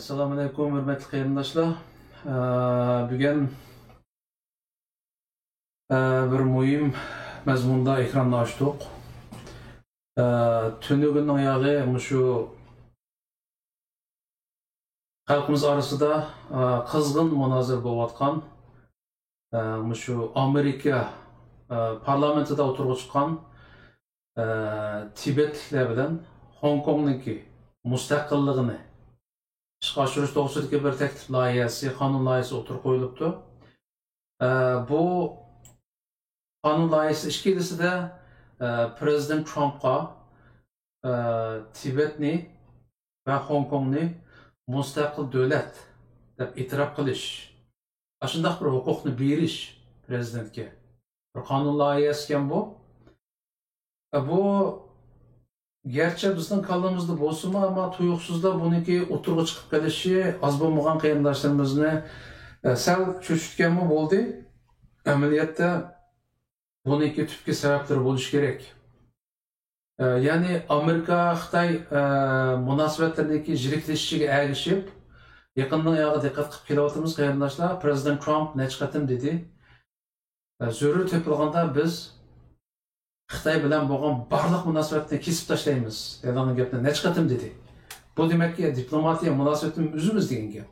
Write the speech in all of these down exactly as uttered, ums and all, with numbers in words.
ئەسسالامۇئەلەيكۇم، ھۆرمەتلىك قېرىنداشلار. ئە، بۈگۈن، ئە، بىر مۇھىم مەزمۇندا ئېكراننى ئاچتۇق. ئە، تۈنۈگۈننىڭ ياغى مۇشۇ خەلقىمىز ئارىسىدا، ئە، قىزغىن مۇنازىرە بولۇۋاتقان، ئە، مۇشۇ ئامېرىكا، ئە، پارلامېنتىدا ئوتتۇرىغا چىققان، ئە، تىبەتلىكلەر بىلەن خوڭكوڭنىڭكى مۇستەقىللىقىنى ئىشقا ئاشۇرۇش توغرىسىدىكى بىر تەكلىپ لايىھەسى، قانۇن لايىھەسى ئوتتۇرىغا قويۇلۇپتۇ. ئە، بۇ قانۇن لايىھەسى ئىككىلىسىدە، ئە، پىرېزىدېنت ترامپقا، ئە، تىبەتنى ۋە خوڭكوڭنى مۇستەقىل دۆلەت دەپ ئېتىراپ قىلىش، ئاشۇنداق بىر ھوقۇقنى بېرىش پىرېزىدېنتكە بىر قانۇن لايىھەسىكەن بۇ. ئە، بۇ گەرچە بىزنىڭ كاللىمىزدا بولسىمۇ، ئەمما تۇيۇقسىزلا بۇنىڭكى ئوتتۇرىغا چىقىپ قېلىشى ئاز بولمىغان قېرىنداشلىرىمىزنى، ئە، سەل چۆچۈتكەنمۇ بولدى. ئەمەلىيەتتە بۇنىڭكى تۈپكى سەۋەبلىرى بولۇشى كېرەك. ئە، يەنى ئامېرىكا، خىتاي، ئە، مۇناسىۋەتلىرىنىڭكى يىرىكلىشىشىگە ئەگىشىپ، يېقىندىن ياغا دىققەت قىلىپ كېلىۋاتىمىز، قېرىنداشلار. پىرېزىدېنت ترامپ نەچچە قېتىم دېدى، ئە، زۆرۈر تېپىلغاندا بىز خىتاي بىلەن بولغان بارلىق مۇناسىۋەتنى كېسىپ تاشلايمىز دەيدىغان گەپنى نەچچە قېتىم دېدى. بۇ دېمەككى، دىپلوماتىيە مۇناسىۋىتىنى ئۈزىمىز دېگەن گەپ.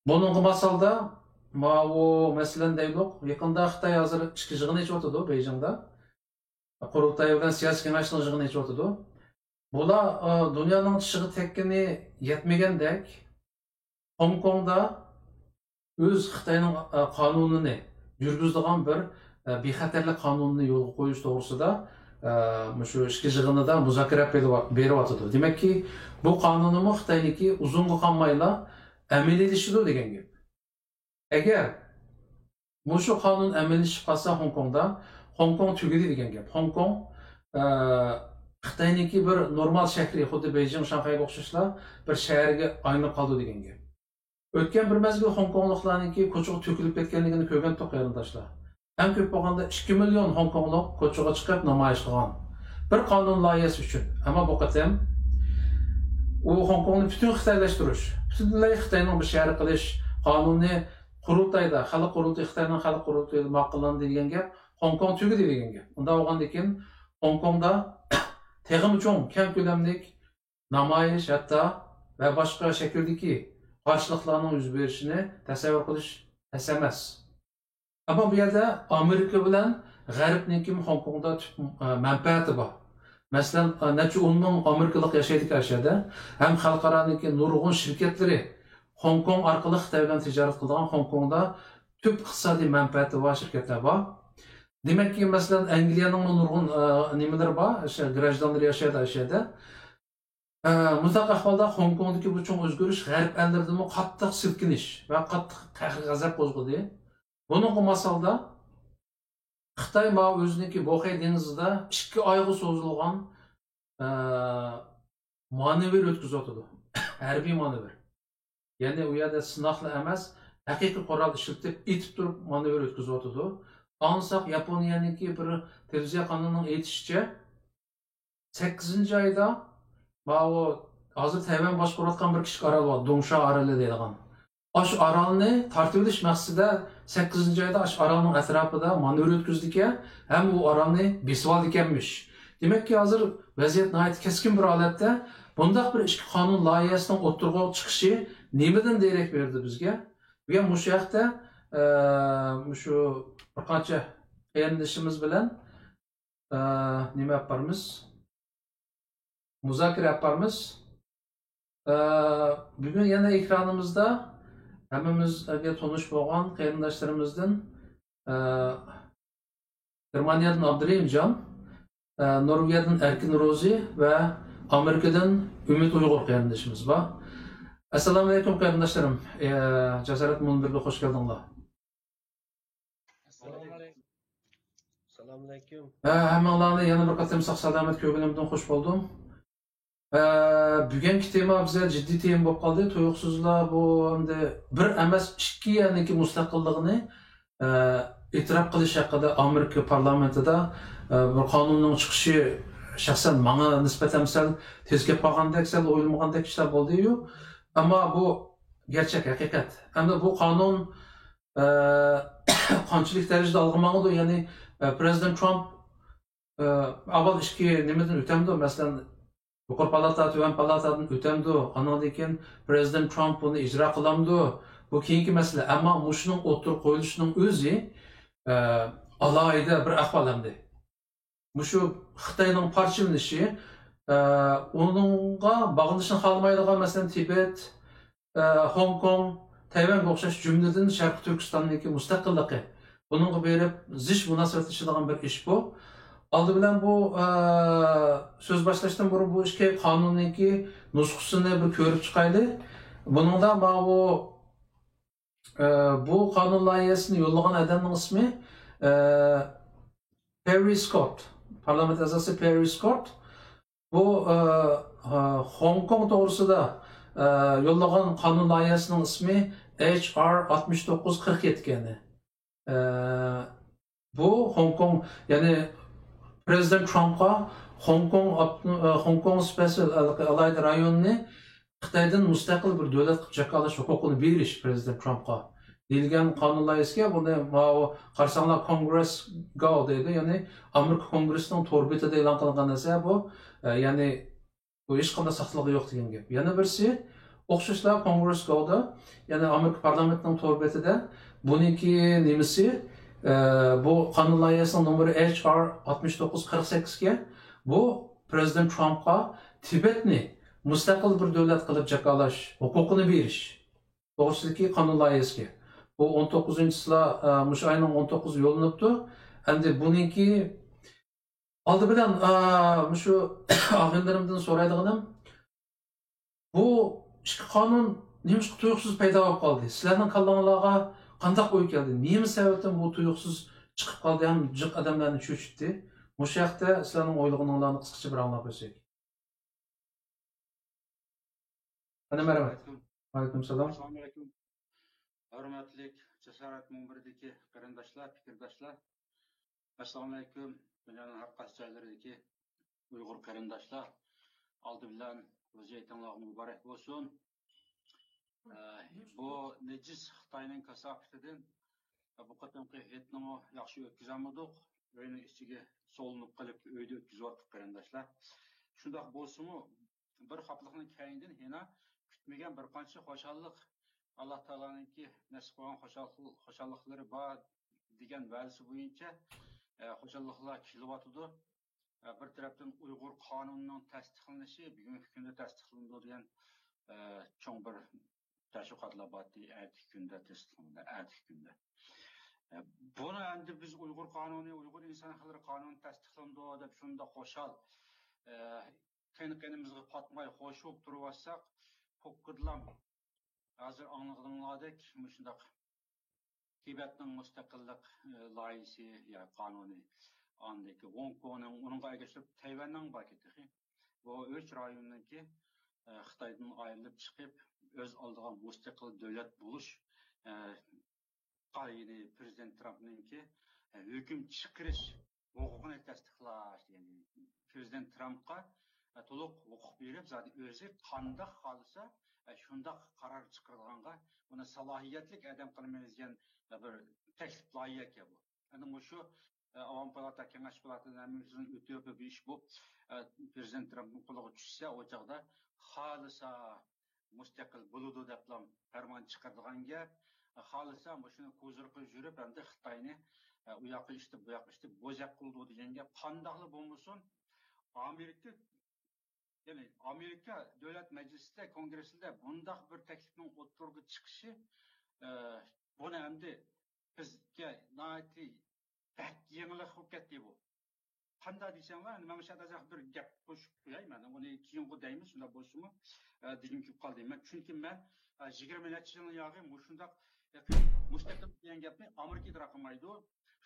بۇنىڭغا ماسالدا، ماۋۇ مەسىلەن دەيلۇق، يېقىندا خىتاي ھازىر ئىچكى يىغىن ئېچىۋاتىدۇ بېيجىڭدا. قۇرۇلتاي بىلەن سىياسىي كېڭەشنىڭ يىغىنى ئېچىۋاتىدۇ. بۇلار، ئە، دۇنيانىڭ چىشىغا تەگكىنى يەتمىگەندەك، خوڭكوڭدا ئۆز خىتاينىڭ، ئە، قانۇنىنى يۈرگۈزىدىغان بىر، ئە، بىخەتەرلىك قانۇنىنى يولغا قويۇش توغرىسىدا، ئە، مۇشۇ ئىككى يىغىنىدا مۇزاكىرە ئېلىپ بېرىۋاتىدۇ. دېمەككى، بۇ قانۇنمۇ خىتاينىڭكى ئۇزۇنغا قالمايلا ئەمەلىيلىشىدۇ دېگەن گەپ. ئەگەر مۇشۇ قانۇن ئەمەلىيلىشىپ قالسا خوڭكوڭدا، خوڭكوڭ تۈگىدى دېگەن گەپ. خوڭكوڭ، ئە، خىتاينىڭكى بىر نورمال شەھىرى، خۇددى بېيجىڭ، شاڭخەيگە ئوخشاشلا بىر شەھەرگە ئايلىنىپ قالىدۇ دېگەن گەپ. ئۆتكەن بىر مەزگىل خوڭكوڭلۇقلارنىڭكى كوچىغا تۆكۈلۈپ كەتكەنلىكىنى كۆرگەنتۇق، قېرىنداشلار. ئەڭ كۆپ بولغاندا ئىككى مىليون خوڭكوڭلۇق كوچىغا چىقىپ نامايىش قىلغان. بىر قانۇن لايىھەسى ئۈچۈن. ئەمما بۇ قېتىم ئۇ خوڭكوڭنى پۈتۈن خىتايلاشتۇرۇش، پۈتۈنلەي خىتاينىڭ بىر شەھىرى قىلىش قانۇنى قۇرۇلتايدا، خەلق قۇرۇلتىيى، خىتاينىڭ خەلق قۇرۇلتىيىدا ماقۇللاندى دېگەن گەپ، خوڭكوڭ تۈگىدى دېگەن گەپ. ئۇنداق بولغاندىكىن خوڭكوڭدا تېخىمۇ چوڭ، كەڭ كۆلەملىك نامايىش ھەتتا ۋە باشقا شەكىلدىكى قارشىلىقلارنىڭ يۈز بېرىشىنى تەسەۋۋۇر قىلىش تەس ئەمەس. ئەمما بۇ يەردە ئامېرىكا بىلەن غەربنىڭكىمۇ خوڭكوڭدا تۈپ، ئە، مەنپەئەتى بار. مەسىلەن، ئە، نەچچە ئون مىڭ ئامېرىكىلىق ياشايدىكەن ئاشۇ يەردە. ھەم خەلقئارانىڭكى نۇرغۇن شىركەتلىرى خوڭكوڭ ئارقىلىق خىتاي بىلەن تىجارەت قىلىدىغان، خوڭكوڭدا تۈپ ئىقتىسادىي مەنپەئەتى بار شىركەتلەر بار. دېمەككى، مەسىلەن، ئەنگلىيەنىڭمۇ نۇرغۇن، ئە، نېمىلىرى بار، ئاشۇ گراژدانلىرى ياشايدۇ ئاشۇ يەردە. ئە، مۇنداق ئەھۋالدا خوڭكوڭدىكى بۇ چوڭ ئۆزگىرىش غەرب ئەللىرىدىمۇ قاتتىق سىلكىنىش ۋە قاتتىق قەھرى-غەزەپ قوزغىدى. بۇنىڭغا ماسالدا خىتاي ماۋۇ ئۆزىنىڭكى بوخەي دېڭىزىدا ئىككى ئايغا سوزۇلغان، ئە، مانېۋىر ئۆتكۈزۈۋاتىدۇ. ھەربىي مانېۋىر. يەنى ئۇ يەردە سىناقلا ئەمەس، ھەقىقىي قورال ئىشلىتىپ، ئېتىپ تۇرۇپ مانېۋىر ئۆتكۈزۈۋاتىدۇ. ئاڭلىساق، ياپونىيەنىڭكى بىر تېلېۋىزىيە قانىلىنىڭ ئېيتىشىچە، سەككىزىنچى ئايدا ماۋۇ ھازىر تەيۋەن باشقۇرۇۋاتقان بىر كىچىك ئارال بار، دۇڭشا ئارىلى دەيدىغان. ئاشۇ ئارالنى تارتىۋېلىش مەقسىتىدە سەككىزىنچى ئايدا ئاشۇ ئارالنىڭ ئەتراپىدا مانېۋىر ئۆتكۈزىدىكەن ھەم ئۇ ئارالنى بېسىۋالىدىكەنمىش. دېمەككى، ھازىر ۋەزىيەت ناھايىتى كەسكىن بىر ھالەتتە. بۇنداق بىر ئىككى قانۇن لايىھەسىنىڭ ئوتتۇرىغا چىقىشى نېمىدىن دېرەك بېرىدۇ بىزگە؟ بۈگۈن مۇشۇ ھەقتە، ئە، مۇشۇ بىر قانچە قېرىندىشىمىز بىلەن، ئە، نېمە ئېلىپ بارىمىز؟ مۇزاكىرە ئېلىپ بارىمىز. ئە، بۈگۈن يەنە ئېكرانىمىزدا ھەممىمىزگە تونۇش بولغان قېرىنداشلىرىمىزدىن، ئە، گېرمانىيەدىن ئابدۇرېھىمجان، ئە، نورۋېگىيەدىن ئەركىن روزى ۋە ئامېرىكىدىن ئۈمىد ئۇيغۇر قېرىندىشىمىز بار. ئەسسالامۇئەلەيكۇم قېرىنداشلىرىم. ئە، جاسارەت مۇنبىرىگە خوش كەلدىڭلار. ئەسسالامۇئەلەيكۇم. ئەسسالامۇئەلەيكۇم. ھە، ھەممىڭلارنى يەنە بىر قېتىم ساق-سالامەت كۆرگىنىمدىن خوش بولدۇم. ئە، بۈگۈنكى تېما بىزگە جىددىي تېما بولۇپ قالدى. تۇيۇقسىزلا بۇ ئەمدى بىر ئەمەس، ئىككى يەرنىڭكى مۇستەقىللىقىنى ئە، ئېتىراپ قىلىش ھەققىدە ئامېرىكا پارلامېنتىدا، ئە، بىر قانۇننىڭ چىقىشى شەخسەن ماڭا نىسبەتەن سەل تېز كەپ قالغاندەك، سەل ئويلىمىغاندەك ئىشلار بولدى-يۇ. ئەمما بۇ گەرچەك ھەقىقەت. ئەمدى بۇ قانۇن، ئە، قانچىلىك دەرىجىدە ئالغا ماڭىدۇ؟ يەنى، ئە، پرېزىدېنت ترامپ، ئە، ئاۋۋال ئىككى نېمىدىن ئۆتەمدۇ؟ مەسىلەن، يۇقىرى پالاتا، تۆۋەن پالاتادىن ئۆتەمدۇ؟ ئانىڭدىن كېيىن پرېزىدېنت ترامپ بۇنى ئىجرا قىلامدۇ؟ بۇ كېيىنكى مەسىلە. ئەمما مۇشۇنىڭ ئوتتۇرىغا قويۇلۇشىنىڭ ئۆزى، ئە، ئالاھىدە بىر ئەھۋال ئەمدى. مۇشۇ خىتاينىڭ پارچىلىنىشى، ئە، ئۇنىڭغا باغلىنىشنى خالىمايدىغان، مەسىلەن، تىبەت، ئە، خوڭكوڭ، تەيۋەنگە ئوخشاش، جۈملىدىن شەرقىي تۈركىستاننىڭكى مۇستەقىللىقى، بۇنىڭغا بېرىپ زىچ مۇناسىۋەتلىشىدىغان بىر ئىش بۇ. ئالدى بىلەن بۇ، ئە، سۆز باشلاشتىن بۇرۇن بۇ ئىككى قانۇننىڭكى نۇسخىسىنى بىر كۆرۈپ چىقايلى. بۇنىڭدا ماۋۇ، ئە، بۇ قانۇن لايىھەسىنى يوللىغان ئادەمنىڭ ئىسمى، ئە، پېررى سكوت، پارلامېنت ئەزاسى پېررى سكوت. بۇ، ئە، ئە، خوڭكوڭ توغرىسىدا، ئە، يوللىغان قانۇن لايىھەسىنىڭ ئىسمى ئېچ ئار ئاتمىش توققۇز قىرىق يەتتە ئىكەن. ئە، بۇ خوڭكوڭ، يەنى پرېزىدېنت ترامپقا خوڭكوڭ ئاپتو-، ئە، خوڭكوڭ سپېتسىيال ئالاھىدە رايونىنى خىتايدىن مۇستەقىل بىر دۆلەت قىلىپ جاكارلاش ھوقۇقىنى بېرىش، پرېزىدېنت ترامپقا دېيىلگەن قانۇن لايىھەسىگە بۇنى ماۋۇ قارىساڭلار كونگرېس گاۋ دەيدۇ، يەنى ئامېرىكا كونگرېسىنىڭ تور بېتىدە ئېلان قىلىنغان نەرسە بۇ، ئە، يەنى بۇ ھېچقانداق ساختىلىقى يوق دېگەن گەپ. يەنە بىرسى، ئوخشاشلا كونگرېس گاۋدا، يەنى ئامېرىكا پارلامېنتىنىڭ تور بېتىدە بۇنىڭكى نېمىسى، ئە، بۇ قانۇن لايىھەسىنىڭ نومۇرى ئېچ ئار ئاتمىش توققۇز قىرىق سەككىزكەن. بۇ پرېزىدېنت ترامپقا تىبەتنى مۇستەقىل بىر دۆلەت قىلىپ جاكارلاش ھوقۇقىنى بېرىش توغرىسىدىكى قانۇن لايىھەسىگە. بۇ ئون توققۇزىنچىسىلا، ئە، مۇشۇ ئاينىڭ ئون توققۇزى يوللىنىپتۇ. ئەمدى بۇنىڭكى ئالدى بىلەن، ئە، مۇشۇ ئاغىنىلىرىمدىن سورايدىغىنىم، بۇ ئىككى قانۇن نېمىشقا تۇيۇقسىز پەيدا بولۇپ قالدى؟ سىلەرنىڭ كاللاڭلارغا قانداق ئوي كەلدى؟ نېمە سەۋەبتىن بۇ تۇيۇقسىز چىقىپ قالدى ھەم جىق ئادەملەرنى چۆچۈتتى؟ مۇشۇ ھەقتە سىلەرنىڭ ئويلىغىنىڭلارنى قىسقىچە بىر ئاڭلاپ ئۆتسەك. ئەنە، مەرھەمەت. ئەسسالامۇ ئەلەيكۇم. ۋەئەلەيكۇم سالام. ئەسسالامۇ ئەلەيكۇم. ھۆرمەتلىك جاسارەت مۇنبىرىدىكى قېرىنداشلار، پىكىرداشلار. ئەسسالامۇ ئەلەيكۇم. دۇنيانىڭ ھەر قايسى جايلىرىدىكى ئۇيغۇر قېرىنداشلار. ئالدى بىلەن روزا ھېيتىڭلارغا مۇبارەك بولسۇن. ئە، بۇ نىجىس خىتاينىڭ كاساپىتىدىن بۇ قېتىمقى ھېيتنىمۇ ياخشى ئۆتكۈزەلمىدۇق. ئۆينىڭ ئىچىگە سولىنىپ قېلىپ، ئۆيدە ئۆتكۈزۈۋاتتۇق، قېرىنداشلار. شۇنداق بولسىمۇ، بىر خاپىلىقنىڭ كەينىدىن يەنە كۈتمىگەن بىر قانچە خۇشاللىق، ئاللا تائالانىڭكى نەسىپ قىلغان خۇشال-، خۇشاللىقلىرى بار دېگەن ۋەدىسى بويىچە، ئە، خۇشاللىقلار كېلىۋاتىدۇ. ئە، بىر تەرەپتىن ئۇيغۇر قانۇنىنىڭ تەستىقلىنىشى، بۈگۈنكى كۈندە تەستىقلىنىدۇ دېگەن، ئە، چوڭ بىر تەشۋىقاتلار بارتتى، ئەتىكى كۈندە تەستىقلىنىدۇ، ئەتىكى كۈندە. ئە، بۇنى ئەمدى بىز ئۇيغۇر قانۇنى، ئۇيغۇر ئىنسان ھەقلىرى قانۇنى تەستىقلىنىدۇ دەپ شۇنداق خۇشال، ئە، قېنى قېنىمىزغا پاتماي خوش بولۇپ تۇرۇۋاتساق، پوككىدىلا ھازىر ئاڭلىغىنىڭلاردەك مۇشۇنداق تىبەتنىڭ مۇستەقىللىق، ئە، لايىھىسى يا قانۇنى، ئاندىكى گۇڭكوڭنىڭ، ئۇنىڭغا ئەگەشتۈرۈپ تەيۋەننىڭ باركى تېخى. بۇ ئۈچ رايوننىڭكى، ئە، خىتايدىن ئايرىلىپ چىقىپ، ئۆز ئالدىغا مۇستەقىل دۆلەت بولۇش، ئە، قا-، يەنى پرېزىدېنت ترامپنىڭكى، ئە، ھۆكۈم چىقىرىش ھوقۇقىنى تەستىقلاش، يەنى پرېزىدېنت ترامپقا، ئە، تولۇق ھوقۇق بېرىپ، زادى ئۆزى قانداق خالىسا، ئە، شۇنداق قارار چىقىرىدىغانغا ئۇنى سالاھىيەتلىك ئادەم قىلىمىز دېگەن، ئە، بىر تەكلىپ لايىھەكەن بۇ. ئەنە مۇشۇ، ئە، ئاۋام پالاتا، كېڭەش پالاتاسىنىڭ ھەممىسىنىڭ ئۆتۈپ بېرىش بولۇپ، ئە، پرېزىدېنت ترامپنىڭ قولىغا چۈشسە، ئۇ چاغدا خالىسا مۇستەقىل بولىدۇ دەپلا پەرمان چىقىرىدىغان گەپ. خالىسا مۇشۇنى كوزىرقى يۈرۈپ، ئەمدى خىتاينى، ئە، ئۇ ياققا ئىشتە، بۇ ياققا ئىشتە بوزەك قىلىدۇ دېگەن گەپ قانداقلا بولمىسۇن، ئامېرىكا، يەنى ئامېرىكا دۆلەت مەجلىسىدە، كونگرېسسىدا بۇنداق بىر تەكلىپنىڭ ئوتتۇرىغا چىقىشى، ئە، بۇنى ئەمدى بىزگە ناھايىتى بەك يېڭىلىق بولۇپ كەتتى بۇ. قانداق دېسەڭلار، ئەمدى مەن مۇشۇ يەردە بىر گەپ قوشۇپ قوياي، مەن ئۇنى كېيىنغۇ دەيمىز، شۇنداق بولسىمۇ، ئە، دېگۈم كېلىپ قالدى. مەن، چۈنكى مەن، ئە، يىگىرمە نەچچە يىلنىڭ ياغى مۇشۇنداق، ئە، مۇستەقىل دېگەن گەپنى ئامېرىكا ئىدرا قىلمايدۇ،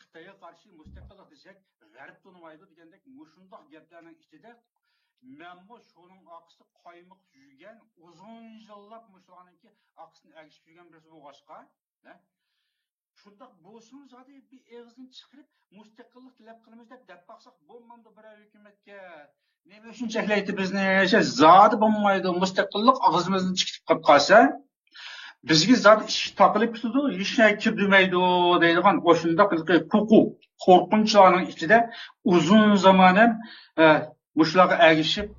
خىتايغا قارشى مۇستەقىللىق دېسەك، غەرب تونۇمايدۇ دېگەندەك مۇشۇنداق گەپلەرنىڭ ئىچىدە مەنمۇ شۇنىڭ ئارقىسىدا قايمۇق يۈگەن، ئۇزۇن يىللاپ مۇشۇلارنىڭكى ئارقىسىدىن ئەگىشىپ يۈرگەن بىرسى بولغاچقا، ھە؟ شۇنداق بولسىمۇ زادى بىر ئېغىزدىن چىقىرىپ مۇستەقىللىق تەلەپ قىلىمىز دەپ دەپ باقساق بولمامدۇ بىرەر ھۆكۈمەتكە؟ نېمە ئۈچۈن چەكلەيتتى بىزنى؟ زادى بولمايدۇ. مۇستەقىللىق ئاغزىمىزدىن چىقىپ قالسا، بىزگە زادى ئىشىك تاقىلىپ كېتىدۇ، ھېچ نەرسە كىردۈرمەيدۇ دەيدىغان ئاشۇنداق قورقۇ، قورقۇنچلارنىڭ ئىچىدە ئۇزۇن زامان ھەم، ئە، مۇشۇلارغا ئەگىشىپ،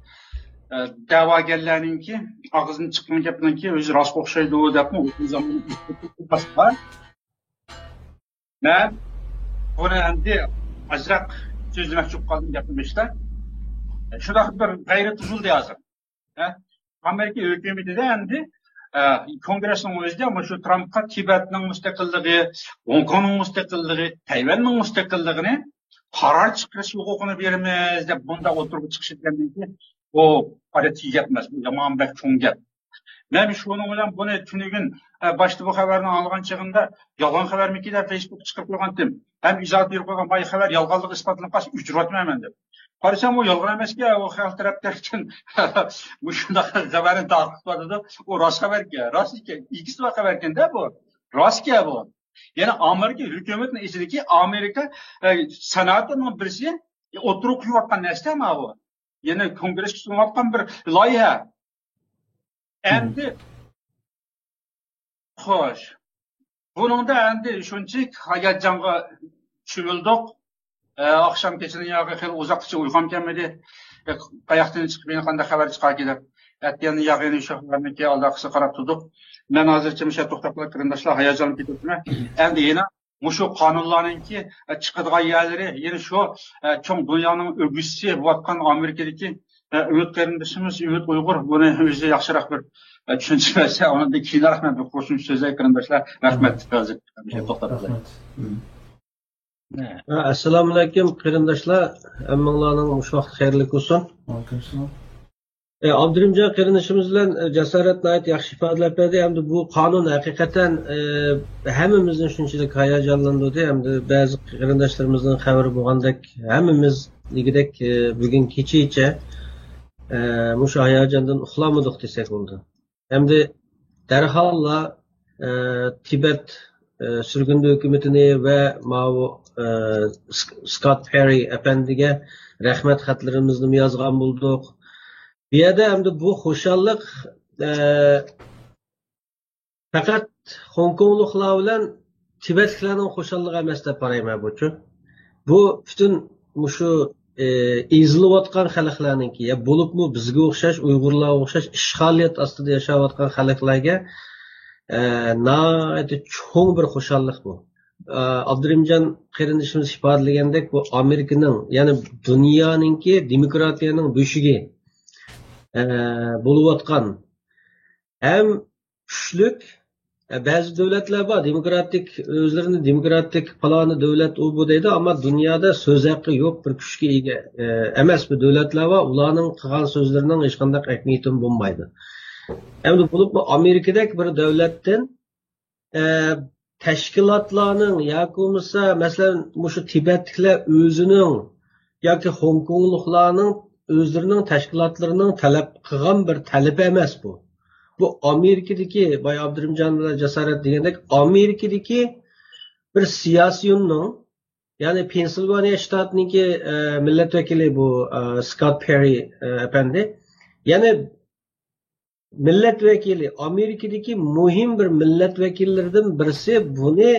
ئە، دەۋاگەرلەرنىڭكى ئاغزىدىن چىققان گەپنىڭكى ئۆزى راستقا ئوخشايدۇ دەپمۇ ئۇزۇن زامان بار. مەن بۇنى ئەمدى ئازراق سۆزلىمەكچى بولۇپ قالدىم گەپنى بېشىدا. شۇنداق بىر غەيرەت تۇتۇلدى ھازىر. ھە؟ ئامېرىكا ھۆكۈمىتىدە ئەمدى، ئە، كونگرېسنىڭ ئۆزىدە مۇشۇ ترامپقا تىبەتنىڭ مۇستەقىللىقى، گوڭكوڭنىڭ مۇستەقىللىقى، تەيۋەننىڭ مۇستەقىللىقىنى قارار چىقىرىش ھوقۇقىنى بېرىمىز دەپ بۇنداق ئوتتۇرىغا چىقىشى دېگەندىن كېيىن، بۇ ئادەتتىكى گەپ ئەمەس، بۇ يامان بەك چوڭ گەپ. مەن شۇنىڭ بىلەن بۇنى تۈنۈگۈن، ئە، باشتا بۇ خەۋەرنى ئاڭلىغان چېغىمدا، يالغان خەۋەرمىكى دەپ فېيسبۇكقا چىقىرىپ قويغانتىم. ھەم ئىزاھات بېرىپ قويغان، باي خەۋەر يالغانلىقى ئىسپاتلىنىپ قالسا ئۆچۈرۈۋاتىمەن مەن دەپ. قارىسام، ئۇ يالغان ئەمەسكەن، ئۇ خەق تەرەپتىن مۇشۇنداق خەۋەرنى تارقىتىۋاتىدۇ. ئۇ راست خەۋەركەن، راست ئىكەن، ئىگىسى بار خەۋەركەن-دە بۇ. راستكەن بۇ. يەنى ئامېرىكا ھۆكۈمىتىنىڭ ئىچىدىكى ئامېرىكا، ئە، سېناتىنىڭ بىرسى ئوتتۇرىغا قويۇۋاتقان نەرسە ماۋۇ. يەنى كونگرېسكە سۇنۇۋاتقان بىر لايىھە. ئەمدى، خوش. بۇنىڭدا ئەمدى شۇنچىلىك ھاياجانغا چۆمۈلدۇق. ئە، ئاخشام كېچىدىن ياقى خېلى ئۇزاققىچە ئۇيقۇم كەلمىدى. ئە، قاياقتىن چىقىپ يەنە قانداق خەۋەر چىقاركى دەپ. ئەتىگەندىن ياقى يەنە شۇ خەۋەرنىڭكى ئالدى ئارقىسىغا قاراپ تۇردۇق. مەن ھازىرچە مۇشۇ توختاپ قېلىپ قېرىنداشلار، ھاياجانلىنىپ كېتىۋاتىمەن. ئەمدى يەنە مۇشۇ قانۇنلارنىڭكى، ئە، چىقىدىغان يەرلىرى، يەنە شۇ، ئە، چوڭ دۇنيانىڭ ئۆگزىسى بولۇۋاتقان ئامېرىكىدىكى، ئە، ئۈمىد قېرىندىشىمىز، ئۈمىد ئۇيغۇر بۇنى ئۆزى ياخشىراق بىر، ئە، چۈشەنچە بەرسە، ئۇنىڭدىن كېيىنرەك مەن بىر قوشۇمچە سۆزلەي قېرىنداشلار. رەھمەت. ھازىر مۇشۇ توختاپ قالاي. رەھمەت. ھە، ئەسسالامۇئەلەيكۇم، قېرىنداشلار. ھەممىڭلارنىڭ مۇشۇ ۋاقىت خەيرلىك بولسۇن. ۋەئەلەيكۇمسالام. ئە، ئابدۇرېھىمجان قېرىندىشىمىز بىلەن، ئە، جاسارەت ناھايىتى ياخشى ئىپادىلەپ بەردى. ئەمدى بۇ قانۇن ھەقىقەتەن، ئە، ھەممىمىزنى شۇنچىلىك ھاياجانلاندۇردى. ئەمدى بەزى قېرىنداشلىرىمىزنىڭ خەۋىرى بولغاندەك، ھەممىمىز دېگۈدەك، ئە، بۈگۈن كېچىچە، ئە، مۇشۇ ھاياجاندىن ئۇخلامىدۇق دېسەك بولىدۇ. ئەمدى دەرھاللا، ئە، تىبەت، ئە، سۈرگۈندە ھۆكۈمىتىنى ۋە ماۋۇ، ئە، سك-، سكات پېررى ئەپەندىگە رەھمەت خەتلىرىمىزنىمۇ يازغان بولدۇق. بۇ يەردە ئەمدى بۇ خۇشاللىق، ئە، پەقەت خوڭكوڭلۇقلار بىلەن تىبەتلىكلەرنىڭ خۇشاللىقى ئەمەس دەپ قارايمەن بۇچۇ. بۇ پۈتۈن مۇشۇ، ئى، ئېزىلىۋاتقان خەلقلەرنىڭكى، يا بولۇپمۇ بىزگە ئوخشاش، ئۇيغۇرلارغا ئوخشاش ئىشغالىيەت ئاستىدا ياشاۋاتقان خەلقلەرگە، ئە، ناھايىتى چوڭ بىر خۇشاللىق بۇ. ئە، ئابدۇرېھىمجان قېرىندىشىمىز ئىپادىلىگەندەك، بۇ ئامېرىكىنىڭ، يەنى دۇنيانىڭكى دېموكراتىيەنىڭ بۆشۈكى، ئە، بولۇۋاتقان ھەم كۈچلۈك، ئە، بەزى دۆلەتلەر بار، دېموكراتىك، ئۆزلىرىنى دېموكراتىك پالانى دۆلەت ئۇ بۇ دەيدۇ، ئەمما دۇنيادا سۆز ھەققى يوق بىر كۈچكە ئىگە، ئە، ئەمەس بىر دۆلەتلەر بار، ئۇلارنىڭ قىلغان سۆزلىرىنىڭ ھېچقانداق ئەھمىيىتىمۇ بولمايدۇ. ئەمدى بولۇپمۇ ئامېرىكىدەك بىر دۆلەتتىن، ئە، تەشكىلاتلارنىڭ ياكى بولمىسا، مەسىلەن، مۇشۇ تىبەتلىكلەر ئۆزىنىڭ ياكى خوڭكوڭلۇقلارنىڭ ئۆزلىرىنىڭ تەشكىلاتلىرىنىڭ تەلەپ قىلغان بىر تەلىپى ئەمەس بۇ. بۇ ئامېرىكىدىكى، بايا ئابدۇرېھىمجان بىلەن جاسارەت دېگەندەك، ئامېرىكىدىكى بىر سىياسىيوننىڭ، يەنى پېنسىلۋانىيە شتاتىنىڭكى، ئە، مىللەت ۋەكىلى بۇ، ئە، سكات پېررى، ئە، ئەپەندى. يەنى مىللەت ۋەكىلى، ئامېرىكىدىكى مۇھىم بىر مىللەت ۋەكىللىرىدىن بىرسى بۇنى،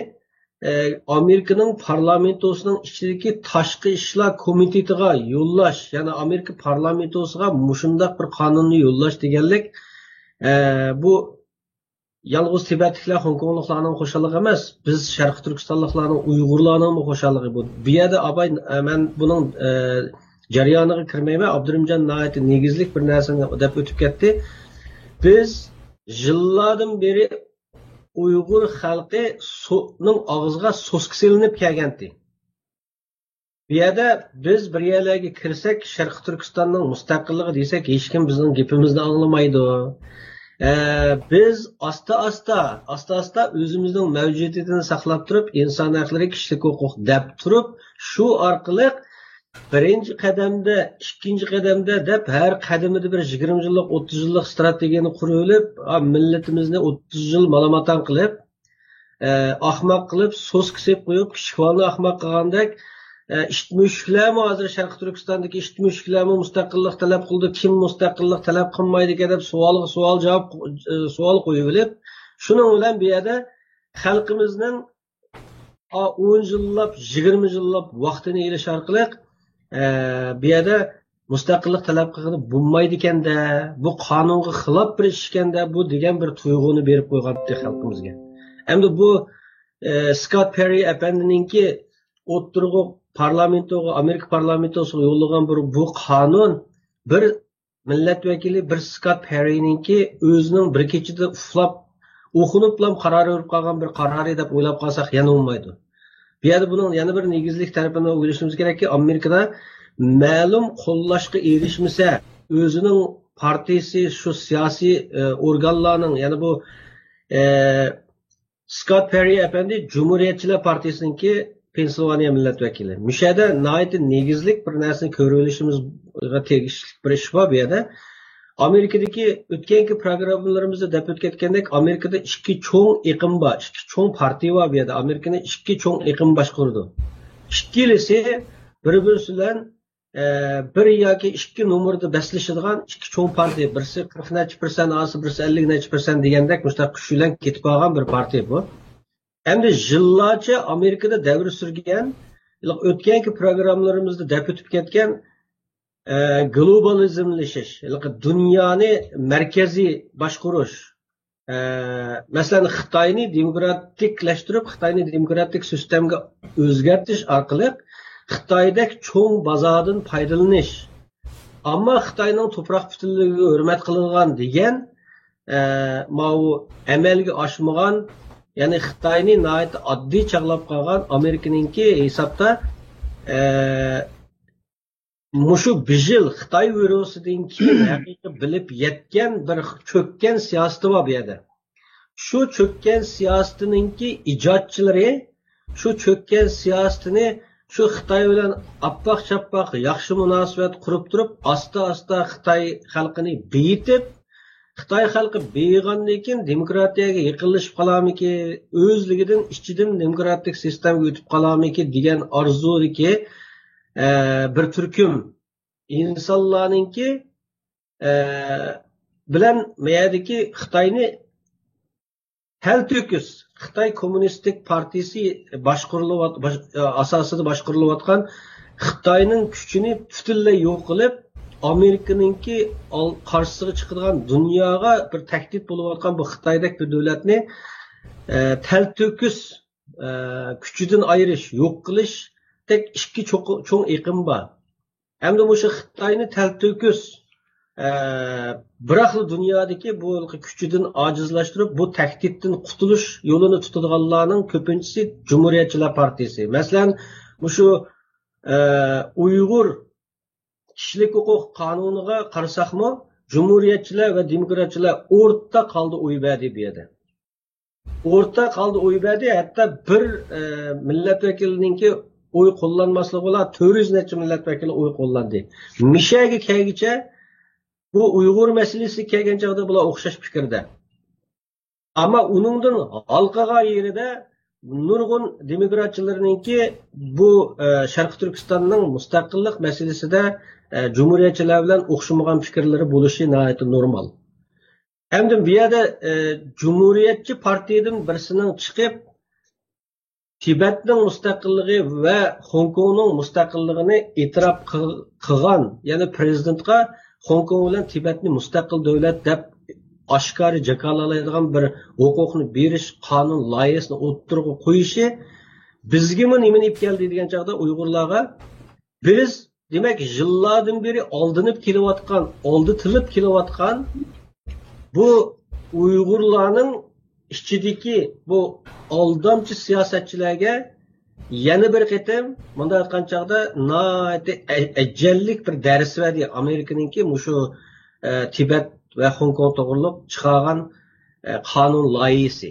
ئە، ئامېرىكىنىڭ پارلامېنتوسىنىڭ ئىچىدىكى تاشقى ئىشلار كومىتېتىغا يوللاش، يەنى ئامېرىكا پارلامېنتوسىغا مۇشۇنداق بىر قانۇننى يوللاش دېگەنلىك، ئە، بۇ يالغۇز تىبەتلىكلەر، خوڭكوڭلۇقلارنىڭ خۇشاللىقى ئەمەس، بىز شەرقىي تۈركىستانلىقلارنىڭ، ئۇيغۇرلارنىڭمۇ خۇشاللىقى بۇ. بۇ يەردە ئاباي، ئە، مەن بۇنىڭ، ئە، جەريانىغا كىرمەيمەن. ئابدۇرېھىمجان ناھايىتى نېگىزلىك بىر نەرسىنى دەپ ئۆتۈپ كەتتى. بىز يىللاردىن بېرى ئۇيغۇر خەلقى سو-، نىڭ ئاغزىغا سوسكا سېلىنىپ كەلگەنتى. بۇ يەردە بىز بىر يەرلەرگە كىرسەك، شەرقىي تۈركىستاننىڭ مۇستەقىللىقى دېسەك، ھېچكىم بىزنىڭ گېپىمىزنى ئاڭلىمايدۇ. ئە، بىز ئاستا-ئاستا، ئاستا-ئاستا ئۆزىمىزنىڭ مەۋجۇدىيىتىنى ساقلاپ تۇرۇپ، ئىنسان ھەقلىرى، كىشىلىك ھوقۇق دەپ تۇرۇپ، شۇ ئارقىلىق بىرىنچى قەدەمدە، ئىككىنچى قەدەمدە دەپ ھەر قەدىمىدە بىر يىگىرمە يىللىق، ئوتتۇز يىللىق ستراتېگىيەنى قۇرۇۋېلىپ، ئا، مىللىتىمىزنى ئوتتۇز يىل مالاماتاڭ قىلىپ، ئە، ئاخماق قىلىپ، سوسكا سېلىپ قويۇپ، كىچىك بالىنى ئاخماق قىلغاندەك، ئە، ئىت مۈشۈكلەرمۇ ھازىر شەرقىي تۈركىستاندىكى ئىت مۈشۈكلەرمۇ مۇستەقىللىق تەلەپ قىلىدۇ، كىم مۇستەقىللىق تەلەپ قىلمايدىكەن دەپ سوئالغا سوئال جاۋاب، ئە، سوئال قويۇۋېلىپ، شۇنىڭ بىلەن بۇ يەردە خەلقىمىزنىڭ ئا، ئون يىللاپ، يىگىرمە يىللاپ ۋاقتىنى ئېلىش ئارقىلىق، ئە، بۇ يەردە مۇستەقىللىق تەلەپ قىلغىلى بولمايدىكەن-دە، بۇ قانۇنغا خىلاپ بىر ئىش ئىكەن-دە، بۇ دېگەن بىر تۇيغۇنى بېرىپ قويغانتى خەلقىمىزگە. ئەمدى بۇ، ئە، سكوت پېررى ئەپەندىنىڭكى ئوتتۇرىغا پارلامېنتىغا، ئامېرىكا پارلامېنتىغا يوللىغان بىر بۇ قانۇن بىر مىللەت ۋەكىلى، بىر سكوت پېررىنىڭكى ئۆزىنىڭ بىر كېچىدە ئۇخلاپ، ئۇخۇنۇپلا قارار بېرىپ قالغان بىر قارارى دەپ ئويلاپ قالساق يەنە بولمايدۇ. بۇ يەردە بۇنىڭ يەنە بىر نېگىزلىك تەرىپىنى ئويلىشىمىز كېرەككى، ئامېرىكىدا مەلۇم قوللاشقا ئېرىشمىسە، ئۆزىنىڭ پارتىيىسى، شۇ سىياسىي، ئە، ئورگانلارنىڭ، يەنى بۇ، ئە، سكوت پېررى ئەپەندى جۇمھۇرىيەتچىلەر پارتىيىسىنىڭكى پېنسىلۋانىيە مىللەت ۋەكىلى. مۇشۇ يەردە ناھايىتى نېگىزلىك بىر نەرسىنى كۆرۈۋېلىشىمىزغا تېگىشلىك بىر ئىش بار بۇ يەردە. ئامېرىكىدىكى ئۆتكەنكى پروگراممىلىرىمىزدا دەپ ئۆتۈپ كەتكەندەك، ئامېرىكىدا ئىككى چوڭ ئېقىم بار، ئىككى چوڭ پارتىيە بار بۇ يەردە. ئامېرىكىنى ئىككى چوڭ ئېقىم باشقۇرىدۇ. ئىككىلىسى بىر-بىرسى بىلەن، ئە، بىر ياكى ئىككى نومۇردا بەسلىشىدىغان ئىككى چوڭ پارتىيە. بىرسى قىرىق نەچچە پىرسەنت ئالسا، بىرسى ئەللىك نەچچە پىرسەنت دېگەندەك مۇشۇنداق كۈچ بىلەن كېتىپ قالغان بىر پارتىيە بۇ. ئەمدى يىللارچە ئامېرىكىدا دەۋر سۈرگەن، ئۆتكەنكى پروگراممىلىرىمىزدا دەپ ئۆتۈپ كەتكەن، ئە، گلوبالىزملىشىش، ھېلىقى دۇنيانى مەركەزىي باشقۇرۇش، ئە، مەسىلەن، خىتاينى دېموكراتىكلەشتۈرۈپ، خىتاينى دېموكراتىك سىستېمىگە ئۆزگەرتىش ئارقىلىق خىتايدەك چوڭ بازاردىن پايدىلىنىش، ئەمما خىتاينىڭ تۇپراق پۈتۈنلۈكىگە ھۆرمەت قىلىنغان دېگەن، ئە، ماۋۇ ئەمەلگە ئاشمىغان، يەنى خىتاينى ناھايىتى ئاددىي چاغلاپ قالغان ئامېرىكىنىڭكى ھېسابتا، ئە، مۇشۇ بىژىل خىتاي ۋىرۇسىدىن كېيىن ھەقىقىي بىلىپ يەتكەن بىر چۆككەن سىياسىتى بار بۇ يەردە. شۇ چۆككەن سىياسىتىنىڭكى ئىجادچىلىرى شۇ چۆككەن سىياسىتىنى شۇ خىتاي بىلەن ئاپپاق-چاپپاق ياخشى مۇناسىۋەت قۇرۇپ تۇرۇپ، ئاستا-ئاستا خىتاي خەلقىنى بېيىتىپ، خىتاي خەلقى بېيىغاندىن كېيىن دېموكراتىيەگە يېقىنلىشىپ قالارمىكىن، ئۆزلۈكىدىن ئىچىدىن دېموكراتىك سىستېمىگە ئۆتۈپ قالارمىكىن دېگەن ئارزۇدىكى، ئە، بىر تۈركۈم ئىنسانلارنىڭكى، ئە، بىلەن مەيەدىكى خىتاينى تەلتۆكۈس خىتاي كوممۇنىستىك پارتىيىسى باشقۇرۇلۇۋات-، باش-، ئاساسىدا باشقۇرۇلۇۋاتقان خىتاينىڭ كۈچىنى پۈتۈنلەي يوق قىلىپ، ئامېرىكىنىڭكى ئال-، قارشىسىغا چىقىدىغان، دۇنياغا بىر تەھدىت بولۇۋاتقان بۇ خىتايدەك بىر دۆلەتنى، ئە، تەلتۆكۈس، ئە، كۈچىدىن ئايرىش، يوق قىلىشتەك ئىككى چوقۇ-، چوڭ ئېقىم بار. ئەمدى مۇشۇ خىتاينى تەلتۆكۈس، ئە، بىراقلا دۇنيادىكى بۇ كۈچىدىن ئاجىزلاشتۇرۇپ، بۇ تەھدىتتىن قۇتۇلۇش يولىنى تۇتىدىغانلارنىڭ كۆپىنچىسى جۇمھۇرىيەتچىلەر پارتىيىسى. مەسىلەن، مۇشۇ، ئە، ئۇيغۇر كىشىلىك ھوقۇق قانۇنىغا قارىساقمۇ، جۇمھۇرىيەتچىلەر ۋە دېموكراتچىلار ئورتاق ھالدا ئوي بەردى بۇ يەردە. ئورتاق ھالدا ئوي بەردى، ھەتتا بىر، ئە، مىللەت ۋەكىلىنىڭكى ئوي قوللانماسلىقى بىلەن تۆت يۈز نەچچە مىللەت ۋەكىلى ئوي قوللاندى. مىشەگە كەلگۈچە بۇ ئۇيغۇر مەسىلىسىگە كەلگەن چاغدا بۇلار ئوخشاش پىكىردە. ئەمما ئۇنىڭدىن ھالقىغان يېرىدە نۇرغۇن دېموكراتچىلارنىڭكى بۇ، ئە، شەرقىي تۈركىستاننىڭ مۇستەقىللىق مەسىلىسىدە، ئە، جۇمھۇرىيەتچىلەر بىلەن ئوخشىمىغان پىكىرلىرى بولۇشى ناھايىتى نورمال. ئەمدى بۇ يەردە، ئە، جۇمھۇرىيەتچى پارتىيىدىن بىرسىنىڭ چىقىپ، تىبەتنىڭ مۇستەقىللىقى ۋە خوڭكوڭنىڭ مۇستەقىللىقىنى ئېتىراپ قىل-، قىلغان، يەنى پىرېزىدېنتقا خوڭكوڭ بىلەن تىبەتنى مۇستەقىل دۆلەت دەپ ئاشكارا جاكارلايدىغان بىر ھوقۇقنى بېرىش قانۇن لايىھەسىنى ئوتتۇرىغا قويۇشى بىزگىمۇ نېمىنى ئېلىپ كەلدى دېگەن چاغدا ئۇيغۇرلارغا بىز، دېمەك، يىللاردىن بېرى ئالدىنىپ كېلىۋاتقان، ئالدىتىلىپ كېلىۋاتقان بۇ ئۇيغۇرلارنىڭ ئىچىدىكى بۇ ئالدامچى سىياسەتچىلەرگە يەنە بىر قېتىم، مۇنداق ئېيتقان چاغدا، ناھايىتى ئە-، ئەجەللىك بىر دەرس بەردى ئامېرىكىنىڭكى مۇشۇ، ئە، تىبەت ۋە خوڭكوڭ توغرۇلۇق چىقارغان، ئە، قانۇن لايىھىسى.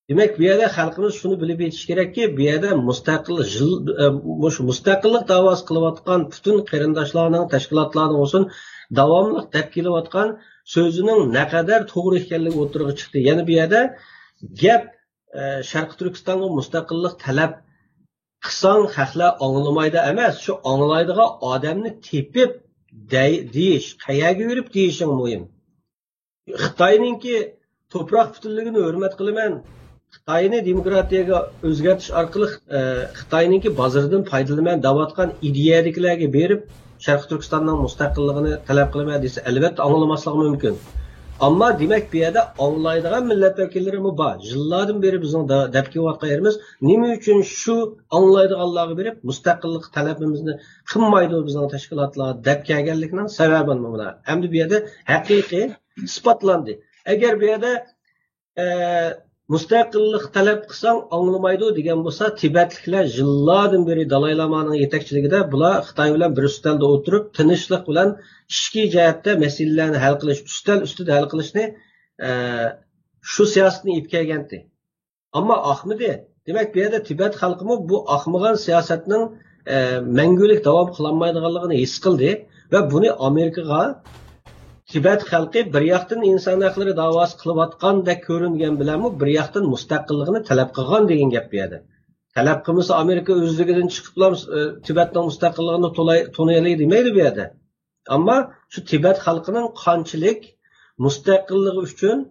دېمەك، بۇ يەردە خەلقىمىز شۇنى بىلىپ يېتىشى كېرەككى، بۇ يەردە مۇستەقىل يىل-، ئە، مۇشۇ مۇستەقىللىق داۋاسى قىلىۋاتقان پۈتۈن قېرىنداشلارنىڭ، تەشكىلاتلارنىڭ بولسۇن، داۋاملىق دەپ كېلىۋاتقان سۆزىنىڭ نەقەدەر توغرا ئىكەنلىكى ئوتتۇرىغا چىقتى. يەنە بۇ يەردە گەپ، ئە، شەرقىي تۈركىستانغا مۇستەقىللىق تەلەپ قىلساڭ، خەقلەر ئاڭلىمايدۇ ئەمەس، شۇ ئاڭلايدىغان ئادەمنى تېپىپ دەي-، دېيىش، قەيەرگە بېرىپ دېيىشىڭ مۇھىم. خىتاينىڭكى توپراق پۈتۈنلۈكىنى ھۆرمەت قىلىمەن، خىتاينى دېموكراتىيەگە ئۆزگەرتىش ئارقىلىق، ئە، خىتاينىڭكى بازىرىدىن پايدىلىنىمەن دەۋاتقان ئىدىيەدىكىلەرگە بېرىپ، شەرقىي تۈركىستاننىڭ مۇستەقىللىقىنى تەلەپ قىلىمەن دېسە، ئەلۋەتتە ئاڭلىماسلىقى مۇمكىن. ئەمما دېمەك، بۇ يەردە ئاڭلايدىغان مىللەت ۋەكىللىرىمۇ بار. يىللاردىن بېرى بىزنىڭ دە-، دەپ كېلىۋاتقان يېرىمىز، نېمە ئۈچۈن شۇ ئاڭلايدىغانلارغا بېرىپ، مۇستەقىللىق تەلەپىمىزنى قىلمايدۇ بىزنىڭ تەشكىلاتلار دەپ كەلگەنلىكىنىڭ سەۋەبى مانا. ئەمدى بۇ يەردە ھەقىقىي ئىسپاتلاندى. ئەگەر بۇ يەردە، ئە، مۇستەقىللىق تەلەپ قىلساڭ ئاڭلىمايدۇ دېگەن بولسا، تىبەتلىكلەر يىللاردىن بېرى دالاي لامانىڭ يېتەكچىلىكىدە بۇلار خىتاي بىلەن بىر ئۈستەلدە ئولتۇرۇپ، تىنچلىق بىلەن ئىچكى جەھەتتە مەسىلىلەرنى ھەل قىلىش، ئۈستەل ئۈستىدە ھەل قىلىشنى، ئە، شۇ سىياسەتنى ئېلىپ كەلگەنتى. ئەمما ئاقمىدى. دېمەك، بۇ يەردە تىبەت خەلقىمۇ بۇ ئاقمىغان سىياسەتنىڭ، ئە، مەڭگۈلۈك داۋام قىلالمايدىغانلىقىنى ھېس قىلدى ۋە بۇنى ئامېرىكىغا تىبەت خەلقى بىر ياقتىن ئىنسان ھەقلىرى داۋاسى قىلىۋاتقاندەك كۆرۈنگەن بىلەنمۇ، بىر ياقتىن مۇستەقىللىقىنى تەلەپ قىلغان دېگەن گەپ بۇ يەردە. تەلەپ قىلمىسا، ئامېرىكا ئۆزلۈكىدىن چىقىپلا، ئە، تىبەتنىڭ مۇستەقىللىقىنى تولاي-، تونۇيالى دېمەيدۇ بۇ يەردە. ئەمما شۇ تىبەت خەلقىنىڭ قانچىلىك مۇستەقىللىقى ئۈچۈن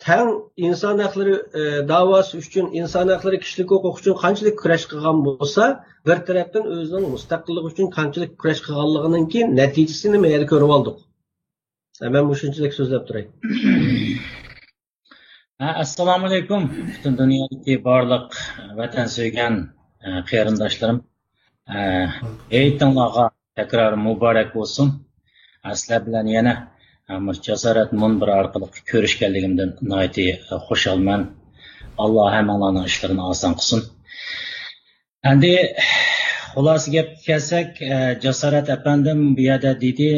تەڭ ئىنسان ھەقلىرى، ئە، داۋاسى ئۈچۈن، ئىنسان ھەقلىرى، كىشىلىك ھوقۇق ئۈچۈن قانچىلىك كۈرەش قىلغان بولسا، بىر تەرەپتىن ئۆزىنىڭ مۇستەقىللىقى ئۈچۈن قانچىلىك كۈرەش قىلغانلىقىنىڭكى نەتىجىسىنى مەيەردە كۆرۈۋالدۇق. مەن مۇشۇنچىلىك سۆزلەپ تۇراي. ھە، ئەسسالامۇئەلەيكۇم. پۈتۈن دۇنيادىكى بارلىق ۋەتەن سۆيگەن، ئە، قېرىنداشلىرىم. ئە، ھېيتىڭلارغا تەكرار مۇبارەك بولسۇن. ئە، سىلەر بىلەن يەنە، ئە، مۇشۇ جاسارەت مۇنبىرى ئارقىلىق كۆرۈشكەنلىكىمدىن ناھايىتى، ئە، خۇشالمەن. ئاللا ھەممىڭلارنىڭ ئىشلىرىنى ئاسان قىلسۇن. ئەمدى خۇلاسە گەپكە كەلسەك، ئە، جاسارەت ئەپەندىم بۇ يەردە دېدى،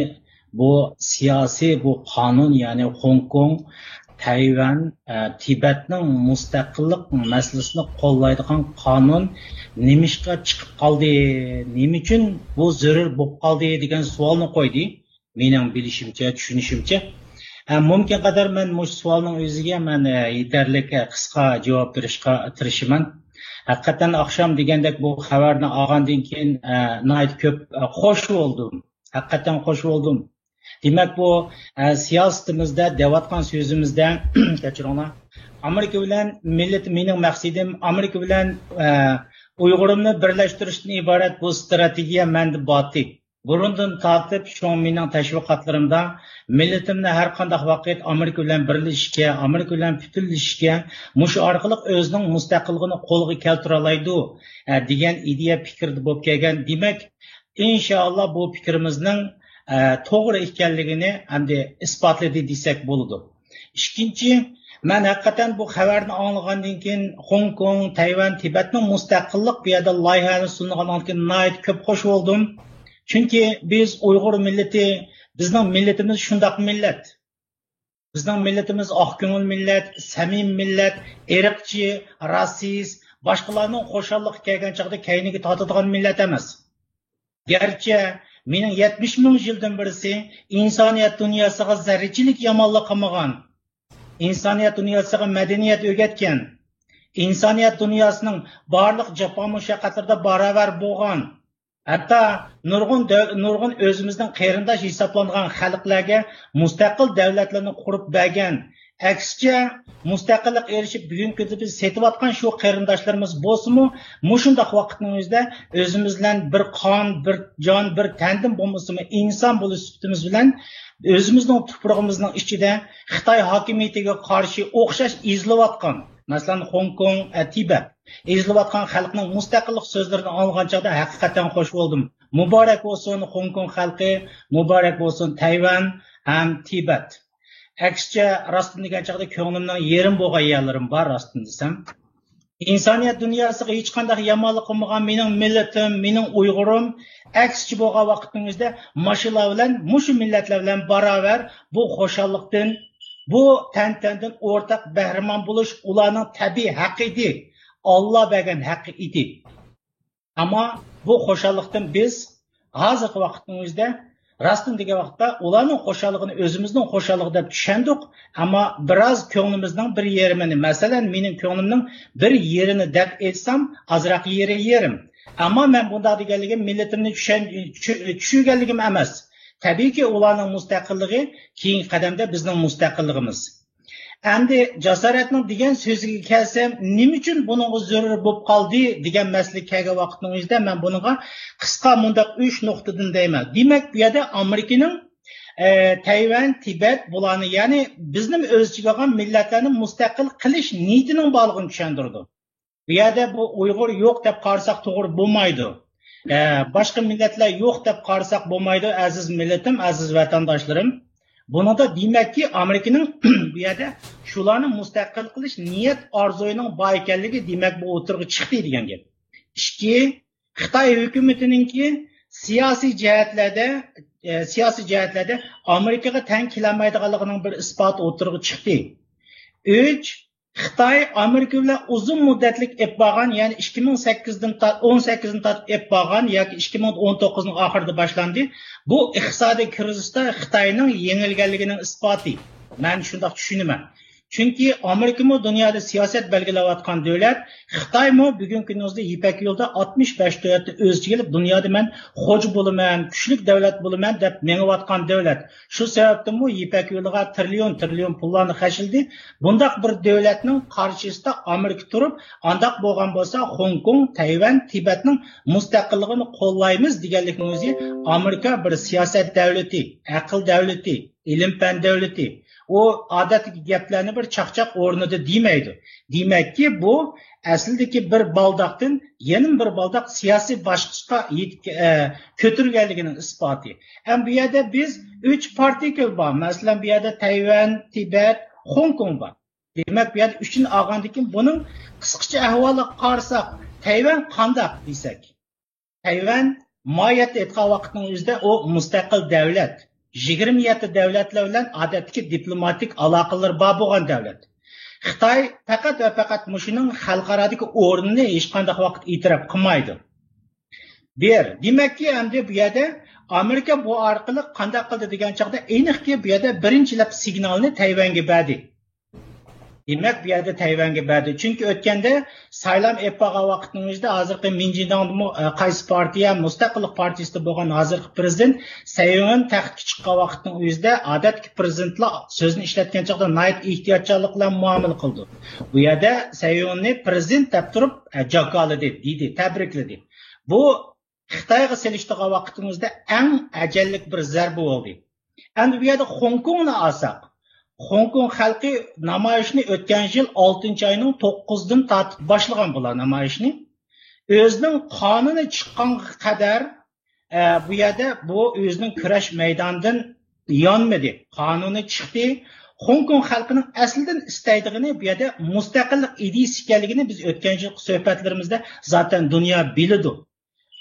بۇ سىياسىي، بۇ قانۇن، يەنى خوڭكوڭ، تەيۋەن، ئە، تىبەتنىڭ مۇستەقىللىق مەسىلىسىنى قوللايدىغان قانۇن نېمىشقا چىقىپ قالدى، نېمە ئۈچۈن بۇ زۆرۈر بولۇپ قالدى دېگەن سوئالنى قويدى. مېنىڭ بىلىشىمچە، چۈشىنىشىمچە. ئە، مۇمكىن قەدەر مەن مۇشۇ سوئالنىڭ ئۆزىگە مەن، ئە، يېتەرلىك، ئە، قىسقا جاۋاب بېرىشقا تىرىشىمەن. ھەقىقەتەن ئاخشام دېگەندەك بۇ خەۋەرنى ئالغاندىن كېيىن، ئە، ناھايىتى كۆپ، ئە، خوش بولدۇم. ھەقىقەتەن خوش بولدۇم. دېمەك، بۇ، ئە، سىياسىتىمىزدە دەۋاتقان سۆزىمىزدە، كەچۈرۈڭلار. ئامېرىكا بىلەن مىللىتى، مېنىڭ مەقسىتىم ئامېرىكا بىلەن، ئە، ئۇيغۇرۇمنى بىرلەشتۈرۈشتىن ئىبارەت بۇ ستراتېگىيە مەندە باتتى. بۇرۇندىن تارتىپ شۇڭا مېنىڭ تەشۋىقاتلىرىمدا مىللىتىمنى ھەر قانداق ۋاقىت ئامېرىكا بىلەن بىرلىشىشكە، ئامېرىكا بىلەن پۈتۈنلىشىشكە، مۇشۇ ئارقىلىق ئۆزىنىڭ مۇستەقىللىقىنى قولغا كەلتۈرەلەيدۇ، ئە، دېگەن ئىدىيە پىكىردە بولۇپ كەلگەن. دېمەك، ئىنشائاللا بۇ پىكرىمىزنىڭ، ئە، توغرا ئىكەنلىكىنى ئەمدى ئىسپاتلىدى دېسەك بولىدۇ. ئىككىنچى، مەن ھەقىقەتەن بۇ خەۋەرنى ئاڭلىغاندىن كېيىن، خوڭكوڭ، تەيۋەن، تىبەتنىڭ مۇستەقىللىق بۇ يەردە لايىھەنى سۇنغاندىن كېيىن ناھايىتى كۆپ خوش بولدۇم. چۈنكى بىز ئۇيغۇر مىللىتى، بىزنىڭ مىللىتىمىز شۇنداق مىللەت. بىزنىڭ مىللىتىمىز ئاق كۆڭۈل مىللەت، سەمىمىي مىللەت، ئىرقچى، راسىست، باشقىلارنىڭ خۇشاللىقىغا كەلگەن چاغدا كەينىگە تارتىدىغان مىللەت ئەمەس. گەرچە مېنىڭ يەتمىش مىڭ يىلدىن بېرىسى ئىنسانىيەت دۇنياسىغا زەررىچىلىك يامانلىق قىلمىغان، ئىنسانىيەت دۇنياسىغا مەدەنىيەت ئۆگەتكەن، ئىنسانىيەت دۇنياسىنىڭ بارلىق جاپا مۇشەققەتلىرىدە باراۋەر بولغان، ھەتتا نۇرغۇن دەۋ-، نۇرغۇن ئۆزىمىزنىڭ قېرىنداش ھېسابلانغان خەلقلەرگە مۇستەقىل دۆلەتلەرنى قۇرۇپ بەرگەن، ئەكسىچە، مۇستەقىللىققا ئېرىشىپ، بۈگۈنكى كۈندە بىز سېتىۋاتقان شۇ قېرىنداشلىرىمىز بولسىمۇ، مۇشۇنداق ۋاقىتنىڭ ئۆزىدە ئۆزىمىز بىلەن بىر قان، بىر جان، بىر تەندىن بولمىسىمۇ، ئىنسان بولۇش سۈپىتىمىز بىلەن ئۆزىمىزنىڭ تۇپرىقىمىزنىڭ ئىچىدە خىتاي ھاكىمىيىتىگە قارشى ئوخشاش ئېزىلىۋاتقان، مەسىلەن، خوڭكوڭ، ئە، تىبەت، ئېزىلىۋاتقان خەلقنىڭ مۇستەقىللىق سۆزلىرىنى ئاڭلىغان چاغدا ھەقىقەتەن خوش بولدۇم. مۇبارەك بولسۇن خوڭكوڭ خەلقى، مۇبارەك بولسۇن تەيۋەن ھەم تىبەت. ئەكسىچە، راستىنى دېگەن چاغدا كۆڭلۈمنىڭ يېرىم بولغان يەرلىرىم بار، راستىنى دېسەم. ئىنسانىيەت دۇنياسىغا ھېچقانداق يامانلىق قىلمىغان مېنىڭ مىللىتىم، مېنىڭ ئۇيغۇرۇم، ئەكسىچە بولغان ۋاقىتنىڭ ئۆزىدە ماشۇلار بىلەن، مۇشۇ مىللەتلەر بىلەن باراۋەر بۇ خۇشاللىقتىن، بۇ تەنتەنىدىن ئورتاق بەھرىمەن بولۇش ئۇلارنىڭ تەبىئىي ھەققى ئىدى، ئاللا بەرگەن ھەققى ئىدى. ئەمما بۇ خۇشاللىقتىن بىز ھازىرقى ۋاقىتنىڭ ئۆزىدە راستىنى دېگەن ۋاقىتتا، ئۇلارنىڭ خۇشاللىقىنى ئۆزىمىزنىڭ خۇشاللىقى دەپ چۈشەندۇق، ئەمما بىراز كۆڭلىمىزنىڭ بىر يېرىمىنى، مەسىلەن، مېنىڭ كۆڭلۈمنىڭ بىر يېرىنى دەپ ئېيتسام، ئازراق يېرى يېرىم. ئەمما مەن بۇنداق دېگەنلىكىم مىللىتىمنى چۈشەن-، چۈ-، چۈشۈرگەنلىكىم ئەمەس. تەبىئىيكى، ئۇلارنىڭ مۇستەقىللىقى كېيىنكى قەدەمدە بىزنىڭ مۇستەقىللىقىمىز. ئەمدى جاسارەتنىڭ دېگەن سۆزىگە كەلسەم، نېمە ئۈچۈن بۇنىڭغا زۆرۈر بولۇپ قالدى دېگەن مەسىلىگە كەلگەن ۋاقىتنىڭ ئۆزىدە مەن بۇنىڭغا قىسقا مۇنداق ئۈچ نۇقتىدىن دەيمەن. دېمەك، بۇ يەردە ئامېرىكىنىڭ، ئە، تەيۋەن، تىبەت بۇلارنى، يەنى بىزنىمۇ ئۆز ئىچىگە ئالغان مىللەتلەرنى مۇستەقىل قىلىش نىيىتىنىڭ بارلىقىنى چۈشەندۈرىدۇ. بۇ يەردە بۇ ئۇيغۇر يوق دەپ قارىساق توغرا بولمايدۇ. ئە، باشقا مىللەتلەر يوق دەپ قارىساق بولمايدۇ، ئەزىز مىللىتىم، ئەزىز ۋەتەنداشلىرىم. بۇنىڭدا دېمەككى، ئامېرىكىنىڭ بۇ يەردە شۇلارنى مۇستەقىل قىلىش نىيەت ئارزۇيىنىڭ بار ئىكەنلىكى، دېمەك، بۇ ئوتتۇرىغا چىقتى دېگەن گەپ. ئىككى، خىتاي ھۆكۈمىتىنىڭكى سىياسىي جەھەتلەردە، ئە، سىياسىي جەھەتلەردە ئامېرىكىغا تەڭ كېلەلمەيدىغانلىقىنىڭ بىر ئىسپاتى ئوتتۇرىغا چىقتى. ئۈچ، خىتاي ئامېرىكا بىلەن ئۇزۇن مۇددەتلىك ئېلىپ بارغان، يەنى ئىككى مىڭ سەككىزدىن تا-، ئون سەككىزدىن تارتىپ ئېلىپ بارغان ياكى ئىككى مىڭ ئون توققۇزنىڭ ئاخىرىدا باشلاندى. بۇ ئىقتىسادىي كىرىزىستا خىتاينىڭ يېڭىلگەنلىكىنىڭ ئىسپاتى. مەن شۇنداق چۈشىنىمەن. چۈنكى ئامېرىكىمۇ دۇنيادا سىياسەت بەلگىلەۋاتقان دۆلەت، خىتايمۇ بۈگۈنكى كۈنىمىزدە يىپەك يولىدا ئاتمىش بەش دۆلەتنى ئۆز ئىچىگە ئېلىپ، دۇنيادا مەن خوجا بولىمەن، كۈچلۈك دۆلەت بولىمەن دەپ مېڭىۋاتقان دۆلەت. شۇ سەۋەبتىنمۇ يىپەك يولىغا تىرىليون، تىرىليون پۇللارنى خەجلىدى. بۇنداق بىر دۆلەتنىڭ قارشىسىدا ئامېرىكا تۇرۇپ، ئانداق بولغان بولسا، خوڭكوڭ، تەيۋەن، تىبەتنىڭ مۇستەقىللىقىنى قوللايمىز دېگەنلىكنىڭ ئۆزى ئامېرىكا بىر سىياسەت دەۋلىتى، ئەقىل دەۋلىتى، ئىلىم-پەن دۆلىتى. ئۇ ئادەتتىكى گەپلەرنى بىر چاقچاق ئورنىدا دېمەيدۇ. دېمەككى، بۇ ئەسلىدىكى بىر بالداقتىن يەنە بىر بالداق سىياسىي باسقۇچقا يېتىپ، ئە، كۆتۈرگەنلىكىنىڭ ئىسپاتى. ئەمما بۇ يەردە بىز ئۈچ پارتىكل بار. مەسىلەن، بۇ يەردە تەيۋەن، تىبەت، خوڭكوڭ بار. دېمەك، بۇ يەردە ئۈچىنى ئالغاندىن كېيىن بۇنىڭ قىسقىچە ئەھۋالىغا قارىساق، تەيۋەن قانداق دېسەك، تەيۋەن ماھىيەتتە ئېيتقان ۋاقىتنىڭ ئۆزىدە ئۇ مۇستەقىل دەۋلەت. يىگىرمە يەتتە دەۋلەتلەر بىلەن ئادەتتىكى دىپلوماتىك ئالاقىلىرى بار بولغان دەۋلەت. خىتاي پەقەت ۋە پەقەت مۇشۇنىڭ خەلقئارادىكى ئورنىنى ھېچقانداق ۋاقىت ئېتىراپ قىلمايدۇ. بىر، دېمەككى، ئەمدى بۇ يەردە ئامېرىكا بۇ ئارقىلىق قانداق قىلدى دېگەن چاغدا، ئېنىقكى، بۇ يەردە بىرىنچىلەپ سىگنالنى تەيۋەنگە بەردى. دېمەك، بۇ يەردە تەيۋەنگە بەردى. چۈنكى ئۆتكەندە سايلام ئېلىپ بارغان ۋاقىتنىڭ ئۆزىدە ھازىرقى مىنجىداڭدىمۇ، ئە، قايسى پارتىيە، مۇستەقىللىق پارتىيىسىدا بولغان ھازىرقى پىرېزىدېنت سەي ئىڭۋېن تەختكە چىققان ۋاقىتنىڭ ئۆزىدە ئادەتتىكى پىرېزىدېنتلار سۆزنى ئىشلەتكەن چاغدا ناھايىتى ئېھتىياتچانلىق بىلەن مۇئامىلە قىلىدۇ. بۇ يەردە سەي ئىڭۋېننى پىرېزىدېنت دەپ تۇرۇپ، ئە، جاكارلىدى، دېدى، تەبرىكلىدى. بۇ خىتايغا سېلىشتۇرغان ۋاقتىمىزدا ئەڭ ئەجەللىك بىر زەربە بولدى. ئەمدى بۇ يەردە خوڭكوڭنى ئالساق، خوڭكوڭ خەلقى نامايىشنى ئۆتكەن يىل ئالتىنچى ئاينىڭ توققۇزىدىن تارتىپ باشلىغان بۇلار نامايىشنى. ئۆزىنىڭ قانۇنى چىققانغا قەدەر، ئە، بۇ يەردە بۇ ئۆزىنىڭ كۈرەش مەيدانىدىن يانمىدى. قانۇنى چىقتى. خوڭكوڭ خەلقىنىڭ ئەسلىدىن ئىستەيدىغىنى بۇ يەردە مۇستەقىللىق ئىدىيىسى ئىكەنلىكىنى بىز ئۆتكەن يىلقى سۆھبەتلىرىمىزدە زاتەن دۇنيا بىلىدۇ.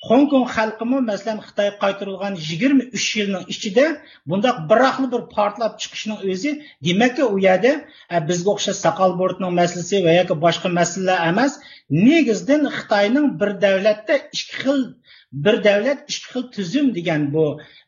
خوڭكوڭ خەلقىمۇ، مەسىلەن، خىتايغا قايتۇرۇلغان يىگىرمە ئۈچ يىلنىڭ ئىچىدە بۇنداق بىراقلا بىر پارتلاپ چىقىشنىڭ ئۆزى، دېمەككى، ئۇ يەردە، ئە، بىزگە ئوخشاش ساقال بۇرۇتنىڭ مەسىلىسى ۋە ياكى باشقا مەسىلىلەر ئەمەس، نېگىزدىن خىتاينىڭ بىر دەۋلەتتە ئىككى خىل، بىر دەۋلەت، ئىككى خىل تۈزۈم دېگەن بۇ،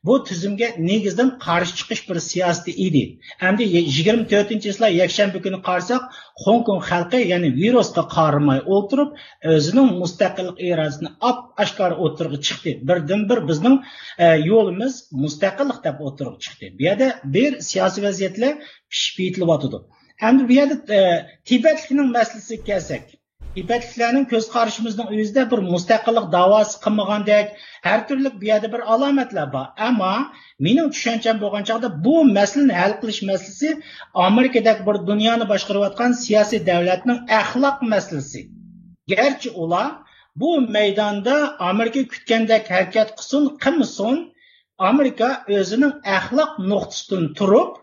بۇ تۈزۈمگە نېگىزدىن قارشى چىقىش بىر سىياسىتى ئىدى. ئەمدى يىگىرمە تۆتىنچى چىسلا يەكشەنبە كۈنى قارىساق، خوڭكوڭ خەلقى يەنە ۋىرۇسقا قارىماي ئولتۇرۇپ، ئۆزىنىڭ مۇستەقىللىق ئىرادىسىنى ئاپئاشكارا ئوتتۇرىغا چىقتى. بىردىنبىر بىزنىڭ، ئە، يولىمىز مۇستەقىللىق دەپ ئوتتۇرىغا چىقتى. بۇ يەردە بىر سىياسىي ۋەزىيەتلەر پىشىپ يېتىلىۋاتىدۇ. ئەمدى بۇ يەردە، ئە، تىبەتلىكنىڭ مەسىلىسىگە كەلسەك، تىبەتلىكلەرنىڭ كۆز قارىشىمىزنىڭ ئۆزىدە بىر مۇستەقىللىق داۋاسى قىلمىغاندەك، ھەر تۈرلۈك بۇ يەردە بىر ئالامەتلەر بار. ئەمما مېنىڭ چۈشەنچەم بولغان چاغدا بۇ مەسىلىنى ھەل قىلىش مەسىلىسى ئامېرىكىدەك بىر دۇنيانى باشقۇرۇۋاتقان سىياسىي دەۋلەتنىڭ ئەخلاق مەسىلىسى. گەرچە ئۇلار بۇ مەيداندا ئامېرىكا كۈتكەندەك ھەرىكەت قىلسۇن، قىلمىسۇن، ئامېرىكا ئۆزىنىڭ ئەخلاق نۇقتىسىدىن تۇرۇپ،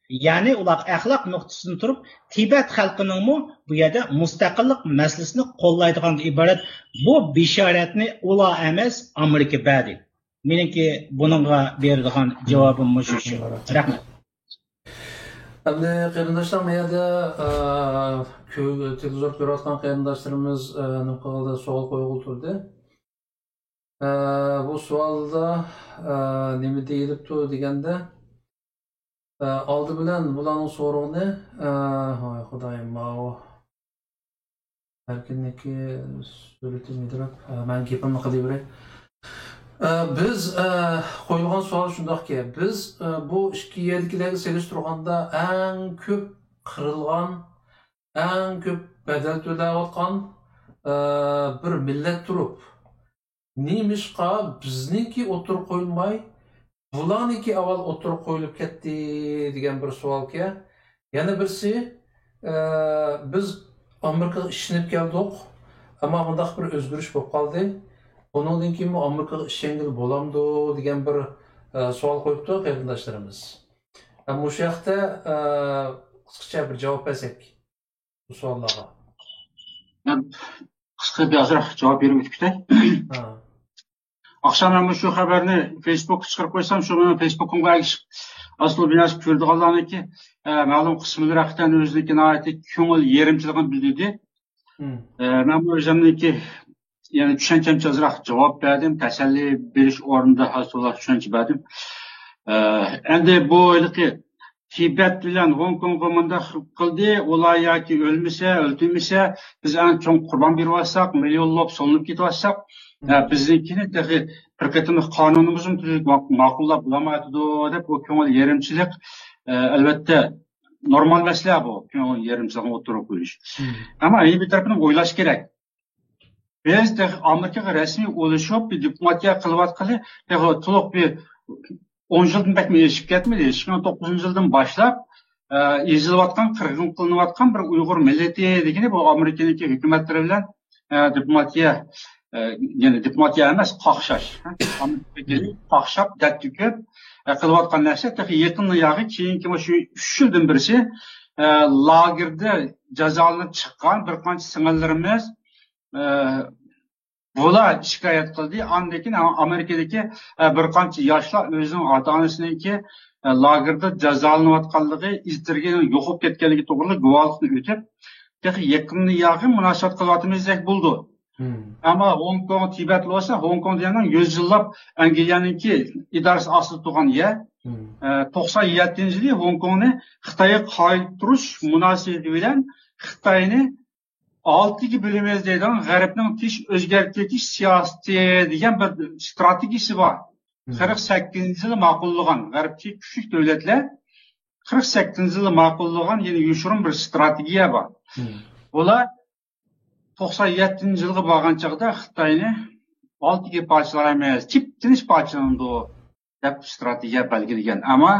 يەنى ئۇلار ئەخلاق نۇقتىسىدىن تۇرۇپ، تىبەت خەلقىنىڭمۇ بۇ يەردە مۇستەقىللىق مەسىلىسىنى قوللايدىغانغا ئىبارەت بۇ بېشارەتنى ئۇلار ئەمەس، ئامېرىكا بەردى. مېنىڭكى بۇنىڭغا بېرىدىغان جاۋابىم مۇشۇ شۇ. رەھمەت. ئەمدى قېرىنداشلار، بۇ يەردە، ئە، كۆ-، تېلېۋىزور كۆرۈۋاتقان قېرىنداشلىرىمىز، ئە، نېمە قىلغىلى، سوئال قويغىلى تۇردى. ئە، بۇ سوئالدا، ئە، نېمە دېيىلىپتۇ دېگەندە، ئە، ئالدى بىلەن بۇلارنىڭ سورىقىنى، ئە، ۋاي خۇدايىم، ماۋۇ ئەركىننىڭكى سۈرىتى مىدىرلاپ، ئە، مەن گېپىمنى قىلىۋېرەي. ئە، بىز، ئە، قويۇلغان سوئال شۇنداقكى، بىز، ئە، بۇ ئىككى يەردىكىلەرگە سېلىشتۇرغاندا ئەڭ كۆپ قىرىلغان، ئەڭ كۆپ بەدەل تۆلەۋاتقان، ئە، بىر مىللەت تۇرۇپ، نېمىشقا بىزنىڭكى ئوتتۇرىغا قويۇلماي، بۇلارنىڭكى ئاۋۋال ئوتتۇرىغا قويۇلۇپ كەتتى دېگەن بىر سوئالكەن. يەنە بىرسى، ئە، بىز ئامېرىكىغا ئىشىنىپ كەلدۇق، ئەمما مۇنداق بىر ئۆزگىرىش بولۇپ قالدى. بۇنىڭدىن كېيىنمۇ ئامېرىكىغا ئىشەنگىلى بولامدۇ دېگەن بىر، ئە، سوئال قويۇپتۇ قېرىنداشلىرىمىز. ئە، مۇشۇ ھەقتە، ئە، قىسقىچە بىر جاۋاب بەرسەك بۇ سوئاللارغا. مەن قىسقا بىر ئازراق جاۋاب بېرىپ ئۆتۈپ كېتەي. ھە. ئاخشام مەن مۇشۇ خەۋەرنى فېيسبۇكقا چىقىرىپ قويسام، شۇ مېنىڭ فېيسبۇكۇمغا ئەگىشىپ، ئاسىلى بىناس كۆرىدىغانلارنىڭكى، ئە، مەلۇم قىسىملىرى ھەقىقەتەن ئۆزىنىڭكى ناھايىتى كۆڭۈل يېرىمچىلىقىنى بىلدۈردى. مم. ئە، مەن بۇ ئۆزۈمنىڭكى، يەنى چۈشەنچەمچە ئازراق جاۋاب بەردىم، تەسەللى بېرىش ئورنىدا ھازىرلا چۈشەنچە بەردىم. ئە، ئەمدى بۇ ھېلىقى تىبەت بىلەن خوڭكوڭغا مۇنداق قىلدى، ئۇلار ياكى ئۆلمىسە، ئۆلتۈرمىسە، بىز ئەڭ چوڭ قۇربان بېرىۋاتساق، مىليونلاپ سولىنىپ كېتىۋاتساق، ئە، بىزنىڭكىنى تېخى بىر قېتىملىق قانۇنىمىزمۇ تۈزۈك ما-، ماقۇللاپ بولالمايۋاتىدۇ، دەپ بۇ كۆڭۈل يېرىمچىلىق، ئە، ئەلۋەتتە، نورمال مەسىلە بۇ، كۆڭۈل يېرىمچىلىقنى ئوتتۇرىغا قويۇش. مم. ئەمما يەنە بىر تەرىپىدىن ئويلاش كېرەك. بىز تېخى ئامېرىكىغا رەسمىي ئۇلىشىپ، بىر دىپلوماتىيە قىلىۋاتقىلى، تېخى تولۇق بىر ئون يىلدىن بەكمۇ ئېشىپ كەتمىدى. ئىككى مىڭ توققۇزىنچى يىلدىن باشلاپ، ئە، ئېزىلىۋاتقان، قىرغىن قىلىنىۋاتقان بىر ئۇيغۇر مىللىتى دېگىنى بۇ ئامېرىكىنىڭكى ھۆكۈمەتلىرى بىلەن، ئە، دىپلوماتىيە، ئە، يەنى دىپلوماتىيە ئەمەس، قاقشاش. ئامېرىكىنى قاقشاپ، دەرد تۆكۈپ، ئە، قىلىۋاتقان نەرسە تېخى يېقىندىن ياغى كېيىنكى مۇشۇ ئۈچ يىلدىن بىرسى، ئە، لاگېردا جازالىنىپ چىققان بىر قانچە سىڭىللىرىمىز، ئە، بۇلار شىكايەت قىلدى. ئاندىن كېيىن ئامېرىكىدىكى، ئە، بىر قانچە ياشلار ئۆزىنىڭ ئاتا-ئانىسىنىڭكى، ئە، لاگېردا جازالىنىۋاتقانلىقى، ئىز-دېرىكى يوقاپ كەتكەنلىكى توغرىلىق گۇۋاھلىقنى ئۆتۈپ، تېخى يېقىندىن ياغى مۇناسىۋەت قىلىۋاتىمىز دېسەك بولىدۇ. مم. ئەمما خوڭكوڭ، تىبەت بولسا، خوڭكوڭ دېگەننىڭ يۈز يىللاپ ئەنگلىيەنىڭكى ئىدارىسى ئاستىدا تۇرغان يەر. مم. ئە، توقسان يەتتىنچى يىلى خوڭكوڭنى خىتايغا قايتۇرۇش مۇناسىۋىتى بىلەن خىتاينى ئالتىگە بۆلىمىز دەيدىغان غەربنىڭ تىنچ ئۆزگەرتىۋېتىش سىياسىتى دېگەن بىر ئىستراتېگىيىسى بار. مم. قىرىق سەككىزىنچى يىلى ماقۇللىغان غەربتىكى كۈچلۈك دۆلەتلەر قىرىق سەككىزىنچى يىلى ماقۇللىغان يەنە يوشۇرۇن بىر ئىستراتېگىيە بار. مم. بۇلار توقسان يەتتىنچى يىلغا بارغان چاغدا خىتاينى ئالتىگە پارچىلايمىز، تىپ-تىنچ پارچىلىنىدۇ، دەپ ئىستراتېگىيە بەلگىلىگەن. ئەمما،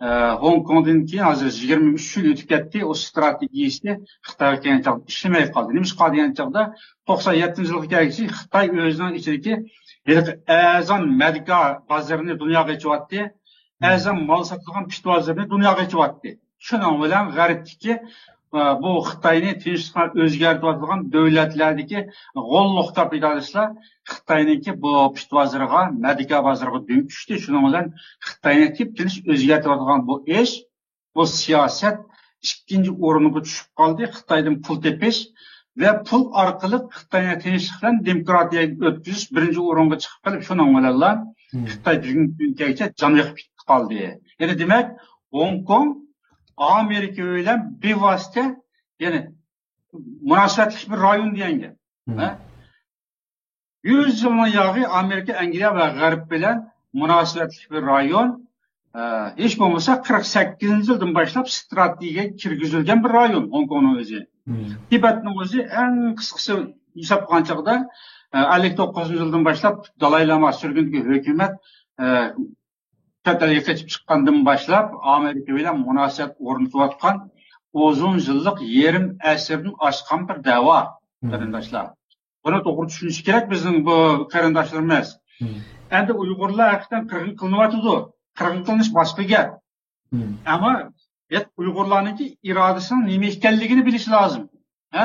ئە، خوڭكوڭدىن كېيىن ھازىر يىگىرمە ئۈچ يىل ئۆتۈپ كەتتى. ئۇ ئىستراتېگىيىسى خىتايغا كەلگەن چاغدا ئىشلىمەي قالدى. نېمىشقا دېگەن چاغدا توقسان يەتتىنچى يىلغا كەلگۈچە خىتاي ئۆزىنىڭ ئىچىدىكى ھېلىقى ئەرزان مەدىكا بازىرىنى دۇنياغا ئېچىۋاتتى. مم. ئەرزان مال ساتىدىغان پىت بازىرىنى دۇنياغا ئېچىۋاتتى. شۇنىڭ بىلەن غەربتىكى، ئە، بۇ خىتاينى تىنچلىققا ئۆزگەرتىۋاتىدىغان دۆلەتلەردىكى غوللۇق كاپىتالىستلار خىتاينىڭكى بۇ پىت بازىرىغا، مەدىكا بازىرىغا دۈم چۈشتى. شۇنىڭ بىلەن خىتاينى تىپ-تىنچ ئۆزگەرتىۋاتىدىغان بۇ ئىش، بۇ سىياسەت ئىككىنچى ئورۇنغا چۈشۈپ قالدى. خىتايدىن پۇل تېپىش ۋە پۇل ئارقىلىق خىتاينى تىنچلىق بىلەن دېموكراتىيەگە ئۆتكۈزۈش بىرىنچى ئورۇنغا چىقىپ قېلىپ، شۇنىڭ بىلەنلا مم. خىتاي بۈگۈنكى كۈنگىچە جان يېقىپ قالدى. يەنى دېمەك، خوڭكوڭ ئامېرىكا بىلەن بىۋاسىتە، يەنى مۇناسىۋەتلىك بىر رايون دېگەن گەپ. مم. ھە؟ يۈز يىلنىڭ ياغى ئامېرىكا، ئەنگلىيە ۋە غەرب بىلەن مۇناسىۋەتلىك بىر رايون. ئە، ھېچ بولمىسا قىرىق سەككىزىنچى يىلدىن باشلاپ ئىستراتېگىيەگە كىرگۈزۈلگەن بىر رايون خوڭكوڭنىڭ ئۆزى. مم. تىبەتنىڭ ئۆزى ئەڭ قىسقىسى ھېساب قىلغان چاغدا، ئە، ئەللىك توققۇزىنچى يىلدىن باشلاپ دالاي لاما سۈرگۈندىكى ھۆكۈمەت، ئە، چەت ئەلگە قېچىپ چىققاندىن باشلاپ ئامېرىكا بىلەن مۇناسىۋەت ئورنىتىۋاتقان ئۇزۇن يىللىق، يېرىم ئەسىردىن ئاشقان بىر دەۋا، مم. قېرىنداشلار. بۇنى توغرا چۈشىنىشى كېرەك بىزنىڭ بۇ قېرىنداشلىرىمىز. مم. ئەمدى ئۇيغۇرلار ھەقىقەتەن قىرغىن قىلىنىۋاتىدۇ. قىرغىن قىلىنىش باشقا گەپ. مم. ئەمما ئۇيغۇرلارنىڭكى ئىرادىسىنىڭ نېمە ئىكەنلىكىنى بىلىش لازىم. ھە؟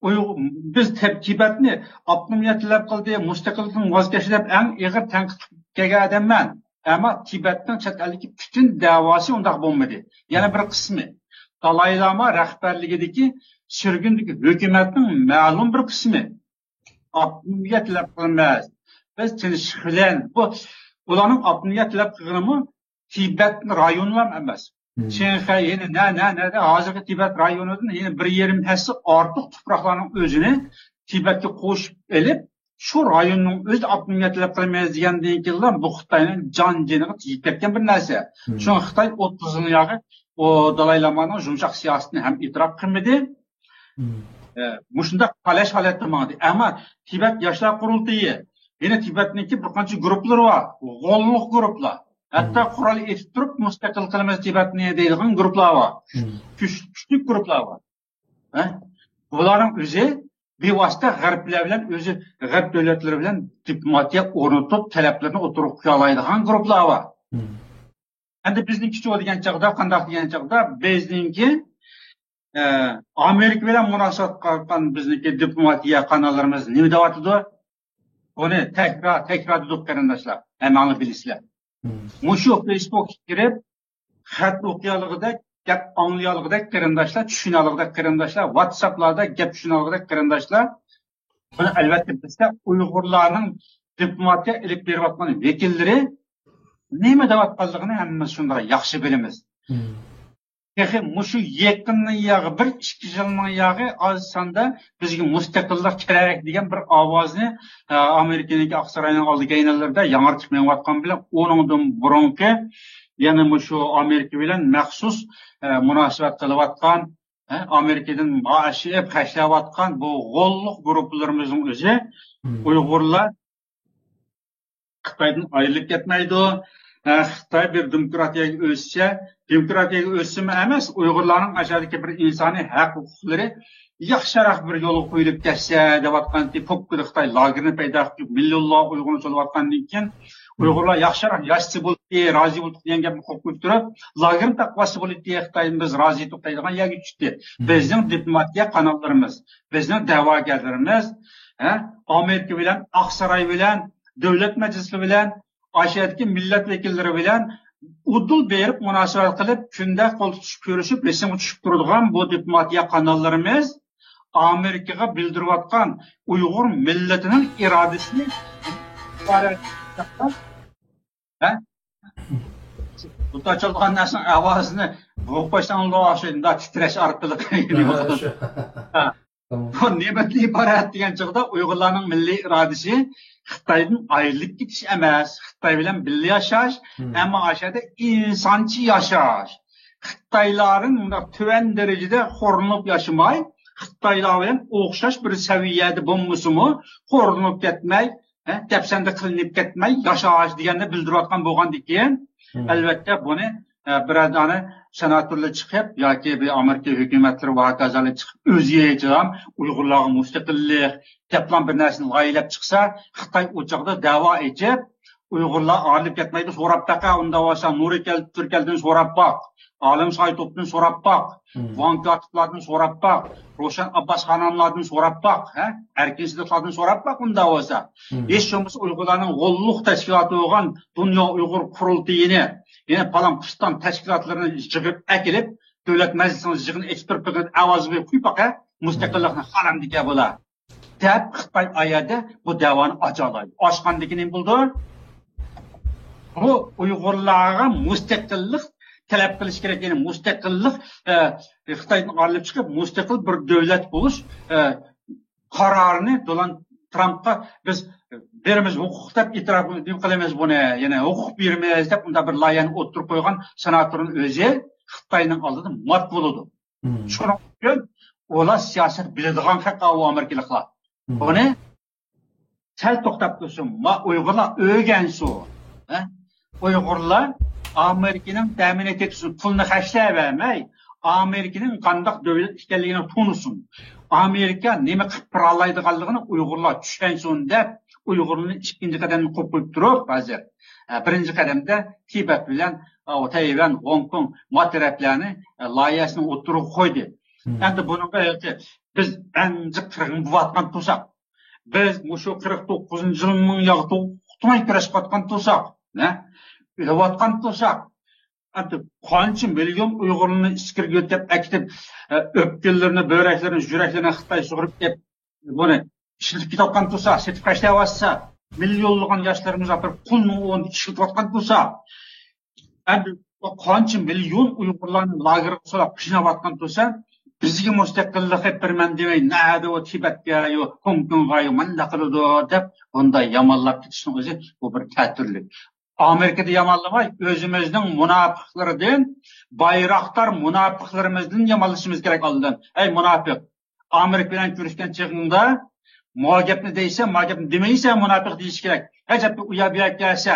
ئۇيغۇر، بىز تىبەتنى ئاپتونومىيە تەلەپ قىلدى، مۇستەقىللىقتىن ۋاز كەچتى دەپ ئەڭ ئېغىر تەنقىد قىلىپ كەلگەن ئادەممەن. ئەمما تىبەتنىڭ چەت ئەلدىكى پۈتۈن دەۋاسى ئۇنداق بولمىدى. يەنە بىر قىسمى، دالاي لاما رەھبەرلىكىدىكى سۈرگۈندىكى ھۆكۈمەتنىڭ مەلۇم بىر قىسمى ئاپتونومىيە تەلەپ قىلىمىز، بىز تىنچلىق بىلەن، بۇ، ئۇلارنىڭ ئاپتونومىيە تەلەپ قىلغىنىمۇ تىبەت رايونىلا ئەمەس. شىنخەي، يەنە نە، نە، نەدە، ھازىرقى تىبەت رايونىدىن يەنە بىر يېرىم ھەسسە ئارتۇق تۇپراقلارنىڭ ئۆزىنى تىبەتكە قوشۇپ ئېلىپ، شۇ رايوننىڭ ئۆزىدە ئاپتونومىيە تەلەپ قىلىمىز دېگەندىن كېيىنلا بۇ خىتاينىڭ جان جېنىغا تېگىپ كەتكەن بىر نەرسە. شۇڭا خىتاي ئوتتۇز يىلنىڭ ياغى ئۇ دالاي لامانىڭ يۇمشاق سىياسىتىنى ھەم ئېتىراپ قىلمىدى. ئە، مۇشۇنداق پالەچ ھالەتتە ماڭدى. ئەمما تىبەت ياشلار قۇرۇلتىيى، يەنە تىبەتنىڭكى بىر قانچە گۇرۇپپىلىرى بار. غوللۇق گۇرۇپپىلار. ھەتتا قورال ئېتىپ تۇرۇپ مۇستەقىل قىلىمىز تىبەتنى دەيدىغان گۇرۇپپىلار بار. كۈچ-، كۈچلۈك گۇرۇپپىلار بار. ھە؟ بۇلارنىڭ ئۆزى بىۋاسىتە غەربلەر بىلەن، ئۆزى غەرب دۆلەتلىرى بىلەن دىپلوماتىيە ئورنىتىپ، تەلەپلىرىنى ئوتتۇرىغا قويالايدىغان گۇرۇپپىلار بار. ئەمدى بىزنىڭكىچۇ دېگەن چاغدا، قانداق دېگەن چاغدا، بىزنىڭكى، ئە، ئامېرىكا بىلەن مۇناسىۋەت قىلغان بىزنىڭكى دىپلوماتىيە قاناللىرىمىز نېمە دەۋاتىدۇ؟ بۇنى تەكرار، تەكرار دېدۇق قېرىنداشلار. ھەممەڭلار بىلىسىلەر. مۇشۇ فېيسبۇكقا كىرىپ، خەت ئوقۇيالىغۇدەك، گەپ ئاڭلىيالىغۇدەك قېرىنداشلار، چۈشىنەلىغۇدەك قېرىنداشلار، ۋاتساپلاردا گەپ چۈشىنەلىغۇدەك قېرىنداشلار، بۇنى ئەلۋەتتە بىزدە ئۇيغۇرلارنىڭ دىپلوماتىيە ئېلىپ بېرىۋاتقان ۋەكىللىرى نېمە دەۋاتقانلىقىنى ھەممىمىز شۇنداق ياخشى بىلىمىز. تېخى مۇشۇ يېقىننىڭ ياغى، بىر ئىككى يىلنىڭ ياغى ئاز ساندا بىزگە مۇستەقىللىق كېرەك دېگەن بىر ئاۋازنى، ئە، ئامېرىكىنىڭكى ئاقساراينىڭ ئالدىكى ئەينەلىرىدە ياڭرىتىپ مېڭىۋاتقان بىلەن، ئۇنىڭدىن بۇرۇنقى يەنە مۇشۇ ئامېرىكا بىلەن مەخسۇس، ئە، مۇناسىۋەت قىلىۋاتقان، ئامېرىكىدىن مائاش يەپ خەجلەۋاتقان بۇ غوللۇق گۇرۇپپىلىرىمىزنىڭ ئۆزى ئۇيغۇرلار خىتايدىن ئايرىلىپ كەتمەيدۇ. خىتاي بىر دېموكراتىيەگە ئۆتسە، دېموكراتىيەگە ئۆتسىمۇ ئەمەس، ئۇيغۇرلارنىڭ ئاشۇدىكى بىر ئىنسانىي ھەق ھوقۇقلىرى ياخشىراق بىر يولغا قويۇلۇپ كەتسە دەۋاتقان، پوككىدا خىتاي لاگېرىنى پەيدا قىلىپ، مىليونلار ئۇيغۇرنى سولىۋاتقاندىن كېيىن، ئۇيغۇرلار ياخشىراق ياشىسا بولدى، رازى بولدۇق دېگەن گەپنى قوقۇپ تۇرۇپ، لاگېرنى تاقىۋاتسا بولدى، خىتايدىن بىز رازى تۇردۇق دەيدىغان يەرگە چۈشتى. بىزنىڭ دىپلوماتىيە قاناللىرىمىز، بىزنىڭ دەۋاگەرلىرىمىز، ھە، ئامېرىكا بىلەن، ئاقساراي بىلەن، دۆلەت مەجلىسى بىلەن، ئاشۇ يەردىكى مىللەت ۋەكىللىرى بىلەن ئۇدۇل بېرىپ مۇناسىۋەت قىلىپ، كۈندە قول تۇتۇشۇپ كۆرۈشۈپ، بېسىمغا چۈشۈپ تۇرىدىغان بۇ دىپلوماتىيە قاناللىرىمىز ئامېرىكىغا بىلدۈرۈۋاتقان ئۇيغۇر مىللىتىنىڭ ئىرادىسىنى ئىپادىلەپ، ھە؟ بۇ تاچالغان نەرسىنىڭ ئاۋازىنى بوغۇپ قويساڭلار، شۇنداق تىترەش ئارقىلىق. ھە، شۇ. ھە. بۇ نېمىدىن ئىبارەت دېگەن چاغدا، ئۇيغۇرلارنىڭ مىللىي ئىرادىسى خىتايدىن ئايرىلىپ كېتىش ئەمەس، خىتاي بىلەن بىللە ياشاش، ئەمما ئاشۇ يەردە ئىنسانچە ياشاش. خىتايلاردىن مۇنداق تۆۋەن دەرىجىدە خورلىنىپ ياشىماي، خىتايلار بىلەن ئوخشاش بىر سەۋىيەدە بولمىسىمۇ، خورلىنىپ كەتمەي، ھە، دەپسەندە قىلىنىپ كەتمەي ياشاش دېگەننى بىلدۈرۈۋاتقان بولغاندىكىن، ئەلۋەتتە بۇنى، ھە، بىرەر دانە سېناتورلار چىقىپ ياكى بىر ئامېرىكا ھۆكۈمەتلىرى ۋە ھاكازالار چىقىپ ئۆزى يېچىغان ئۇيغۇرلارغا مۇستەقىللىق دەپلا بىر نەرسىنى لايىھەلەپ چىقسا، خىتاي ئۇ چاغدا دەۋا ئېچىپ، ئۇيغۇرلار ئايرىلىپ كەتمەيدۇ، سوراپ باقە، ئۇنداق بولسا نۇرى كەل-، تۈركەلدىن سوراپ باق، ئالىم سايتوپتىن سوراپ باق، ۋاڭ كاتىپلاردىن سوراپ باق، روشەن ئابباس خانانلاردىن سوراپ باق، ھە؟ ئەركىن سىدىقلاردىن سوراپ باق، ئۇنداق بولسا. ھېچ بولمىسا ئۇيغۇرلارنىڭ غوللۇق تەشكىلاتى بولغان دۇنيا ئۇيغۇر قۇرۇلتىيىنى، يەنە پالان پۇستان تەشكىلاتلىرىنى يىغىپ ئەكېلىپ، دۆلەت مەجلىسىنىڭ يىغىنى ئېچىپ تۇرۇپ بىر ئاۋاز بېرىپ قويۇپ باقە، مۇستەقىللىقنى خالامدىكەن بۇلار دەپ، خىتاي ئايەردە بۇ دەۋانى ئاچالايدۇ. ئاچقاندىكىن نېمە بولىدۇ؟ بۇ ئۇيغۇرلارغا مۇستەقىللىق تەلەپ قىلىش كېرەك. يەنى مۇستەقىللىق، ئە، خىتايدىن ئايرىلىپ چىقىپ، مۇستەقىل بىر دۆلەت بولۇش، ئە، قارارىنى دونالد ترامپقا بىز بېرىمىز، ھوقۇق دەپ ئېتىراپ نېمە قىلىمىز بۇنى، يەنى ھوقۇق بېرىمىز دەپ، ئۇنداق بىر لايىھەنى ئوتتۇرىغا قويغان سېناتورنىڭ ئۆزى خىتاينىڭ ئالدىدا مات بولىدۇ. شۇنىڭ ئۈچۈن ئۇلار سىياسەت بىلىدىغان خەق ئۇ ئامېرىكىلىقلار. بۇنى سەل توختاپ تۇرسۇن. ما ئۇيغۇرلار ئۆگەنسۇن. ھە؟ ئۇيغۇرلار ئامېرىكىنىڭ تەمىنات ئېتىشىنى، پۇلنى خەجلەۋەرمەي، ئامېرىكىنىڭ قانداق دۆلەت ئىكەنلىكىنى تونۇسۇن. ئامېرىكا نېمە قىلىپ بېرەلەيدىغانلىقىنى ئۇيغۇرلار چۈشەنسۇن دەپ، ئۇيغۇرلارنى ئىككىنچى قەدەمگە قويۇپ قويۇپ تۇرۇپ، ھازىر، ئە، بىرىنچى قەدەمدە تىبەت بىلەن، ئە، تەيۋەن، گونكونگ، ما تەرەپلەرنى، ئە، لايىھەسىنى ئوتتۇرىغا قويدى. ئەمدى بۇنىڭغا بىز ئەنجە قىرغىن بولۇۋاتقان تۇرساق، بىز مۇشۇ قىرىق توققۇزىنچى يىلنىڭ ياغ توختىماي كۈرەشكە پاتقان تۇرساق، نە؟ ئۆلۈۋاتقان تۇرساق، ئەمدى قانچە مىليون ئۇيغۇرلارنى ئىچكىرىگە يۆتكەپ ئەكېتىپ، ئە، ئۆپكىلىرىنى، بۆرەكلىرىنى، يۈرەكلىرىنى خىتاي سۇغۇرۇپ كەپ، بۇنى ئىشلىتىپ كېتىۋاتقان تۇرسا، سېتىپ خەجلەۋاتسا، مىليونلىغان ياشلىرىمىز ئاپىرىپ قۇلنىڭ ئورنىدا ئىشلىتىۋاتقان بولسا، ئەمدى قانچە مىليون ئۇيغۇرلارنى لاگېرغا سولاپ قىيناۋاتقان تۇرسا، بىزگە مۇستەقىللىق ئېلىپ بېرىمەن دېمەي، نەدە ئۇ تىبەتكە يو، خوڭكوڭغا يو، مانداق قىلىدۇ دەپ بۇنداق يامانلاپ كېتىشنىڭ ئۆزى بۇ بىر تەتۈرلۈك. ئامېرىكىدا يامانلىماي، ئۆزىمىزنىڭ مۇناپىقلىرىدىن، بايراقدار مۇناپىقلىرىمىزدىن يامانلىشىمىز كېرەك ئالدىن. ئەي مۇناپىق، ئامېرىكا بىلەن كۆرۈشكەن چېغىڭدا ما گەپنى دەيسەن، ما گەپنى دېمەيسەن، مۇناپىق دېيىش كېرەك. ئەجەب ئۇ يا بۇ يەرگە كەلسە،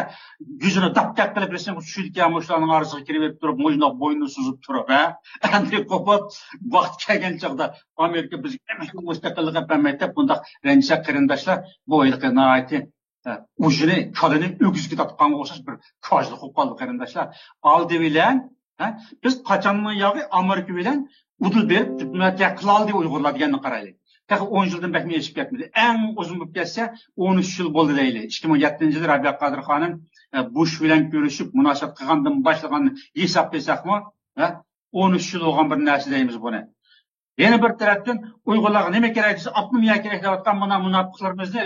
يۈزىنى داپتەك قىلىپ رەسىم چۈشىدىكەن، مۇشۇلارنىڭ ئارىسىغا كىرىۋېلىپ تۇرۇپ، مۇشۇنداق بوينىنى سوزۇپ تۇرۇپ، ھە؟ ئەمدى قوپۇپ، ۋاقتى كەلگەن چاغدا ئامېرىكا بىزگە مۇستەقىللىق ئېلىپ بەرمەيدۇ دەپ، بۇنداق رەنجىسە قېرىنداشلار، بۇ ھېلىقى ناھايىتى، ھە، ئۇجىنى، كالىنى ئۆگزىگە تارتقانغا ئوخشاش بىر كاجلىق بولۇپ قالدى، قېرىنداشلار. ئالدى بىلەن، ھە، بىز قاچانمۇ ياغى ئامېرىكا بىلەن ئۇدۇل بېرىپ دىپلوماتىيە قىلالدى ئۇيغۇرلار دېگەننى قارايلى. تېخى ئون يىلدىن بەكمۇ ئېشىپ كەتمىدى. ئەڭ ئۇزۇن بولۇپ كەتسە ئون ئۈچ يىل بولدى دەيلى. ئىككى مىڭ يەتتىنچى يىلى رەبىيە قادىر خانىم، ئە، بۇش بىلەن كۆرۈشۈپ مۇناسىۋەت قىلغاندىن باشلىغان ھېساب قىلساقمۇ، ھە، ئون ئۈچ يىل بولغان بىر نەرسە دەيمىز بۇنى. يەنە بىر تەرەپتىن ئۇيغۇرلارغا نېمە كېرەك دېسە، ئاپتونوم يەر كېرەك دەۋاتقان مانا مۇناپىقلىرىمىزنى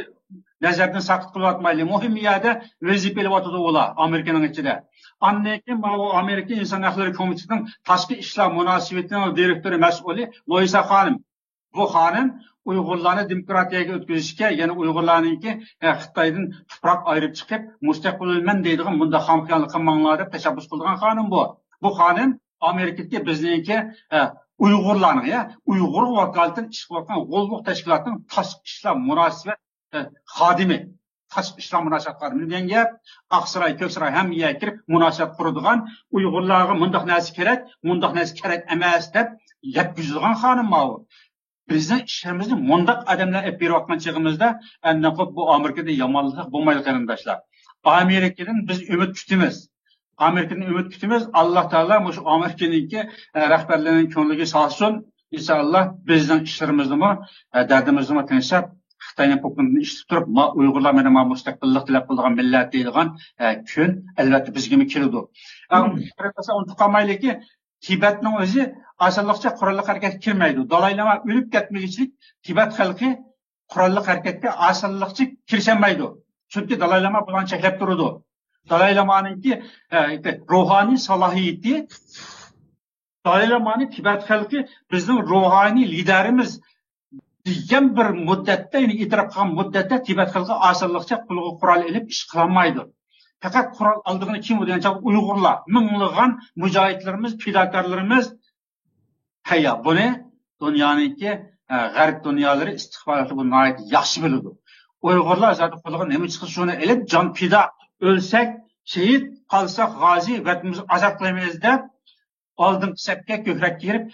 نەزەردىن ساقىت قىلىۋاتمايلى. مۇھىم يەردە ۋەزىپە ئېلىۋاتىدۇ ئۇلار ئامېرىكىنىڭ ئىچىدە. ئاندىن كېيىن ماۋۇ ئامېرىكا ئىنسان ھەقلىرى كومىتېتىنىڭ تاشقى ئىشلار مۇناسىۋىتىنىڭ دىرېكتورى مەسئۇلى لويسا خانىم. بۇ خانىم ئۇيغۇرلارنى دېموكراتىيەگە ئۆتكۈزۈشكە، يەنى ئۇيغۇرلارنىڭكى، ئە، خىتايدىن تۇپراق ئايرىپ چىقىپ، مۇستەقىل بولىمەن دەيدىغان، بۇنداق خامخىياللىق قىلماڭلار دەپ تەشەببۇس قىلىدىغان خانىم بۇ. بۇ خانىم ئامېرىكىدىكى بىزنىڭكى، ئە، ئۇيغۇرلارنىڭ، يا، ئۇيغۇر ۋاكالىتىدىن ئىش قىلىۋاتقان غوللۇق تەشكىلاتىنىڭ تاشقى ئىشلار مۇناسىۋەت، ئە، خادىمى. تاشقى ئىشلار مۇناسىۋەت خادىمى دېگەن گەپ، ئاقساراي، كۆكساراي ھەممە يەرگە كىرىپ مۇناسىۋەت قۇرىدىغان، ئۇيغۇرلارغا مۇنداق نەرسە كېرەك، مۇنداق نەرسە كېرەك ئەمەس دەپ يەتكۈزىدىغان خانىم ماۋۇ. بىزنىڭ ئىشلىرىمىزنى مۇنداق ئادەملەر ئېلىپ بېرىۋاتقان چېغىمىزدا، ئەندىن قوپ بۇ ئامېرىكىدا يامانلىق بولمايدۇ، قېرىنداشلار. ئامېرىكىدىن بىز ئۈمىد كۈتىمىز. ئامېرىكىدىن ئۈمىد كۈتىمىز. ئاللا تائالا مۇشۇ ئامېرىكىنىڭكى، ئە، رەھبەرلىرىنىڭ كۆڭلىگە سالسۇن. ئىنشائاللا بىزنىڭ ئىشلىرىمىزنىمۇ، ئە، دەردىمىزنىمۇ تىڭشاپ، خىتاينىڭ پوكىنىدىن ئىشلىتىپ تۇرۇپ، ما ئۇيغۇرلار مانا ما مۇستەقىللىق تىلەپ قىلىدىغان مىللەت دەيدىغان، ئە، كۈن ئەلۋەتتە بىزگىمۇ كېلىدۇ. ئە، قېرىنداشلار، ئۇنتۇپ قالمايلىكى، تىبەتنىڭ ئۆزى ئاسانلىقچە قوراللىق ھەرىكەتكە كىرمەيدۇ. دالاي لاما ئۆلۈپ كەتمىگۈچىلىك تىبەت خەلقى قوراللىق ھەرىكەتكە ئاسانلىقچە كىرىشەلمەيدۇ. چۈنكى دالاي لاما بۇلارنى چەكلەپ تۇرىدۇ. دالاي لامانىڭكى، ئە، روھانىي سالاھىيىتى، دالاي لامانى تىبەت خەلقى بىزنىڭ روھانىي لىدەرىمىز دېگەن بىر مۇددەتتە، يەنى ئېتىراپ قىلغان مۇددەتتە تىبەت خەلقى ئاسانلىقچە قولىغا قورال ئېلىپ ئىش قىلالمايدۇ. پەقەت قورال ئالىدىغىنى كىم دېگەن چاغدا ئۇيغۇرلار، مىڭلىغان مۇجاھىدلىرىمىز، پىداكارلىرىمىز. ھەييا، بۇنى دۇنيانىڭكى، ئە، غەرب دۇنيالىرى، ئىستىخباراتلىرى بۇنى ناھايىتى ياخشى بىلىدۇ. ئۇيغۇرلار زادى قولىغا نېمە چىقسا شۇنى ئېلىپ، جان پىدا، ئۆلسەك شېھىت، قالساق غازى، ۋەتىنىمىزنى ئازاد قىلىمىز دەپ، ئالدىنقى سەپكە كۆكرەك كېرىپ،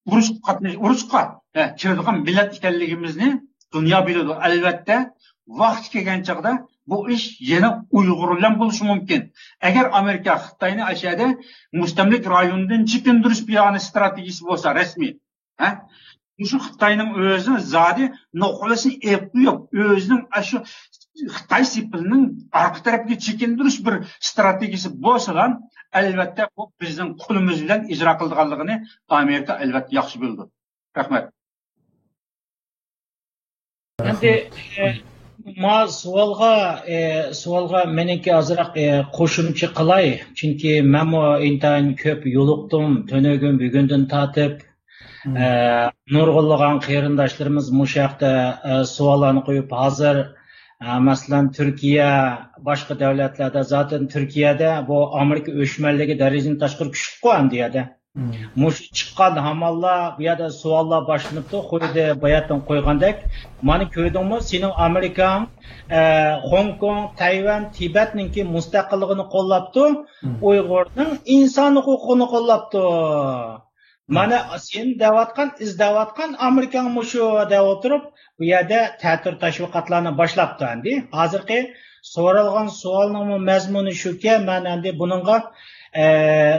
ئۇرۇشقا قاتنىش-، ئۇرۇشقا، ھە، كىرىدىغان مىللەت ئىكەنلىكىمىزنى دۇنيا بىلىدۇ. ئەلۋەتتە، ۋاقتى كەلگەن چاغدا بۇ ئىش يەنە ئۇيغۇر بىلەن بولۇشى مۇمكىن. ئەگەر ئامېرىكا خىتاينى ئاشۇ يەردە مۇستەملىكە رايونىدىن چېكىندۈرۈش پىلانى، ئىستراتېگىيىسى بولسا رەسمىي، ھە؟ مۇشۇ خىتاينىڭ ئۆزىنىڭ زادى نوخلىسىنى ئېلىپ قويۇپ، ئۆزىنىڭ ئاشۇ خىتاي سېپىلىنىڭ ئارقا تەرىپىگە چېكىندۈرۈش بىر ئىستراتېگىيىسى بولسىلا، ئەلۋەتتە، بۇ بىزنىڭ قولىمىز بىلەن ئىجرا قىلىدىغانلىقىنى ئامېرىكا ئەلۋەتتە ياخشى بىلىدۇ. رەھمەت. ئەمدى، ئە، ما سوئالغا، ئە، سوئالغا مېنىڭكى ئازراق، ئە، قوشۇمچە قىلاي. چۈنكى مەنمۇ ئىنتايىن كۆپ يولۇقتۇم. تۈنۈگۈن، بۈگۈندىن تارتىپ، ئە، نۇرغۇنلىغان قېرىنداشلىرىمىز مۇشۇ ھەقتە، ئە، سوئاللارنى قويۇپ ھازىر، ئە، مەسىلەن، تۈركىيە، باشقا دۆلەتلەردە، زاتەن تۈركىيەدە بۇ ئامېرىكا ئۆچمەنلىكى دەرىجىدىن تاشقىرى كۈچلۈكقۇ ئەمدى يەردە. مۇشۇ چىققان ھامانلا بۇ يەردە سوئاللار باشلىنىپتۇ، خۇددى باياتىن قويغاندەك. مانا كۆردۈڭمۇ، سېنىڭ ئامېرىكاڭ، ئە، خوڭكوڭ، تەيۋەن، تىبەتنىڭكى مۇستەقىللىقىنى قوللاپتۇ، ئۇيغۇرنىڭ ئىنسان ھوقۇقىنى قوللاپتۇ. مانا سېنى دەۋاتقان، ئىزدەۋاتقان ئامېرىكاڭ مۇشۇ دەپ ئولتۇرۇپ، بۇ يەردە تەتۈر تەشۋىقاتلارنى باشلاپتۇ ئەمدى. ھازىرقى سورالغان سوئالنىڭمۇ مەزمۇنى شۇكى، مەن ئەمدى بۇنىڭغا، ئە،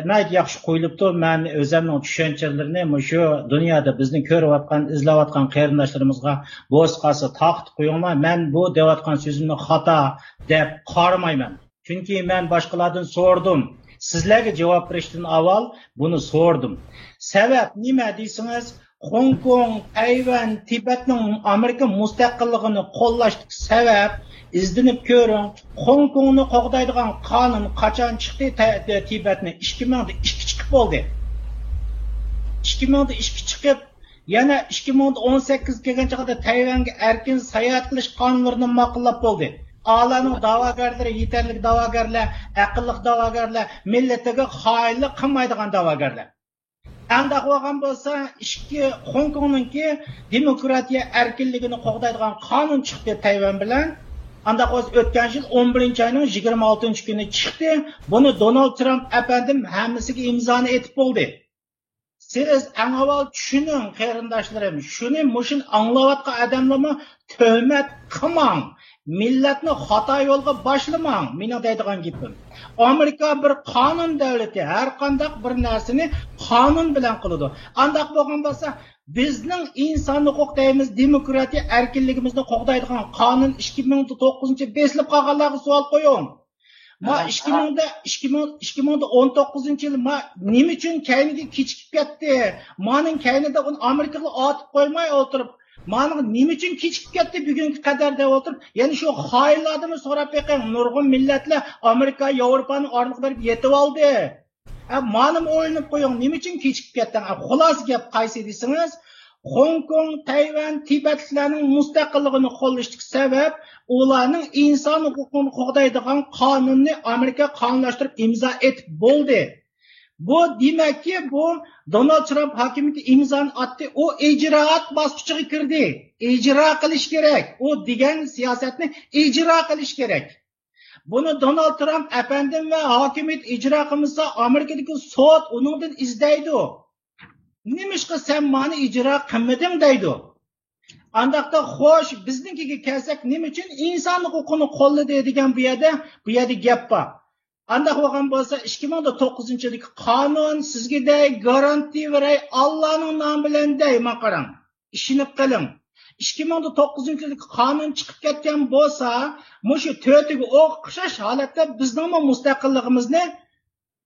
ناھايىتى ياخشى قويۇلۇپتۇ. مەن ئۆزەمنىڭ چۈشەنچىلىرىنى مۇشۇ دۇنيادا بىزنى كۆرۈۋاتقان، ئىزلەۋاتقان قېرىنداشلىرىمىزغا بولسا قالسا تارقىتىپ قويۇڭلار. مەن بۇ دەۋاتقان سۆزۈمنى خاتا دەپ قارىمايمەن. چۈنكى مەن باشقىلاردىن سورىدىم. سىزلەرگە جاۋاب بېرىشتىن ئاۋۋال بۇنى سورىدىم. سەۋەب نېمە دېسىڭىز، خوڭكوڭ، تەيۋەن، تىبەتنىڭ ئامېرىكا مۇستەقىللىقىنى قوللاشتىكى سەۋەب، ئىزدىنىپ كۆرۈڭ. خوڭكوڭنى قوغدايدىغان قانۇن قاچان چىقتى؟ تە-، تە-، تىبەتنى ئىككى مىڭدا ئىككى چىقىپ بولدى. ئىككى مىڭدا ئىككى چىقىپ، يەنە ئىككى مىڭدا ئون سەككىز كەلگەن چاغدا تەيۋەنگە ئەركىن ساياھەت قىلىش قانۇنلىرىنى ماقۇللاپ بولدى. ئالانىڭ داۋاگەرلىرى يېتەرلىك داۋاگەرلەر، ئەقىللىق داۋاگەرلەر، مىللىتىگە خائىنلىق قىلمايدىغان داۋاگەرلەر. ئانداق بولغان بولسا، ئىككى، خوڭكوڭنىڭكى دېموكراتىيە ئەركىنلىكىنى قوغدايدىغان قانۇن چىقتى تەيۋەن بىلەن. ئانداق بولسا، ئۆتكەن يىل ئون بىرىنچى ئاينىڭ يىگىرمە ئالتىنچى كۈنى چىقتى. بۇنى دونالد ترامپ ئەپەندىم ھەممىسىگە ئىمزانى ئېتىپ بولدى. سىز ئەڭ ئاۋۋال چۈشىنىڭ، قېرىنداشلىرىم، شۇنى، مۇشۇنى ئاڭلاۋاتقان ئادەملەرمۇ تۆھمەت قىلماڭ. مىللەتنى خاتا يولغا باشلىماڭ. مېنىڭ دەيدىغان گېپىم. ئامېرىكا بىر قانۇن دۆلىتى، ھەر قانداق بىر نەرسىنى قانۇن بىلەن قىلىدۇ. ئانداق بولغان بولسا، بىزنىڭ ئىنسان ھوقۇق دەيمىز، دېموكراتىيە ئەركىنلىكىمىزنى قوغدايدىغان قانۇن ئىككى مىڭ توققۇزىنچى يىل بېسىلىپ قالغانلارغا سوئال قويۇڭ. ما ئىككى مىڭدا، ئىككى مىڭ، ئىككى مىڭدا ئون توققۇزىنچى يىل ما نېمە ئۈچۈن كەينىگە كېچىكىپ كەتتى؟ مانىڭ كەينىدە ئۇنى ئامېرىكىغا ئاتىپ قويماي ئولتۇرۇپ، مانىڭ نېمە ئۈچۈن كېچىكىپ كەتتى بۈگۈنگە قەدەر دەپ ئولتۇرۇپ، يەنە شۇ خائىنلاردىنمۇ سوراپ بېقىڭ. نۇرغۇن مىللەتلەر ئامېرىكا، ياۋروپانىڭ ئارىلىقىغا بېرىپ يېتىۋالدى. ئە، مانىمۇ ئويلىنىپ قويۇڭ، نېمە ئۈچۈن كېچىكىپ كەتتىڭ؟ ئە، خۇلاسە گەپ قايسى دېسىڭىز، خوڭكوڭ، تەيۋەن، تىبەتلىكلەرنىڭ مۇستەقىللىقىنى قوللىشىدىكى سەۋەب، ئۇلارنىڭ ئىنسان ھوقۇقىنى قوغدايدىغان قانۇننى ئامېرىكا قانۇنلاشتۇرۇپ ئىمزا ئېتىپ بولدى. بۇ دېمەككى، بۇ دونالد ترامپ ھاكىمىيىتى ئىمزانى ئاتتى، ئۇ ئىجرائات باسقۇچىغا كىردى. ئىجرا قىلىش كېرەك. ئۇ دېگەن سىياسەتنى ئىجرا قىلىش كېرەك. بۇنى دونالد ترامپ ئەپەندىم ۋە ھاكىمىيەت ئىجرا قىلمىسا، ئامېرىكىدىكى سوت ئۇنىڭدىن ئىزدەيدۇ. نېمىشقا سەن مانى ئىجرا قىلمىدىڭ دەيدۇ. ئانداقتا خوش، بىزنىڭكىگە كەلسەك، نېمە ئۈچۈن ئىنسان ھوقۇقىنى قوللىدى دېگەن بۇ يەردە، بۇ يەردە گەپ بار. ئانداق بولغان بولسا، ئىككى مىڭ توققۇزىنچى يىلدىكى قانۇن سىزگە دەي، گارانتىيە بېرەي، ئاللانىڭ نامى بىلەن دەي، ماڭا قاراڭ. ئىشىنىپ قېلىڭ. ئىككى مىڭ توققۇزىنچى يىلدىكى قانۇن چىقىپ كەتكەن بولسا، مۇشۇ تۆتىگە ئوخشاش ھالەتتە بىزنىڭمۇ مۇستەقىللىقىمىزنى،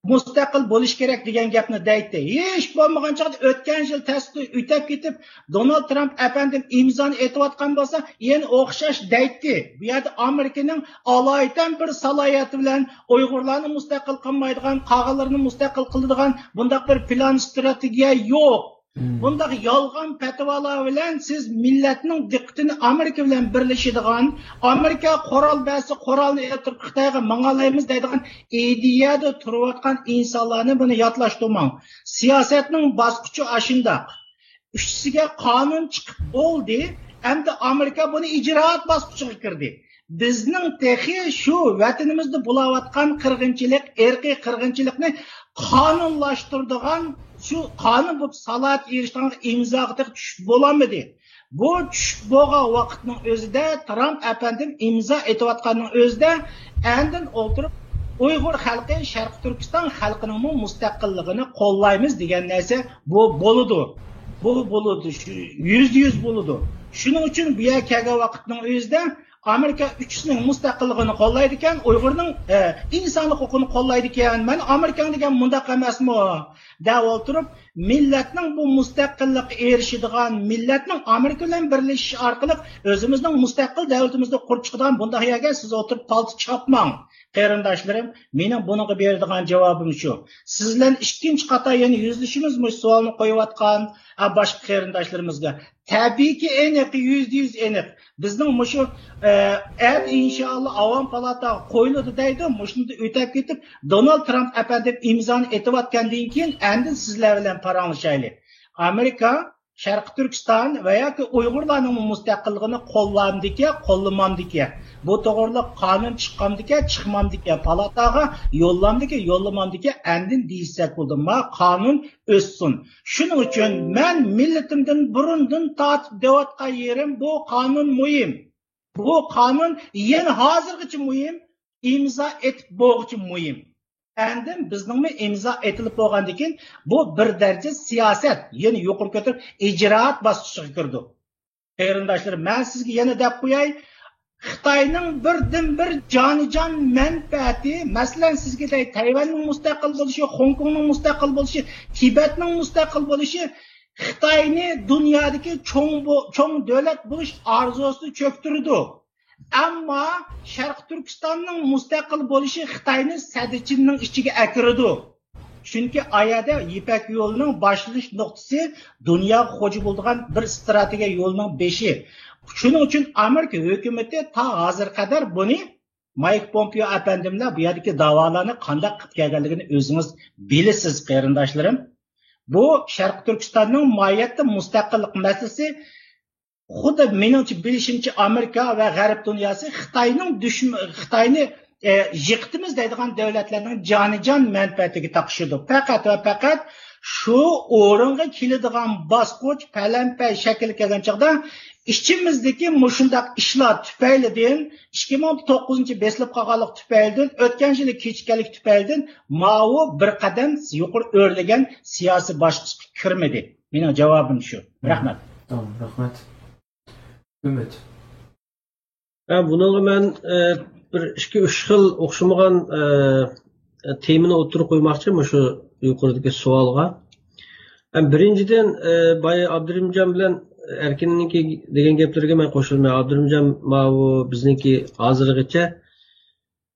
مۇستەقىل بولۇش كېرەك دېگەن گەپنى دەيتتى. ھېچ بولمىغان چاغدا ئۆتكەن يىل تەستە ئۆتەپ كېتىپ، دونالد ترامپ ئەپەندىم ئىمزانى ئېتىۋاتقان بولسا، يەنە ئوخشاش دەيتتى. بۇ يەردە ئامېرىكىنىڭ ئالايىتەن بىر سالاھىيىتى بىلەن ئۇيغۇرلارنى مۇستەقىل قىلمايدىغان، قالغانلىرىنى مۇستەقىل قىلىدىغان بۇنداق بىر پىلان، ستراتېگىيە يوق. بۇنداق يالغان پەتىۋالار بىلەن سىز مىللەتنىڭ دىققىتىنى ئامېرىكا بىلەن بىرلىشىدىغان، ئامېرىكا قورال بەرسە، قورالنى ئېلىپ تۇرۇپ خىتايغا ماڭالايمىز دەيدىغان ئىدىيەدە تۇرۇۋاتقان ئىنسانلارنى بۇنى ياتلاشتۇرماڭ. سىياسەتنىڭ باسقۇچى ئاشۇنداق. ئۈستىگە قانۇن چىقىپ بولدى، ئەمدى ئامېرىكا بۇنى ئىجرائات باسقۇچىغا كىردى. بىزنىڭ تېخى شۇ ۋەتىنىمىزدە بولاۋاتقان قىرغىنچىلىق، ئىرقىي قىرغىنچىلىقنى قانۇنلاشتۇرىدىغان، شۇ قانۇن بولۇپ سالاھىيەتكە ئېرىشىدىغان ئىمزاغا تېخى چۈشۈپ بولالمىدى. بۇ چۈشۈپ بولغان ۋاقىتنىڭ ئۆزىدە ترامپ ئەپەندىم ئىمزا ئېتىۋاتقاننىڭ ئۆزىدە ئاندىن ئولتۇرۇپ ئۇيغۇر خەلقى، شەرقىي تۈركىستان خەلقىنىڭمۇ مۇستەقىللىقىنى قوللايمىز دېگەن نەرسە بۇ بولىدۇ. بۇ بولىدۇ، شۇ يۈزدە يۈز بولىدۇ. شۇنىڭ ئۈچۈن بۇ يەرگە كەلگەن ۋاقىتنىڭ ئۆزىدە ئامېرىكا ئۈچىسىنىڭ مۇستەقىللىقىنى قوللايدىكەن، ئۇيغۇرنىڭ، ئە، ئىنسان ھوقۇقىنى قوللايدىكەن. مەن ئامېرىكاڭ دېگەن مۇنداق ئەمەسمۇ؟ دەپ ئولتۇرۇپ، مىللەتنىڭ بۇ مۇستەقىللىققا ئېرىشىدىغان، مىللەتنىڭ ئامېرىكا بىلەن بىرلىشىش ئارقىلىق ئۆزىمىزنىڭ مۇستەقىل دۆلىتىمىزنى قۇرۇپ چىقىدىغان بۇنداق يەرگە سىز ئولتۇرۇپ پالتا چاپماڭ، قېرىنداشلىرىم. مېنىڭ بۇنىڭغا بېرىدىغان جاۋابىم شۇ. سىز بىلەن ئىككىنچى قاتار يەنە يۈزلىشىمىز مۇشۇ سوئالنى قويۇۋاتقان، ئا، باشقا قېرىنداشلىرىمىزغا. تەبىئىيكى ئېنىق، يۈزدە يۈز ئېنىق. بىزنىڭ مۇشۇ، ئە، ئەتە ئىنشائاللا ئاۋام پالاتا قويۇلىدۇ دەيدۇ، مۇشۇنى ئۆتەپ كېتىپ، دونالد ترامپ ئەپەندىم ئىمزانى ئېتىۋاتقاندىن كېيىن ئاندىن سىزلەر بىلەن پاراڭلىشايلى. ئامېرىكا شەرقىي تۈركىستان ۋە ياكى ئۇيغۇرلارنىڭ مۇستەقىللىقىنى قوللامدىكى، قوللىمامدىكى، بۇ توغرىلىق قانۇن چىققاندىكى، چىقمامدىكى، پالاتاغا يوللامدىكى، يوللىمامدىكى، ئاندىن دېيىشسەك بولىدۇ. ما قانۇن ئۆتسۇن. شۇنىڭ ئۈچۈن مەن مىللىتىمدىن بۇرۇندىن تارتىپ دەۋاتقان يېرىم، بۇ قانۇن مۇھىم. بۇ قانۇن يەنە ھازىرغىچە مۇھىم، ئىمزا ئېتىپ بولغۇچە مۇھىم. ئاندىن بىزنىڭمۇ ئىمزا ئېتىلىپ بولغاندىن كېيىن، بۇ بىر دەرىجە سىياسەت، يەنە يۇقىرى كۆتۈرۈپ ئىجرائات باسقۇچىغا كىرىدۇ. قېرىنداشلىرىم، مەن سىزگە يەنە دەپ قوياي، خىتاينىڭ بىردىنبىر جانىجان مەنپەئەتى، مەسىلەن، سىزگە دەي، تەيۋەننىڭ مۇستەقىل بولۇشى، خوڭكوڭنىڭ مۇستەقىل بولۇشى، تىبەتنىڭ مۇستەقىل بولۇشى، خىتاينى دۇنيادىكى چوڭ بو-، چوڭ دۆلەت بولۇش ئارزۇسىنى چۆكتۈرىدۇ. ئەمما شەرقىي تۈركىستاننىڭ مۇستەقىل بولۇشى خىتاينى سەددىچىننىڭ ئىچىگە ئەكىرىدۇ. چۈنكى ئايەدە يىپەك يولىنىڭ باشلىنىش نۇقتىسى، دۇنياغا خوجا بولىدىغان بىر ئىستراتېگىيە يولىنىڭ بېشى. شۇنىڭ ئۈچۈن ئامېرىكا ھۆكۈمىتى تا ھازىرغا قەدەر بۇنى، مايك پومپېئو ئەپەندىملەر بۇ يەردىكى داۋالارنى قانداق قىلىپ كەلگەنلىكىنى ئۆزىڭىز بىلىسىز، قېرىنداشلىرىم. بۇ شەرقىي تۈركىستاننىڭ ماھىيەتتە مۇستەقىللىق مەسىلىسى، خۇددى مېنىڭچە بىلىشىمچە، ئامېرىكا ۋە غەرب دۇنياسى خىتاينىڭ دۈشم-، خىتاينى، ئە، يىقىتىمىز دەيدىغان دۆلەتلەرنىڭ جانىجان مەنپەئەتىگە تاقىشىدۇ. پەقەت ۋە پەقەت شۇ ئورۇنغا كېلىدىغان باسقۇچ پەلەمپەي شەكىلگە كەلگەن چاغدا ئىچىمىزدىكى مۇشۇنداق ئىشلار تۈپەيلىدىن، ئىككى مىڭ توققۇزىنچى بېسىلىپ قالغانلىق تۈپەيلىدىن، ئۆتكەن يىلى كېچىككەنلىك تۈپەيلىدىن ماۋۇ بىر قەدەم يۇقىرى ئۆرلىگەن سىياسىي باسقۇچقا كىرمىدى. مېنىڭ جاۋابىم شۇ. رەھمەت. تامام، رەھمەت. ئۈمىد. ھە، بۇنىڭغا مەن، ئە، بىر ئىككى، ئۈچ خىل ئوخشىمىغان، ئە، ئە، تېمىنى ئوتتۇرىغا قويماقچى مۇشۇ يۇقىرىدىكى سوئالغا. ھە، بىرىنچىدىن، ئە، بايا ئابدۇرېھىمجان بىلەن ئەركىننىڭكى دېگەن گەپلىرىگە مەن قوشۇلىمەن. ئابدۇرېھىمجان ماۋۇ بىزنىڭكى ھازىرغىچە،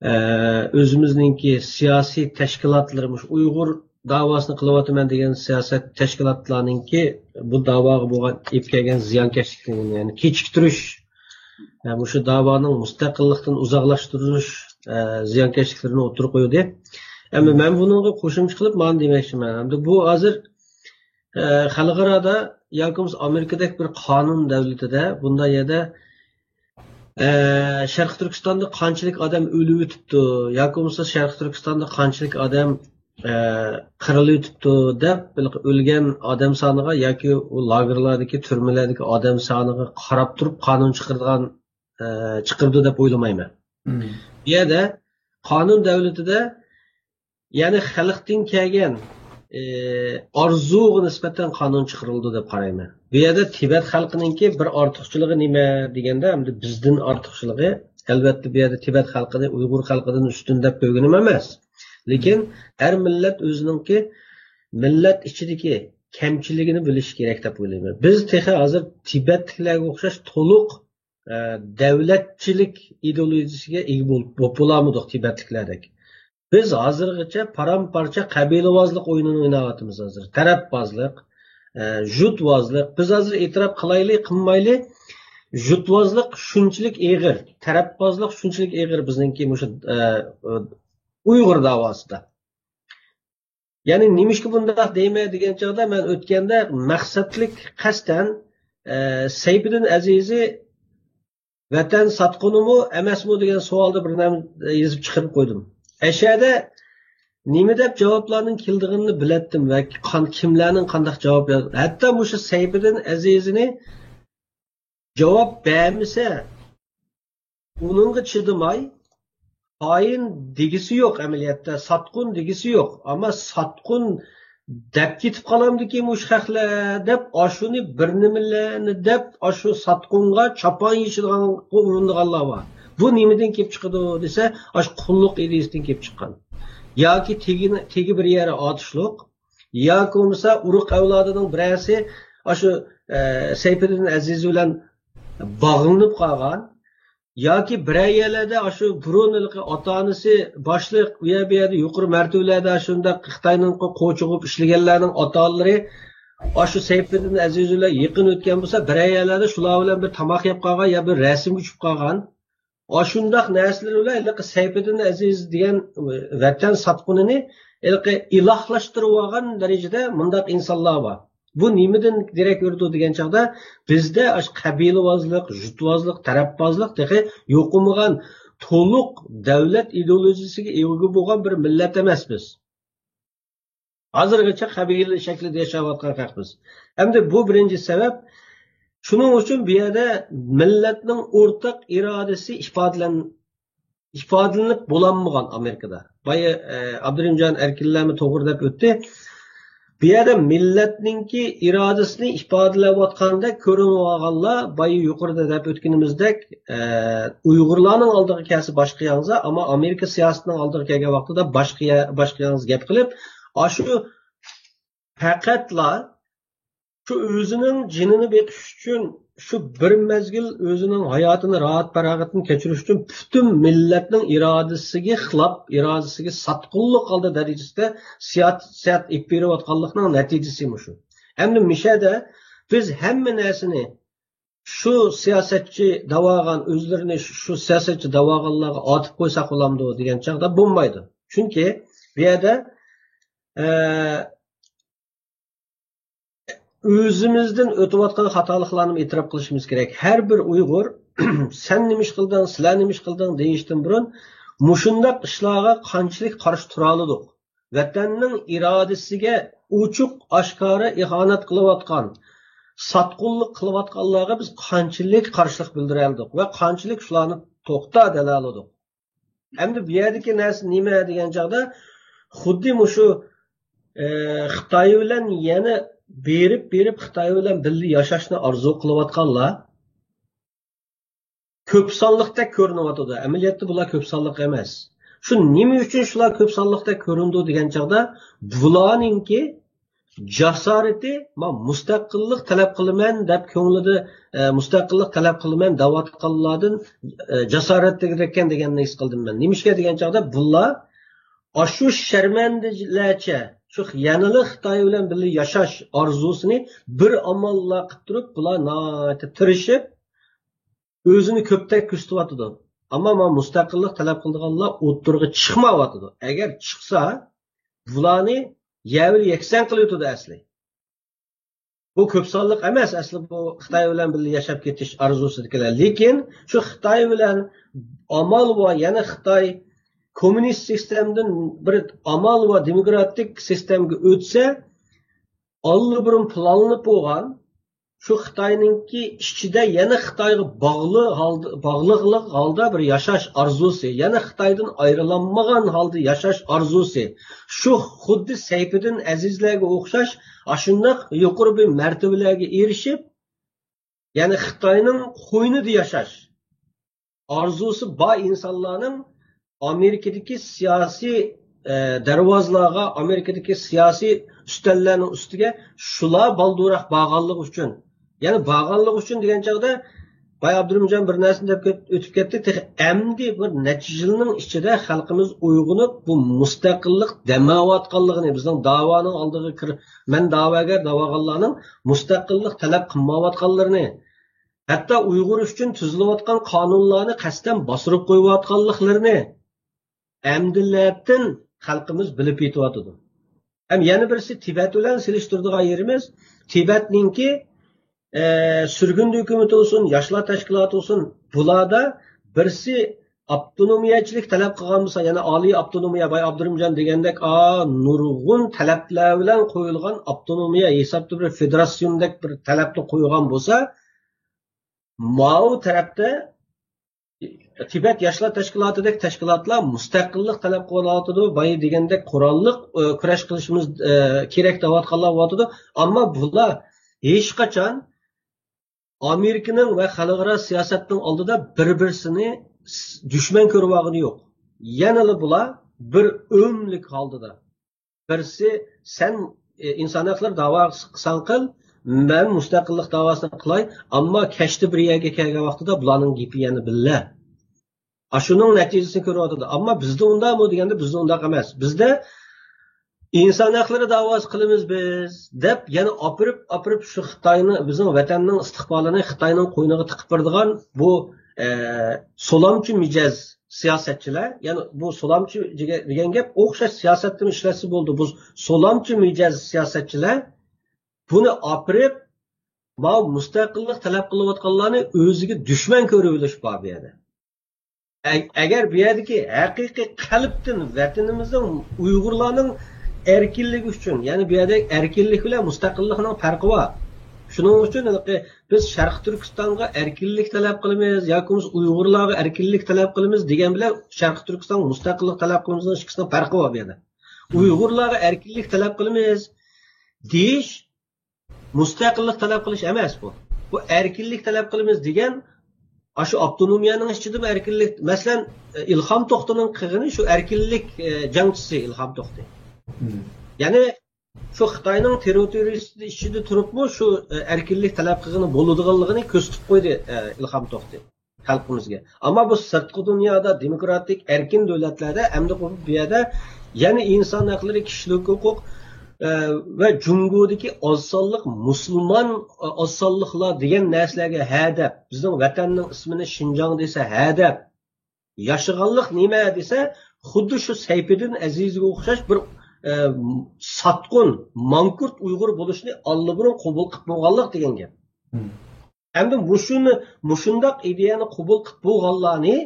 ئە، ئۆزىمىزنىڭكى سىياسىي تەشكىلاتلىرى، مۇشۇ ئۇيغۇر داۋاسىنى قىلىۋاتىمەن دېگەن سىياسەت تەشكىلاتلارنىڭكى بۇ داۋاغا بولغان ئېلىپ كەلگەن زىيانكەشلىكلىرىنى، يەنى كېچىكتۈرۈش، ئە، مۇشۇ داۋانىڭ مۇستەقىللىقتىن ئۇزاقلاشتۇرۇش، ئە، زىيانكەشلىكلىرىنى ئوتتۇرىغا قويدى. ئەمما مەن بۇنىڭغا قوشۇمچە قىلىپ مانا دېمەكچىمەن. ئەمدى بۇ ھازىر، ئە، خەلقئارادا ياكى بولمىسا ئامېرىكىدەك بىر قانۇن دۆلىتىدە بۇنداق يەردە، ئە، شەرقىي تۈركىستاندا قانچىلىك ئادەم ئۆلۈۋېتىپتۇ ياكى بولمىسا شەرقىي تۈركىستاندا قانچىلىك ئادەم، ئە، قىرىلىۋېتىپتۇ دەپ، بىر ئۆلگەن ئادەم سانىغا ياكى ئۇ لاگېرلاردىكى، تۈرمىلەردىكى ئادەم سانىغا قاراپ تۇرۇپ قانۇن چىقىرىدىغان، ئە، چىقىرىدۇ دەپ ئويلىمايمەن. مم. بۇ يەردە قانۇن دۆلىتىدە يەنى خەلقتىن كەلگەن، ئى، ئارزۇغا نىسبەتەن قانۇن چىقىرىلىدۇ دەپ قارايمەن. بۇ يەردە تىبەت خەلقىنىڭكى بىر ئارتۇقچىلىقى نېمە دېگەندە، ئەمدى بىزدىن ئارتۇقچىلىقى، ئەلۋەتتە، بۇ يەردە تىبەت خەلقىنى ئۇيغۇر خەلقىدىن ئۈستۈن دەپ كۆرگىنىم ئەمەس. لېكىن ھەر مىللەت ئۆزىنىڭكى مىللەت ئىچىدىكى كەمچىلىكىنى بىلىشى كېرەك دەپ ئويلايمەن. بىز تېخى ھازىر تىبەتلىكلەرگە ئوخشاش تولۇق، ئە، دۆلەتچىلىك ئىدېئولوگىيەسىگە ئىگە بولۇپ، بولۇپ بولالمىدۇق تىبەتلىكلەردەك. بىز ھازىرغىچە پارام-پارچە قەبىلىۋازلىق ئويۇنىنى ئويناۋاتىمىز ھازىر. تەرەپبازلىق، ئە، جۇتۋازلىق. بىز ھازىر ئېتىراپ قىلايلى، قىلمايلى، جۇتۋازلىق شۇنچىلىك ئېغىر، تەرەپبازلىق شۇنچىلىك ئېغىر بىزنىڭكى مۇشۇ، ئە، ئۇيغۇر داۋاسىدا. يەنى نېمىشقا بۇنداق دەيمەن دېگەن چاغدا، مەن ئۆتكەندە مەقسەتلىك قەستەن، ئە، سەيپىدىن ئەزىزى ۋەتەن ساتقۇنىمۇ ئەمەسمۇ دېگەن سوئالدا بىر نەم يېزىپ چىقىرىپ قويدۇم. ئەشەدە نېمە دەپ جاۋابلارنىڭ كېلىدىغىنىنى بىلەتتىم ۋە قان-، كىملەرنىڭ قانداق جاۋاب ياز-، ھەتتا مۇشۇ سەيپىدىن ئەزىزنى جاۋاب بەرمىسە، ئۇنىڭغا چىدىماي، خائىن دېگۈسى يوق ئەمەلىيەتتە، ساتقۇن دېگۈسى يوق. ئەمما ساتقۇن دەپ كېتىپ قالامدىكى مۇشۇ خەقلەر دەپ، ئاشۇنى بىر نېمىلەرنى دەپ، ئاشۇ ساتقۇنغا چاپان يېشىدىغانغا ئۇرۇنىدىغانلار بار. بۇ نېمىدىن كېلىپ چىقىدۇ دېسە، ئاشۇ قۇللۇق ئىدىيىسىدىن كېلىپ چىققان. ياكى تېگى، تېگى بىر يەر ئاتۇشلۇق، ياكى بولمىسا ئۇرۇق ئەۋلادىنىڭ بىرەرسى ئاشۇ، ئە، سەيپىدىن ئەزىز بىلەن باغلىنىپ قالغان، ياكى بىرەر يەرلەردە ئاشۇ بۇرۇن ھېلىقى ئاتا-ئانىسى باشلىق، ئۇ يەر بۇ يەردە يۇقىرى مەرتىۋىلەردە شۇنداق خىتاينىڭ قوچىقىپ ئىشلىگەنلەرنىڭ ئاتا-ئانىلىرى ئاشۇ سەيپىدىن ئەزىز بىلەن يېقىن ئۆتكەن بولسا، بىرەر يەرلەردە شۇلار بىلەن بىر تاماق يەپ قالغان يا بىر رەسىمگە چۈشۈپ قالغان. ئاشۇنداق نەرسىلەر بىلەن ھېلىقى سەيپىدىن ئەزىز دېگەن ۋەتەن ساتقۇنىنى ھېلىقى ئىلاھلاشتۇرۇۋالغان دەرىجىدە مۇنداق ئىنسانلار بار. بۇ نېمىدىن دېرەك بېرىدۇ دېگەن چاغدا، بىزدە ئاشۇ قەبىلىۋازلىق، جۇتۋازلىق، تەرەپبازلىق تېخى يوقىمىغان، تولۇق دۆلەت ئىدېئولوگىيەسىگە ئىگە بولغان بىر مىللەت ئەمەس بىز. ھازىرغىچە قەبىلە شەكلىدە ياشاۋاتقان خەق بىز. ئەمدى بۇ بىرىنچى سەۋەب. شۇنىڭ ئۈچۈن بۇ يەردە مىللەتنىڭ ئورتاق ئىرادىسى ئىپادىلەن-، ئىپادىلىنىپ بولالمىغان ئامېرىكىدا. بايا، ئە، ئابدۇرېھىمجان ئەركىنلەرمۇ توغرا دەپ ئۆتتى. بۇ يەردە مىللەتنىڭكى ئىرادىسىنى ئىپادىلەۋاتقاندەك كۆرۈنۈۋالغانلار، بايا يۇقىرىدا دەپ ئۆتكىنىمىزدەك، ئە، ئۇيغۇرلارنىڭ ئالدىغا كەلسە باشقا ياڭزا، ئەمما ئامېرىكا سىياسىتىنىڭ ئالدىغا كەلگەن ۋاقتىدا باشقا يە-، باشقا ياڭزا گەپ قىلىپ، ئاشۇ پەقەتلا شۇ ئۆزىنىڭ جېنىنى بېقىش ئۈچۈن، شۇ بىر مەزگىل ئۆزىنىڭ ھاياتىنى راھەت-پاراغەتتىن كەچۈرۈش ئۈچۈن پۈتۈن مىللەتنىڭ ئىرادىسىگە خىلاپ، ئىرادىسىگە ساتقۇنلۇق ھالدا دەرىجىسىدە سىياسەت ئېلىپ بېرىۋاتقانلىقنىڭ نەتىجىسى مۇشۇ. ئەمدى مىشەدە بىز ھەممە نەرسىنى شۇ سىياسەتچى دەۋالغان، ئۆزلىرىنى شۇ، شۇ سىياسەتچى دەۋالغانلارغا ئاتىپ قويساق بولامدۇ دېگەن چاغدا بولمايدۇ. چۈنكى بۇ يەردە، ئە، ئۆزىمىزدىن ئۆتۈۋاتقان خاتالىقلارنى ئېتىراپ قىلىشىمىز كېرەك. ھەر بىر ئۇيغۇر، «سەن نېمە ئىش قىلدىڭ، سىلەر نېمە ئىش قىلدىڭ» دېيىشتىن بۇرۇن، مۇشۇنداق ئىشلارغا قانچىلىك قارشى تۇرالىدۇق؟ ۋەتەننىڭ ئىرادىسىگە ئوچۇق ئاشكارا ئىھانەت قىلىۋاتقان، ساتقۇنلۇق قىلىۋاتقانلارغا بىز قانچىلىك قارشىلىق بىلدۈرەلىدۇق ۋە قانچىلىك شۇلارنى توختا دېيەلىدۇق؟ ئەمدى بۇ يەردىكى نەرسە نېمە دېگەن چاغدا، خۇددى مۇشۇ، ئە، خىتاي بىلەن يەنە بېرىپ، بېرىپ خىتاي بىلەن بىللە ياشاشنى ئارزۇ قىلىۋاتقانلار كۆپ سانلىقتەك كۆرۈنۈۋاتىدۇ. ئەمەلىيەتتە بۇلار كۆپ سانلىق ئەمەس. شۇ نېمە ئۈچۈن شۇلار كۆپ سانلىقتەك كۆرۈنىدۇ دېگەن چاغدا، بۇلارنىڭكى جاسارىتى، ما، مۇستەقىللىق تەلەپ قىلىمەن دەپ كۆڭلىدە، ئە، مۇستەقىللىق تەلەپ قىلىمەن دەۋاتقانلاردىن، ئە، جاسارەتلىكرەككەن دېگەننى ھېس قىلدىم مەن. نېمىشقا دېگەن چاغدا، بۇلار ئاشۇ شەرمەندىلەرچە، شۇ يەنىلا خىتاي بىلەن بىللە ياشاش ئارزۇسىنى بىر ئاماللار قىلىپ تۇرۇپ، بۇلار ناھايىتى تىرىشىپ، ئۆزىنى كۆپتەك كۆرسىتىۋاتىدۇ. ئەمما مانا مۇستەقىللىق تەلەپ قىلىدىغانلار ئوتتۇرىغا چىقمايۋاتىدۇ. ئەگەر چىقسا، بۇلارنى يەۋىل يەكسان قىلىۋېتىدۇ ئەسلى. بۇ كۆپ سانلىق ئەمەس ئەسلى، بۇ خىتاي بىلەن بىللە ياشاپ كېتىش ئارزۇسىدىكىلەر. لېكىن شۇ خىتاي بىلەن ئامال بار، يەنە خىتاي كوممۇنىست سىستېمدىن بىر ئامال بار دېموكراتىك سىستېمگە ئۆتسە، ئاللىبۇرۇن پىلانلىنىپ بولغان، شۇ خىتاينىڭكى ئىچىدە يەنە خىتايغا باغلىق ھالدا، باغلىقلىق ھالدا بىر ياشاش ئارزۇسى، يەنە خىتايدىن ئايرىلالمىغان ھالدا ياشاش ئارزۇسى، شۇ خۇددى سەيپىدىن ئەزىزلەرگە ئوخشاش ئاشۇنداق يۇقىرى بىر مەرتىۋىلەرگە ئېرىشىپ، يەنى خىتاينىڭ قوينىدا ياشاش ئارزۇسى بار ئىنسانلارنىڭ ئامېرىكىدىكى سىياسىي، ئە، دەرۋازىلارغا، ئامېرىكىدىكى سىياسىي ئۈستەللەرنىڭ ئۈستىگە شۇلار بالدۇرراق بارغانلىقى ئۈچۈن، يەنى بارغانلىقى ئۈچۈن دېگەن چاغدا، باي ئابدۇرۇھىمجان بىر نەرسىنى دەپ كەت-، ئۆتۈپ كەتتى. تېخى ئەمدى بىر نەچچە يىلنىڭ ئىچىدە خەلقىمىز ئويغىنىپ، بۇ مۇستەقىللىق دەمەۋاتقانلىقىنى، بىزنىڭ داۋانىڭ ئالدىغا كىر-، مەن داۋاگەر دەۋالغانلارنىڭ مۇستەقىللىق تەلەپ قىلمايۋاتقانلىرىنى، ھەتتا ئۇيغۇر ئۈچۈن تۈزۈلۈۋاتقان قانۇنلارنى قەستەن باستۇرۇپ قويۇۋاتقانلىقلىرىنى ئەمدىلەتىن خەلقىمىز بىلىپ يېتىۋاتىدۇ. ھەم يەنە بىرسى تىبەت بىلەن سېلىشتۇرىدىغان يېرىمىز، تىبەتنىڭكى، ئە، سۈرگۈندە ھۆكۈمىتى بولسۇن، ياشلار تەشكىلاتى بولسۇن، بۇلاردا بىرسى ئاپتونومىيەچىلىك تەلەپ قىلغان بولسا، يەنى ئالىي ئاپتونومىيە، باي ئابدۇرۇمجان دېگەندەك، ئا، نۇرغۇن تەلەپلەر بىلەن قويۇلغان ئاپتونومىيە ھېسابتا بىر فېدېراتسىيوندەك بىر تەلەپنى قويغان بولسا، ماۋۇ تەرەپتە تىبەت ياشلار تەشكىلاتىدەك تەشكىلاتلار مۇستەقىللىق تەلەپ قىلىۋاتىدۇ، بايا دېگەندەك قوراللىق، ئە، كۈرەش قىلىشىمىز، ئە، كېرەك دەۋاتقانلار بولۇۋاتىدۇ. ئەمما بۇلار ھېچقاچان ئامېرىكىنىڭ ۋە خەلقئارا سىياسەتنىڭ ئالدىدا بىر-بىرسىنى س-، دۈشمەن كۆرۈۋالغىنى يوق. يەنىلا بۇلار بىر ئۆملۈك ھالدىدا. بىرسى، سەن، ئى، ئىنسان ھەقلىرى داۋاسى قىلساڭ قىل، مەن مۇستەقىللىق داۋاسىنى قىلاي، ئەمما كەچتە بىر يەرگە كەلگەن ۋاقتىدا بۇلارنىڭ گېپى يەنە بىللە. ئاشۇنىڭ نەتىجىسىنى كۆرۈۋاتىدۇ. ئەمما بىزدە ئۇنداقمۇ دېگەندە، بىزدە ئۇنداق ئەمەس. بىزدە ئىنسان ھەقلىرى داۋاسى قىلىمىز بىز دەپ، يەنە ئاپىرىپ، ئاپىرىپ شۇ خىتاينى، بىزنىڭ ۋەتەننىڭ ئىستىقبالىنى خىتاينىڭ قوينىغا تىقىپ بېرىدىغان بۇ، ئە، سولامچى مىجەز سىياسەتچىلەر، يەنى بۇ سولامچى دېگەن، دېگەن گەپ ئوخشاش سىياسەتتىمۇ ئىشلەتسە بولىدۇ. بۇ سولامچى مىجەز سىياسەتچىلەر بۇنى ئاپىرىپ، ماۋۇ مۇستەقىللىق تەلەپ قىلىۋاتقانلارنى ئۆزىگە دۈشمەن كۆرۈۋېلىش بار بۇ يەردە. ئە-، ئەگەر بۇ يەردىكى ھەقىقىي قەلبتىن ۋەتىنىمىزنىڭ، ئۇيغۇرلارنىڭ ئەركىنلىكى ئۈچۈن، يەنى بۇ يەردە ئەركىنلىك بىلەن مۇستەقىللىقنىڭ پەرقى بار. شۇنىڭ ئۈچۈن ھېلىقى بىز شەرقىي تۈركىستانغا ئەركىنلىك تەلەپ قىلىمىز ياكى بولمىسا ئۇيغۇرلارغا ئەركىنلىك تەلەپ قىلىمىز دېگەن بىلەن شەرقىي تۈركىستانغا مۇستەقىللىق تەلەپ قىلىمىزنىڭ ئىككىسىنىڭ پەرقى بار بۇ يەردە. ئۇيغۇرلارغا ئەركىنلىك تەلەپ قىلىمىز دېيىش مۇستەقىللىق تەلەپ قىلىش ئەمەس بۇ. بۇ ئەركىنلىك تەلەپ قىلىمىز دېگەن ئاشۇ ئاپتونومىيەنىڭ ئىچىدىمۇ ئەركىنلىك، مەسىلەن، ئىلھام توختىنىڭ قىلغىنى شۇ ئەركىنلىك، ئە، جەڭچىسى ئىلھام توختى. مم. يەنى شۇ خىتاينىڭ تېررىتورىيىسى ئىچىدە تۇرۇپمۇ شۇ، ئە، ئەركىنلىك تەلەپ قىلغىلى بولىدىغانلىقىنى كۆرسىتىپ قويدى، ئە، ئىلھام توختى خەلقىمىزگە. ئەمما بۇ سىرتقى دۇنيادا دېموكراتىك ئەركىن دۆلەتلەردە ئەمدى بۇ يەردە يەنە ئىنسان ھەقلىرى، كىشىلىك ھوقۇق، ئە، ۋە جۇڭگودىكى ئاز سانلىق مۇسۇلمان، ئە، ئاز سانلىقلار دېگەن نەرسىلەرگە ھە دەپ، بىزنىڭ ۋەتەننىڭ ئىسمىنى شىنجاڭ دېسە ھە دەپ، ياشىغانلىق نېمە دېسە، خۇددى شۇ سەيپىدىن ئەزىزگە ئوخشاش بىر، ئە، ساتقۇن، ماڭكۇرت ئۇيغۇر بولۇشنى ئاللىبۇرۇن قوبۇل قىلىپ بولغانلىق دېگەن گەپ. مم. ئەمدى مۇشۇنى، مۇشۇنداق ئىدىيەنى قوبۇل قىلىپ بولغانلارنى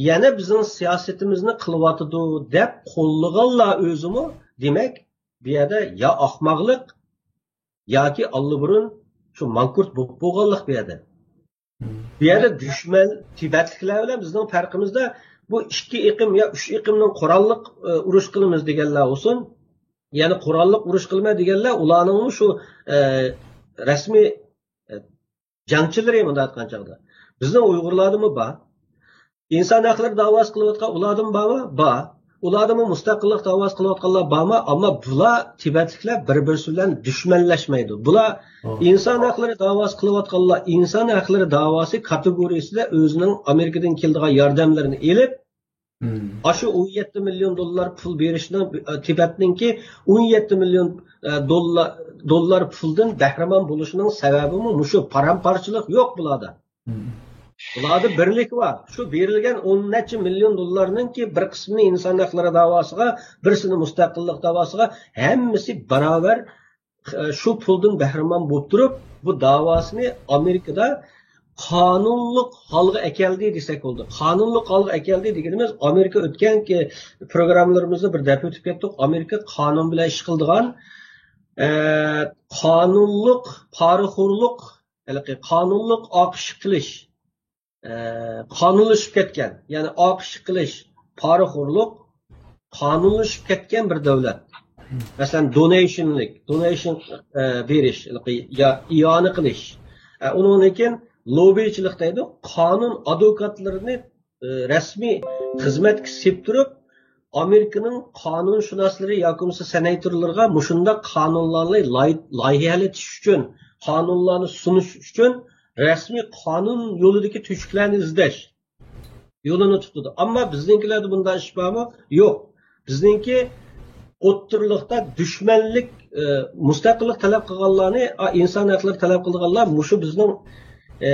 يەنە بىزنىڭ سىياسىتىمىزنى قىلىۋاتىدۇ دەپ قوللىغانلار ئۆزىمۇ، دېمەك، بۇ يەردە يا ئاخماقلىق ياكى ئاللىبۇرۇن شۇ ماڭكۇرت بولۇپ بولغانلىق بۇ يەردە. مم. بۇ يەردە دۈشمەن تىبەتلىكلەر بىلەن بىزنىڭ پەرقىمىزدە بۇ ئىككى ئېقىم يا ئۈچ ئېقىمنىڭ قوراللىق، ئە، ئۇرۇش قىلىمىز دېگەنلەر بولسۇن، يەنى قوراللىق ئۇرۇش قىلىمەن دېگەنلەر ئۇلارنىڭمۇ شۇ، ئە، رەسمىي، ئە، جەڭچىلىرى مۇنداق ئېيتقان چاغدا. بىزنىڭ ئۇيغۇرلاردىمۇ بار. ئىنسان ھەقلىرى داۋاسى قىلىۋاتقان ئۇلاردىمۇ بارمۇ؟ بار. ئۇلاردىمۇ مۇستەقىللىق داۋاسى قىلىۋاتقانلار بارمۇ؟ ئەمما بۇلار تىبەتلىكلەر بىر-بىرسى بىلەن دۈشمەنلەشمەيدۇ. بۇلار ئىنسان ھەقلىرى داۋاسى قىلىۋاتقانلار ئىنسان ھەقلىرى داۋاسى كاتېگورىيىسىدە ئۆزىنىڭ ئامېرىكىدىن كېلىدىغان ياردەملىرىنى ئېلىپ، مم. ئاشۇ ئون يەتتە مىليون دوللار پۇل بېرىشنىڭ، تىبەتنىڭكى ئون يەتتە مىليون، ئە، دوللار، دوللار پۇلدىن بەھرىمەن بولۇشىنىڭ سەۋەبىمۇ مۇشۇ. پارام-پارچىلىق يوق بۇلاردا. مم. بۇلاردا بىرلىك بار. شۇ بېرىلگەن ئون نەچچە مىليون دوللارنىڭكى بىر قىسمىنى ئىنسان ھەقلىرى داۋاسىغا، بىرسىنى مۇستەقىللىق داۋاسىغا، ھەممىسى باراۋەر، ئە، شۇ پۇلدىن بەھرىمەن بولۇپ تۇرۇپ، بۇ داۋاسىنى ئامېرىكىدا قانۇنلۇق ھالغا ئەكەلدى دېسەك بولىدۇ. قانۇنلۇق ھالغا ئەكەلدى دېگىنىمىز، ئامېرىكا ئۆتكەنكى پروگراممىلىرىمىزدا بىر دەپ ئۆتۈپ كەتتۇق. ئامېرىكا قانۇن بىلەن ئىش قىلىدىغان، ئە، قانۇنلۇق پارىخورلۇق، ھېلىقى قانۇنلۇق ئاقىش قىلىش، ئە، قانۇنلىشىپ كەتكەن، يەنى ئاقىش قىلىش، پارىخورلۇق قانۇنلىشىپ كەتكەن بىر دۆلەت. مەسىلەن، دونېيشنلىك، دونېيشن، ئە، بېرىش، يا ئىئانە قىلىش. ئە، ئۇنىڭدىن كېيىن لوببىچىلىق دەيدۇ، قانۇن ئادۋوكاتلىرىنى، ئە، رەسمىي خىزمەتكە سېلىپ تۇرۇپ، ئامېرىكىنىڭ قانۇنشۇناسلىرى ياكى بولمىسا سېناتورلىرىغا مۇشۇنداق قانۇنلارنى لاي-، لايىھەلىتىش ئۈچۈن، قانۇنلارنى سۇنۇش ئۈچۈن رەسمىي قانۇن يولىدىكى تۆشۈكلەرنى ئىزدەش يولىنى تۇتىدۇ. ئەمما بىزنىڭكىلەردە بۇنداق ئىش بارمۇ؟ يوق. بىزنىڭكى ئوتتۇرىلىقتا دۈشمەنلىك، ئە، مۇستەقىللىق تەلەپ قىلغانلارنى، ئا، ئىنسان ھەقلىرى تەلەپ قىلىدىغانلار مۇشۇ بىزنىڭ، ئە،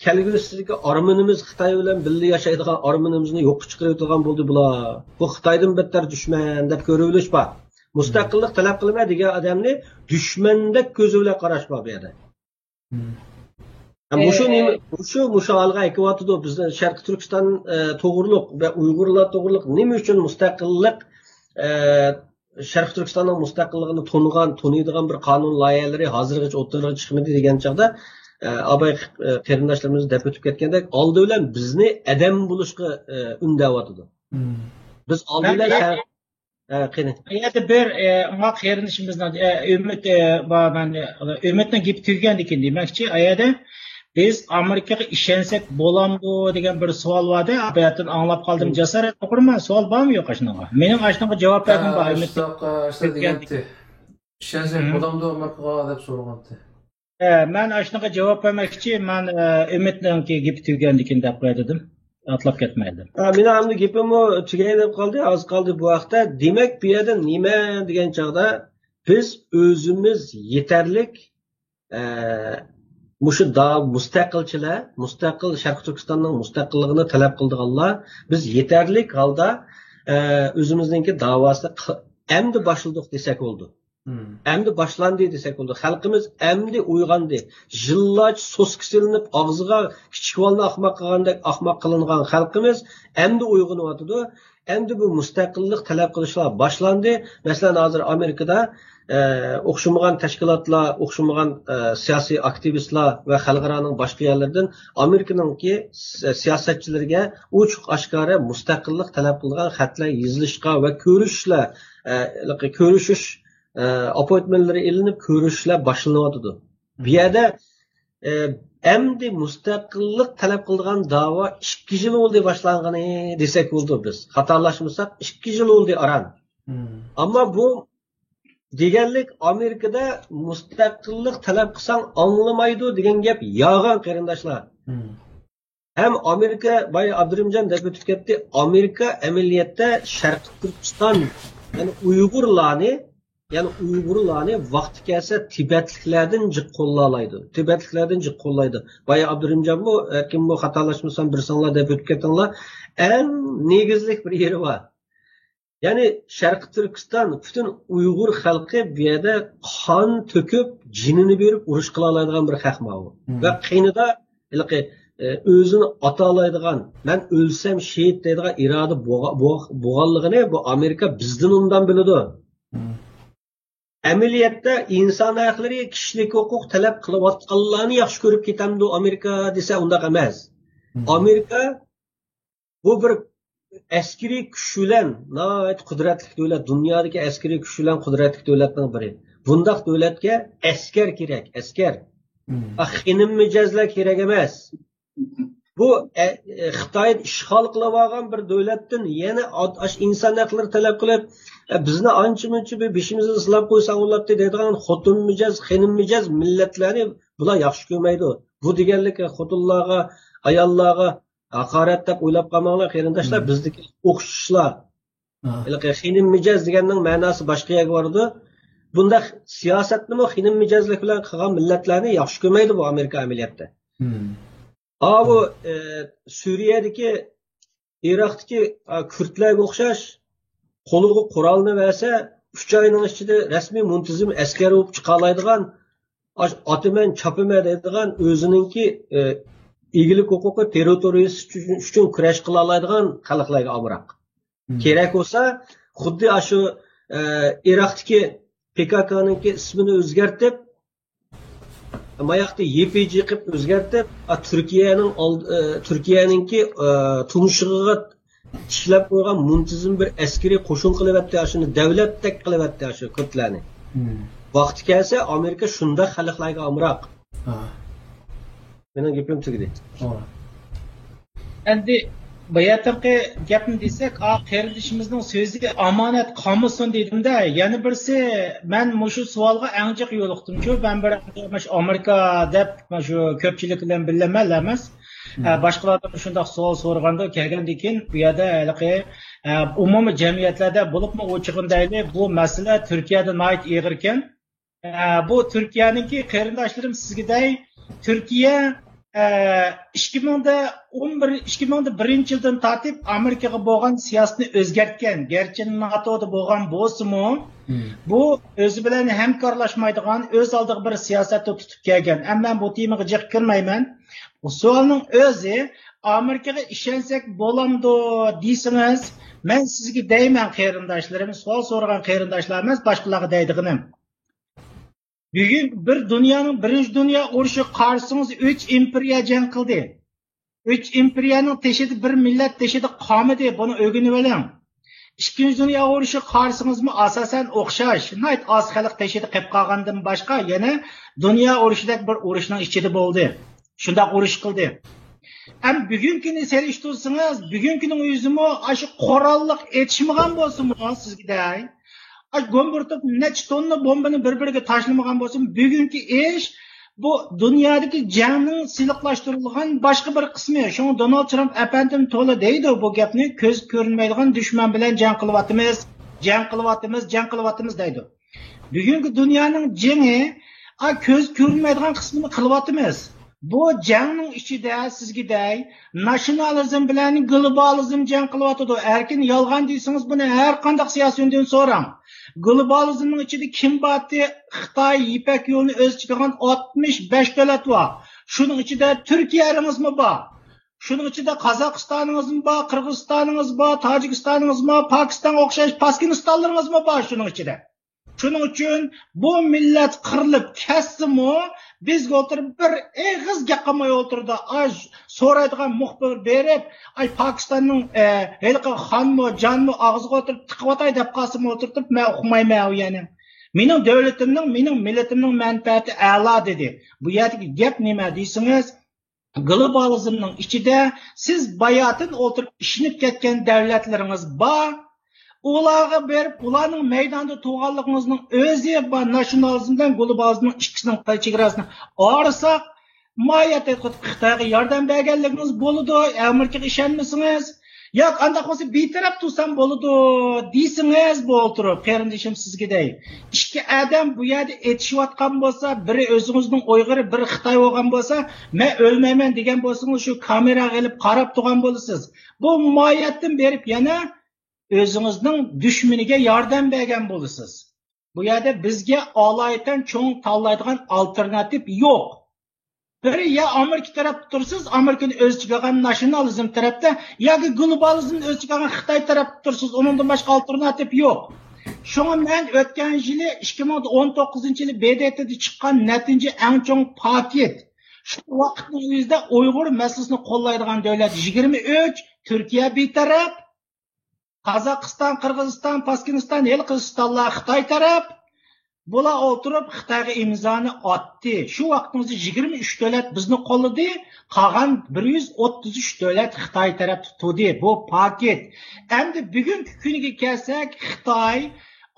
كەلگۈسىدىكى ئارمىنىمىز، خىتاي بىلەن بىللە ياشايدىغان ئارمىنىمىزنى يوققا چىقىرىۋېتىدىغان بولدى بۇلار. بۇ خىتايدىن بەتتەر دۈشمەن دەپ كۆرۈۋېلىش بار. مۇستەقىللىق تەلەپ قىلىمەن دېگەن ئادەمنى دۈشمەندەك كۆزى بىلەن قاراش بار بۇ يەردە. مم. ھە، مۇشۇ ئە، نېمە، مۇشۇ، مۇشۇ ھالغا ئەكىۋاتىدۇ. بىزنىڭ شەرقىي تۈركىستان، ئە، توغرۇلۇق ۋە ئۇيغۇرلار توغرۇلۇق نېمە ئۈچۈن مۇستەقىللىق، ئە، شەرقىي تۈركىستاننىڭ مۇستەقىللىقىنى تونۇغان، تونۇيدىغان بىر قانۇن لايىھەلىرى ھازىرغىچە ئوتتۇرىغا چىقمىدى دېگەن چاغدا، ئە، ئاباي، ئە، قېرىنداشلىرىمىز دەپ ئۆتۈپ كەتكەندەك، ئالدى بىلەن بىزنى ئادەم بولۇشقا، ئە، ئۈندەۋاتىدۇ. مم. بىز ئالدى مەن بىلەن بىر شەر-، ئە، قېنى. ئەيەردە بىر، ئە، ما قېرىندىشىمىزنىڭ، ئە، ئۈمىد، ئە، بار، مەن، ئە، ئۈمىدنىڭ گېپى تۈگىگەندىكىن دېمەكچى، ئەيەردە بىز ئامېرىكىغا ئىشەنسەك بولامدۇ دېگەن بىر سوئال بار-دە، باياتىن ئاڭلاپ قالدىم. مم. جاسارەت ئوقۇرمەن، سوئال بارمۇ يوق ئاشۇنىڭغا؟ مېنىڭ ئاشۇنىڭغا جاۋاب بەرگۈم بار، ئۈمىد. ئاشۇنداق، ئاشۇنداق دېگەنتى. ئىشەنسەك مم. بولامدۇ ئامېرىكىغا دەپ سورىغانتى. ئە، مەن ئاشۇنىڭغا جاۋاب بەرمەكچى، مەن، ئە، ئۈمىدنىڭكى گېپى تۈگىگەندىكىن دەپ قوياي دېدىم. ئاتلاپ كەتمەيلى. ئە، مېنىڭ ئەمدى گېپىممۇ تۈگەي دەپ قالدى، ئاز قالدى بۇ ھەقتە. دېمەك، بۇ يەردە نېمە دېگەن چاغدا، بىز ئۆزىمىز يېتەرلىك، ئە، مۇشۇ دا-، مۇستەقىلچىلەر، مۇستەقىل شەرقىي تۈركىستاننىڭ مۇستەقىللىقىنى تەلەپ قىلىدىغانلار، بىز يېتەرلىك ھالدا، ئە، ئۆزىمىزنىڭكى داۋاسىنى قى-، ئەمدى باشلىدۇق دېسەك بولىدۇ. مم. ئەمدى باشلاندى دېسەك بولىدۇ. خەلقىمىز ئەمدى ئويغاندى. يىللارچە سوسكا سېلىنىپ، ئاغزىغا كىچىك بالىنى ئاخماق قىلغاندەك ئاخماق قىلىنغان خەلقىمىز ئەمدى ئويغىنىۋاتىدۇ. ئەمدى بۇ مۇستەقىللىق تەلەپ قىلىشلار باشلاندى. مەسىلەن، ھازىر ئامېرىكىدا، ئە، ئوخشىمىغان تەشكىلاتلار، ئوخشىمىغان، ئە، سىياسىي ئاكتىۋىستلار ۋە خەلقئارانىڭ باشقا يەرلىرىدىن ئامېرىكىنىڭكى س-، سىياسەتچىلىرىگە ئوچۇق ئاشكارا مۇستەقىللىق تەلەپ قىلىدىغان خەتلەر يېزىلىشقا ۋە كۆرۈشۈشلەر، ئە، كۆرۈشۈش، ئە، ئاپوينتمېنتلىرى ئېلىنىپ، كۆرۈشۈشلەر باشلىنىۋاتىدۇ. بۇ يەردە، ئە، ئەمدى مۇستەقىللىق تەلەپ قىلىدىغان داۋا ئىككى يىل بولدى باشلانغىنى دېسەك بولىدۇ بىز. خاتالاشمىساق، ئىككى يىل بولدى ئاران. مم. ئەمما بۇ دېگەنلىك، ئامېرىكىدا مۇستەقىللىق تەلەپ قىلساڭ ئاڭلىمايدۇ دېگەن گەپ يالغان، قېرىنداشلار. ھەم ئامېرىكا، بايا ئابدۇرېھىمجان دەپ ئۆتۈپ كەتتى، ئامېرىكا ئەمەلىيەتتە شەرقىي تۈركىستان، يەنى ئۇيغۇرلارنى، يەنى ئۇيغۇرلارنى ۋاقتى كەلسە تىبەتلىكلەردىن جىق قوللالايدۇ. تىبەتلىكلەردىن جىق قوللايدۇ. بايا ئابدۇرېھىمجانمۇ، ئەركىنمۇ خاتالاشمىسام بىرسىڭلار دەپ ئۆتۈپ كەتتىڭلار. ئەڭ نېگىزلىك بىر يېرى بار. يەنى شەرقىي تۈركىستان، پۈتۈن ئۇيغۇر خەلقى بۇ يەردە قان تۆكۈپ، جېنىنى بېرىپ ئۇرۇش قىلالايدىغان بىر خەق ماۋۇ. ۋە قېنىدا ھېلىقى، ئە، ئۆزىنى ئاتالايدىغان، مەن ئۆلسەم شېھىت دەيدىغان ئىرادە بوغا-، بوغ-، بوغانلىقىنى بۇ ئامېرىكا بىزدىن ئوبدان بىلىدۇ. ئەمەلىيەتتە ئىنسان ھەقلىرى، كىشىلىك ھوقۇق تەلەپ قىلىۋاتقانلارنى ياخشى كۆرۈپ كېتەمدۇ ئامېرىكا دېسە، ئۇنداق ئەمەس. ئامېرىكا بۇ بىر ئەسكىرىي كۈچ بىلەن ناھايىتى قۇدرەتلىك دۆلەت، دۇنيادىكى ئەسكىرىي كۈچ بىلەن قۇدرەتلىك دۆلەتنىڭ بىرى. بۇنداق دۆلەتكە ئەسكەر كېرەك، ئەسكەر. ئا، خېنىم مىجەزلەر كېرەك ئەمەس. بۇ، ئە، ئە، خىتاي ئىشغال قىلىۋالغان بىر دۆلەتتىن يەنە ئات-، ئاش-، ئىنسان ھەقلىرى تەلەپ قىلىپ، ئە، بىزنى ئانچە-مۇنچە بىر بېشىمىزنى سىلاپ قويساڭ بولاتتى دەيدىغان خوتۇن مىجەز، خېنىم مىجەز مىللەتلەرنى بۇلار ياخشى كۆرمەيدۇ. بۇ دېگەنلىك خوتۇنلارغا، ئاياللارغا ھاقارەت دەپ ئويلاپ قالماڭلار، قېرىنداشلار، بىزدىكى ئوخشىشلار. ھېلىقى خېنىم مىجەز دېگەننىڭ مەناسى باشقا يەرگە بارىدۇ. بۇنداق سىياسەتنىمۇ خېنىم مىجەزلىك بىلەن قىلغان مىللەتلەرنى ياخشى كۆرمەيدۇ بۇ ئامېرىكا ئەمەلىيەتتە. ئاۋۇ، ئە، سۈرىيەدىكى، ئىراقتىكى، ئا، كۈردلەرگە ئوخشاش قولىغا قورالنى بەرسە، ئۈچ ئاينىڭ ئىچىدە رەسمىي مۇنتىزىم ئەسكەر بولۇپ چىقالايدىغان، ئاش-، ئاتىمەن، چاپىمەن دەيدىغان، ئۆزىنىڭكى، ئە، ئىگىلىك ھوقۇقى، تېررىتورىيىسى ئۈچۈن، ئۈچۈن كۈرەش قىلالايدىغان خەلقلەرگە ئامراق. كېرەك بولسا، خۇددى ئاشۇ، ئە، ئىراقتىكى پى كاكانىڭكى ئىسمىنى ئۆزگەرتىپ، ماياقتا يې پې جې قىلىپ ئۆزگەرتىپ، ئا، تۈركىيەنىڭ ئالد-، ئە، تۈركىيەنىڭكى، ئە، تۇمشۇقىغا تىكلەپ قويغان مۇنتىزىم بىر ئەسكىرىي قوشۇن قىلىۋەتتى، ئاشۇنى دەۋلەتتەك قىلىۋەتتى، ئاشۇ كۈردلەرنى. ۋاقتى كەلسە، ئامېرىكا شۇنداق خەلقلەرگە ئامراق. مېنىڭ گېپىم تۈگىدى. ئەمدى باياتىنقى گەپنى دېسەك، ئا، قېرىندىشىمىزنىڭ سۆزى ئامانەت قالمىسۇن دېدىم-دە. يەنە بىرسى، مەن مۇشۇ سوئالغا ئەڭ جىق يولۇقتۇمچۇ. مەن بىر مۇشۇ ئامېرىكا دەپ، مۇشۇ كۆپچىلىك بىلەن بىللە مەن ئەمەس. ئە، باشقىلاردىن شۇنداق سوئال سورىغاندا، كەلگەندىن كېيىن بۇ يەردە ھېلىقى، ئە، ئومۇمىي جەمئىيەتلەردە بولۇپمۇ ئۇ چېغىندەيلى بۇ مەسىلە تۈركىيەدە ناھايىتى ئېغىركەن. ئە، بۇ تۈركىيەنىڭكى قېرىنداشلىرىم سىزگە دەي، تۈركىيە، ئە، ئىككى مىڭ ئون بىر، ئىككى مىڭ بىرىنچى يىلدىن تارتىپ ئامېرىكىغا بولغان سىياسىتىنى ئۆزگەرتكەن. گەرچە ناتودا بولغان بولسىمۇ، بۇ ئۆزى بىلەن ھەمكارلاشمايدىغان، ئۆز ئالدىغا بىر سىياسەتنى تۇتۇپ كەلگەن. ئەمما مەن بۇ تېمىغا جىق كىرمەيمەن. بۇ سوئالنىڭ ئۆزى، ئامېرىكىغا ئىشەنسەك بولامدۇ دېسىڭىز، مەن سىزگە دەيمەن، قېرىنداشلىرىم، سوئال سورىغان قېرىنداشلار ئەمەس، باشقىلارغا دەيدىغىنىم. بۈگۈن بىر دۇنيانىڭ بىرىنچى دۇنيا ئۇرۇشىغا قارىسىڭىز، ئۈچ ئىمپېرىيە جەڭ قىلدى. ئۈچ ئىمپېرىيەنىڭ تېشىدا بىر مىللەت تېشىدا قالمىدى، بۇنى ئۆگىنىۋېلىڭ. ئىككىنچى دۇنيا ئۇرۇشىغا قارىسىڭىزمۇ ئاساسەن ئوخشاش، ناھايىتى ئاز خەلق تېشىدا قېلىپ قالغاندىن باشقا يەنە دۇنيا ئۇرۇشىدەك بىر ئۇرۇشنىڭ ئىچىدە بولدى. شۇنداق ئۇرۇش قىلدى. ئەم بۈگۈنكىنى سېلىشتۇرسىڭىز، بۈگۈنكىنىڭ ئۆزىمۇ ئاشۇ قوراللىق ئېتىشمىغان بولسىمۇ سىزگە دەي، ئاش گومبۇرتۇپ نەچچە توننا بومبىنى بىر-بىرىگە تاشلىمىغان بولسىمۇ، بۈگۈنكى ئىش بۇ دۇنيادىكى جەڭنىڭ سىلىقلاشتۇرۇلغان باشقا بىر قىسمى. شۇڭا دونالد ترامپ ئەپەندىم تولا دەيدۇ بۇ گەپنى، كۆز كۆرۈنمەيدىغان دۈشمەن بىلەن جەڭ قىلىۋاتىمىز، جەڭ قىلىۋاتىمىز، جەڭ قىلىۋاتىمىز دەيدۇ. بۈگۈنكى دۇنيانىڭ جېڭى، ئا، كۆز كۆرۈنمەيدىغان قىسمىنى قىلىۋاتىمىز. بۇ جەڭنىڭ ئىچىدە سىزگە دەي، ناتسىيونالىزم بىلەن گلوبالىزم جەڭ قىلىۋاتىدۇ. ئەركىن، يالغان دېسىڭىز، بۇنى ھەر قانداق سىياسىيوندىن سوراڭ. گلوبالىزمنىڭ ئىچىدە كىم بارتى؟ خىتاي يىپەك يولىنى ئۆز ئىچىگە ئالغان ئاتمىش بەش دۆلەت بار. شۇنىڭ ئىچىدە تۈركىيەلىرىڭىزمۇ بار. شۇنىڭ ئىچىدە قازاقىستانىڭىزمۇ بار، قىرغىزىستانىڭىز بار، تاجىكىستانىڭىزمۇ بار، پاكىستانغا ئوخشاش پاكىستانلىرىڭىزمۇ بار شۇنىڭ ئىچىدە. شۇنىڭ ئۈچۈن بۇ مىللەت قىرىلىپ كەتسىمۇ، بىزگە ئولتۇرۇپ بىر ئېغىز گەپ قىلماي ئولتۇرىدۇ. ئاي، سورايدىغان مۇخبىر بېرىپ، ئاي، پاكىستاننىڭ، ئە، ھېلىقى خانمۇ، جانمۇ ئاغزىغا ئولتۇرۇپ تىقىۋاتاي دەپ قالسىمۇ ئولتۇرۇپ، مەن ئۇقمايمەن ئۇ يەنى. مېنىڭ دۆلىتىمنىڭ، مېنىڭ مىللىتىمنىڭ مەنپەئەتى ئەلا دېدى. بۇ يەردىكى گەپ نېمە دېسىڭىز، گلوبالىزمنىڭ ئىچىدە سىز باياتىن ئولتۇرۇپ ئىشىنىپ كەتكەن دەۋلەتلىرىڭىز بار. ئۇلارغا بېرىپ، ئۇلارنىڭ مەيداندا تۇرغانلىقىڭىزنىڭ ئۆزى بار. ناشونالىزم بىلەن گلوبالىزمنىڭ ئىككىسىنىڭ چېگراسىنى ئايرىساق، ماھىيەتتە خىتايغا ياردەم بەرگەنلىكىڭىز بولىدۇ، ئامېرىكىغا ئىشەنمىسىڭىز. ياق، ئانداق بولسا بىتەرەپ تۇرسام بولىدۇ دېسىڭىز، بولتۇرۇپ، قېرىندىشىم، سىزگە دەي. ئىككى ئادەم بۇ يەردە ئېتىشىۋاتقان بولسا، بىرى ئۆزىڭىزنىڭ ئۇيغۇرى، بىرى خىتاي بولغان بولسا، مەن ئۆلمەيمەن دېگەن بولسىڭىز، شۇ كامېراغا ئېلىپ قاراپ تۇرغان بولىسىز. بۇ ماھىيەتتىن بېرىپ يەنە ئۆزىڭىزنىڭ دۈشمىنىگە ياردەم بەرگەن بولىسىز. بۇ يەردە بىزگە ئالايىتەن چوڭ تاللايدىغان ئالتېرناتىپ يوق. بىر يا ئامېرىكا تەرەپتە تۇرىسىز، ئامېرىكىنى ئۆز ئىچىگە ئالغان ناشونالىزم تەرەپتە، ياكى گلوبالىزمنى ئۆز ئىچىگە ئالغان خىتاي تەرەپتە تۇرىسىز، ئۇنىڭدىن باشقا ئالتېرناتىپ يوق. شۇڭا مەن ئۆتكەن يىلى، ئىككى مىڭ ئون توققۇزىنچى يىلى بې دې تېدا چىققان نەتىجە ئەڭ چوڭ پاكىت. شۇ ۋاقىتنىڭ ئۆزىدە ئۇيغۇر مەسىلىسىنى قوللايدىغان دۆلەت يىگىرمە ئۈچ، تۈركىيە بىتەرەپ، قازاقىستان، قىرغىزىستان، پاكىستان، ھېلىقى ئىستانلار خىتاي تەرەپ. بۇلار ئولتۇرۇپ خىتايغا ئىمزانى ئاتتى. شۇ ۋاقىتنىڭ ئۆزىدە يىگىرمە ئۈچ دۆلەت بىزنى قوللىدى. قالغان بىر يۈز ئوتتۇز ئۈچ دۆلەت خىتاي تەرەپتە تۇردى. بۇ پاكىت. ئەمدى بۈگۈنكى كۈنگە كەلسەك، خىتاي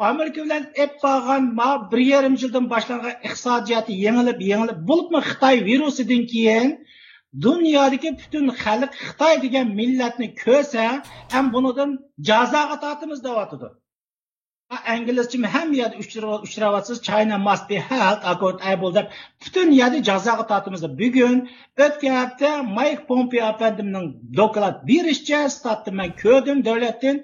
ئامېرىكا بىلەن ئېلىپ بارغان ما بىر يېرىم يىلدىن باشلانغان ئىقتىسادىياتى يېڭىلىپ، يېڭىلىپ، بولۇپمۇ خىتاي ۋىرۇسىدىن كېيىن دۇنيادىكى پۈتۈن خەلق خىتاي دېگەن مىللەتنى كۆرسە، ھەم بۇنىڭدىن جازاغا تارتىمىز دەۋاتىدۇ. ئىنگلىزچىمۇ ھەممە يەردە ئۇچرا-، ئۇچراۋاتىسىز، China must be held accountable دەپ پۈتۈن يەردە جازاغا تارتىمىز دەپ. بۈگۈن، ئۆتكەن ھەپتە مايك پومپېئو ئەپەندىمنىڭ دوكلات بېرىشىچە، ستاتتا مەن كۆردۈم، دۆلەتتىن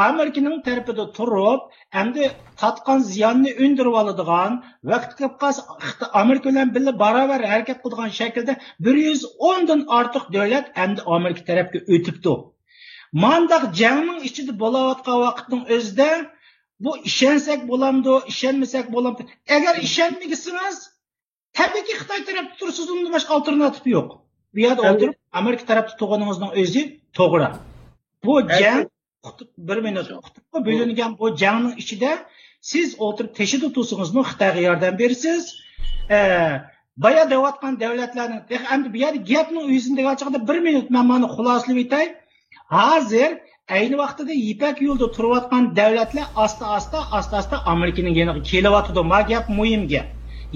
ئامېرىكىنىڭ تەرىپىدە تۇرۇپ، ئەمدى تارتقان زىياننى ئۈندۈرۈۋالىدىغان، ۋاقتى كېلىپ قالسا، خىتا-، ئامېرىكا بىلەن بىللە باراۋەر ھەرىكەت قىلىدىغان شەكىلدە بىر يۈز ئوندىن ئارتۇق دۆلەت ئەمدى ئامېرىكا تەرەپكە ئۆتۈپتۇ. مانداق جەڭنىڭ ئىچىدە بولاۋاتقان ۋاقىتنىڭ ئۆزىدە بۇ ئىشەنسەك بولامدۇ، ئىشەنمىسەك بولامدۇ؟ ئەگەر ئىشەنمىگۈسىڭىز، تەبىئىيكى خىتاي تەرەپتە تۇرىسىز، ئۇندىن باشقا ئالتېرناتىپ يوق. بۇ يەردە ئەمدى ئولتۇرۇپ ئامېرىكا تەرەپتە تۇرغىنىڭىزنىڭ ئۆزى توغرا. بۇ ئەمدى جەڭ قۇتۇپ، بىر مىنۇت، قۇتۇپقا بۆلۈنگەن بۇ جەڭنىڭ ئىچىدە سىز ئولتۇرۇپ تېشىدا تۇرسىڭىزمۇ خىتايغا ياردەم بېرىسىز. ئە، بايا دەۋاتقان دۆلەتلەرنىڭ، تېخى ئەمدى بۇ يەردە گەپنىڭ ئۆزىنى دېگەن چاغدا بىر مىنۇت مەن مانا خۇلاسىلىۋېتەي. ھازىر ئەينى ۋاقتىدا يىپەك يولىدا تۇرۇۋاتقان دۆلەتلەر ئاستا-ئاستا، ئاستا-ئاستا ئامېرىكىنىڭ يېنىغا كېلىۋاتىدۇ. ما گەپ مۇھىم گەپ.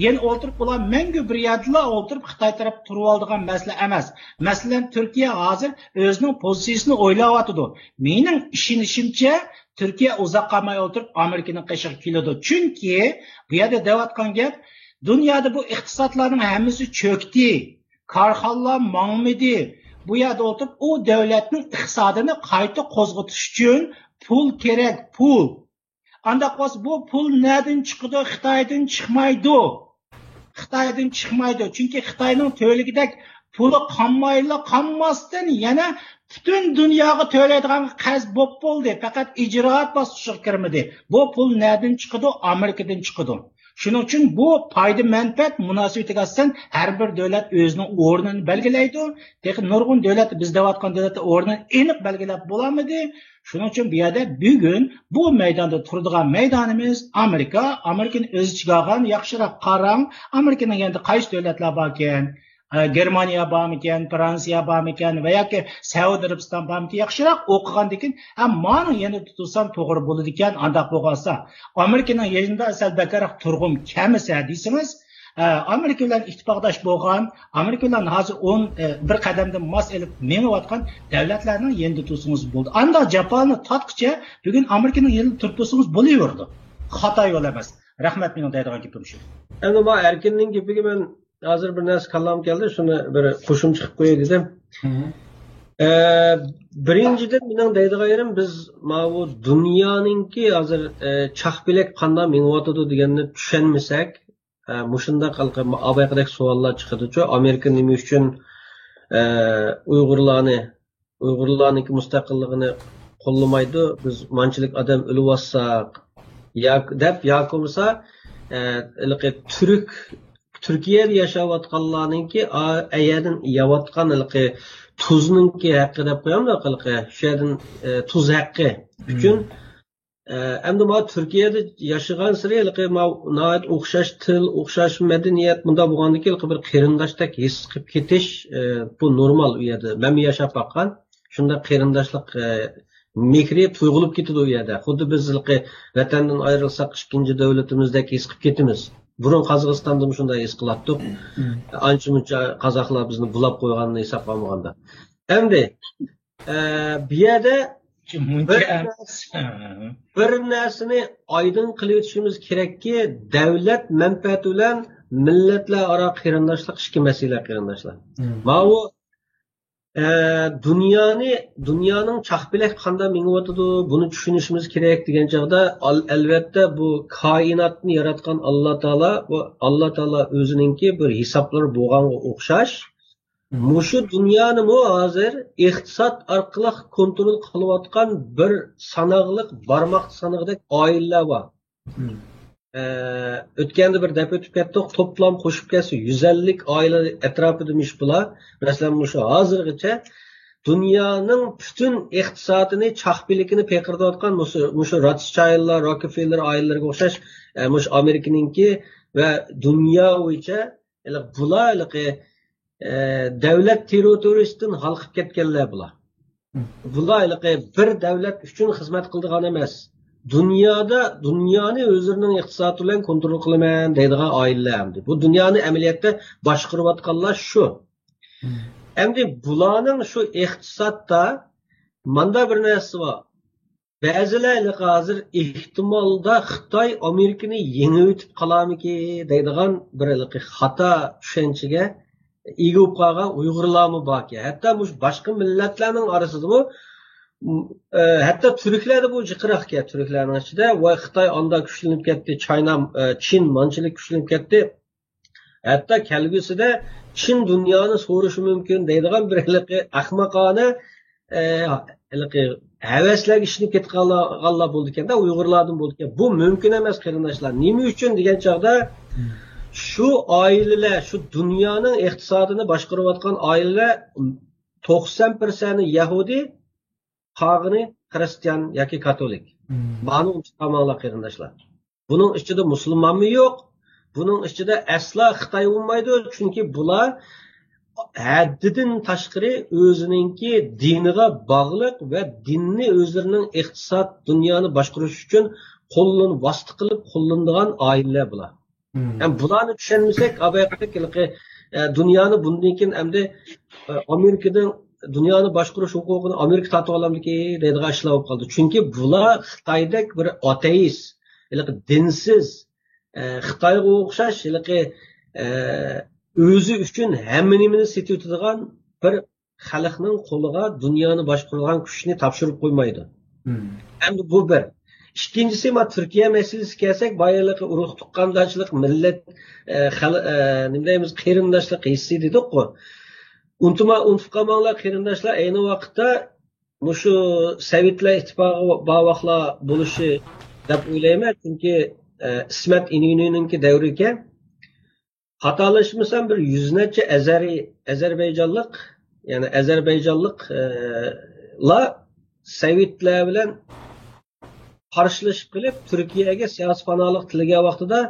يەنە ئولتۇرۇپ ئۇلار مەڭگۈ بىر يەردىلا ئولتۇرۇپ خىتاي تەرەپ تۇرۇۋالىدىغان مەسىلە ئەمەس. مەسىلەن، تۈركىيە ھازىر ئۆزىنىڭ پوزىتسىيىسىنى ئويلاۋاتىدۇ. مېنىڭ ئىشىنىشىمچە، تۈركىيە ئۇزاق قالماي ئولتۇرۇپ ئامېرىكىنىڭ قېشىغا كېلىدۇ. چۈنكى بۇ يەردە دەۋاتقان گەپ، دۇنيادا بۇ ئىقتىسادلارنىڭ ھەممىسى چۆكتى. كارخانىلار ماڭمىدى. بۇ يەردە ئولتۇرۇپ ئۇ دۆلەتنىڭ ئىقتىسادىنى قايتا قوزغىتىش ئۈچۈن پۇل كېرەك، پۇل. ئانداق بولسا بۇ پۇل نەدىن چىقىدۇ؟ خىتايدىن چىقمايدۇ. خىتايدىن چىقمايدۇ. چۈنكى خىتاينىڭ تۆلىگۈدەك پۇلى قالمايلا قالماستىن يەنە پۈتۈن دۇنياغا تۆلەيدىغان قەرز بولۇپ بولدى. پەقەت ئىجرائات باسقۇچىغا كىرمىدى. بۇ پۇل نەدىن چىقىدۇ؟ ئامېرىكىدىن چىقىدۇ. شۇنىڭ ئۈچۈن بۇ پايدا مەنپەئەت مۇناسىۋىتىگە ئاساسەن ھەر بىر دۆلەت ئۆزىنىڭ ئورنىنى بەلگىلەيدۇ. تېخى نۇرغۇن دۆلەت، بىز دەۋاتقان دۆلەتلەر ئورنىنى ئېنىق بەلگىلەپ بولالمىدى. شۇنىڭ ئۈچۈن بۇ يەردە بۈگۈن بۇ مەيداندا تۇرىدىغان مەيدانىمىز ئامېرىكا. ئامېرىكىنى ئۆز ئىچىگە ئالغان، ياخشىراق قاراڭ، ئامېرىكىنىڭ يېنىدا قايسى دۆلەتلەر باركەن؟ ئە، گېرمانىيە بارمىكەن، فرانسىيە بارمىكەن ۋە ياكى سەئۇدى ئەرەبىستان بارمىكەن؟ ياخشىراق ئوقۇغاندىن كېيىن، ھە، مانىڭ يېنىدا تۇرسام توغرا بولىدىكەن، ئانداق بولغانسا. ئامېرىكىنىڭ يېنىدا سەل بەكرەك تۇرغۇم كەلمىسە دېسىڭىز، ئە، ئامېرىكا بىلەن ئىتتىپاقداش بولغان، ئامېرىكا بىلەن ھازىر ئون، ئە، بىر قەدەمدىن ماس ئېلىپ مېڭىۋاتقان دۆلەتلەرنىڭ يېنىدا تۇرسىڭىز بولدى. ئانداق جاپانى تارتقۇچە بۈگۈن ئامېرىكىنىڭ يېنىدا تۇرۇپ تۇرسىڭىز بولۇۋېرىدۇ. خاتا يول ئەمەس. رەھمەت، مېنىڭ دەيدىغان گېپىم شۇ. ئەمدى ما ئەركىننىڭ گېپىگە مەن ھازىر بىر نەرسە كاللام كەلدى، شۇنى بىر قوشۇمچە قىلىپ قوياي دېدىم. مم. ئە، بىرىنچىدىن، مېنىڭ دەيدىغان يېرىم، بىز ماۋۇ دۇنيانىڭكى ھازىر، ئە، چاقپەلەك قانداق مېڭىۋاتىدۇ دېگەننى چۈشەنمىسەك، ئە، مۇشۇنداق ھالقا-، بايىقىدەك سوئاللار چىقىدۇچۇ، ئامېرىكا نېمە ئۈچۈن، ئە، ئۇيغۇرلارنى، ئۇيغۇرلارنىڭكى مۇستەقىللىقىنى قوللىمايدۇ، بىز مانچىلىك ئادەم ئۆلۈۋاتساق، ياك-، دەپ، ياكى بولمىسا، ئە، ھېلىقى تۈرك، تۈركىيەدە ياشاۋاتقانلارنىڭكى ئا-، ئەيەدىن يەۋاتقان ھېلىقى تۇزنىڭكى ھەققى دەپ قويامدۇ، ھېلىقى شۇ يەردىن، ئە، تۇز ھەققى ئۈچۈن. ئە، ئەمدى ماۋۇ تۈركىيەدە ياشىغانسېرى ھېلىقى ماۋۇ ناھايىتى ئوخشاش تىل، ئوخشاش مەدەنىيەت، مۇنداق بولغاندىكىن ھېلىقى بىر قېرىنداشتەك ھېس قىلىپ كېتىش، ئە، بۇ نورمال ئۇ يەردە. مەنمۇ ياشاپ باققان. شۇنداق قېرىنداشلىق، ئە، مېھرى تۇيغۇلۇپ كېتىدۇ ئۇ يەردە. خۇددى بىز ھېلىقى ۋەتەندىن ئايرىلساق ئىككىنچى دۆلىتىمىزدەك ھېس قىلىپ كېتىمىز. بۇرۇن قازاقىستاندىمۇ شۇنداق ھېس قىلاتتۇق. ئانچە-مۇنچە قازاقلار بىزنى بۇلاپ قويغاننى ھېسابقا ئالمىغاندا. ئەمدى، ئە، بۇ يەردە بىر نەرسە-، بىر نەرسىنى ئايدىڭ قىلىۋېتىشىمىز كېرەككى، دەۋلەت مەنپەئەتى بىلەن مىللەتلەر ئارا قېرىنداشلىق ئىككى مەسىلە، قېرىنداشلار. ماۋۇ، ئە، دۇنيانى، دۇنيانىڭ چاقپەلەك قانداق مېڭىۋاتىدۇ، بۇنى چۈشىنىشىمىز كېرەك دېگەن چاغدا، ئەل-، ئەلۋەتتە بۇ كائىناتنى ياراتقان ئاللا تائالا، بۇ ئاللا تائالا ئۆزىنىڭكى بىر ھېسابلىرى بولغانغا ئوخشاش، مۇشۇ دۇنيانىمۇ ھازىر ئىقتىساد ئارقىلىق كونترول قىلىۋاتقان بىر ساناقلىق، بارماق سانىقىدەك ئائىلىلەر بار. ئە، ئۆتكەندە بىر دەپ ئۆتۈپ كەتتۇق، توپلام قوشۇپ كەلسە يۈز ئەللىك ئائىلە ئەتراپىدىمىش بۇلار. مەسىلەن، مۇشۇ ھازىرغىچە دۇنيانىڭ پۈتۈن ئىقتىسادىنى، چاقپىلىكىنى پىقىردىۋاتقان مۇشۇ، مۇشۇ روتشايللار، روكفېللېر ئائىلىلىرىگە ئوخشاش، ئە، مۇشۇ ئامېرىكىنىڭكى ۋە دۇنيا بويىچە ھېلىقى بۇلار ھېلىقى، ئە، دەۋلەت تېررورىستىدىن ھالقىپ كەتكەنلەر بۇلار. بۇلار ھېلىقى بىر دەۋلەت ئۈچۈن خىزمەت قىلىدىغان ئەمەس. دۇنيادا، دۇنيانى ئۆزلىرىنىڭ ئىقتىسادى بىلەن كونترول قىلىمەن دەيدىغان ئائىلىلەر ئەمدى. بۇ دۇنيانى ئەمەلىيەتتە باشقۇرۇۋاتقانلار شۇ. ئەمدى بۇلارنىڭ شۇ ئىقتىسادتا ماندا بىر نەرسە بار. بەزىلەر ھېلىقى ھازىر ئېھتىمالدا خىتاي ئامېرىكىنى يېڭىۋېتىپ قالارمىكى دەيدىغان بىر ھېلىقى خاتا چۈشەنچىگە ئىگە بولۇپ قالغان ئۇيغۇرلارمۇ باركەن. ھەتتا مۇشۇ باشقا مىللەتلەرنىڭ ئارىسىدىمۇ، ئە، ھەتتا تۈركلەردە بۇ جىقراقكەن، تۈركلەرنىڭ ئىچىدە، ۋاي، خىتاي ئاندا كۈچلىنىپ كەتتى، چاينا، ئە، چىن مانچىلىك كۈچلىنىپ كەتتى. ھەتتا كەلگۈسىدە چىن دۇنيانى سورىشى مۇمكىن دەيدىغان بىر ھېلىقى ئەخمىقانە، ئە، ھېلىقى ھەۋەسلەرگە ئىشىنىپ كېتىدىغانلار بولىدىكەن-دە، ئۇيغۇرلاردىن بولىدىكەن. بۇ مۇمكىن ئەمەس، قېرىنداشلار. نېمە ئۈچۈن دېگەن چاغدا، شۇ ئائىلىلەر، شۇ دۇنيانىڭ ئىقتىسادىنى باشقۇرۇۋاتقان ئائىلىلەر توقسان پىرسەنتى يەھۇدىي، قالغىنى خىرىستىيان ياكى كاتولىك. مانى ئۇنتۇپ قالماڭلار، قېرىنداشلار. بۇنىڭ ئىچىدە مۇسۇلمانمۇ يوق، بۇنىڭ ئىچىدە ئەسلا خىتاي بولمايدۇ، چۈنكى بۇلار ھەددىدىن تاشقىرى ئۆزىنىڭكى دىنىغا باغلىق ۋە دىننى ئۆزلىرىنىڭ ئىقتىساد، دۇنيانى باشقۇرۇش ئۈچۈن قوللىنىپ، ۋاسىتە قىلىپ قوللىنىدىغان ئائىلىلەر بۇلار. ھەم بۇلارنى چۈشەنمىسەك، ئاۋاقتىكى، ئە، دۇنيانى بۇندىن كېيىن ئەمدى، ئە، ئامېرىكىنىڭ دۇنيانى باشقۇرۇش ھوقۇقىنى ئامېرىكا تارتىۋالامدىكى دەيدىغان ئىشلار بولۇپ قالدى. چۈنكى بۇلار خىتايدەك بىر ئاتېئىست، ھېلىقى دىنسىز، ئە، خىتايغا ئوخشاش ھېلىقى، ئە، ئۆزى ئۈچۈن ھەممە نېمىنى سېتىۋېتىدىغان بىر خەلقنىڭ قولىغا دۇنيانى باشقۇرىدىغان كۈچنى تاپشۇرۇپ قويمايدۇ. ئەمدى بۇ بىر. ئىككىنچىسى، ما تۈركىيە مەسىلىسىگە كەلسەك، بايىقى ئۇرۇق تۇغقانداشلىق، مىللەت، ئە، خەل-، ئە، نېمە دەيمىز، قېرىنداشلىق ھېسسى دېدۇققۇ. ئۇنتۇما-، ئۇنتۇپ قالماڭلار، قېرىنداشلار، ئەينى ۋاقىتتا مۇشۇ سوۋېتلار ئىتتىپاقى بار ۋاقىتلار بولۇشى دەپ ئويلايمەن، چۈنكى، ئە، ئىسمەت ئىنىنىنىڭكى دەۋرى ئىكەن. خاتالاشمىسام، بىر يۈز نەچچە ئەزەرى-، ئەزەربەيجانلىق، يەنى ئەزەربەيجانلىق، ئە، لار سوۋېتلار بىلەن قارشىلىشىپ قېلىپ، تۈركىيەگە سىياسىي پاناھلىق تىلىگەن ۋاقتىدا،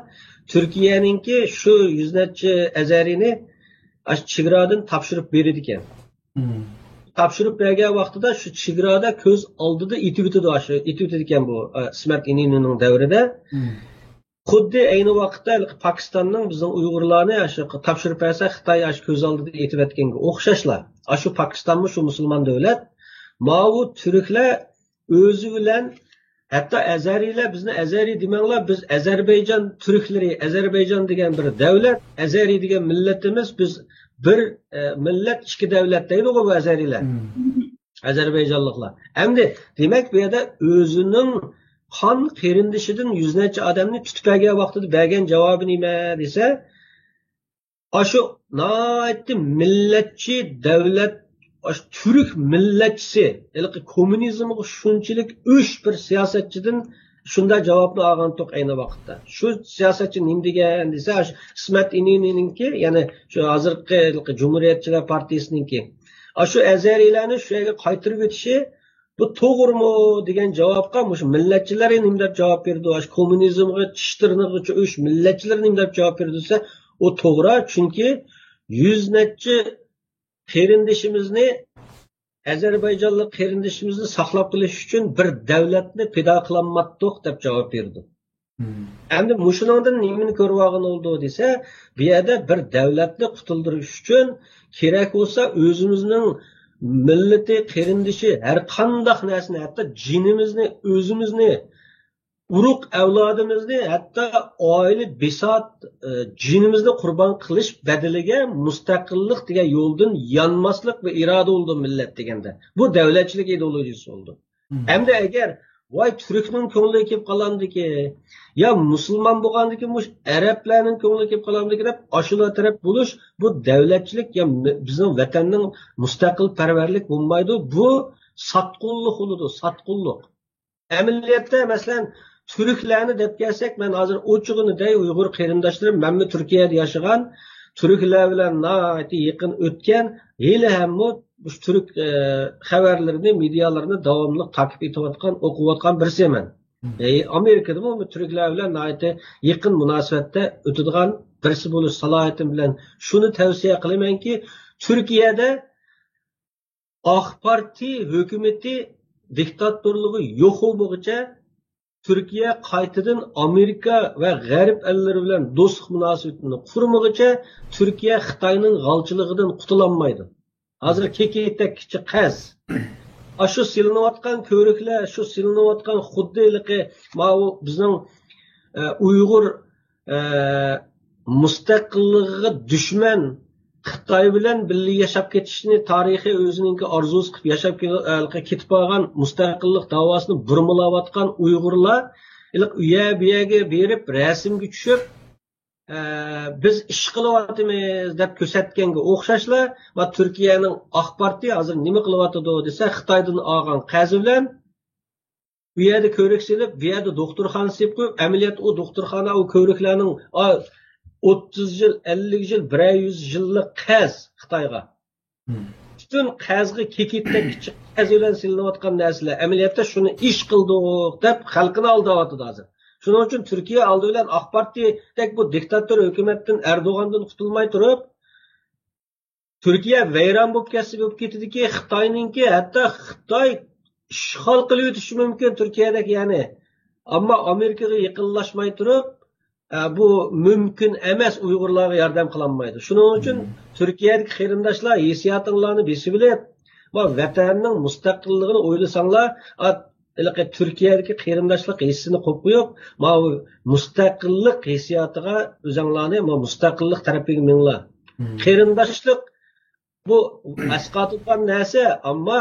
تۈركىيەنىڭكى شۇ يۈز نەچچە ئەزەرىنى ئاشۇ چېگرادىن تاپشۇرۇپ بېرىدىكەن. تاپشۇرۇپ بەرگەن ۋاقتىدا شۇ چېگرادا كۆز ئالدىدا ئېتىۋېتىدۇ، ئاشۇ ئېتىۋېتىدىكەن بۇ، ئە، ئىسمەت ئىنىنىنىڭ دەۋرىدە. خۇددى ئەينى ۋاقىتتا ھېلىقى پاكىستاننىڭ بىزنىڭ ئۇيغۇرلارنى ئاشۇ تاپشۇرۇپ بەرسە، خىتاي ئاشۇ كۆز ئالدىدا ئېتىۋەتكەنگە ئوخشاشلا. ئاشۇ پاكىستانمۇ شۇ مۇسۇلمان دۆلەت. ماۋۇ تۈركلەر ئۆزى بىلەن، ھەتتا ئەزەرىيلەر، بىزنى ئەزەرىي دېمەڭلار، بىز ئەزەربەيجان تۈركلىرى، ئەزەربەيجان دېگەن بىر دەۋلەت، ئەزەرىي دېگەن مىللىتىمىز، بىز بىر، ئە، مىللەت، ئىككى دەۋلەت دەيدىغۇ بۇ ئەزەرىيلەر. ئەزەربەيجانلىقلار. ئەمدى، دېمەك، بۇ يەردە ئۆزىنىڭ قان قېرىندىشىدىن يۈز نەچچە ئادەمنى تۇتۇپ بەرگەن ۋاقتىدا بەرگەن جاۋابى نېمە دېسە، ئاشۇ ناھايىتى مىللەتچى دەۋلەت، ئاشۇ تۈرك مىللەتچىسى، ھېلىقى كوممۇنىزمغا شۇنچىلىك ئۆچ بىر سىياسەتچىدىن شۇنداق جاۋابنى ئالغانتۇق ئەينى ۋاقىتتا. شۇ سىياسەتچى نېمە دېگەن دېسە، ئىسمەت ئىنىنىنىڭكى، يەنى شۇ ھازىرقى جۇمھۇرىيەتچىلەر پارتىيىسىنىڭكى، ئاشۇ ئەزەرىيلەرنى شۇ يەرگە قايتۇرۇۋېتىشى، بۇ توغرىمۇ دېگەن جاۋابقا مۇشۇ مىللەتچىلەر نېمە دەپ جاۋاب بېرىدۇ؟ ئاشۇ كوممۇنىزمغا چىش تىرنىقىغىچە ئۆچ مىللەتچىلەر نېمە دەپ جاۋاب بېرىدۇ دېسە، ئۇ توغرا، چۈنكى يۈز نەچچە قېرىندىشىمىزنى ئەزەربەيجانلىق قېرىندىشىمىزنى ساقلاپ قېلىش ئۈچۈن بىر دۆلەتنى پىدا قىلالماتتۇق، دەپ جاۋاب بېرىدۇ. مم. ئەمدى مۇشۇنىڭدىن نېمىنى كۆرۈۋالغىلى بولىدۇ دېسە، بۇ يەردە بىر دۆلەتنى قۇتۇلدۇرۇش ئۈچۈن كېرەك بولسا ئۆزىمىزنىڭ مىللىتى، قېرىندىشى، ھەر قانداق نەرسىنى، ھەتتا جېنىمىزنى، ئۆزىمىزنى، ئۇرۇق ئەۋلادىمىزنى، ھەتتا ئائىلە بىسات، ئى، جېنىمىزنى قۇربان قىلىش بەدىلىگە مۇستەقىللىق دېگەن يولدىن يانماسلىق بىر ئىرادە بولىدۇ مىللەت دېگەندە. بۇ دۆلەتچىلىك ئىدېئولوگىيىسى بولىدۇ. مم. ئەمدى ئەگەر، ۋاي، تۈركنىڭ كۆڭلى كېلىپ قالامدىكى، يا مۇسۇلمان بولغاندىكى مۇش ئەرەبلەرنىڭ كۆڭلى كېلىپ قالامدىكى دەپ ئاشۇلا تەرەپ بولۇش، بۇ دۆلەتچىلىك يا مى-، بىزنىڭ ۋەتەننىڭ مۇستەقىل پەرۋەرلىك بولمايدۇ. بۇ ساتقۇنلۇق بولىدۇ، ساتقۇنلۇق. ئەمەلىيەتتە، مەسىلەن، تۈركلەرنى دەپ كەلسەك، مەن ھازىر ئوچۇقىنى دەي، ئۇيغۇر قېرىنداشلىرىم، مەنمۇ تۈركىيەدە ياشىغان، تۈركلەر بىلەن ناھايىتى يېقىن ئۆتكەن، ھېلىھەممۇ مۇشۇ تۈرك، ئە، خەۋەرلىرىنى، مېدىيالىرىنى داۋاملىق تاقىپ ئېتىۋاتقان، ئوقۇۋاتقان بىرسىمەن. مم. ئە، ئامېرىكىدىمۇ تۈركلەر بىلەن ناھايىتى يېقىن مۇناسىۋەتتە ئۆتىدىغان بىرسى بولۇش سالاھىيىتىم بىلەن شۇنى تەۋسىيە قىلىمەنكى، تۈركىيەدە ئاق پارتىي ھۆكۈمىتى دىكتاتورلۇقى يوق بولغۇچە، تۈركىيە قايتىدىن ئامېرىكا ۋە غەرب ئەللىرى بىلەن دوستلۇق مۇناسىۋىتىنى قۇرمىغۇچە، تۈركىيە خىتاينىڭ غالچىلىقىدىن قۇتۇلالمايدۇ. ھازىر كېكىردەك كىچىك قەز. ئاشۇ سېلىنىۋاتقان كۆۋرۈكلەر، شۇ سېلىنىۋاتقان خۇددى ھېلىقى ماۋۇ بىزنىڭ، ئە، ئۇيغۇر ئە، مۇستەقىللىقىغا دۈشمەن خىتاي بىلەن بىللە ياشاپ كېتىشنى تارىخىي ئۆزىنىڭكى ئارزۇسى قىلىپ ياشاپ كېلىپ، ئە، كېتىپ قالغان مۇستەقىللىق داۋاسىنى بۇرمىلاۋاتقان ئۇيغۇرلار ھېلىقى ئۇ يەر بۇ يەرگە بېرىپ رەسىمگە چۈشۈپ، ئە، بىز ئىش قىلىۋاتىمىز دەپ كۆرسەتكەنگە ئوخشاشلا، ما تۈركىيەنىڭ ئاق پارتى ھازىر نېمە قىلىۋاتىدۇ دېسە، خىتايدىن ئالغان قەرز بىلەن ئۇ يەردە كۆۋرۈك سېلىپ، بۇ يەردە دوختۇرخانا سېلىپ قويۇپ، ئەمەلىيەتتە ئۇ دوختۇرخانا، ئۇ كۆۋرۈكلەرنىڭ، ئا، ئوتتۇز يىل، ئەللىك يىل، بىرەر يۈز يىللىق قەرز خىتايغا. مم. پۈتۈن قەرزگە كېكىردەك كىچىك قەرز بىلەن سېلىنىۋاتقان نەرسىلەر. ئەمەلىيەتتە شۇنى ئىش قىلدۇق دەپ خەلقىنى ئالداۋاتىدۇ ھازىر. شۇنىڭ ئۈچۈن تۈركىيە ئالدى بىلەن ئاق پارتىيەدەك بۇ دىكتاتور ھۆكۈمەتتىن، ئەردوغاندىن قۇتۇلماي تۇرۇپ، تۈركىيە ۋەيران بولۇپ كەتسە بولۇپ كېتىدىكى، خىتاينىڭكى، ھەتتا خىتاي ئىشغال قىلىۋېتىشى مۇمكىن تۈركىيەدەك يەنى. ئەمما ئامېرىكىغا يېقىنلاشماي تۇرۇپ، ئە، بۇ مۇمكىن ئەمەس، ئۇيغۇرلارغا ياردەم قىلالمايدۇ. شۇنىڭ ئۈچۈن مم. تۈركىيەدىكى قېرىنداشلار ھېسسىياتىڭلارنى بېسىۋېلىپ، ما ۋەتەننىڭ مۇستەقىللىقىنى ئويلىساڭلار، ئا، ھېلىقى تۈركىيەدىكى قېرىنداشلىق ھېسسىسىنى قويۇپ قويۇپ، ماۋۇ مۇستەقىللىق ھېسسىياتىغا ئۆزەڭلارنى، ماۋۇ مۇستەقىللىق تەرىپىگە مېڭىڭلار. مم. قېرىنداشلىق بۇ ئەسقاتىدىغان نەرسە، ئەمما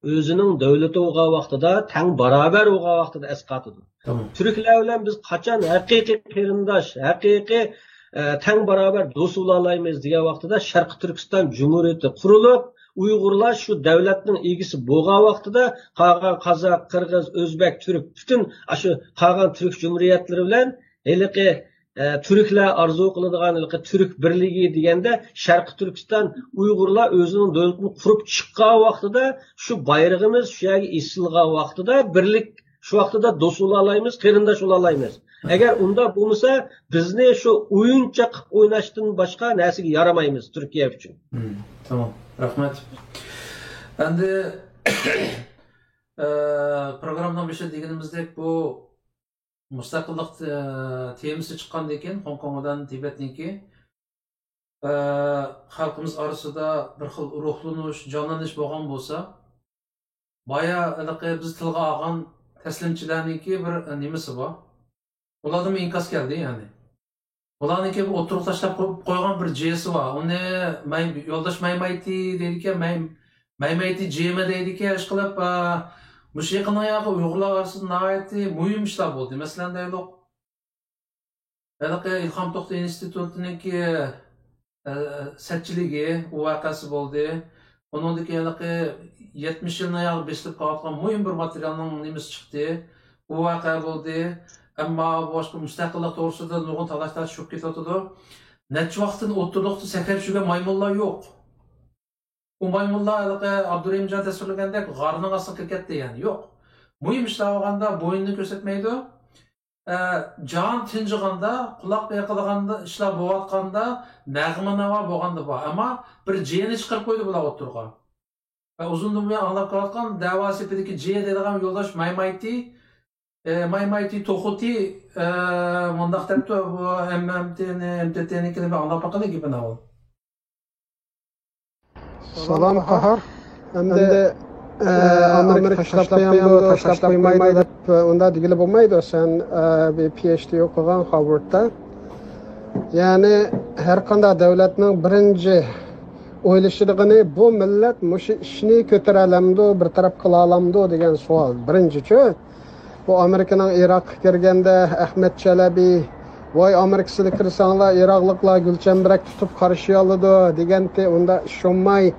ئۆزىنىڭ دۆلىتى بولغان ۋاقتىدا، تەڭ باراۋەر بولغان ۋاقتىدا ئەسقاتىدۇ. تامام. تۈركلەر بىلەن بىز قاچان ھەقىقىي قېرىنداش، ھەقىقىي، ئە، تەڭ باراۋەر دوست بولالايمىز دېگەن ۋاقتىدا، شەرقىي تۈركىستان جۇمھۇرىيىتى قۇرۇلۇپ، ئۇيغۇرلار شۇ دۆلەتنىڭ ئىگىسى بولغان ۋاقتىدا، قالغان قازاق، قىرغىز، ئۆزبەك، تۈرك، پۈتۈن ئاشۇ قالغان تۈرك جۇمھۇرىيەتلىرى بىلەن ھېلىقى، ئە، تۈركلەر ئارزۇ قىلىدىغان ھېلىقى تۈرك بىرلىكى دېگەندە، شەرقىي تۈركىستان ئۇيغۇرلار ئۆزىنىڭ دۆلىتىنى قۇرۇپ چىققان ۋاقتىدا، شۇ بايرىقىمىز شۇ يەرگە ئېسىلغان ۋاقتىدا بىرلىك، شۇ ۋاقتىدا دوست بولالايمىز، قېرىنداش بولالايمىز. ئەگەر ئۇنداق بولمىسا، بىزنى شۇ ئويۇنچۇق قىلىپ ئويناشتىن باشقا نەرسىگە يارىمايمىز تۈركىيە ئۈچۈن. مم، تامام. رەھمەت. ئەمدى، ئە، پروگراممىنىڭ بېشىدا دېگىنىمىزدەك، بۇ مۇستەقىللىق، ئە، تېمىسى چىققاندىن كېيىن، خوڭكوڭ بىلەن تىبەتنىڭكى، ئە، خەلقىمىز ئارىسىدا بىر خىل روھلىنىش، جانلىنىش بولغان بولسا، بايا ھېلىقى بىز تىلغا ئالغان تەسلىمچىلەرنىڭكى بىر، ئە، نېمىسى بار. ئۇلاردىنمۇ ئىنكاس كەلدى، يەنى. ئۇلارنىڭكى بۇ ئوتتۇرىغا تاشلاپ قويۇپ قويغان بىر جېيسى بار. ئۇنى مەي-، يولداش مەيمەيتى دەيدىكەن، مەي-، مەيمەيتى جېيمە دەيدىكەن، ئىشقىلىپ، ئە، مۇشۇ يېقىندا ياقى ئۇيغۇرلار ئارىسىدا ناھايىتى مۇھىم ئىشلار بولدى. مەسىلەن، دەيلۇق، ھېلىقى ئىلھام توختى ئىنستىتۇتىنىڭكى، ئە، سەتچىلىكى، ئۇ ۋەقەسى بولدى. ئۇنىڭدىن كېيىن ھېلىقى يەتمىش يىلنى ياقى بېسىلىپ قالغان مۇھىم بىر ماتېرىيالنىڭ نېمىسى چىقتى. ئۇ ۋەقە بولدى. ئەمما باشقا مۇستەقىللىق توغرىسىدا نۇرغۇن تالاش-تارتىش چۈشۈپ كېتىۋاتىدۇ. نەچچە ۋاقىتتىن ئوتتۇرىلىقتا سەكرەپ يۈرگەن مايمۇنلار يوق. ئۇ مايمۇنلار ھېلىقى ئابدۇرېھىمجان تەسۋىرلىگەندەك غارنىڭ ئاستىغا كىرىپ كەتتى دېگەن يوق. مۇھىم ئىشلار بولغاندا بوينىنى كۆرسەتمەيدۇ. ئە، جان تىنجىغاندا، قۇلاق پەيقىلىغاندا، ئىشلار بولۇۋاتقاندا، نەغمە ناۋا بولغاندا بار. ئەمما بىر جېيىنى چىقىرىپ قويدى بۇلار ئوتتۇرىغا. ئۇزۇندىن بۇيان ئاڭلاپ كېلىۋاتقان دەۋا سېپىدىكى جې دەيدىغان يولداش مايمايتى، ئە، مايمايتى توخۇتى، ئە، مۇنداق دەپتۇ، بۇ ئېم ئېم تىنى، ئېم تى تىنىڭكىنى بىر ئاڭلاپ باقىلى گېپىنى ئاۋۋال. سالام قاھار. ئەمدى ئە، ئامېرىكا تاشلاپ قويامدۇ، تاشلاپ قويمايدۇ دەپ ئۇنداق دېگىلى بولمايدۇ. سەن ئە، بىر پى ئېچ دى ئوقۇغان خارۋاردتا. يەنى ھەر قانداق دۆلەتنىڭ بىرىنچى ئويلىشىدىغىنى، بۇ مىللەت مۇشۇ ئىشنى كۆتۈرەلەمدۇ، بىر تەرەپ قىلالامدۇ دېگەن سوئال بىرىنچىچۇ. بۇ ئامېرىكىنىڭ ئىراققا كىرگەندە ئەخمەت چەلەبى، ۋاي ئامېرىكا سىلەر كىرسەڭلار ئىراقلىقلار گۈلچەمبىرەك تۇتۇپ قارشى ئالىدۇ دېگەنتى، ئۇنداق ئىش بولماي.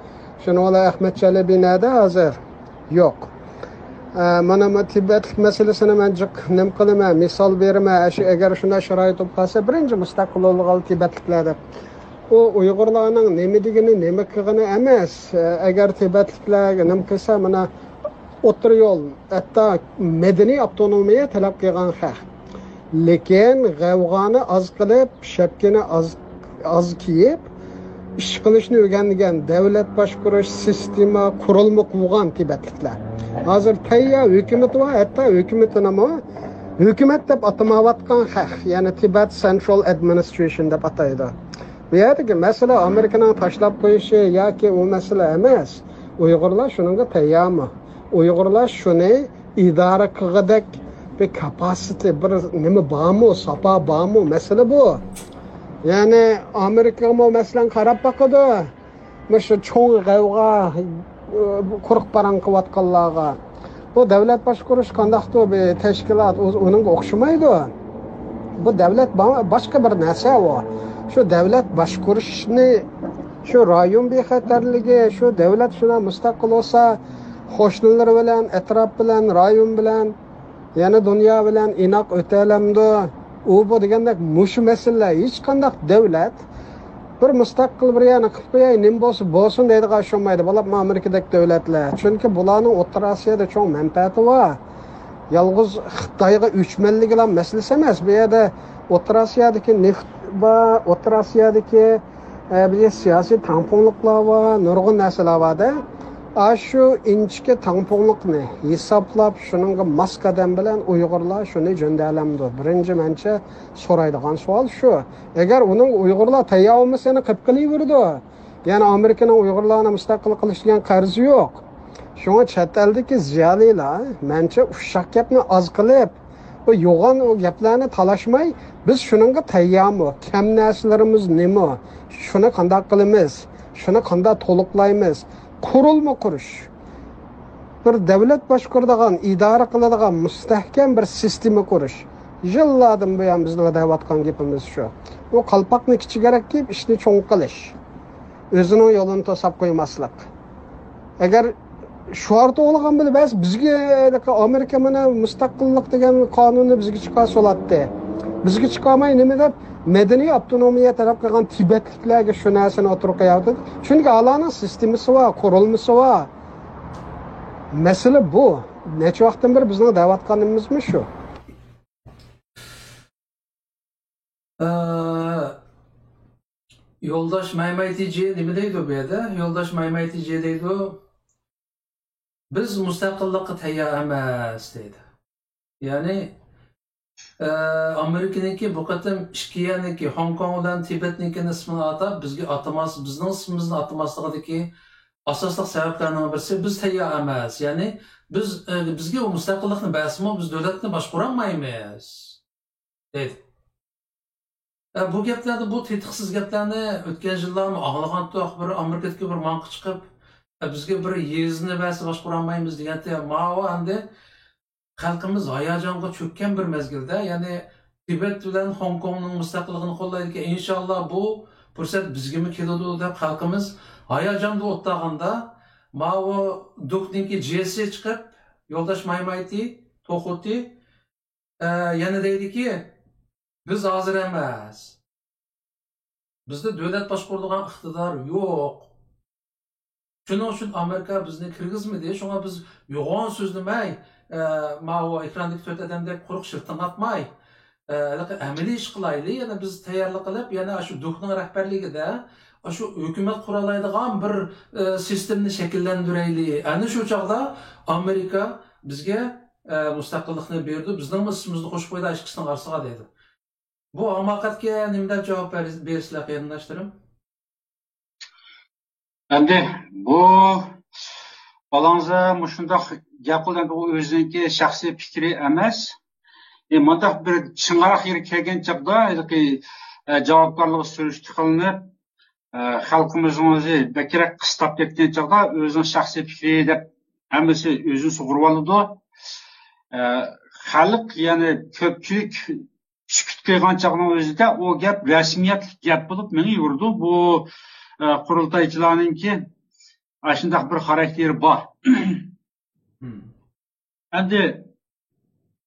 شۇنىڭ بىلەن ئەخمەت چەلەبى نەدە ھازىر؟ يوق. ئە، مانا بۇ تىبەتلىك مەسىلىسىنى مەن جىق نېمە قىلىمەن، مىسال بېرىمەن. ئەشۇ ئەگەر شۇنداق شارائىت بولۇپ قالسا، بىرىنچى مۇستەقىل بولىدىغان تىبەتلىكلەر دەپ. ئۇ ئۇيغۇرلارنىڭ نېمە دېگىنى، نېمە قىلغىنى ئەمەس. ئە، ئەگەر تىبەتلىكلەر نېمە قىلسا، مانا ئوتتۇرا يول، ھەتتا مەدەنىي ئاپتونومىيە تەلەپ قىلغان خەق. لېكىن غەۋغانى ئاز قىلىپ، شەپكىنى ئاز، ئاز كىيىپ، ئىش قىلىشنى ئۆگەنگەن، دەۋلەت باشقۇرۇش سىستېما، قۇرۇلما قۇرغان تىبەتلىكلەر. ھازىر تەييار ھۆكۈمىتى بار، ھەتتا ھۆكۈمىتىنىمۇ ھۆكۈمەت دەپ ئاتىمايۋاتقان خەق، يەنى تىبەت سېنترال ئادمىنىسترېيشن دەپ ئاتايدۇ. بۇ يەردىكى مەسىلە ئامېرىكىنىڭ تاشلاپ قويۇشى ياكى ئۇ مەسىلە ئەمەس. ئۇيغۇرلار شۇنىڭغا تەييارمۇ؟ ئۇيغۇرلار شۇنى ئىدارە قىلغۇدەك بىر كاپاسىتى، بىر نېمە بارمۇ، ساپا بارمۇ؟ مەسىلە بۇ. يەنى ئامېرىكىمۇ مەسىلەن قاراپ باقىدۇ مۇشۇ چوڭ غەۋغا، قۇرۇق پاراڭ قىلىۋاتقانلارغا. بۇ دەۋلەت باشقۇرۇش قانداقتۇ بىر تەشكىلات، ئۇ-، ئۇنىڭغا ئوخشىمايدۇ. بۇ دەۋلەت با-، باشقا بىر نەرسە ئۇ. شۇ دەۋلەت باشقۇرۇشنى، شۇ رايون بىخەتەرلىكى، شۇ دەۋلەت شۇنداق مۇستەقىل بولسا، قوشنىلىرى بىلەن، ئەتراپ بىلەن، رايون بىلەن، يەنە دۇنيا بىلەن ئىناق ئۆتەلەمدۇ؟ ئۇ بۇ دېگەندەك مۇشۇ مەسىلىلەر. ھېچقانداق دەۋلەت بىر مۇستەقىل بىر يەرنى قىلىپ قوياي، نېمە بولسا بولسۇن دەيدىغان ئىش بولمايدۇ. بولۇپمۇ ئامېرىكىدەك دۆلەتلەر. چۈنكى بۇلارنىڭ ئوتتۇرا ئاسىيادا چوڭ مەنپەئەتى بار. يالغۇز خىتايغا ئۆچمەنلىكلا مەسىلىسى ئەمەس. بۇ يەردە ئوتتۇرا ئاسىيادىكى نېفىت بار، ئوتتۇرا ئاسىيادىكى، ئە، بىر سىياسىي تەڭپۇڭلۇقلار بار، نۇرغۇن نەرسىلەر بار-دە. ئاشۇ ئىنچىكە تەڭپۇڭلۇقنى ھېسابلاپ، شۇنىڭغا ماس قەدەم بىلەن ئۇيغۇرلار شۇنى جۆندەلەمدۇ؟ بىرىنچى مەنچە سورايدىغان سوئال شۇ. ئەگەر ئۇنىڭ ئۇيغۇرلار تەييار بولمىسا، يەنە قىلىپ قېلىۋېرىدۇ. يەنى ئامېرىكىنىڭ ئۇيغۇرلارنى مۇستەقىل قىلىش دېگەن قەرزى يوق. شۇڭا چەت ئەلدىكى زىيالىيلار، مەنچە، ئۇششاق گەپنى ئاز قىلىپ، بۇ يوغان ئۇ گەپلەرنى تالاشماي، بىز شۇنىڭغا تەييارمۇ؟ كەم نەرسىلىرىمىز نېمە؟ شۇنى قانداق قىلىمىز؟ شۇنى قانداق تولۇقلايمىز؟ قۇرۇلما قۇرۇش. بىر دەۋلەت باشقۇرىدىغان، ئىدارە قىلىدىغان مۇستەھكەم بىر سىستېما قۇرۇش. يىللاردىن بۇيان بىزنىڭ دەۋاتقان گېپىمىز شۇ. ئۇ قالپاقنى كىچىكرەك كىيىپ، ئىشنى چوڭ قىلىش. ئۆزىنىڭ يولىنى توساپ قويماسلىق. ئەگەر شوئار توۋلىغان بىلەن بەس، بىزگە ئامېرىكا مانا مۇستەقىللىق دېگەن قانۇننى بىزگە چىقارسا بولاتتى. بىزگە چىقارماي نېمە دەپ، مەدەنىي ئاپتونومىيە تەلەپ قىلغان تىبەتلىكلەرگە شۇ نەرسىنى ئوتتۇرىغا قويۇۋاتىدۇ. چۈنكى ئالارنىڭ سىستېمىسى بار، قۇرۇلمىسى بار. مەسىلە بۇ. نەچچە ۋاقىتتىن بېرى بىزنىڭ دەۋاتقىنىمىزمۇ شۇ. ئە، يولداش مايمايتىجى نېمە دەيدۇ بۇ يەردە؟ يولداش مايمايتىجى دەيدۇ، بىز مۇستەقىللىققا تەييار ئەمەس دەيدۇ. يەنى، ئە، ئامېرىكىنىڭكى بۇ قېتىم ئىككى يەرنىڭكى، خوڭكوڭ بىلەن تىبەتنىڭكىنى ئىسمىنى ئاتاپ، بىزگە ئاتىماس، بىزنىڭ ئىسمىمىزنى ئاتىماسلىقىدىكى ئاساسلىق سەۋەبلەرنىڭ بىرسى، بىز تەييار ئەمەس. يەنى بىز، ئە، بىزگە ئۇ مۇستەقىللىقنى بەرسىمۇ، بىز دۆلەتنى باشقۇرالمايمىز دەيدۇ. ئە، بۇ گەپلەردە، بۇ تېتىقسىز گەپلەرنى ئۆتكەن يىللارمۇ ئاڭلىغانتۇق. بىر ئامېرىكىدىكى بىر ماڭقا چىقىپ، ئە، بىزگە بىر يېزىنى بەرسە باشقۇرالمايمىز دېگەنتى. ماۋۇ ئەمدى خەلقىمىز ھاياجانغا چۆككەن بىر مەزگىلدە، يەنى تىبەت بىلەن خوڭكوڭنىڭ مۇستەقىللىقىنى قوللايدىكەن، ئىنشاللا بۇ پۇرسەت بىزگىمۇ كېلىدۇ دەپ خەلقىمىز ھاياجاندا ئولتۇرغاندا، ماۋۇ دۇكنىڭكى جېسى چىقىپ، يولداش مايمايتى، توخۇتى، ئە، يەنە دەيدىكى، بىز ھازىر ئەمەس. بىزدە دۆلەت باشقۇرىدىغان ئىقتىدار يوق. شۇنىڭ ئۈچۈن ئامېرىكا بىزنى كىرگۈزمىدى. شۇڭا بىز يوغان سۆزلىمەي، ئە، ماۋۇ ئېكراندىكى تۆت ئادەمدەك قۇرۇق شىلتىڭ ئاتماي، ئە، ھېلىقى ئەمەلىي ئىش قىلايلى. يەنە بىز تەييارلىق قىلىپ، يەنە شۇ دۇكنىڭ رەھبەرلىكىدە شۇ ھۆكۈمەت قۇرالايدىغان بىر، ئە، سىستېمىنى شەكىللەندۈرەيلى. ئەنە شۇ چاغدا ئامېرىكا بىزگە، ئە، مۇستەقىللىقنى بېرىدۇ، بىزنىڭمۇ ئىسمىمىزنى قوشۇپ قويىدۇ ئىككىسىنىڭ ئارىسىغا دەيدۇ. بۇ ھاماقەتكە نېمە دەپ جاۋاب بېرىسىلەر، قېرىنداشلىرىم؟ ئەمدى بۇ بالاڭزا مۇشۇنداق گەپ قىلدى، ئەمدى ئۇ ئۆزىنىڭكى شەخسىي پىكرى ئەمەس. ئى، مۇنداق بىر چىڭراق يېرى كەلگەن چاغدا ھېلىقى، ئە، جاۋابكارلىقى سۈرۈشتە قىلىنىپ، ئە، خەلقىمىزنىڭ ئۆزى بەكرەك قىستاپ كەتكەن چاغدا ئۆزىنىڭ شەخسىي پىكرى دەپ ھەممىسى ئۆزىنى سۇغۇرۇۋالىدۇ. ئە، خەلق، يەنى كۆپچىلىك سۈكۈت قىلغان چاغنىڭ ئۆزىدە ئۇ گەپ رەسمىيەتلىك گەپ بولۇپ مېڭىۋېرىدۇ. بۇ، ئە، قۇرۇلتايچىلارنىڭكى ئاشۇنداق بىر خاراكتېرى بار. مم. ئەمدى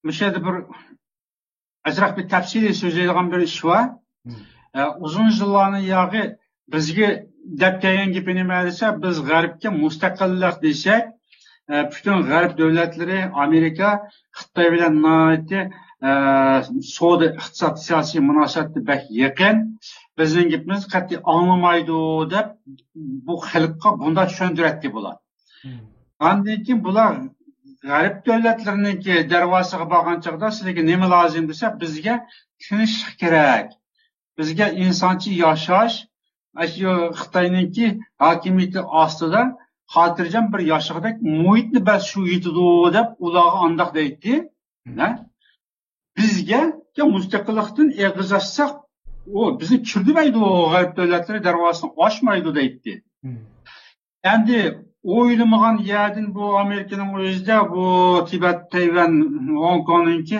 مۇشۇ يەردە بىر ئازراق بىر تەپسىلىي سۆزلەيدىغان بىر ئىش بار. مم. ئە، ئۇزۇن يىللارنىڭ ياغى بىزگە دەپ كەلگەن گېپى نېمە دېسە، بىز غەربكە مۇستەقىللىق دېسەك، ئە، پۈتۈن غەرب دۆلەتلىرى، ئامېرىكا، خىتاي بىلەن ناھايىتى، ئە، سودا، ئىقتىساد، سىياسىي مۇناسىۋەتتە بەك يېقىن. بىزنىڭ گېپىمىزنى قەتئىي ئاڭلىمايدۇ دەپ بۇ خەلققە بۇنداق چۈشەندۈرەتتى بۇلار. مم. ئاندىن كېيىن بۇلار غەرب دۆلەتلىرىنىڭكى دەرۋازىسىغا بارغان چاغدا سىلەرگە نېمە لازىم دېسە، بىزگە تىنچلىق كېرەك. بىزگە ئىنسانچە ياشاش، ئاشۇ خىتاينىڭكى ھاكىمىيىتى ئاستىدا خاتىرجەم بىر ياشىغۇدەك مۇھىتنى بەرسە شۇ يېتىدۇ دەپ ئۇلارغا ئانداق دەيتتى. ھە؟ بىزگە يا مۇستەقىللىقتىن ئېغىز ئاچساق، ئۇ بىزنى كىردۈرمەيدۇ، غەرب دۆلەتلىرى دەرۋازىسىنى ئاچمايدۇ دەيتتى. مم. ئەمدى ئويلىمىغان يەردىن بۇ ئامېرىكىنىڭ ئۆزىدە بۇ تىبەت، تەيۋەن، ھوڭكوڭنىڭكى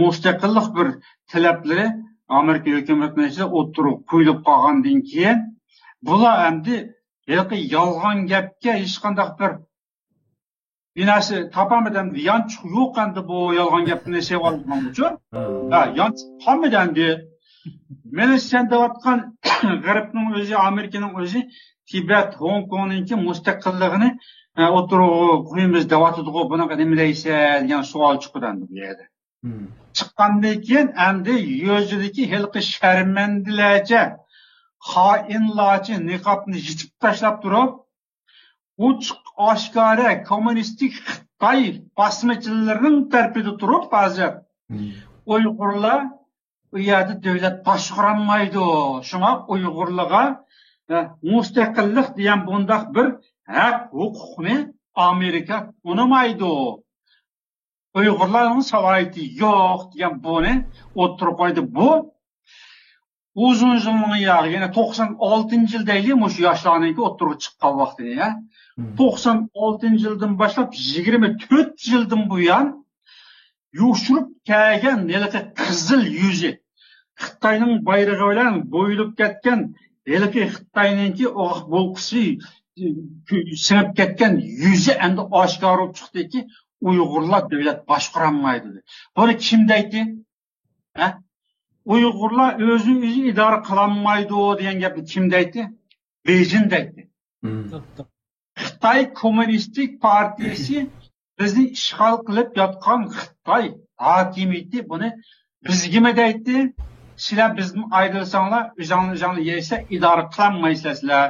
مۇستەقىللىق بىر تەلەپلىرى ئامېرىكا ھۆكۈمىتىنىڭ ئىچىدە ئوتتۇرىغا قويۇلۇپ قالغاندىن كېيىن، بۇلار ئەمدى ھېلىقى يالغان گەپكە ھېچقانداق بىر بىناسى تاپالمىدى، ئەمدى يانچۇق يوق ئەمدى بۇ يالغان گەپنى سېۋالغانغىچۇ. ھە، يانچۇق قالمىدى ئەمدى. مېنى سەن دەۋاتقان غەربنىڭ ئۆزى، ئامېرىكىنىڭ ئۆزى تىبەت، ھوڭكوڭنىڭكى مۇستەقىللىقىنى، ئە، ئوتتۇرىغا قويىمىز دەۋاتىدىغۇ، بۇنىڭغا نېمە دەيسەن دېگەن سوئال چىقىدۇ ئەمدى بۇ يەردە. مم. چىققاندىن كېيىن ئەمدى يۈزىدىكى ھېلىقى شەرمەندىلەرچە، خائىنلارچە نىقابنى يېچىپ تاشلاپ تۇرۇپ، ئوچۇق ئاشكارا كوممۇنىستىك خىتاي باسمىچىلىرىنىڭ تەرىپىدە تۇرۇپ ھازىر مم. ئۇيغۇرلار ئۇ يەردە دۆلەت باشقۇرالمايدۇ. شۇڭا ئۇيغۇرلارغا، ئە، مۇستەقىللىق دېگەن بۇنداق بىر ھەق ھوقۇقنى ئامېرىكا تونۇمايدۇ. ئۇيغۇرلارنىڭ سالاھىيىتى يوق دېگەن بۇنى ئوتتۇرىغا قويدى. بۇ ئۇزۇن يىلنىڭ ياغى، يەنى توقسان ئالتىنچى يىل دەيلى، مۇشۇ ياشلارنىڭكى ئوتتۇرىغا چىققان ۋاقتىنى، ھە. مم. توقسان ئالتىنچى يىلدىن باشلاپ يىگىرمە تۆت يىلدىن بۇيان يوشۇرۇپ كەلگەن ھېلىقى قىزىل يۈزى، خىتاينىڭ بايرىقى بىلەن بويىلىپ كەتكەن ھېلىقى خىتاينىڭكى ئوغۇق بولقىسى، سىڭىپ كەتكەن يۈزى ئەمدى ئاشكارا بولۇپ چىقتىكى، ئۇيغۇرلار دۆلەت باشقۇرالمايدۇ. بۇنى كىم دەيتتى؟ ھە؟ ئۇيغۇرلار ئۆزىنى ئۆزى ئىدارە قىلالمايدۇ دېگەن گەپنى كىم دەيتتى؟ بېيجىڭ دەيتتى. مم. خىتاي كوممۇنىستىك پارتىيىسى بىزنى ئىشغال قىلىپ ياتقان خىتاي ھاكىمىيىتى بۇنى بىزگىمۇ دەيتتى، سىلەر بىزدىن ئايرىلساڭلار، ئۆزۈڭلار ئۆزۈڭلار يەيسىلەر، ئىدارە قىلالمايسىلەر سىلەر.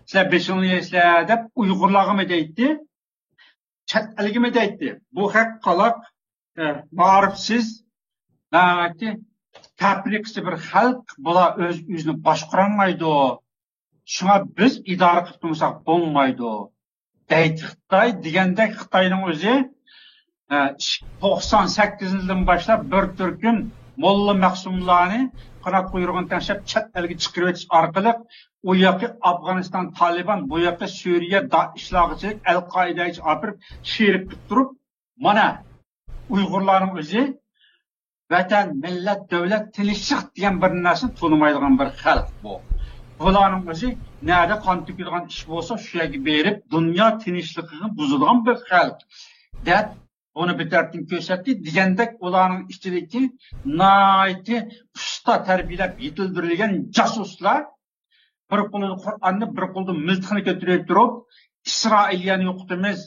سىلەر بېشىڭلارنى يەيسىلەر دەپ ئۇيغۇرلارغىمۇ دەيتتى. چەت ئەلگىمۇ دەيتتى. بۇ خەق قالاق، ئە، مائارىپسىز، ناھايىتى تەپرىقىچى بىر خەلق، بۇلار ئۆز ئۆزىنى باشقۇرالمايدۇ. شۇڭا بىز ئىدارە قىلىپ تۇرمىساق بولمايدۇ. دەيتتى خىتاي دېگەندەك خىتاينىڭ ئۆزى، ئە، توقسان سەككىزىنچى يىلدىن باشلاپ بىر تۈركۈم موللا مەخسۇملارنى قانات قۇيرۇقىنى تەڭشەپ چەت ئەلگە چىقىرىۋېتىش ئارقىلىق ئۇ ياقى ئافغانىستان تالىبان، بۇ ياقى سۈرىيە دائىشلارغىچە، ئەل قائىدەگىچە ئاپىرىپ شېرىك قىلىپ تۇرۇپ، مانا ئۇيغۇرلارنىڭ ئۆزى ۋەتەن، مىللەت، دۆلەت، تىنچلىق دېگەن بىر نەرسىنى تونۇمايدىغان بىر خەلق بۇ. بۇلارنىڭ ئۆزى نەدە قان تۆكىدىغان ئىش بولسا، شۇ يەرگە بېرىپ، دۇنيا تىنچلىقىنى بۇزىدىغان بىر خەلق دەپ، بۇنى بىر تەرەپتىن كۆرسەتتى. دېگەندەك، ئۇلارنىڭ ئىچىدىكى ناھايىتى ئۇستا تەربىيەلەپ يېتىلدۈرۈلگەن جاسۇسلار، بىر قولىدا قۇرئاننى، بىر قولىدا مىلتىقنى كۆتۈرۈپ تۇرۇپ، ئىسرائىلىيەنى يوقىتىمىز،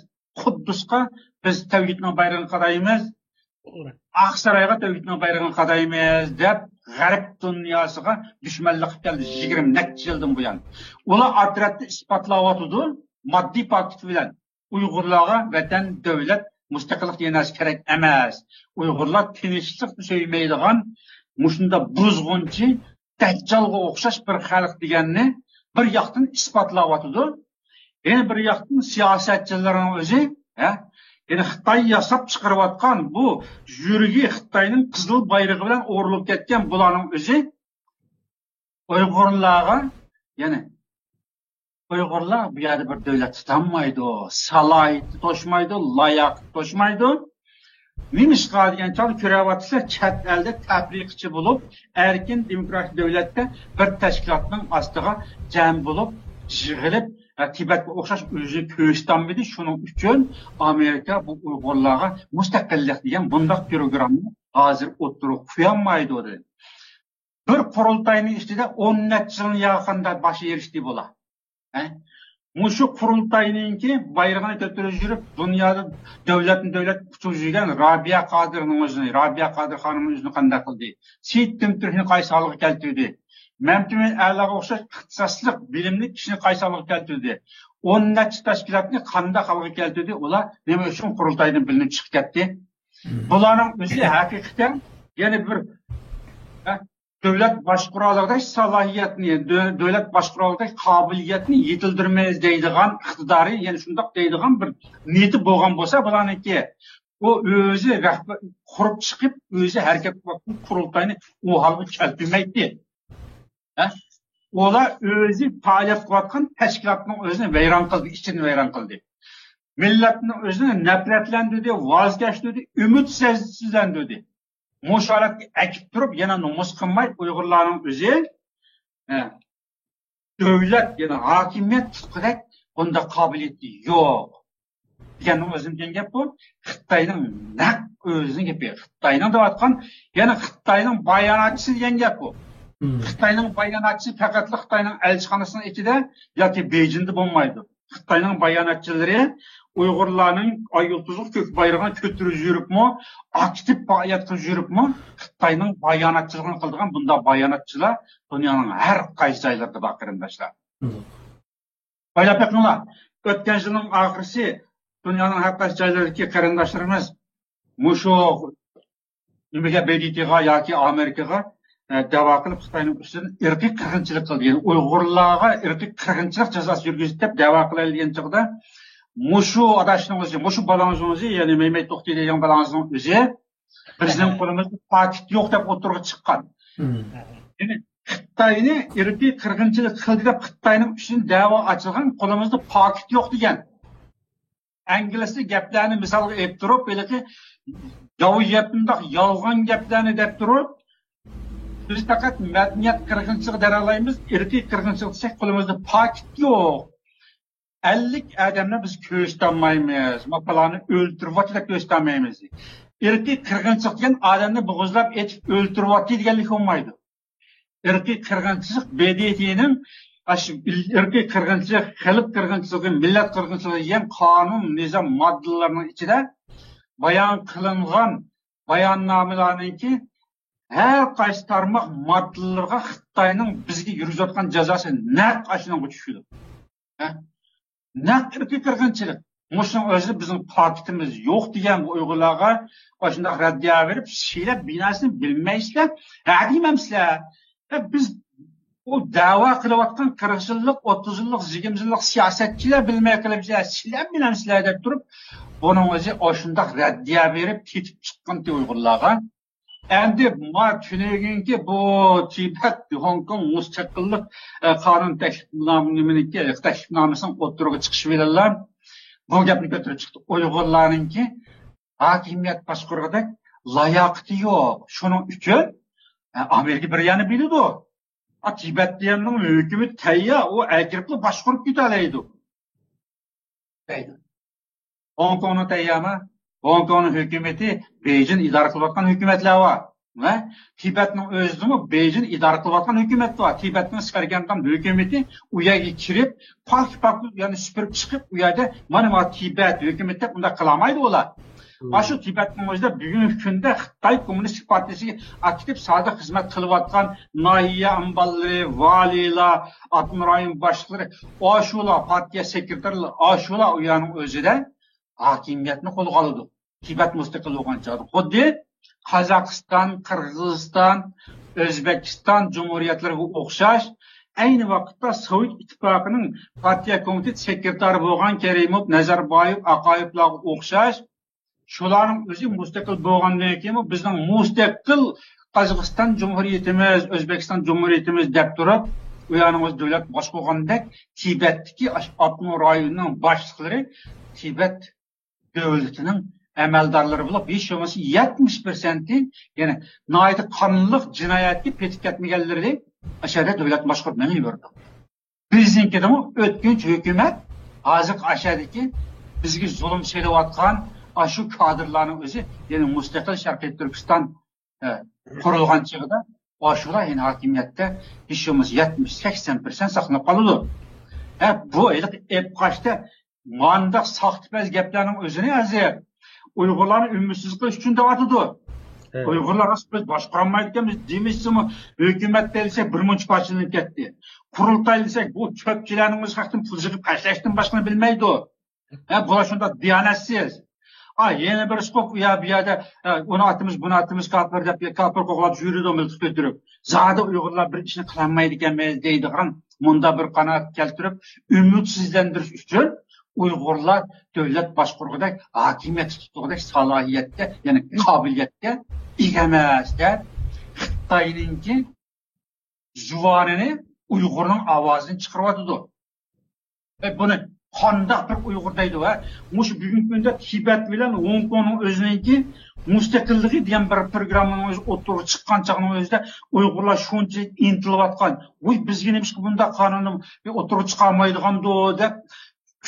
قۇددۇسقا بىز تەۋھىدنىڭ بايرىقىنى قادايمىز، ئاقسارايغا دۆلىتىنىڭ بايرىقىنى قادايمىز دەپ، غەرب دۇنياسىغا دۈشمەنلىك قىلىپ كەلدى يىگىرمە نەچچە يىلدىن بۇيان. ئۇلار ئاخىرەتتە ئىسپاتلاۋاتىدۇ، ماددىي پاكىت بىلەن. ئۇيغۇرلارغا ۋەتەن، دۆلەت، مۇستەقىللىق دېگەن نەرسە كېرەك ئەمەس. ئۇيغۇرلار تىنچلىقنى سۆيمەيدىغان، مۇشۇنداق بۇزغۇنچى، دەججالغا ئوخشاش بىر خەلق دېگەننى بىر ياقتىن ئىسپاتلاۋاتىدۇ. يەنە بىر ياقتىن سىياسەتچىلەرنىڭ ئۆزى، ھە، يەنە خىتاي ياساپ چىقىرىۋاتقان بۇ يۈرىكى خىتاينىڭ قىزىل بايرىقى بىلەن ئورۇلۇپ كەتكەن بۇلارنىڭ ئۆزى ئۇيغۇرلارغا، يەنى ئۇيغۇرلار بۇ يەردە بىر دۆلەت تۇتالمايدۇ، سالاھىيىتى توشمايدۇ، لاياقىتى توشمايدۇ. نېمىشقا دېگەن چاغدا كۆرۈۋاتىسىز، چەت ئەلدە تەپرىقىچى بولۇپ، ئەركىن دېموكراتىك دۆلەتتە بىر تەشكىلاتنىڭ ئاستىغا جەم بولۇپ، يىغىلىپ، ھە، تىبەتكە ئوخشاش ئۆزىنى كۆرسىتەلمىدى. شۇنىڭ ئۈچۈن ئامېرىكا بۇ ئۇيغۇرلارغا مۇستەقىللىق دېگەن بۇنداق پروگراممىنى ھازىر ئوتتۇرىغا قويالمايدۇ، دېدى. بىر قۇرۇلتاينىڭ ئىچىدە ئون نەچچە يىلنى ياقاندا باشقا ئېرىشتى بۇلار. ھە؟ مۇشۇ قۇرۇلتاينىڭكى بايرىقىنى كۆتۈرۈپ يۈرۈپ، دۇنيادا دۆلەتنى دۆلەت ئۇچۇرۇپ يۈرگەن رابىيە قادىرنىڭ ئۆزىنى، رابىيە قادىر خانىمنىڭ ئۆزىنى قانداق قىلدى؟ سېيىت تۈمتۈركنى قايسى ھالغا كەلتۈردى؟ مەمتىمىن ئەلاغا ئوخشاش ئىختىساسلىق، بىلىملىك كىشىنى قايسى ھالغا كەلتۈردى؟ ئون نەچچە تەشكىلاتنى قانداق ھالغا كەلتۈردى؟ ئۇلار نېمە ئۈچۈن قۇرۇلتايدىن بىلىنىپ چىقىپ كەتتى؟ بۇلارنىڭ ئۆزى ھەقىقەتەن يەنە بىر، ھە، دۆلەت باشقۇرالىقىدەك سالاھىيەتنى، دۆ-، دۆلەت باشقۇرالىقىدەك قابىلىيەتنى يېتىلدۈرمەيمىز دەيدىغان ئىقتىدارى، يەنە شۇنداق دەيدىغان بىر نىيىتى بولغان بولسا، بۇلارنىڭكى ئۇ ئۆزى رەھبەر قۇرۇپ چىقىپ، ئۆزى ھەرىكەت قىلىپ قۇرۇلتاينى ئۇ ھالغا كەلتۈرمەيتتى. ھە؟ ئۇلار ئۆزى پائالىيەت قىلىۋاتقان تەشكىلاتنىڭ ئۆزىنى ۋەيران قىلدى، ئىچىنى ۋەيران قىلدى. مىللەتنىڭ ئۆزىنى نەپرەتلەندۈردى، ۋاز كەچتۈردى، ئۈمىدسىزلەندۈردى. مۇشۇ ھالەتكە ئەكىپ تۇرۇپ، يەنە نومۇس قىلماي، ئۇيغۇرلارنىڭ ئۆزى، ھە، دۆلەت، يەنى ھاكىمىيەت تۇتقۇدەك بۇنداق قابىلىيىتى يوق دېگەننىڭ ئۆزىنى دېگەن گەپ بۇ. خىتاينىڭ نەق ئۆزىنىڭ گېپى. خىتاينىڭ دەۋاتقان، يەنى خىتاينىڭ باياناتچىسى دېگەن گەپ بۇ. خىتاينىڭ باياناتچىسى پەقەتلا خىتاينىڭ ئەلچىخانىسىنىڭ ئىچىدە ياكى بېيجىڭدا بولمايدۇ. خىتاينىڭ باياناتچىلىرى ئۇيغۇرلارنىڭ ئاي يۇلتۇزلۇق كۆك بايرىقىنى كۆتۈرۈپ يۈرۈپمۇ، ئاكتىپ پائالىيەت قىلىپ يۈرۈپمۇ، خىتاينىڭ باياناتچىلىقىنى قىلىدىغان بۇنداق باياناتچىلار دۇنيانىڭ ھەر قايسى جايلىرىدا بار، قېرىنداشلار. ئويلاپ بېقىڭلار، ئۆتكەن يىلنىڭ ئاخىرسى دۇنيانىڭ ھەر قايسى جايلىرىدىكى قېرىنداشلىرىمىز مۇشۇ نېمىگە، ب د ت غا ياكى ئامېرىكىغا، ئە، دەۋا قىلىپ، خىتاينىڭ ئۈستىدىن ئىرقىي قىرغىنچىلىق قىلدى. يەنى ئۇيغۇرلارغا ئىرقىي قىرغىنچىلىق جازاسى يۈرگۈزدى دەپ دەۋا قىلايلى دېگەن چاغدا، مۇشۇ ئاداشنىڭ ئۆزى، مۇشۇ بالاڭىزنىڭ ئۆزى، يەنى مەيمەي توختى دېگەن بالاڭىزنىڭ ئۆزى، بىزنىڭ قولىمىزدا پاكىت يوق دەپ ئوتتۇرىغا چىققان. يەنى خىتاينى ئىرقىي قىرغىنچىلىق قىلدى دەپ خىتاينىڭ ئۈستىدىن دەۋا ئاچىلغان، قولىمىزدا پاكىت يوق دېگەن. ئەنگلىسچە گەپلەرنى مىسالغا ئېلىپ تۇرۇپ، ھېلىقى ياۋا يەپمۇنداق يالغان گەپلەرنى دەپ تۇرۇپ، بىز پەقەت مەدەنىيەت قىرغىنچىلىقى دەۋالايمىز، ئىرقىي قىرغىنچىلىق دېسەك، قولىمىزدا پاكىت يوق. ئەللىك ئادەمنى بىز كۆرسىتەلمەيمىز، ماپالارنى ئۆلتۈرۈۋاتتى دەپ كۆرسىتەلمەيمىز. ئىرقىي قىرغىنچىلىق دېگەن ئادەمنى بوغۇزلاپ ئېتىپ ئۆلتۈرۈۋاتتى دېگەنلىك بولمايدۇ. ئىرقىي قىرغىنچىلىق ب د ت نىڭ، ئاشۇ ئىرقىي قىرغىنچىلىق، خەلق قىرغىنچىلىقى، مىللەت قىرغىنچىلىقى دېگەن قانۇن، نىزام ماددىلىرىنىڭ ئىچىدە بايان قىلىنغان باياننامىلەرنىڭكى ھەر قايسى تارماق ماددىلىرىغا خىتاينىڭ بىزگە يۈرگۈزۈۋاتقان جازاسى نەق ئاشۇنىڭغا چۈشىدۇ. ھە؟ نەق ئىرقىي قىرغىنچىلىق. مۇشۇنىڭ ئۆزى بىزنىڭ پاكىتىمىز يوق دېگەن بۇ ئۇيغۇرلارغا ئاشۇنداق رەددىيە بېرىپ، سىلەر بىر نەرسىنى بىلمەيسىلەر، ھە دېمەمسىلەر. ھە، بىز ئۇ دەۋا قىلىۋاتقان قىرىق يىللىق، ئوتتۇز يىللىق، يىگىرمە يىللىق سىياسەتچىلەر بىلمەي قېلىپسىلەر، سىلەر بىلەمسىلەر دەپ تۇرۇپ، بۇنىڭ ئۆزى ئاشۇنداق رەددىيە بېرىپ تېتىپ چىققانتى ئۇيغۇرلارغا. ئەمدى ما تۈنۈگۈنكى بۇ تىبەت، ھوڭكوڭ مۇستەقىللىق، ئە، قانۇن تەكلىپنامە، نېمىنىڭكى، تەكلىپنامىسىنىڭ ئوتتۇرىغا چىقىشى بىلەنلا بۇ گەپنى كۆتۈرۈپ چىقتى. ئۇيغۇرلارنىڭكى ھاكىمىيەت باشقۇرغۇدەك لاياقىتى يوق. شۇنىڭ ئۈچۈن، ئە، ئامېرىكا بىر يەرنى بىلىدۇ. ئا، تىبەت دېگەننىڭ ھۆكۈمىتى تەييار، ئۇ ئەكىرىپلا باشقۇرۇپ كېتەلەيدۇ. دەيدۇ. ھوڭكوڭنىڭ تەييارمۇ؟ ھوڭكوڭنىڭ ھۆكۈمىتى بېيجىڭ ئىدارە قىلىۋاتقان ھۆكۈمەتلەر بار. ۋە تىبەتنىڭ ئۆزىدىمۇ بېيجىڭ ئىدارە قىلىۋاتقان ھۆكۈمەت بار. تىبەتنىڭ سەرگەردان ھۆكۈمىتى ئۇ يەرگە كىرىپ، پاك-پاك يەرنى سۈپۈرۈپ چىقىپ، ئۇ يەردە مانا، مانا تىبەت ھۆكۈمىتى دەپ ئۇنداق قىلالمايدۇ ئۇلار. مم. ئاشۇ تىبەتنىڭ ئۆزىدە بۈگۈنكى كۈندە خىتاي كوممۇنىستىك پارتىيىسىگە ئاكتىپ سادىق خىزمەت قىلىۋاتقان ناھىيە ئامباللىرى، ۋالىيلار، ئاپتونوم رايون باشلىقلىرى، ئاشۇلار پارتىيە سېكرېتارلىرى، ئاشۇلار ئۇ يەرنىڭ ئۆزىدە ھاكىمىيەتنى قولغا ئالىدۇ. تىبەت مۇستەقىل بولغان چاغدا. خۇددى قازاقىستان، قىرغىزىستان، ئۆزبېكىستان جۇمھۇرىيەتلىرىگە ئوخشاش، ئەينى ۋاقىتتا سوۋېت ئىتتىپاقىنىڭ پارتىيە كومىتېت سېكرېتارى بولغان كېرىموف، نەزەربايېف، ئاقايېۋلارغا ئوخشاش، شۇلارنىڭ ئۆزى مۇستەقىل بولغاندىن كېيىنمۇ بىزنىڭ مۇستەقىل قازاقىستان جۇمھۇرىيىتىمىز، ئۆزبېكىستان جۇمھۇرىيىتىمىز دەپ تۇرۇپ، ئۇ يەرنىڭ ئۆزى دۆلەت باشقۇرغاندەك تىبەتتىكى ئاش-، ئاپتونوم رايوننىڭ باشلىقلىرى تىبەت دۆلىتىنىڭ ئەمەلدارلىرى بولۇپ، ھېچ بولمىسا يەتمىش پىرسەنتى، يەنى ناھايىتى قانلىق جىنايەتكە پېتىپ كەتمىگەنلىرى ئاشۇ يەردە دۆلەت باشقۇرۇپ مېڭىۋېرىدۇ. بىزنىڭكىدىمۇ ئۆتكۈنچى ھۆكۈمەت، ھازىرقى ئاشۇ يەردىكى بىزگە زۇلۇم سېلىۋاتقان ئاشۇ كادىرلارنىڭ ئۆزى، يەنى مۇستەقىل شەرقىي تۈركىستان، ئە، قۇرۇلغان چېغىدا ئاشۇلار يەنە ھاكىمىيەتتە ھېچ بولمىسا يەتمىش، سەكسەن پىرسەنت ساقلاپ قالىدۇ. ھە، بۇ ھېلىقى ئەپقاچتە مانداق ساختىپەز گەپلەرنىڭ ئۆزىنى ھازىر ئۇيغۇرلارنى ئۈمىدسىز قىلىش ئۈچۈن دەۋاتىدۇ. ھە. ئۇيغۇرلار راست بىز باشقۇرالمايدىكەنمىز دېمىشسىمۇ، ھۆكۈمەت دېسەك بىر مۇنچە پارچىلىنىپ كەتتى. قۇرۇلتاي دېسەك بۇ چۆپچىلەرنىڭ ئۆزى خەقتىن پۇل يىغىپ خەجلەشتىن باشقىنى بىلمەيدۇ. ھە، بۇلار شۇنداق دىيانەتسىز. ئا، يەنە بىرسى قوپ، ئۇ يەر، بۇ يەردە، ھە، ئۇنى ئاتىمىز، بۇنى ئاتىمىز، كاپىر دەپ، كاپىر قوغلاپ يۈرىدۇ مىلتىق كۆتۈرۈپ. زادى ئۇيغۇرلار بىر ئىشنى قىلالمايدىكەنمىز دەيدىغان مۇنداق بىر قانائەت كەلتۈرۈپ، ئۈمىدسىزلەندۈرۈش ئۈچۈن ئۇيغۇرلار دۆلەت باشقۇرغۇدەك، ھاكىمىيەت تۇتقۇدەك سالاھىيەتكە، يەنى قابىلىيەتكە ئىگە ئەمەس دەپ، خىتاينىڭكى زۇۋانىنى ئۇيغۇرنىڭ ئاۋازىنى چىقىرىۋاتىدۇ. ئە، بۇنى قانداق بىر ئۇيغۇر دەيدۇ، ھە؟ مۇشۇ بۈگۈنكى كۈندە تىبەت بىلەن ھوڭكوڭنىڭ ئۆزىنىڭكى مۇستەقىللىقى دېگەن بىر پروگراممىنىڭ ئۆزى ئوتتۇرىغا چىققان چاغنىڭ ئۆزىدە ئۇيغۇرلار شۇنچىلىك ئىنتىلىۋاتقان. ۋۇي، بىزگە نېمىشقا بۇنداق قانۇن ئوتتۇرىغا چىقارمايدىغاندۇ دەپ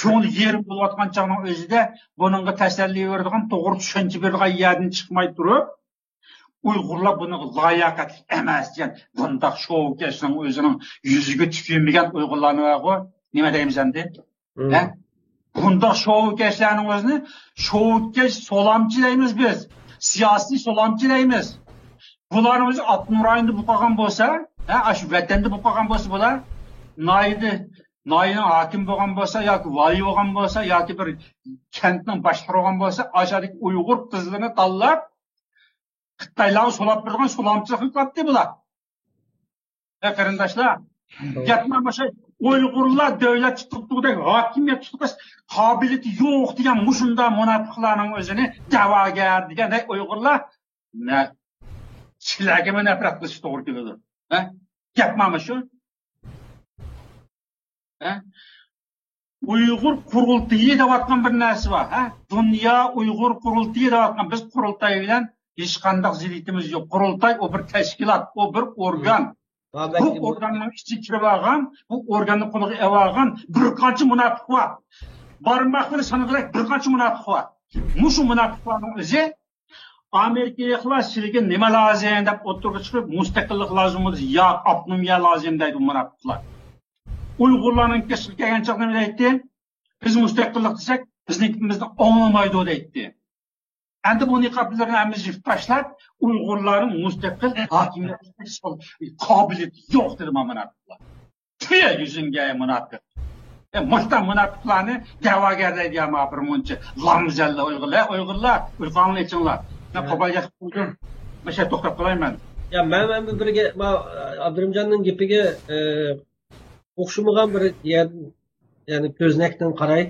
كۆڭلى يېرىم بولۇۋاتقان چاغنىڭ ئۆزىدە بۇنىڭغا تەسەللى بېرىدىغان، توغرا چۈشەنچە بېرىدىغان يەردىن چىقماي تۇرۇپ، ئۇيغۇرلار بۇنىڭغا لاياقەتلىك ئەمەس دېگەن بۇنداق شوۋىكەشنىڭ ئۆزىنىڭ يۈزىگە تۈكۈلمىگەن ئۇيغۇرلارنى بارغۇ، نېمە دەيمىز ئەمدى؟ ھە؟ بۇنداق شوۋىكەشلەرنىڭ ئۆزىنى شوۋىكەش سولامچى دەيمىز بىز. سىياسىي سولامچى دەيمىز. بۇلارنىڭ ئۆزى ئاپتونوم رايوندا بولۇپ قالغان بولسا، ھە، ئاشۇ ۋەتەندە بولۇپ قالغان بولسا بۇلار، ناھىيەدە، ناھىيەنىڭ ھاكىمى بولغان بولسا ياكى ۋالىي بولغان بولسا ياكى بىر كەنتنىڭ باشلىقى بولغان بولسا، ئاشۇ يەردىكى ئۇيغۇر قىزلىرىنى تاللاپ، خىتايلارغا سولاپ بېرىدىغان سولامچىلىقنى قىلاتتى بۇلار. ھە، قېرىنداشلار، گەپمۇ مانا شۇ ئۇيغۇرلار دۆلەت تۇتقۇدەك، ھاكىمىيەت تۇتقۇدەك قابىلىيىتى يوق دېگەن مۇشۇنداق مۇناپىقلارنىڭ ئۆزىنى دەۋاگەر دېگەن، ھەي ئۇيغۇرلار، مە-، سىلەرگىمۇ نەپرەت قىلىشقا توغرا كېلىدۇ. ھە؟ گەپمۇ مانا شۇ. ھە؟ ئۇيغۇر قۇرۇلتىيى دەۋاتقان بىر نەرسە بار. ھە؟ دۇنيا ئۇيغۇر قۇرۇلتىيى دەۋاتقان. بىز قۇرۇلتاي بىلەن ھېچقانداق زىددىيىتىمىز يوق. قۇرۇلتاي ئۇ بىر تەشكىلات، ئۇ بىر ئورگان. بۇ ئورگاننىڭ ئىچىگە كىرىپ ئالغان، بۇ ئورگاننى قولىغا ئېلىپ ئالغان بىر قانچە مۇناپىق بار. بارماقلىرى سانىغۇدەك بىر قانچە مۇناپىق بار. مۇشۇ مۇناپىقلارنىڭ ئۆزى ئامېرىكىلىقلار سىلىگە نېمە لازىم دەپ ئوتتۇرىغا چىقىپ، مۇستەقىللىق لازىم بولسا ياكى ئاپتونومىيە لازىم دەيدۇ مۇناپىقلار. ئۇيغۇرلارنىڭ كەسكە كەلگەن چاغدا نېمە دەيتتى؟ بىز مۇستەقىللىق دېسەك، بىزنىڭكى بىزنى ئاڭلىمايدۇ دەيتتى. ئەمدى بۇ نىقابلىرىنى ھەممىسىنى يىپ تاشلاپ، ئۇيغۇرلارنىڭ مۇستەقىل ھاكىمىيەت قابىلىيىتى يوق دېدى مانا مۇناپىقلار. تۈيە يۈزۈڭگە مۇناپىق. ئە، مۇشۇنداق مۇناپىقلارنى دەۋاگەر دەيدۇ يا ما بىر مۇنچە لامزەللە ئۇيغۇرلار. ئۇيغۇرلار، ئۇيقۇڭلارنى ئېچىڭلار. مەن قوپال يېقىپ قويدۇم. مۇشۇ يەردە توختاپ قالاي مەن. يا، مەن، مەن بىر گەپ، ما، ئابدۇرېھىمجاننىڭ گېپىگە، ئە، ئوخشىمىغان بىر يەردىن، يەنى كۆزنەكتىن قاراي.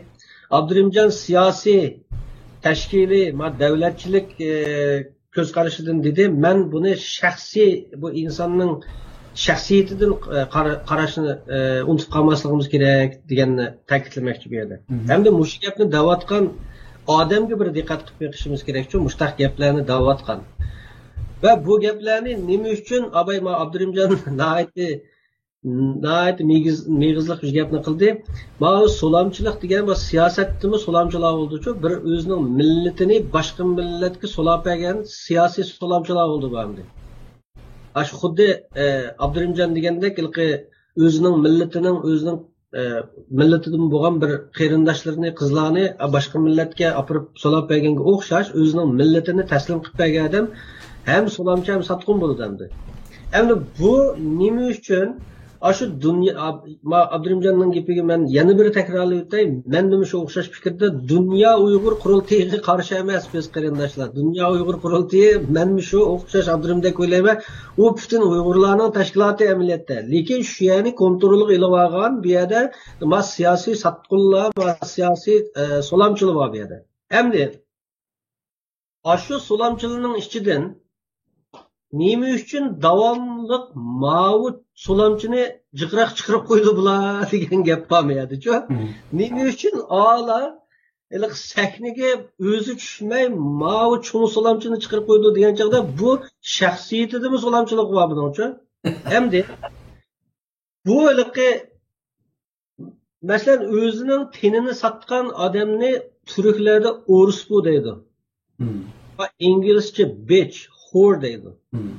ئابدۇرېھىمجان سىياسىي، تەشكىلىي، ما، دەۋلەتچىلىك، ئە، كۆز قارىشىدىن دېدى. مەن بۇنى شەخسىي، بۇ ئىنساننىڭ شەخسىيىتىدىن، ئە، قارا-، قاراشنى، ئە، ئۇنتۇپ قالماسلىقىمىز كېرەك دېگەننى تەكىتلىمەكچى بۇ يەردە. مم. ھەمدە مۇشۇ گەپنى دەۋاتقان ئادەمگە بىر دىققەت قىلىپ بېقىشىمىز كېرەكچۇ، مۇشۇنداق گەپلەرنى دەۋاتقان. ۋە بۇ گەپلەرنى نېمە ئۈچۈن ئاباي ما ئابدۇرېھىمجان ناھايىتى ناھايىتى مېغىز-، مېغىزلىق بىر گەپنى قىلدى. ماۋۇ سولامچىلىق دېگەن بۇ سىياسەتتىمۇ سولامچىلار بولدىچۇ، بىر ئۆزىنىڭ مىللىتىنى باشقا مىللەتكە سولاپ بەرگەن سىياسىي سولامچىلار بولدى بۇ ئەمدى. ئاشۇ خۇددى، ئە، ئابدۇرېھىمجان دېگەندەك، ھېلىقى ئۆزىنىڭ مىللىتىنىڭ، ئۆزىنىڭ ئە، مىللىتىدىن بولغان بىر قېرىنداشلىرىنى، قىزلارنى، ئە، باشقا مىللەتكە ئاپىرىپ سولاپ بەرگەنگە ئوخشاش، ئۆزىنىڭ مىللىتىنى تەسلىم قىلىپ بەرگەن ئادەم ھەم سولامچى، ھەم ساتقۇن بولىدۇ ئەمدى. ئەمدى بۇ نېمە ئۈچۈن ئاشۇ دۇنيا، ئاب-، ما-، ئابدۇرېھىمجاننىڭ گېپىگە مەن يەنە بىر تەكرارلاپ ئۆتەي، مەن نېمە شۇ ئوخشاش پىكىردە، دۇنيا ئۇيغۇر قۇرۇلتىيىغا قارشى ئەمەس بىز، قېرىنداشلار. دۇنيا ئۇيغۇر قۇرۇلتىيى، مەنمۇ شۇ ئوخشاش ئابدۇرېھىم دەك ئويلايمەن. ئۇ پۈتۈن ئۇيغۇرلارنىڭ تەشكىلاتى ئەمەلىيەتتە. لېكىن شۇ يەرنى كونترولغا ئېلىۋالغان، بۇ يەردە ما سىياسىي ساتقۇنلار، ما سىياسىي، ئە، سولامچىلار بار بۇ يەردە. ئەمدى ئاشۇ سولامچىلارنىڭ ئىچىدىن نېمە ئۈچۈن داۋاملىق ماۋۇ سولامچىنى جىقراق چىقىرىپ قويدى بۇلار دېگەن گەپ بار مۇ يەردىچۇ؟ مم. نېمە ئۈچۈن ئالا ھېلىقى سەھنىگە ئۆزى چۈشمەي ماۋۇ چوڭ سولامچىنى چىقىرىپ قويدى دېگەن چاغدا بۇ شەخسىيىتىدىمۇ سولامچىلىق بار بۇنىڭچۇ؟ ئەمدى بۇ ھېلىقى، مەسىلەن، ئۆزىنىڭ تېنىنى ساتقان ئادەمنى تۈركلەردە ئورۇسپۇ دەيدۇ. مم. ئىنگلىزچە بىچ، خور دەيدۇ. مم.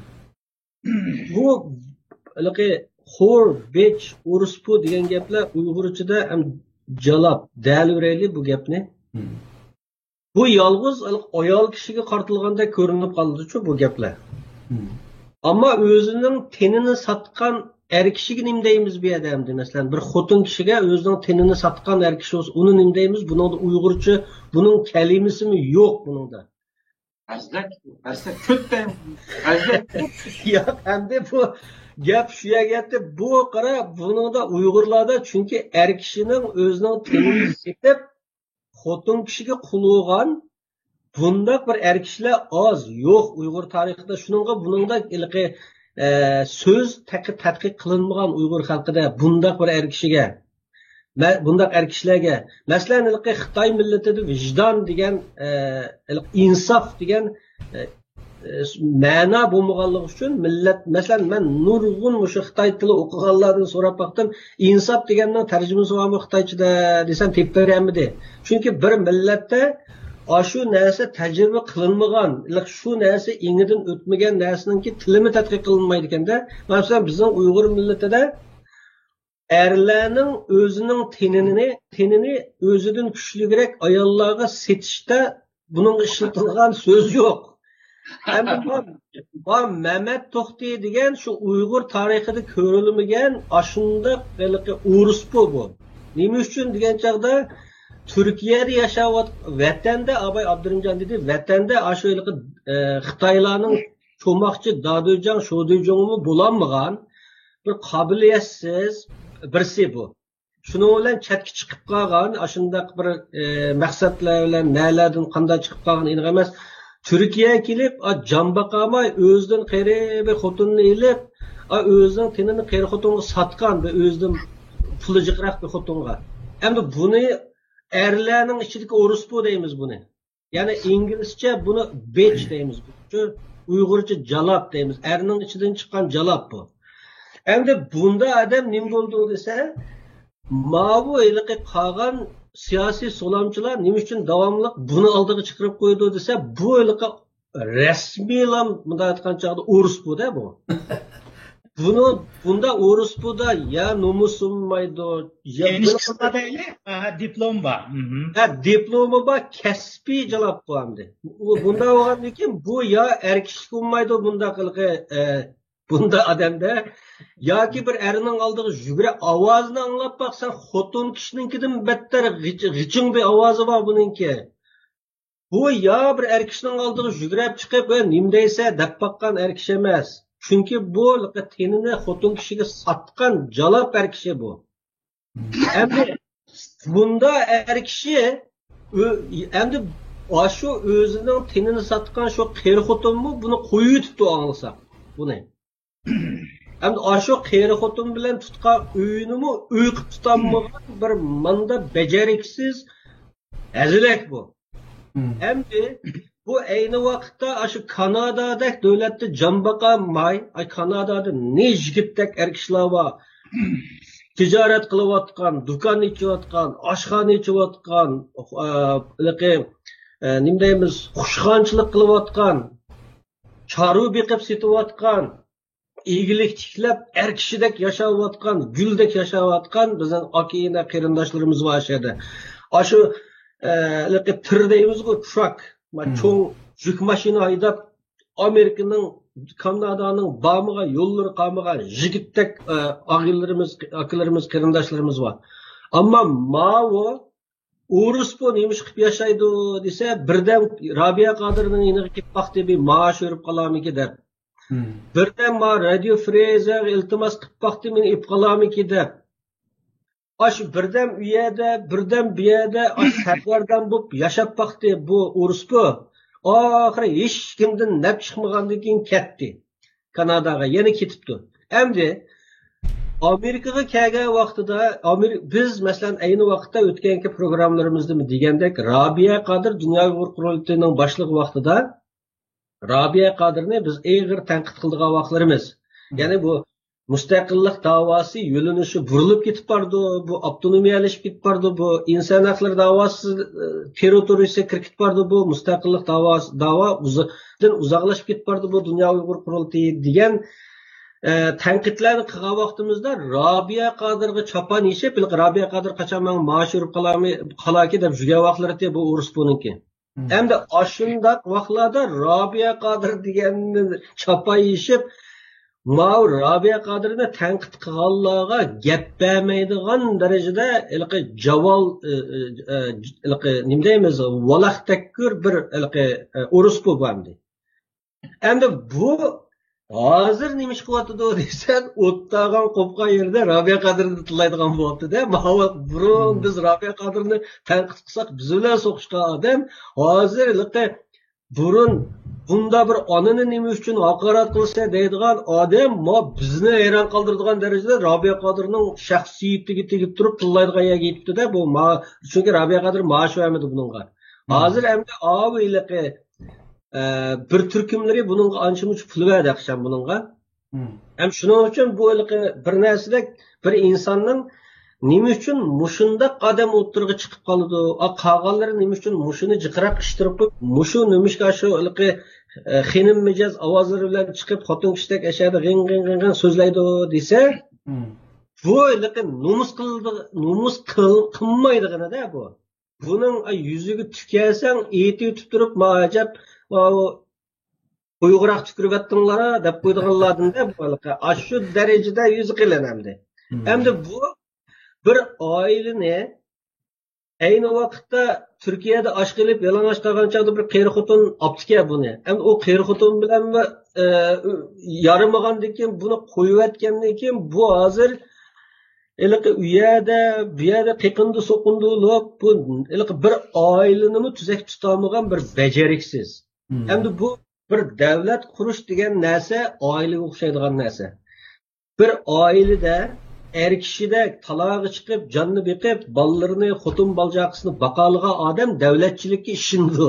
بۇ ھېلىقى خور، بىچ، ئورۇسپۇ دېگەن گەپلەر ئۇيغۇرچىدا ھەم جالاپ، دەلىۋېرەيلى بۇ گەپنى. مم. بۇ يالغۇز ئايال كىشىگە قارىتىلغاندەك كۆرۈنۈپ قالىدۇچۇ بۇ گەپلەر. مم. ئەمما ئۆزىنىڭ تېنىنى ساتقان ئەر كىشىگە نېمە دەيمىز بۇ يەردە ئەمدى؟ مەسىلەن، بىر خوتۇن كىشىگە ئۆزىنىڭ تېنىنى ساتقان ئەر كىشى بولسا، ئۇنى نېمە دەيمىز؟ بۇنىڭدا ئۇيغۇرچە، بۇنىڭ كەلىمىسىمۇ يوق بۇنىڭدا. ئەزلەك، ئەزلەك، كۆت دەيمىز. ئەزلەك. ياق، ئەمدى بۇ گەپ شۇ يەرگە يەتتى. بۇ قارا، بۇنىڭدا ئۇيغۇرلاردا، چۈنكى ئەر كىشىنىڭ ئۆزىنىڭ تېنىنى سېتىپ، خوتۇن كىشىگە قۇل بولغان بۇنداق بىر ئەر كىشىلەر ئاز، يوق ئۇيغۇر تارىخىدا. شۇنىڭغا بۇنىڭدا ھېلىقى، ئە، سۆز تەقى-، تەتقىق قىلىنمىغان ئۇيغۇر خەلقىدە بۇنداق بىر ئەر كىشىگە، مە-، بۇنداق ئەر كىشىلەرگە. مەسىلەن، ھېلىقى خىتاي مىللىتىدە ۋىجدان دېگەن، ئە، ھېلىقى ئىنساف دېگەن، ئە، ئە، مەنا بولمىغانلىقى ئۈچۈن مىللەت، مەسىلەن، مەن نۇرغۇن مۇشۇ خىتاي تىلى ئوقۇغانلاردىن سوراپ باقتىم، ئىنساپ دېگەننىڭ تەرجىمىسى بارمۇ خىتايچىدا دېسەم، تېپىپ بېرەلمىدى. چۈنكى بىر مىللەتتە ئاشۇ نەرسە تەجرىبە قىلىنمىغان، شۇ نەرسە ئېڭىدىن ئۆتمىگەن نەرسىنىڭكى تىلىمۇ تەتقىق قىلىنمايدىكەن-دە. مەسىلەن، بىزنىڭ ئۇيغۇر مىللىتىدە ئەرلەرنىڭ ئۆزىنىڭ تېنىنى، تېنىنى ئۆزىدىن كۈچلۈكرەك ئاياللارغا سېتىشتا بۇنىڭغا ئىشلىتىلغان سۆز يوق. ئەمدى بۇ، بۇ مەمەت توختى دېگەن شۇ ئۇيغۇر تارىخىدا كۆرۈلمىگەن ئاشۇنداق ھېلىقى ئورۇسپۇ بۇ. نېمە ئۈچۈن دېگەن چاغدا تۈركىيەدە ياشاۋات-، ۋەتەندە، ئاباي ئابدۇرېھىمجان دېدى، ۋەتەندە ئاشۇ ھېلىقى، ئە، خىتايلارنىڭ چوماقچى دادۈيجاڭ، شودۈيجاڭمۇ بولالمىغان بىر قابىلىيەتسىز بىرسى بۇ. شۇنىڭ بىلەن چەتكە چىقىپ قالغان، ئاشۇنداق بىر، ئە، مەقسەتلەر بىلەن نەلەردىن قانداق چىقىپ قالغان ئېنىق ئەمەس. تۈركىيەگە كېلىپ، ئا، جان باقالماي ئۆزىدىن قېرى بىر خوتۇننى ئېلىپ، ئا، ئۆزىنىڭ تېنىنى قېرى خوتۇنغا ساتقان، بىر ئۆزىدىن پۇلى جىقراق بىر خوتۇنغا. ئەمدى بۇنى ئەرلەرنىڭ ئىچىدىكى ئورۇسپۇ دەيمىز بۇنى. يەنى ئىنگلىزچە بۇنى بېچ دەيمىز. شۇ ئۇيغۇرچە جالاپ دەيمىز. ئەرنىڭ ئىچىدىن چىققان جالاپ بۇ. ئەمدى بۇندا ئادەم نېمە بولىدۇ دېسە، ماۋۇ ھېلىقى قالغان سىياسىي سولامچىلار نېمە ئۈچۈن داۋاملىق بۇنى ئالدىغا چىقىرىپ قويىدۇ دېسە، بۇ ھېلىقى رەسمىيلا مۇنداق ئېيتقان چاغدا ئورۇسپۇ-دە بۇ. بۇنى، بۇندا ئورۇسپۇدا يا نومۇسۇم بار، يا ئىنىشكىسىدا دەيلى، ئاھا، دىپلوم بار. مھم. ھە، دىپلومى بار، كەسپىي جالاپ بۇ ئەمدى. ئۇ بۇنداق بولغاندىن كېيىن بۇ يا ئەر كىشىلىك بولمايدۇ بۇنداق ھېلىقى، ئە، بۇنداق ئادەمدە. ياكى بىر ئەرنىڭ ئالدىغا يۈگۈرە، ئاۋازىنى ئاڭلاپ باقسا، خوتۇن كىشىنىڭكىدىن بەتتەر غىچ-، غىچىڭ بىر ئاۋازى بار بۇنىڭكى. بۇ يا بىر ئەر كىشىنىڭ ئالدىغا يۈگۈرەپ چىقىپ، ۋە نېمە دەيسە دەپ باققان ئەر كىشى ئەمەس. چۈنكى بۇ تېنىنى خوتۇن كىشىگە ساتقان جالاپ ئەر كىشى بۇ. ئەمدى بۇندا ئەر كىشى ئۆ-، ئەمدى ئاشۇ ئۆزىنىڭ تېنىنى ساتقان شۇ قېرى خوتۇنمۇ بۇنى قويۇۋېتىپتۇ ئاڭلىساق بۇنى. ئەمدى ئاشۇ قېرى خوتۇن بىلەن تۇتقان ئۆيىنىمۇ ئۆي قىلىپ تۇتالمىغان بىر ماندا بېجەرگۈسىز ھەزىلەك بۇ. مم. ئەمدى بۇ ئەينى ۋاقىتتا ئاشۇ كانادادەك دۆلەتتە جان باقالماي، ئاي، كانادادا نى يىگىتتەك ئەر كىشىلەر بار. تىجارەت قىلىۋاتقان، دۇكان ئېچىۋاتقان، ئاشخانا ئېچىۋاتقان، ئا، ھېلىقى، ئە، نېمە دەيمىز، قۇشخانىچىلىق قىلىۋاتقان، چارۋا بېقىپ سېتىۋاتقان، ئىگىلىك تىكلەپ، ئەر كىشىدەك ياشاۋاتقان، گۈلدەك ياشاۋاتقان بىزنىڭ ئاكا-ئىنى قېرىنداشلىرىمىز بار شۇ يەردە. ئاشۇ، ئە، ھېلىقى تىر دەيمىزغۇ، تراك. ما، مم. چوڭ يۈك ماشىنا ھەيدەپ، ئامېرىكىنىڭ، كانادانىڭ بارمىغان يوللىرى قالمىغان يىگىتتەك، ئە، ئاغىنىلىرىمىز، ئاكىلىرىمىز، قېرىنداشلىرىمىز بار. ئەمما ماۋۇ ئورۇس بۇ نېمە ئىش قىلىپ ياشايدۇ دېسە، بىردەم رابىيە قادىرنىڭ يېنىغا كېلىپ باقتى، بىر مائاش بېرىپ قالارمىكىن دەپ. مم. بىردەم ما رادىيو فرېيزېرغا ئىلتىماس قىلىپ باقتى، مېنى ئېلىپ قالارمىكىن دەپ. ئاشۇ بىردەم ئۇ يەردە، بىردەم بۇ يەردە، ئاشۇ سەرگەردان بولۇپ ياشاپ باقتى بۇ ئورۇس بۇ. ئاخىرى ھېچكىمدىن نەپ چىقمىغاندىن كېيىن كەتتى. كاناداغا يەنە كېتىپتۇ. ئەمدى ئامېرىكىغا كەلگەن ۋاقتىدا، ئامېرى-، بىز، مەسىلەن، ئەينى ۋاقىتتا ئۆتكەنكى پروگراممىلىرىمىزدىمۇ دېگەندەك، رابىيە قادىر دۇنيا ئۇيغۇر قۇرۇلتىيىنىڭ باشلىقى ۋاقتىدا رابىيە قادىرنى بىز ئېغىر تەنقىد قىلىدىغان ۋاقىتلىرىمىز. مم. يەنى بۇ مۇستەقىللىق داۋاسى يۆنىلىشى بۇرۇلۇپ كېتىپ بارىدۇ، بۇ ئاپتونومىيەلىشىپ كېتىپ بارىدۇ، بۇ ئىنسان ھەقلىرى داۋاسى، ئى، تېررىتورىيىسىگە كىرىپ كېتىپ بارىدۇ، بۇ مۇستەقىللىق داۋاسى، داۋا ئۇزا-، دىن ئۇزاقلىشىپ كېتىپ بارىدۇ، بۇ دۇنيا ئۇيغۇر قۇرۇلتىيى دېگەن، ئە، تەنقىدلەرنى قىلغان ۋاقتىمىزدا رابىيە قادىرغا چاپان يېشىپ، ھېلىقى رابىيە قادىر قاچان ماڭا مائاش بېرىپ قالارمى-، قالاركى دەپ يۈرگەن ۋاقىتلىرى بۇ ئورۇس بۇنىڭكى. مم. ئەمدى ئاشۇنداق ۋاقىتلاردا رابىيە قادىر دېگەننى چاپان يېشىپ، ماۋۇ رابىيە قادىرنى تەنقىد قىلغانلارغا گەپ بەرمەيدىغان دەرىجىدە ھېلىقى جاۋال، ئى، ئى، ئى، ھېلىقى نېمە دەيمىز، ۋالاق تەككۈر بىر ھېلىقى، ئى، ئورۇس بۇ، بۇ ئەمدى. ئەمدى بۇ ھازىر نېمە ئىش قىلىۋاتىدۇ دېسەڭ، ئوتتاغان قوپقان يېرىدە رابىيە قادىرنى تىللايدىغان بولۇپتۇ-دە. ماۋۇ بۇرۇن مم. بىز رابىيە قادىرنى تەنقىد قىلساق، بىز بىلەن سوقۇشقان ئادەم ھازىر ھېلىقى بۇرۇن بۇندا بىر ئانىنى نېمە ئۈچۈن ھاقارەت قىلىسەن دەيدىغان ئادەم، ما بىزنى ھەيران قالدۇرىدىغان دەرىجىدە رابىيە قادىرنىڭ شەخسىيىتىگە تېگىپ تۇرۇپ تىللايدىغان يەرگە يېتىپتۇ-دە. بۇ ما-، چۈنكى رابىيە قادىر مائاش بەرمىدى بۇنىڭغا. مم. ھازىر ئەمدى ئاۋۇ ھېلىقى، ئە، بىر تۈركۈملىرى بۇنىڭغا ئانچە-مۇنچە پۇل بەردى ئەخشەم بۇنىڭغا. مم. ھەم شۇنىڭ ئۈچۈن بۇ ھېلىقى بىر نەرسىدەك بىر ئىنساننىڭ نېمە ئۈچۈن مۇشۇنداق ئادەم ئوتتۇرىغا چىقىپ قالىدۇ؟ ئا، قالغانلىرى نېمە ئۈچۈن مۇشۇنى جىقراق ئىتتىرىپ قويۇپ، مۇشۇ نېمىشقا شۇ ھېلىقى، ئە، خېنىم مىجەز ئاۋازلىرى بىلەن چىقىپ، خوتۇن كىشىدەك ئەشەدە غىڭ، غىڭ، غىڭ، غىڭ سۆزلەيدۇ دېسە، مم. بۇ ھېلىقى نومۇس قىلىدىغ-، نومۇس قىل-، قىلمايدىغىنىدە بۇ. بۇنىڭ، ئاي، يۈزىگە تۈكەلسەڭ، ئېتىۋېتىپ تۇرۇپ، ما ئەجەب، ماۋۇ ئۇيغۇراق تۈكۈرۈۋەتتىڭلار دەپ قويىدىغانلاردىن-دە بۇ ھېلىقى. ئاشۇ دەرىجىدە يۈزى قېلىن ئەمدى. مم. ئەمدى بۇ بىر ئائىلىنى ئەينى ۋاقىتتا تۈركىيەدە ئاشقا ئېلىپ يالىڭاچ قالغان چاغدا بىر قېرى خوتۇن ئاپتىكەن بۇنى. ئەمدى ئۇ قېرى خوتۇن بىلەنمۇ، ئە، يارىمىغاندىن كېيىن، بۇنى قويۇۋەتكەندىن كېيىن، بۇ ھازىر ھېلىقى ئۇ يەردە، بۇ يەردە قېقىندى سوقۇندى بولۇپ، بۇ ھېلىقى بىر ئائىلىنىمۇ تۈزەك تۇتالمىغان بىر بەجەرىكسىز. مم. ئەمدى بۇ بىر دەۋلەت قۇرۇش دېگەن نەرسە ئائىلىگە ئوخشايدىغان نەرسە. بىر ئائىلىدە ئەر كىشىدەك تالاغا چىقىپ، جاننى بېقىپ، بالىلىرىنى، خوتۇن بالىچاقىسىنى باقالىغان ئادەم دەۋلەتچىلىككە ئىشىنىدۇ.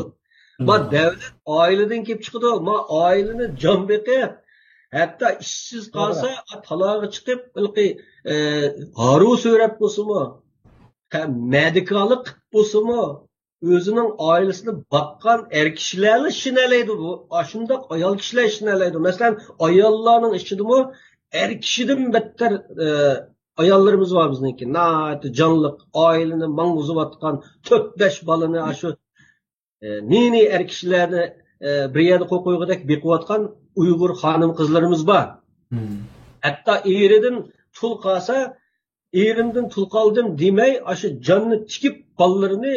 ما مم. دەۋلەت ئائىلىدىن كېلىپ چىقىدۇ، ما ئائىلىنى جان بېقىپ، ھەتتا ئىشسىز قالسا، توغرا. تالاغا چىقىپ، ھېلىقى، ئە، ھارۋا سۆرەپ بولسىمۇ، ھە، مەدىكارلىق قىلىپ بولسىمۇ، ئۆزىنىڭ ئائىلىسىنى باققان ئەر كىشىلەرلا ئىشىنەلەيدۇ بۇ. ئاشۇنداق ئايال كىشىلەر ئىشىنەلەيدۇ. مەسىلەن، ئاياللارنىڭ ئىچىدىمۇ ئەر كىشىدىن بەتتەر، ئە، ئاياللىرىمىز بار بىزنىڭكى. ناھايىتى جانلىق، ئائىلىنى ماڭغۇزۇۋاتقان، تۆت-بەش بالىنى ئاشۇ، ئە، نى-نى ئەر كىشىلەرنى، ئە، بىر يەردە قويۇپ قويغۇدەك بېقىۋاتقان ئۇيغۇر خانىم-قىزلىرىمىز بار. مم. ھەتتا ئېرىدىن تۇل قالسا، ئېرىمدىن تۇل قالدىم دېمەي، ئاشۇ جاننى تىكىپ، بالىلىرىنى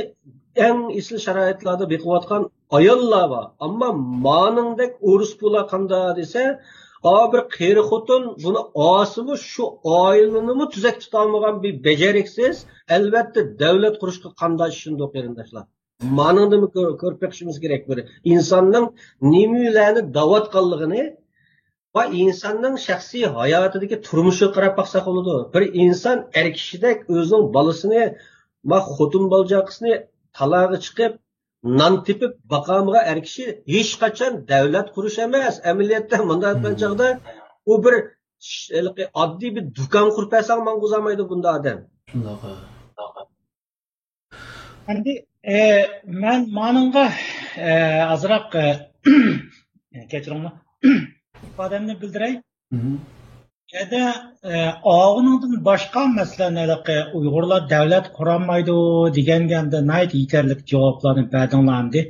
ئەڭ ئېسىل شارائىتلاردا بېقىۋاتقان ئاياللار بار. ئەمما مانىڭدەك ئورۇس بۇلار قاندا دېسە، ئا، بىر قېرى خوتۇن بۇنى ئالسىمۇ، شۇ ئائىلىنىمۇ تۈزەك تۇتالمىغان بىر بەجەرىكسىز، ئەلۋەتتە، دەۋلەت قۇرۇشقا قانداق ئىشىنىدۇ، قېرىنداشلار؟ مانىڭدىنمۇ كۆر-، كۆرۈپ بېقىشىمىز كېرەك. بىر ئىنساننىڭ نېمىلەرنى دەۋاتقانلىقىنى ۋە ئىنساننىڭ شەخسىي ھاياتىدىكى تۇرمۇشىغا قاراپ باقساق بولىدۇ. بىر ئىنسان ئەر كىشىدەك ئۆزىنىڭ بالىسىنى، ما خوتۇن بالىچاقىسىنى تالاغا چىقىپ، نان تېپىپ باقالمىغان ئەر كىشى ھېچقاچان دەۋلەت قۇرۇش ئەمەس. ئەمەلىيەتتە مۇنداق ئېيتقان مم. چاغدا ئۇ بىر ش-، ھېلىقى ئاددىي بىر دۇكان قۇرۇپ بەرسەڭ ماڭغۇزالمايدۇ بۇنداق ئادەم. شۇنداق. ئەمدى، ئە، مەن مانىڭغا، ئە، ئازراق، ئە، كەچۈرۈڭلار. ئىپادەمنى بىلدۈرەي. مم. يەنە ئاۋۇنىڭدىن باشقا، مەسىلەن، ھېلىقى ئۇيغۇرلار دەۋلەت قۇرالمايدۇ دېگەنگە ئەمدى ناھايىتى يېتەرلىك جاۋابلارنى بەردىڭلار ئەمدى.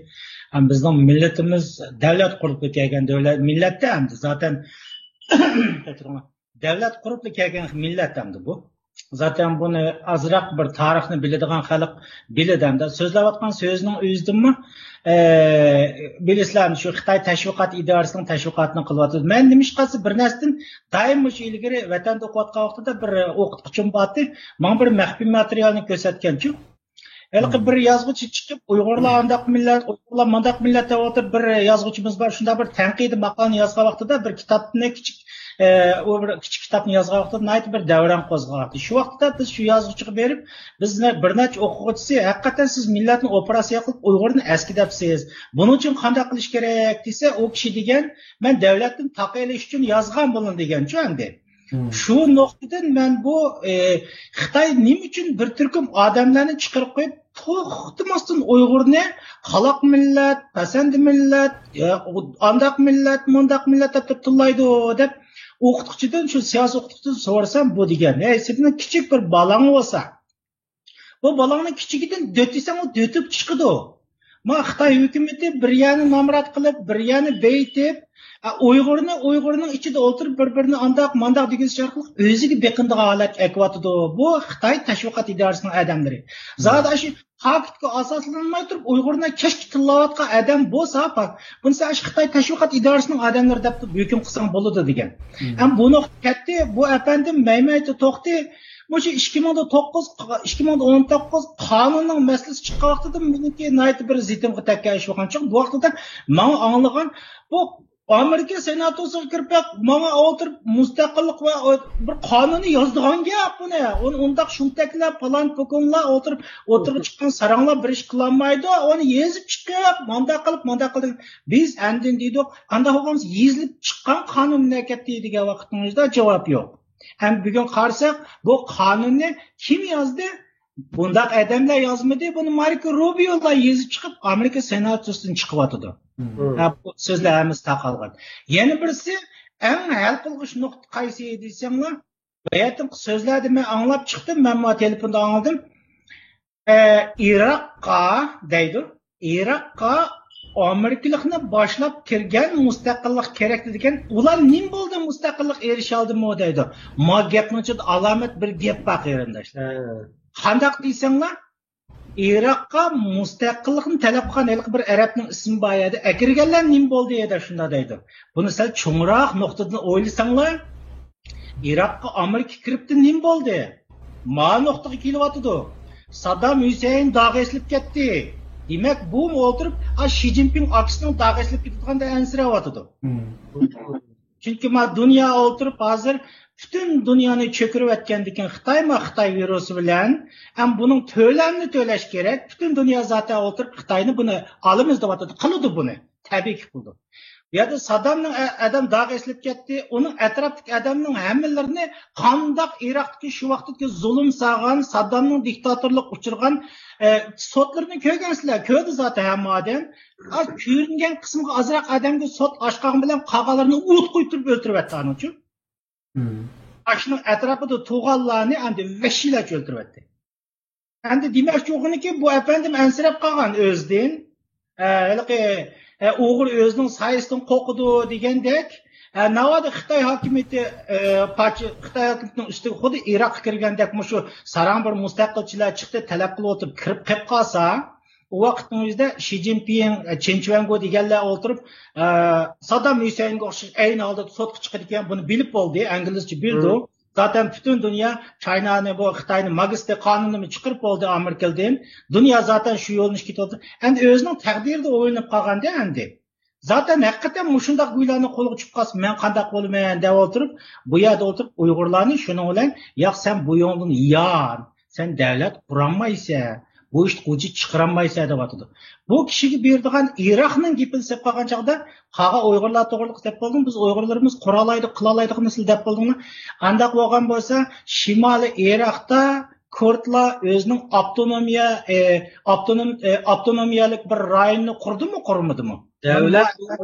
ھەم بىزنىڭ مىللىتىمىز دەۋلەت قۇرۇپلا كەلگەن دۆلەت، مىللەتتە ئەمدى زاتەن دەۋلەت قۇرۇپلا كەلگەن مىللەت ئەمدى بۇ. زاتەن بۇنى ئازراق بىر تارىخنى بىلىدىغان خەلق بىلىدۇ ئەمدى. سۆزلەۋاتقان سۆزنىڭ ئۆزىدىنمۇ، ئە، بىلىسىلەر، شۇ خىتاي تەشۋىقات ئىدارىسىنىڭ تەشۋىقاتىنى قىلىۋاتىدۇ. مەن نېمىشقاسى بىر نەرسىدىن دائىم مۇشۇ ئىلگىرى ۋەتەندە ئوقۇۋاتقان ۋاقتىدا بىر ئوقۇتقۇچىم بارتى، ماڭا بىر مەخپىي ماتېرىيالنى كۆرسەتكەنچۇ. ھېلىقى بىر يازغۇچى چىقىپ، «ئۇيغۇرلار ئانداق مىللەت، ئۇيغۇرلار مانداق مىللەت» دەپ ئولتۇرۇپ، بىر يازغۇچىمىز بار، شۇنداق بىر تەنقىدىي ماقالىنى يازغان ۋاقتىدا، بىر كىتابنى كىچىك، ئە، ئۇ بىر كىچىك كىتابنى يازغان ۋاقتىدا ناھايىتى بىر دەۋران قوزغاۋاتتى. شۇ ۋاقىتتا بىز شۇ يازغۇچىغا بېرىپ، بىز نە-، بىر نەچچە ئوقۇغۇچىسى، «ھەقىقەتەن سىز مىللەتنى ئوپېراتسىيە قىلىپ ئۇيغۇرنى ئەسكى دەپسىز. بۇنىڭ ئۈچۈن قانداق قىلىش كېرەك؟» دېسە، ئۇ كىشى دېگەن، «مەن دەۋلەتتىن تاقىيىلىش ئۈچۈن يازغان بۇنى» دېگەنچۇ ئەمدى. شۇ نۇقتىدىن مەن بۇ، ئى، خىتاي نېمە ئۈچۈن بىر تۈركۈم ئادەملەرنى چىقىرىپ قويۇپ، توختىماستىن ئۇيغۇرنى قالاق مىللەت، پەسەندە مىللەت، ئى، ئانداق مىللەت، مۇنداق مىللەت دەپ تىللايدۇ دەپ ئوقۇتقۇچىدىن، شۇ سىياسىي ئوقۇتقۇچىدىن سورىسام، بۇ دېگەن، ھەي، سېنىڭ كىچىك بىر بالاڭ بولسا، بۇ بالاڭنى كىچىكىدىن دۆتىسەڭ، ئۇ دۆتۈپ چىقىدۇ. ما خىتاي ھۆكۈمىتى بىر يەرنى نامرات قىلىپ، بىر يەرنى بېيىتىپ، ئە، ئۇيغۇرنى ئۇيغۇرنىڭ ئىچىدە ئولتۇرۇپ، بىر-بىرىنى ئانداق، مانداق دېگۈزۈش ئارقىلىق ئۆزىگە بېقىنىدىغان ھالەتكە ئەكىۋاتىدۇ. بۇ خىتاي تەشۋىقات ئىدارىسىنىڭ ئادەملىرى. زادى ئاشۇ پاكىتقا ئاساسلانماي تۇرۇپ، ئۇيغۇرنى كەچكە تىللاۋاتقان ئادەم بولسا، پاك-، بۇنى سەن ئاشۇ خىتاي تەشۋىقات ئىدارىسىنىڭ ئادەملىرى دەپ ھۆكۈم قىلساڭ بولىدۇ دېگەن. ھەم بۇ نۇقتا كەتتى، بۇ ئەپەندىم مەيمەيتە توختى، مۇشۇ ئىككى مىڭ توققۇز، ئىككى مىڭ ئون توققۇز قانۇننىڭ مەسىلىسى چىققان ۋاقتىدا مېنىڭكى ناھايىتى بىر زېتىمغا تەگكەن ئىش بولغان. چۈنكى بۇ ۋاقتىدا ماڭا ئاڭلىغان، بۇ ئامېرىكا سېناتوسىغا كىرىپ، ماڭا ئولتۇرۇپ مۇستەقىللىق ۋە بىر قانۇننى يازىدىغان گەپ بۇنى. ئۇنى ئۇنداق شۇمتەكلەر، پالان پوكونلار ئولتۇرۇپ، ئوتتۇرىغا چىققان ساراڭلار بىر ئىش قىلالمايدۇ. ئۇنى يېزىپ چىقىپ، مانداق قىلىپ، مانداق قىلدى. بىز ئاندىن دېدۇق، ئانداق بولغانسا يېزىلىپ چىققان قانۇن نەگە كەتتى دېگەن ۋاقتىڭىزدا جاۋاب يوق. ھەم بۈگۈن قارىساق، بۇ قانۇننى كىم يازدى؟ بۇنداق ئادەملەر يازمىدى، بۇنى ماركو روبىيولار يېزىپ چىقىپ، ئامېرىكا سېناتوسىدىن چىقىۋاتىدۇ. ھە، بۇ سۆزلەر ھەممىسى تارقالغان. يەنە بىرسى، ئەڭ ھەل قىلغۇچ نۇقتا قايسى دېسەڭلار، باياتىنقى سۆزلەردە مەن ئاڭلاپ چىقتىم، مەن مانا تېلېفوندا ئاڭلىدىم. ئە، ئىراققا دەيدۇ. ئىراققا ئامېرىكىلىقنى باشلاپ كىرگەن مۇستەقىللىق كېرەكتى دېگەن، ئۇلار نېمە بولدى، مۇستەقىللىق ئېرىشەلدىمۇ دەيدۇ. ما گەپنىڭ ئىچىدە ئالامەت بىر گەپ بار، قېرىنداشلار. قانداق دېسەڭلار، ئىراققا مۇستەقىللىقنى تەلەپ قىلغان ھېلىقى بىر ئەرەبنىڭ ئىسمى بار يەردە، ئەكىرگەنلەر نېمە بولدى دەپ شۇنداق دەيدۇ. بۇنى سەل چوڭراق نۇقتىدىن ئويلىساڭلار، ئىراققا ئامېرىكا كىرىپتۇ، نېمە بولدى؟ ما نۇقتىغا كېلىۋاتىدۇ. ساددام ھۈسەيىن داغ ئېسىلىپ كەتتى. دېمەك، بۇمۇ ئولتۇرۇپ، ئا، شى جىنپىڭ ئاكىسىنىڭ داغ ئېسىلىپ كېتىدىغاندەك ئەنسىرەۋاتىدۇ. چۈنكى ما دۇنيا ئولتۇرۇپ، ھازىر پۈتۈن دۇنيانى چۆكۈرۈۋەتكەندىكىن خىتاي، ما خىتاي ۋىرۇسى بىلەن، ئەم بۇنىڭ تۆلەمنى تۆلەش كېرەك. پۈتۈن دۇنيا زاتەن ئولتۇرۇپ خىتاينى بۇنى ئالىمىز دەۋاتىدۇ، قىلىدۇ بۇنى. تەبىئىيكى قىلىدۇ. بۇ يەردە سادامنىڭ ئە-، ئادەم داغ ئېسىلىپ كەتتى. ئۇنىڭ ئەتراپتىكى ئادەمنىڭ ھەممىلىرىنى قانداق ئىراقتىكى شۇ ۋاقىتتىكى زۇلۇم سالغان، سادامنىڭ دىكتاتورلۇققا ئۇچرىغان، ئە، سوتلىرىنى كۆرگەنسىلەر، كۆردى زاتەن ھەممە ئادەم. ئاز كۆرۈنگەن قىسمىغا ئازراق ئادەمگە سوت ئاچقان بىلەن قالغانلىرىنى ئوت قويدۇرۇپ ئۆلتۈرۈۋەتتى ئانىڭ ئۈچۈن. ئاشۇنىڭ ئەتراپىدا تۇرغانلارنى ئەمدى ۋەھشىيلەرچە ئۆلتۈرۈۋەتتى. ئەمدى دېمەكچى بولغىنىكى، بۇ ئەپەندىم ئەنسىرەپ قالغان ئۆزىدىن. ئە، ھېلىقى، ئە، ئۇيغۇر ئۆزىنىڭ سايىسىدىن قورقىدۇ دېگەندەك. ئە، ناۋادا خىتاي ھاكىمىيىتى، ئە، پارچە-، خىتاي ھاكىمىيىتىنىڭ ئۈستىگە خۇددى ئىراققا كىرگەندەك مۇشۇ ساراڭ بىر مۇستەقىلچىلەر چىقتى، تەلەپ قىلىۋاتىپ كىرىپ قېلىپ قالسا، ئۇ ۋاقىتنىڭ ئۆزىدە شى جىنپىڭ، ئە، چېن چۈەنگو دېگەنلەر ئولتۇرۇپ، ئە، سادام ھۈسەيىنگە ئوخشاش ئەينى ھالدا سوتقا چىقىدىكەن، بۇنى بىلىپ بولدى، ئەنگلىزچە بىلىدۇ. زاتەن پۈتۈن دۇنيا چاينانى، بۇ خىتاينى ماگنىتسكىي قانۇنىنى چىقىرىپ بولدى ئامېرىكىدىن. دۇنيا زاتەن شۇ يولنى كېتىۋاتىدۇ. ئەمدى ئۆزىنىڭ تەقدىرىدە ئويلىنىپ قالغاندا ئەمدى. زاتەن ھەقىقەتەن مۇشۇنداق گۇيلارنىڭ قولىغا چۈشۈپ قالسا، مەن قانداق بولىمەن دەپ ئولتۇرۇپ، بۇ يەردە ئولتۇرۇپ ئۇيغۇرلارنى شۇنىڭ بىلەن، ياق، سەن بۇ يولدىن يان، سەن دەۋلەت قۇرالمايسەن، بۇ ئىشتا غۇجا چىقىرالمايسەن دەۋاتىدۇ. بۇ كىشىگە بېرىدىغان ئىراقنىڭ گېپىنى سېلىپ قالغان چاغدا، قالغان ئۇيغۇرلار توغرىلىق دەپ بولدۇڭ، بىز ئۇيغۇرلىرىمىز قۇرالايدۇ، قىلالايدىغان نەرسىلەر دەپ بولدۇڭلار. ئانداق بولغان بولسا، شىمالىي ئىراقتا كۇردلار ئۆزىنىڭ ئاپتونومىيە، ئى، ئاپتونوم-، ئى، ئاپتونومىيەلىك بىر رايوننى قۇردىمۇ، قۇرمىدىمۇ؟ دەۋلەت،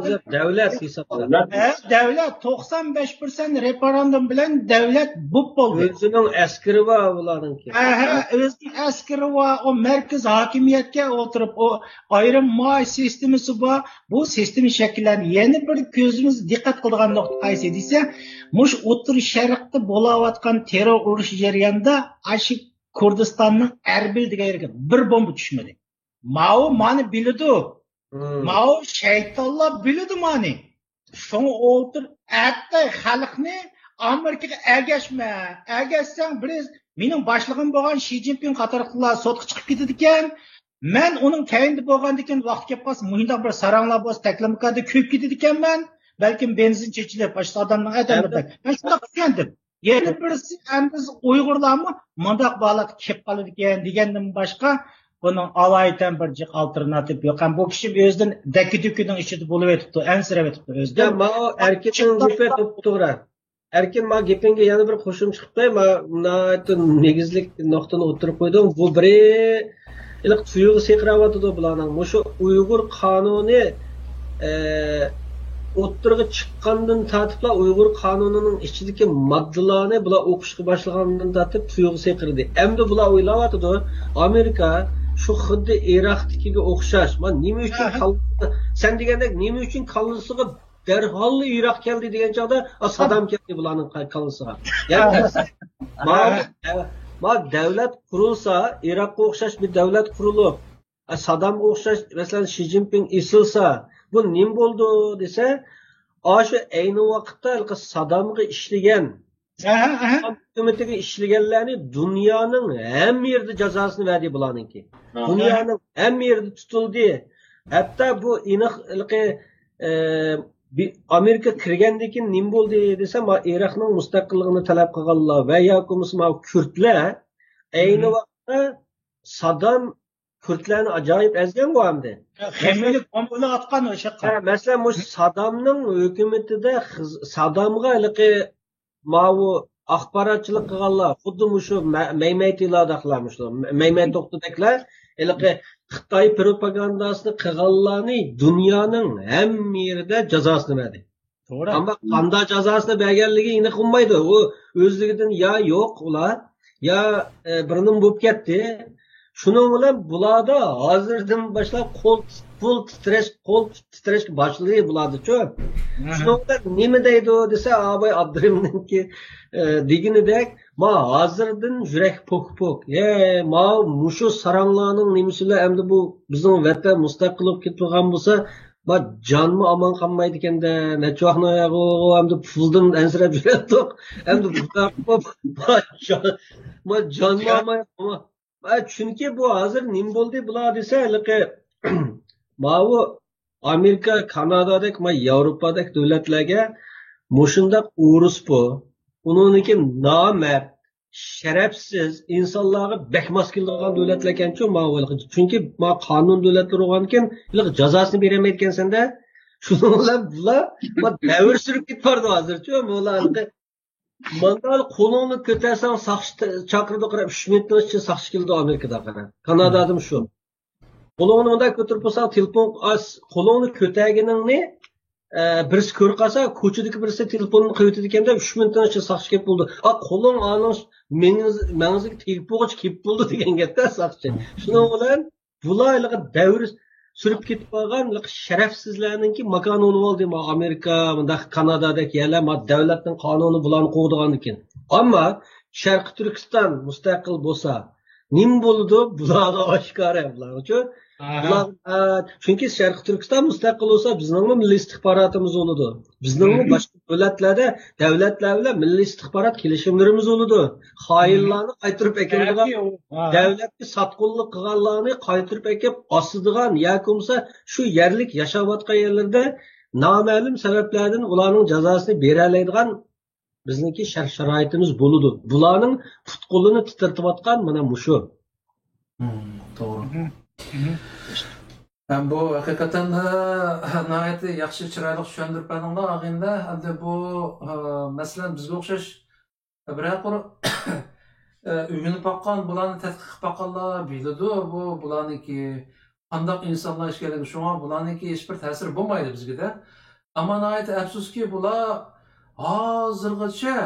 دەۋلەت ھېسابلىنىدۇ. ھە، دەۋلەت، توقسان بەش پىرسەنت رېفېرېندۇم بىلەن دەۋلەت بۇپ بولدى. ئۆزىنىڭ ئەسكىرى بار بۇلارنىڭكى. ھە، ھە، ئۆزىنىڭ ئەسكىرى بار، ئۇ مەركىزىي ھاكىمىيەتكە ئولتۇرۇپ، ئۇ ئايرىم مائاش سىستېمىسى بار. بۇ سىستېما شەكىللەندى. يەنە بىر كۆزىمىز دىققەت قىلىدىغان نۇقتا قايسى دېسە، مۇشۇ ئوتتۇرا شەرقتە بولاۋاتقان تېررور ئۇرۇش جەريانىدا ئاشۇ كۇردىستاننىڭ ئەربىل دېگەن يېرىگە بىر بومبا چۈشمىدى. ماۋۇ مانى بىلىدۇ. ماۋۇ شەيتانلار بىلىدۇ مانى. شۇڭا ئولتۇر ئەتە خەلقنى ئامېرىكىغا ئەگەشمە. ئەگەشسەڭ بىرى مېنىڭ باشلىقىم بولغان شى جىنپىڭ قاتارلىقلار سوتقا چىقىپ كېتىدىكەن. مەن ئۇنىڭ كەينىدە بولغاندىكىن ۋاقىت كېلىپ قالسا مۇشۇنداق بىر ساراڭلار بولسا تەكلىماكاندا كۆيۈپ كېتىدىكەنمەن. بەلكىم بېنزىن چېچىلىپ، باشقا ئادەمنىڭ ئادەم بىر مەن شۇنداق چۈشەندىم. يەنە بىرسى، ئەمدى بىز ئۇيغۇرلارمۇ مۇنداق بالاغا كېلىپ قالىدىكەن دېگەندىن باشقا، بۇنىڭ ئالايىتەن بىر جىق ئالتېرناتىپ يوق. ھەم بۇ كىشى ئۆزىدىن دەككە-دۈككىنىڭ ئىچىدە بولۇۋېتىپتۇ، ئەنسىرەۋېتىپتۇ ئۆزىدىن. يا، ماۋۇ ئەركىننىڭ گېپى توپتوغرا. ئەركىن، ماۋۇ گېپىڭگە يەنە بىر قوشۇمچە قىلىپ قوياي. ماۋۇ ناھايىتى نېگىزلىك نۇقتىنى ئوتتۇرىغا قويدۇڭ. بۇ بىرى ھېلىقى تۇيۇقسىز سىقىراۋاتىدۇ بۇلارنىڭ. مۇشۇ ئۇيغۇر قانۇنى، ئە، ئوتتۇرىغا چىققاندىن تارتىپلا ئۇيغۇر قانۇنىنىڭ ئىچىدىكى ماددىلارنى بۇلار ئوقۇشقا باشلىغاندىن تارتىپ تۇيۇقسىز سىقىردى. ئەمدى بۇلار ئويلاۋاتىدۇ، ئامېرىكا شۇ خۇددى ئىراقتىكىگە ئوخشاش. ما نېمە ئۈچۈن كاللىسىغا، سەن دېگەندەك نېمە ئۈچۈن كاللىسىغا دەرھاللا ئىراق كەلدى دېگەن چاغدا، ئا، سادام كەلدى بۇلارنىڭ قا-، كاللىسىغا. يەنى ما، ما دەۋلەت قۇرۇلسا، ئىراققا ئوخشاش بىر دەۋلەت قۇرۇلۇپ، ئا، سادامغا ئوخشاش، مەسىلەن، شى جىنپىڭ ئېسىلسا، بۇ نېمە بولىدۇ دېسە، ئاشۇ ئەينى ۋاقىتتا ھېلىقى سادامغا ئىشلىگەن، سادام ھۆكۈمىتىگە ئىشلىگەنلەرنى دۇنيانىڭ ھەممە يېرىدە جازاسىنى بەردى بۇلارنىڭكى. دۇنيانىڭ ھەممە يېرىدە تۇتۇلدى. ھەتتا بۇ ئېنىق، ھېلىقى، ئە، بى-، ئامېرىكا كىرگەندىن كېيىن نېمە بولدى دېسە، ما ئىراقنىڭ مۇستەقىللىقىنى تەلەپ قىلغانلار ۋە ياكى بولمىسا ما كۈردلەر ئەينى ۋاقىتتا سادام كۈردلەرنى ئاجايىپ ئەزگەنغۇ ئەمدى. خېمىيلىك بومبىلار ئاتقان ئوشاققا. ھە، مەسىلەن، مۇشۇ سادامنىڭ ھۆكۈمىتىدە خىز-، سادامغا ھېلىقى ماۋۇ ئاخباراتچىلىق قىلغانلار، خۇددى مۇشۇ مە-، مەيمەي تىلاداقلار، مۇشۇ مە-، مەيمەي توختىدەكلەر، ھېلىقى خىتاي پروپاگانداسىنى قىلغانلارنى دۇنيانىڭ ھەممە يېرىدە جازاسىنى بەردى. توغرا. ئەمما قانداق جازاسىنى بەرگەنلىكى ئېنىق بولمايدۇ. ئۇ ئۆزلۈكىدىن يا يوق ئۇلار، يا، ئە، بىر نېمە بولۇپ كەتتى. شۇنىڭ بىلەن بۇلاردا ھازىردىن باشلاپ قول، پۇل تىترەش، قول تىترەشكە باشلىدى بۇلاردىچۇ. شۇنىڭ بىلەن نېمە دەيدۇ دېسە، ئاباي ئابدۇرېھىمنىڭكى، ئە، دېگىنىدەك، ما ھازىردىن يۈرەك پوك-پوك. ھەي، ما مۇشۇ ساراڭلارنىڭ نېمىسى بىلەن ئەمدى بۇ بىزنىڭ ۋەتەن مۇستەقىل بولۇپ كېتىدىغان بولسا، ما جانمۇ ئامان قالمايدىكەن-دە، نەچچە ۋاقنى ئەمدى پۇلدىن ئەنسىرەپ يۈرەتتۇق. ئەمدى بۇنداق، ما جان-، ما جانمۇ ئامان، ما چۈنكى بۇ ھازىر نېمە بولدى بۇلار دېسە، ھېلىقى ماۋۇ ئامېرىكا، كانادادەك، ما ياۋروپادەك دۆلەتلەرگە مۇشۇنداق ئورۇس بۇ، ئۇنىڭدىكى نامەرد، شەرەپسىز، ئىنسانلارغا بەك ماس كېلىدىغان دۆلەتلەركەنچۇ ماۋۇ ھېلىقى. چۈنكى ما قانۇن دۆلەتلىرى بولغاندىكىن ھېلىقى جازاسىنى بېرەلمەيدىكەنسەن-دە. شۇنىڭ بىلەن بۇلار ما دەۋر سۈرۈپ كېتىپ بارىدۇ ھازىرچۇ. مۇلا ھېلىقى ماندا قولۇڭنى كۆتەرسەڭ ساقچى چاقىرىدۇ، قاراپ، ئۈچ مىنۇتنىڭ ئىچىدە ساقچى كېلىدۇ ئامېرىكىدا، قارا. كانادادىمۇ شۇ. قولۇڭنى مۇنداق كۆتۈرۈپ قويساڭ، تېلېفون، ئاس-، قولۇڭنى كۆتەرگىنىڭنى، ئە، بىرسى كۆرۈپ قالسا، كوچىدىكى بىرسى تېلېفوننى قىلىۋېتىدىكەن-دە، ئۈچ مىنۇتنىڭ ئىچىدە ساقچى كېلىپ بولىدۇ. ئا، قولۇڭ ئانىڭ مېڭىز-، مېڭىزىگە تېگىپ بولغۇچە كېلىپ بولىدۇ دېگەن گەپتە ساقچى. شۇنىڭ بىلەن بۇلار ھېلىقى دەۋر سۈرۈپ كېتىپ قالغان ھېلىقى شەرەپسىزلەرنىڭكى ماكانى بولۇۋالدى. ما ئامېرىكا، مۇنداق كانادادەك يەرلەر، ما دۆلەتنىڭ قانۇنى بۇلارنى قوغدىغاندىكىن. ئەمما شەرقىي تۈركىستان مۇستەقىل بولسا، نېمە بولىدۇ؟ بۇلارغا ئاشكارا، بۇلارغىچۇ. ئاھا. بۇلار، ئە، چۈنكى شەرقىي تۈركىستان مۇستەقىل بولسا، بىزنىڭمۇ مىللىي ئىستىخباراتىمىز بولىدۇ. بىزنىڭمۇ باشقا دۆلەتلەردە، دۆلەتلەر بىلەن مىللىي ئىستىخبارات كېلىشىملىرىمىز بولىدۇ. خائىنلارنى قايتۇرۇپ ئەكېلىدىغان، ھە. دۆلەتكە ساتقۇنلۇق قىلغانلارنى قايتۇرۇپ ئەكېلىپ ئاسىدىغان ياكى بولمىسا شۇ يەرلىك ياشاۋاتقان يەرلىرىدە نامەلۇم سەۋەبلەردىن ئۇلارنىڭ جازاسىنى بېرەلەيدىغان بىزنىڭكى شەرت-شارائىتىمىز بولىدۇ. بۇلارنىڭ پۇت-قولىنى تىترىتىۋاتقان مانا مۇشۇ. مم، توغرا. مم. مم. ھەم بۇ ھەقىقەتەن، ئە، ناھايىتى ياخشى، چىرايلىق چۈشەندۈرۈپ بەردىڭلار، ئاغىنىلەر. ئەمدى بۇ، ئە، مەسىلەن، بىزگە ئوخشاش بىرەر قۇر، ئە، ئۆگىنىپ باققان، بۇلارنى تەتقىق قىلىپ باققانلار بىلىدۇ، بۇ، بۇلارنىڭكى قانداق ئىنسانلار ئىكەنلىكى، شۇڭا بۇلارنىڭكى ھېچبىر تەسىرى بولمايدۇ بىزگىدە. ئەمما ناھايىتى ئەپسۇسكى، بۇلار ھازىرغىچە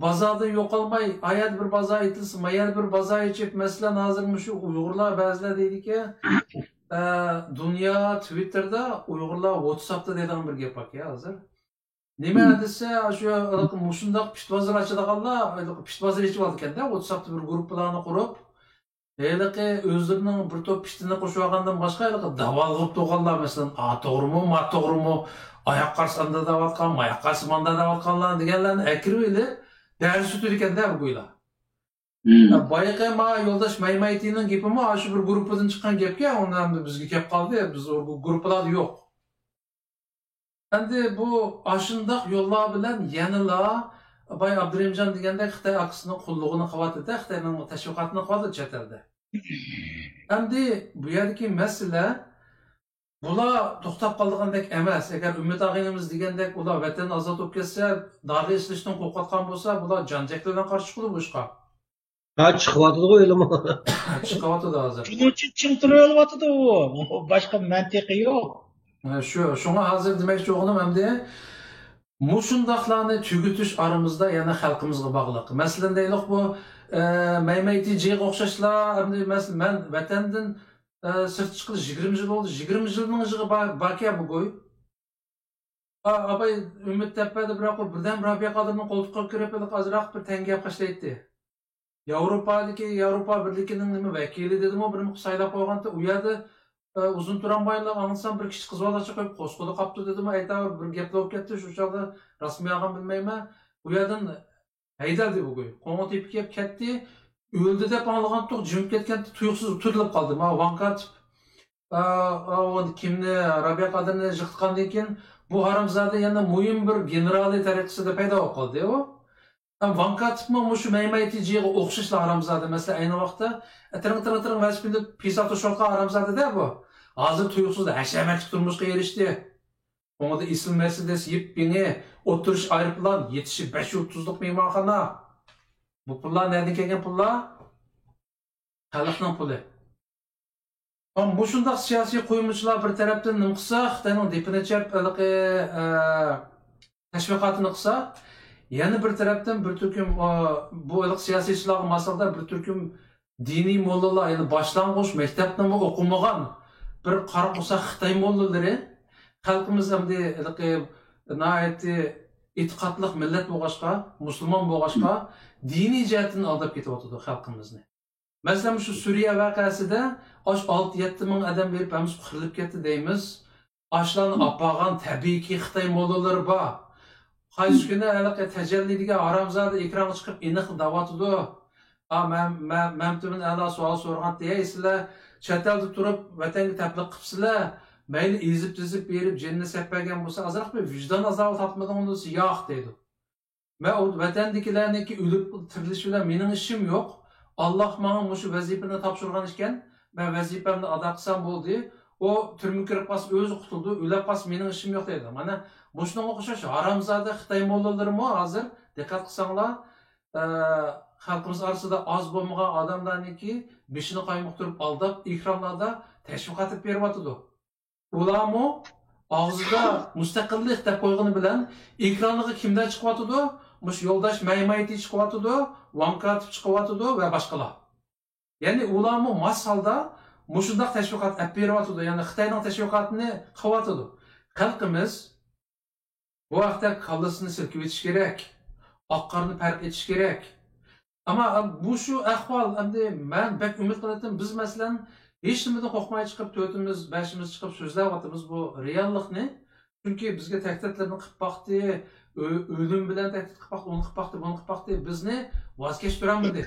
بازاردىن يوقالماي، ئايەردە بىر بازار ئېچىلسا، مايەردە بىر بازار ئېچىپ، مەسىلەن، ھازىر مۇشۇ ئۇيغۇرلار بەزىلەر دەيدىكەن، ئە، دۇنيا تىۋىتتېردا ئۇيغۇرلار ۋاتساپتا دەيدىغان بىر گەپ باركەن ھازىر. نېمە دېسە، شۇ مۇشۇنداق پىت بازىرى ئاچىدىغانلار پىت بازىرى ئېچىۋالىدىكەندە، ۋاتساپتا بىر گۇرۇپپىلارنى قۇرۇپ، ھېلىقى ئۆزلىرىنىڭ بىر توپ پىتىنى قوشۇۋالغاندىن باشقا، ھېلىقى داۋالغۇپ تۇرغانلار، مەسىلەن، ئا توغرىمۇ، ما توغرىمۇ، ئاياق قارىسى ئاندا دەۋاتقان، ماياق قارىسى ماندا دەۋاتقانلار دېگەنلەرنى ئەكىرىۋېلىپ، دەرس ئۆتىدىكەندە بۇ گويلا. بايىقى ما يولداش مەيمەيتىنىڭ گېپىمۇ ئاشۇ بىر گۇرۇپپىدىن چىققان گەپكەن، ئۇنى ئەمدى بىزگە كەپ قالدى، بىز ئۇ گۇرۇپپىلاردا يوق. ئەمدى بۇ ئاشۇنداق يوللار بىلەن يەنىلا باي ئابدۇرېھىمجان دېگەندەك خىتاي ئاكىسىنىڭ قۇللۇقىنى قىلىۋاتىدۇ، خىتاينىڭ تەشۋىقاتىنى قىلىۋاتىدۇ چەت ئەلدە. ئەمدى بۇ يەردىكى مەسىلە، بۇلار توختاپ قالىدىغاندەك ئەمەس. ئەگەر ئۈمىد ئاغىنىمىز دېگەندەك ئۇلار ۋەتەن ئازاد بولۇپ كەتسە، دارغا ئېسىلىشتىن قورقۇۋاتقان بولسا، بۇلار جان جەھلى بىلەن قارشى چىقىدۇ بۇ ئىشقا. ھە، چىقىۋاتىدىغۇ ھېلىمۇ. چىقىۋاتىدۇ ھازىر. شۇنىڭ ئۈچۈن چىڭ تۇرۇۋېلىۋاتىدۇ ئۇ. باشقا مەنتىقى يوق. ھە، شۇ، شۇڭا ھازىر دېمەكچى بولغىنىم ئەمدى مۇشۇنداقلارنى تۈگىتىش ئارىمىزدا يەنە خەلقىمىزغا باغلىق. مەسىلەن، دەيلۇق بۇ، ئە، مەيمەيتى جىغا ئوخشاشلا، ئەمدى مەسىلەن، مەن ۋەتەندىن، ئە، سىرتقا چىققىلى يىگىرمە يىل بولدى. يىگىرمە يىلنىڭ يىغى بار، باركەن بۇ گوي. ئا-، ئاباي ئۈمىد تەپپەدە بىراق ئۇ بىردەم رابىيە قادىرنىڭ قولتۇقىغا كىرىپ، ھېلىقى ئازراق بىر تەڭگە گەپ باشلايتتى. ياۋروپادىكى، ياۋروپا بىرلىكىنىڭ نېمە ۋەكىلى دېدىمۇ، بىر سايلاپ قويغانتى، ئۇ يەردە، ئە، ئۇزۇن تۇرالمايلا، ئاڭلىسام بىر كىچىك قىز بالىچە قويۇپ قوسقۇدا قاپتۇ دېدىمۇ، ئەيتەۋۇر بىر گەپلا بولۇپ كەتتى، شۇ چاغدا راستمۇ يالغان بىلمەيمەن. ئۇ يەردىن ھەيدەلدى بۇ گوي. قوڭغا تېپىپ كەپ كەتتى. ئۆلدى دەپ ئاڭلىغانتۇق، جىمىپ كەتكەنتى، تۇيۇقسىز تۈرۈلۈپ قالدى. ماۋۇ ۋاڭ كاتىپ، ئا، ئا، ئۇ كىمنى، رابىيە قادىرنى يىقىتقاندىن كېيىن، بۇ ھارامزادە يەنە مۇھىم بىر گېنېرالى تەرىقىسىدە پەيدا بولۇپ قالدى ئۇ. ھەم ۋاڭ كاتىپمۇ مۇشۇ مەيمەيتى جىغا ئوخشاشلا ھارامزادە. مەسىلەن، ئەينى ۋاقىتتا، ئە، تىرىڭ، تىرىڭ، تىرىڭ، ۋەسىپىنى پىسا توشۇۋاتقان ھارامزادە-دە بۇ. ھازىر تۇيۇقسىز ھەشەمەتلىك تۇرمۇشقا ئېرىشتى. ئۇنىڭدا ئېسىل مەرسېدېس، يىپ يېڭى، ئوتتۇرىچە ئايروپىلان، يېتىشى بەش يۇلتۇزلۇق مېھمانخانا. بۇ پۇللار نەدىن كەلگەن پۇللار؟ خەلقنىڭ پۇلى. مۇشۇنداق سىياسىي قۇيمىچىلار بىر تەرەپتىن نېمە قىلسا، خىتاينىڭ دېپىنى چەپ، ھېلىقى، ئە، تەشۋىقاتىنى قىلسا، يەنە بىر تەرەپتىن بىر تۈركۈم، ئا، بۇ ھېلىقى سىياسىيچىلارغا ماس ھالدا بىر تۈركۈم دىنىي موللىلار، يەنى باشلانغۇچ مەكتەپنىمۇ ئوقۇمىغان بىر قارا قورساق خىتاي موللىلىرى، خەلقىمىز ئەمدى ھېلىقى ناھايىتى ئېتىقادلىق مىللەت بولغاچقا، مۇسۇلمان بولغاچقا، دىنىي جەھەتتىن ئالداپ كېتىۋاتىدۇ خەلقىمىزنى. مەسىلەن، مۇشۇ سۈرىيە ۋەقەسىدە ئاشۇ ئالتە يەتتە مىڭ ئادەم بېرىپ ھەممىسى قىرىلىپ كەتتى دەيمىز. ئاشۇلارنى ئاپارغان تەبىئىيكى خىتاي موللىلىرى بار. قايسى كۈنى ھېلىقى تەجەللى دېگەن ھارامزادە ئېكرانغا چىقىپ ئېنىق دەۋاتىدۇ. ئا، مەم-، مەم-، مەمتىمىن ئەلا سوئال سورىغانتى، ھەي، سىلەر چەت ئەلدە تۇرۇپ ۋەتەنگە تەبلىغ قىپسىلەر، مەيلى ئېزىپ-تېزىپ بېرىپ جېنىنى سەپ بەرگەن بولسا، ئازراق بىر ۋىجدان ئازابى تارتمىدىڭمۇ دېسە، ياق دەيدۇ. مەن ئۇ ۋەتەندىكىلەرنىڭكى ئۆلۈپ تىرىلىشى بىلەن مېنىڭ ئىشىم يوق. ئاللاھ ماڭا مۇشۇ ۋەزىپىنى تاپشۇرغان ئىكەن، مەن ۋەزىپەمنى ئادا قىلسام بولدى. ئۇ تۈرمىگە كىرىپ قالسا ئۆزى قۇتۇلدى، ئۆلۈپ قالسا مېنىڭ ئىشىم يوق دەيدۇ. مانا مۇشۇنىڭغا ئوخشاش ھارامزادە خىتاي موللىلىرىمۇ ھازىر، دىققەت قىلساڭلار، ئە، خەلقىمىز ئارىسىدا ئاز بولمىغان ئادەملەرنىڭكى بېشىنى قايمۇقتۇرۇپ ئالداپ، ئېكرانلاردا تەشۋىقات ئېلىپ بېرىۋاتىدۇ. ئۇلارمۇ ئاغزىدا مۇستەقىللىق دەپ قويغىنى بىلەن ئېكرانغا كىملەر چىقىۋاتىدۇ؟ مۇشۇ يولداش مەيمەيتى چىقىۋاتىدۇ، ۋاڭ كاتىپ چىقىۋاتىدۇ ۋە باشقىلار. يەنى ئۇلارمۇ ماس ھالدا مۇشۇنداق تەشۋىقات ئەپ بېرىۋاتىدۇ، يەنى خىتاينىڭ تەشۋىقاتىنى قىلىۋاتىدۇ. خەلقىمىز بۇ ھەقتە كاللىسىنى سىلكىۋېتىش كېرەك. ئاق-قارىنى پەرق ئېتىش كېرەك. ئەمما مۇشۇ ئەھۋال، ئەمدى مەن بەك ئۈمىد قىلاتتىم. بىز، مەسىلەن، ھېچنېمىدىن قورقماي چىقىپ، تۆتىمىز، بەشىمىز چىقىپ سۆزلەۋاتىمىز بۇ رېئاللىقنى. چۈنكى بىزگە تەھدىتلەرنى قىلىپ باقتى، ئۆ-، ئۆلۈم بىلەن تەھدىت قىلىپ باقتى، ئۇنى قىلىپ باقتى، بۇنى قىلىپ باقتى. بىزنى ۋاز كەچتۈرەلمىدى.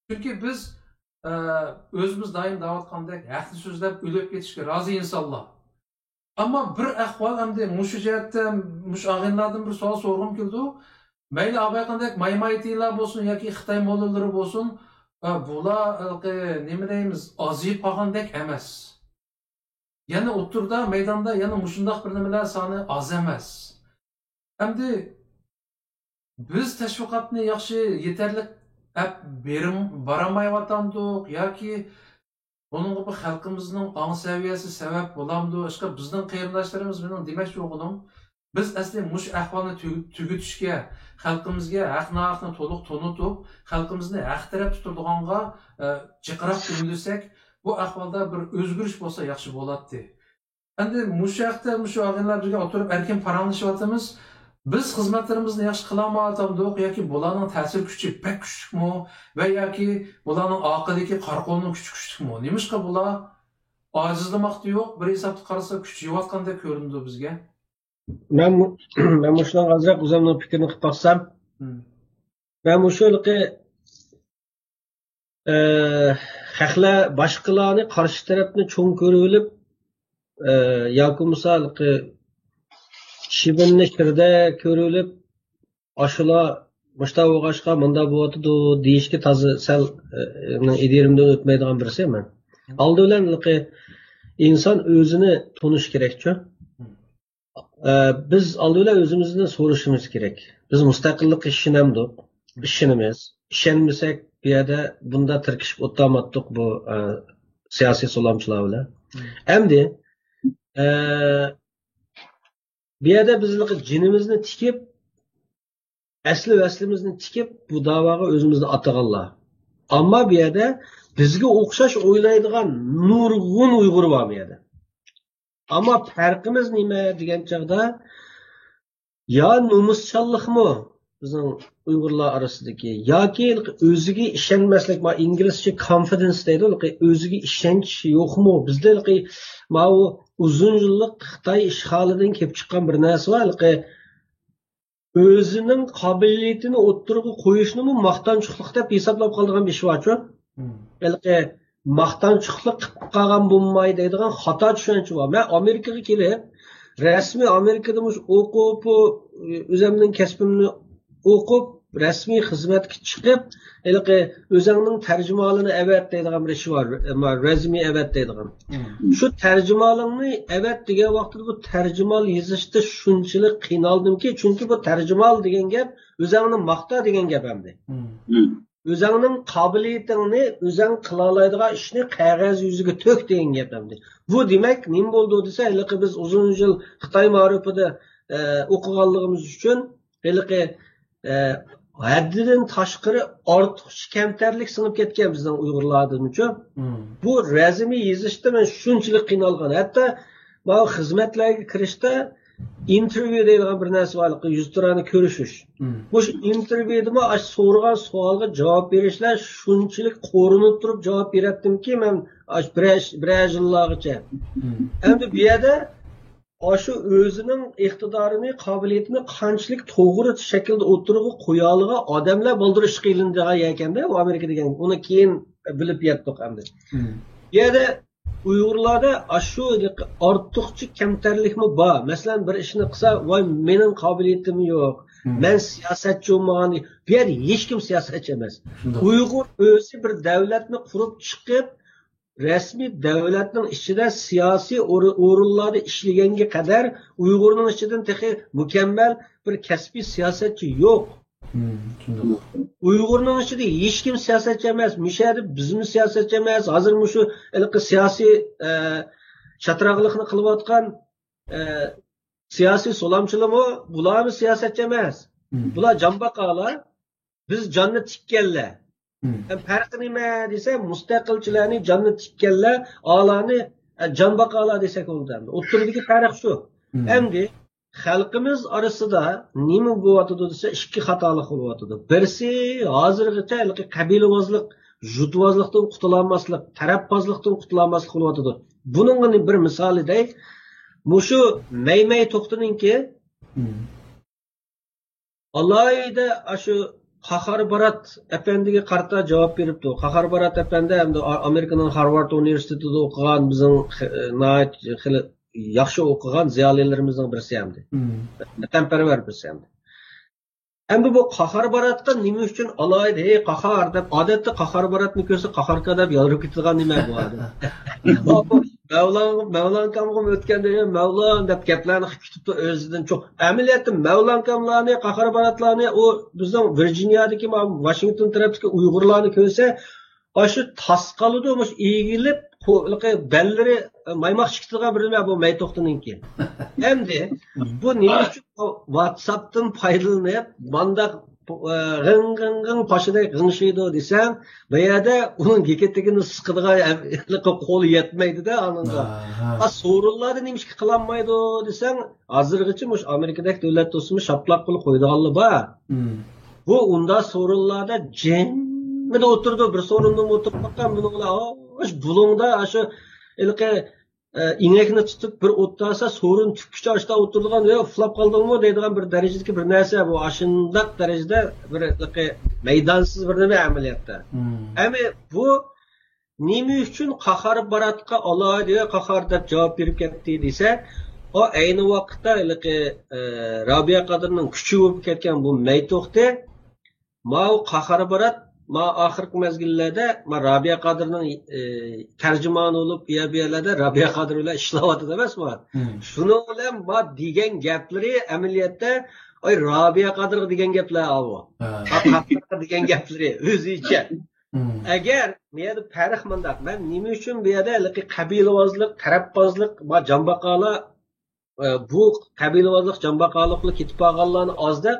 چۈنكى بىز، ئە، ئۆزىمىز دائىم دەۋاتقاندەك ھەقنى سۆزلەپ ئۆلۈپ كېتىشكە رازى ئىنسانلار. ئەمما بىر ئەھۋال ئەمدى مۇشۇ جەھەتتە مۇشۇ ئاغىنىلاردىن بىر سوئال سورىغۇم كېلىدۇ. مەيلى ئاۋايقاندەك مايمايتىلار بولسۇن ياكى خىتاي موللىلىرى بولسۇن، ئە، بۇلار، ھېلىقى، نېمە دەيمىز، ئازىيىپ قالغاندەك ئەمەس. يەنە ئوتتۇرىدا، مەيداندا يەنە مۇشۇنداق بىر نېمىلەر سانى ئاز ئەمەس. ئەمدى بىز تەشۋىقاتنى ياخشى، يېتەرلىك ئەپ بېرىم-، بارالمايۋاتامدۇق ياكى بۇنىڭغا بۇ خەلقىمىزنىڭ ئاڭ سەۋىيەسى سەۋەب بولامدۇ؟ ئاشقا بىزنىڭ قېرىنداشلىرىمىز، مېنىڭ دېمەكچى بولغىنىم، بىز ئەسلى مۇشۇ ئەھۋالنى تۈگ-، تۈگىتىشكە، خەلقىمىزگە ھەق-ناھەقنى تولۇق تونۇتۇپ، خەلقىمىزنى ھەق تەرەپتە تۇرىدىغانغا، ئە، جىقراق ئۈندىسەك، بۇ ئەھۋالدا بىر ئۆزگىرىش بولسا ياخشى بولاتتى. ئەمدى مۇشۇ ھەقتە مۇشۇ ئاغىنىلەر بىلەن ئولتۇرۇپ ئەركىن پاراڭلىشىۋاتىمىز. بىز خىزمەتلىرىمىزنى ياخشى قىلالمايۋاتامدۇق ياكى بۇلارنىڭ تەسىر كۈچى بەك كۈچلۈكمۇ ۋە ياكى بۇلارنىڭ ئارقىدىكى قارا قولنىڭ كۈچى كۈچلۈكمۇ؟ نېمىشقا بۇلار ئاجىزلىماقتا يوق، بىر ھېسابتا قارىسا كۈچىيىۋاتقاندەك كۆرۈنىدۇ بىزگە. مەن مەن مۇشۇنىڭغا ئازراق ئۆزۈمنىڭ پىكرىنى قىلىپ باقسام، مەن مۇشۇ ھېلىقى ئە، خەقلەر باشقىلارنى، قارشى تەرەپنى چوڭ كۆرۈۋېلىپ، ئە، ياكى بولمىسا ھېلىقى شىبىننى شىردەك كۆرۈۋېلىپ، ئاشۇلار مۇشۇنداق بولغاچقا مۇنداق بولۇۋاتىدۇ دېيىشكە تازا سەل، ئە، ئىدىيەمدىن ئۆتمەيدىغان بىرسى مەن. ئالدى بىلەن ھېلىقى ئىنسان ئۆزىنى تونۇشى كېرەكچۇ؟ ئە، بىز ئالدى بىلەن ئۆزىمىزدىن سورىشىمىز كېرەك. بىز مۇستەقىللىققا ئىشىنەمدۇق؟ ئىشىنىمىز. ئىشەنمىسەك، بۇ يەردە بۇنداق تىركىشىپ ئولتۇرماتتۇق بۇ، ئە، سىياسىي سولامچىلار بىلەن. ئەمدى، ئە، بۇ يەردە بىز جېنىمىزنى تىكىپ، ئەسلى ۋەسلىمىزنى تىكىپ، بۇ داۋاغا ئۆزىمىزنى ئاتىغانلار. ئەمما بۇ يەردە بىزگە ئوخشاش ئويلايدىغان نۇرغۇن ئۇيغۇر بار بۇ يەردە. ئەمما پەرقىمىز نېمە دېگەن چاغدا، يا نومۇسچانلىقمۇ بىزنىڭ ئۇيغۇرلار ئارىسىدىكى، ياكى ئۆزىگە ئىشەنمەسلىك، ما ئىنگلىزچە confidence دەيدۇ، ئۆزىگە ئىشەنچ يوقمۇ؟ بىزدە ماۋۇ ئۇزۇن يىللىق خىتاي ئىشغالىدىن كېلىپ چىققان بىر نەرسە بار، ئۆزىنىڭ قابىلىيىتىنى ئوتتۇرىغا قويۇشنىمۇ ماختانچۇقلۇق دەپ ھېسابلاپ قالىدىغان بىر ئىش بارچۇ. ھېلىقى ماختانچۇقلۇق قىلىپ قالغان بولماي دەيدىغان خاتا چۈشەنچە بار. مەن ئامېرىكىغا كېلىپ، رەسمىي ئامېرىكىدا مۇشۇ ئوقۇپ، ئۆزۈمنىڭ كەسپىمنى ئوقۇپ، رەسمىي خىزمەتكە چىقىپ، ھېلىقى ئۆزۈڭنىڭ تەرجىمىھالىنى ئەۋەت دەيدىغان بىر ئىش بار، رېزيۇمې ئەۋەت دەيدىغان. شۇ تەرجىمىھالىڭنى ئەۋەت دېگەن ۋاقتىدا بۇ تەرجىمىھال يېزىشتا شۇنچىلىك قىينالدىمكى، چۈنكى بۇ تەرجىمىھال دېگەن گەپ ئۆزۈڭنى ماختا دېگەن گەپ ئەمدى. ئۆزۈڭنىڭ قابىلىيىتىڭنى، ئۆزۈڭ قىلالايدىغان ئىشنى قەغەز يۈزىگە تۆك دېگەن گەپ ئەمدى. بۇ دېمەك نېمە بولىدۇ دېسە، ھېلىقى بىز ئۇزۇن يىل خىتاي مائارىپىدا، ئە، ئوقۇغانلىقىمىز ئۈچۈن ھېلىقى، ئە، ھەددىدىن تاشقىرى ئارتۇقچە كەمتەرلىك سىڭىپ كەتكەن بىزنىڭ ئۇيغۇرلاردىمۇچۇ. بۇ رېزيۇمې يېزىشتا مەن شۇنچىلىك قىينالغان. ھەتتا ماۋۇ خىزمەتلەرگە كىرىشتە ئىنتېرۋيۇ دەيدىغان بىر نەرسە بار، يۈزتۇرانە كۆرۈشۈش. مۇشۇ ئىنتېرۋيۇدىمۇ ئاشۇ سورىغان سوئالغا جاۋاب بېرىشلەر شۇنچىلىك قورۇنۇپ تۇرۇپ جاۋاب بېرەتتىمكى، مەن ئاشۇ بىرەر، بىرەر يىللارغىچە. ئەمدى بۇ يەردە ئاشۇ ئۆزىنىڭ ئىقتىدارىنى، قابىلىيىتىنى قانچىلىك توغرا شەكىلدە ئوتتۇرىغا قويالىغان ئادەملەر بالدۇر ئىشقا ئېلىنىدىغان يەركەندە، ئۇ ئامېرىكا دېگەن. ئۇنى كېيىن بىلىپ يەتتۇق ئەمدى. بۇ يەردە ئۇيغۇرلاردا ئاشۇ ئارتۇقچە كەمتەرلىكمۇ بار. مەسىلەن، بىر ئىشنى قىلسا، ۋاي، مېنىڭ قابىلىيىتىم يوق، مەن سىياسەتچى بولمىغان. بۇ يەردە ھېچكىم سىياسەتچى ئەمەس. ئۇيغۇر ئۆزى بىر دۆلەتنى قۇرۇپ چىقىپ، رەسمىي دۆلەتنىڭ ئىچىدە سىياسىي ئورۇنلاردا ئىشلىگەنگە قەدەر ئۇيغۇرنىڭ ئىچىدىن تېخى مۇكەممەل بىر كەسپىي سىياسەتچى يوق. ئۇيغۇرنىڭ ئىچىدە ھېچكىم سىياسەتچى ئەمەس. مۇشۇ يەردە بىزمۇ سىياسەتچى ئەمەس. ھازىر مۇشۇ ھېلىقى سىياسىي، ئە، چاتراقلىقنى قىلىۋاتقان، ئە، سىياسىي سولامچىلارمۇ، بۇلارمۇ سىياسەتچى ئەمەس. بۇلار جانباقالار. بىز جاننى تىككەنلەر. پەرقى نېمە دېسە، مۇستەقىلچىلەرنى جاننى تىككەنلەر، ئالارنى، ئە، جانباقالار دېسەك بولىدۇ ئەمدى. ئوتتۇرىدىكى پەرق شۇ. ئەمدى خەلقىمىز ئارىسىدا نېمە بولۇۋاتىدۇ دېسە، ئىككى خاتالىق بولۇۋاتىدۇ. بىرسى، ھازىرغىچە ھېلىقى قەبىلىۋازلىق، جۇتىۋازلىقتىن قۇتۇلالماسلىق، تەرەپبازلىقتىن قۇتۇلالماسلىق بولۇۋاتىدۇ. بۇنىڭغا بىر مىسال دەي، مۇشۇ مەيمەي توختىنىڭكى ئالاھىدە ئاشۇ قاخار بارات ئەپەندىگە قارىتا جاۋاب بېرىپتۇ. قاخار بارات ئەپەندى ئەمدى ئا-، ئامېرىكىنىڭ خارۋارد ئۇنىۋېرسىتېتىدا ئوقۇغان، بىزنىڭ خ-، ناھايىتى خېلى ياخشى ئوقۇغان زىيالىيلىرىمىزنىڭ بىرسى ئەمدى. ۋەتەنپەرۋەر بىرسى ئەمدى. ئەمدى بۇ قاخار باراتقا نېمە ئۈچۈن ئالاھىدە، ھەي، قاخار دەپ، ئادەتتە قاخار باراتنى كۆرسە، قاخاركا دەپ يالۋۇرۇپ كېتىدىغان نېمە بۇ ئادەم؟ مەۋلان، مەۋلانكامغىمۇ ئۆتكەندە، ھەي، مەۋلان دەپ گەپلەرنى قىلىپ كېتىپتۇ ئۆزىدىن چوڭ. ئەمەلىيەتتە مەۋلانكاملارنى، قاخار باراتلارنى، ئۇ بىزنىڭ ۋىرجىنىيادىكى، ما-، ۋاشىنگتون تەرەپتىكى ئۇيغۇرلارنى كۆرسە، ئاشۇ تاس قالىدۇ، مۇشۇ ئېگىلىپ، قو-، ھېلىقى بەللىرى مايماق چىقىدىغان بىر نېمە بۇ مەيتوختىنىڭكى. ئەمدى بۇ نېمە ئۈچۈن ۋاتساپتىن پايدىلىنىپ، مانداق، ئە، غىڭ، غىڭ، غىڭ، پاشىدەك غىڭشىيدۇ دېسەڭ، بۇ يەردە ئۇنىڭ گېكىتىگىنى سىقىدىغان ھېلىقى قول يەتمەيدۇ-دە ئانىڭغا. ئاھا. ئا، سورۇنلاردا نېمىشقا قىلالمايدۇ دېسەڭ، ھازىرغىچە مۇشۇ ئامېرىكىدەك دۆلەتتە بولسىمۇ شاپىلاق قىلىپ قويىدىغانلار بار. مم. بۇ ئۇنداق سورۇنلاردا جىممىدە ئولتۇرىدۇ، بىر سورۇندىمۇ ئولتۇرۇپ باققان، بۇنىڭ بىلەن، ئاش، بۇلۇڭدا، ئاشۇ، ھېلىقى، ئە، ئىنەكنى تۇتۇپ بىر ئوت تارسا، سورۇن تۈگكىچە ئاشتا ئولتۇرىدىغان، يا ئۇخلاپ قالدىڭمۇ دەيدىغان بىر دەرىجىدىكى بىر نەرسە بۇ، ئاشۇنداق دەرىجىدە بىر ھېلىقى مەيدانسىز بىر نېمە ئەمەلىيەتتە. مم. ئەمما بۇ نېمە ئۈچۈن قاھار باراتقا ئالاھىدە قاھار دەپ جاۋاب بېرىپ كەتتى دېسە، ئۇ ئەينى ۋاقىتتا ھېلىقى، ئە، رابىيە قادىرنىڭ كۈچى بولۇپ كەتكەن بۇ مەيتوختى، ماۋۇ قاھار بارات، ما ئاخىرقى مەزگىللەردە ما رابىيە قادىرنىڭ، ئە، تەرجىمانى بولۇپ، ئۇ يەر بۇ يەرلەردە رابىيە قادىر بىلەن ئىشلەۋاتىدۇ ئەمەسمۇ؟ مم. شۇنىڭ بىلەن ما دېگەن گەپلىرى ئەمەلىيەتتە، ئاي، رابىيە قادىرغا دېگەن گەپلەر ئاۋۇ. ھە. قاھارغا دېگەن گەپلىرى ئۆزىچە. مم. ئەگەر بۇ يەردە پەرق مۇنداق، مەن نېمە ئۈچۈن بۇ يەردە ھېلىقى قەبىلىۋازلىق، تەرەپبازلىق، ما جامباقالار، ئە، بۇ قەبىلىۋازلىق، جامباقالىقلار كېتىپ بارغانلارنى ئازدا،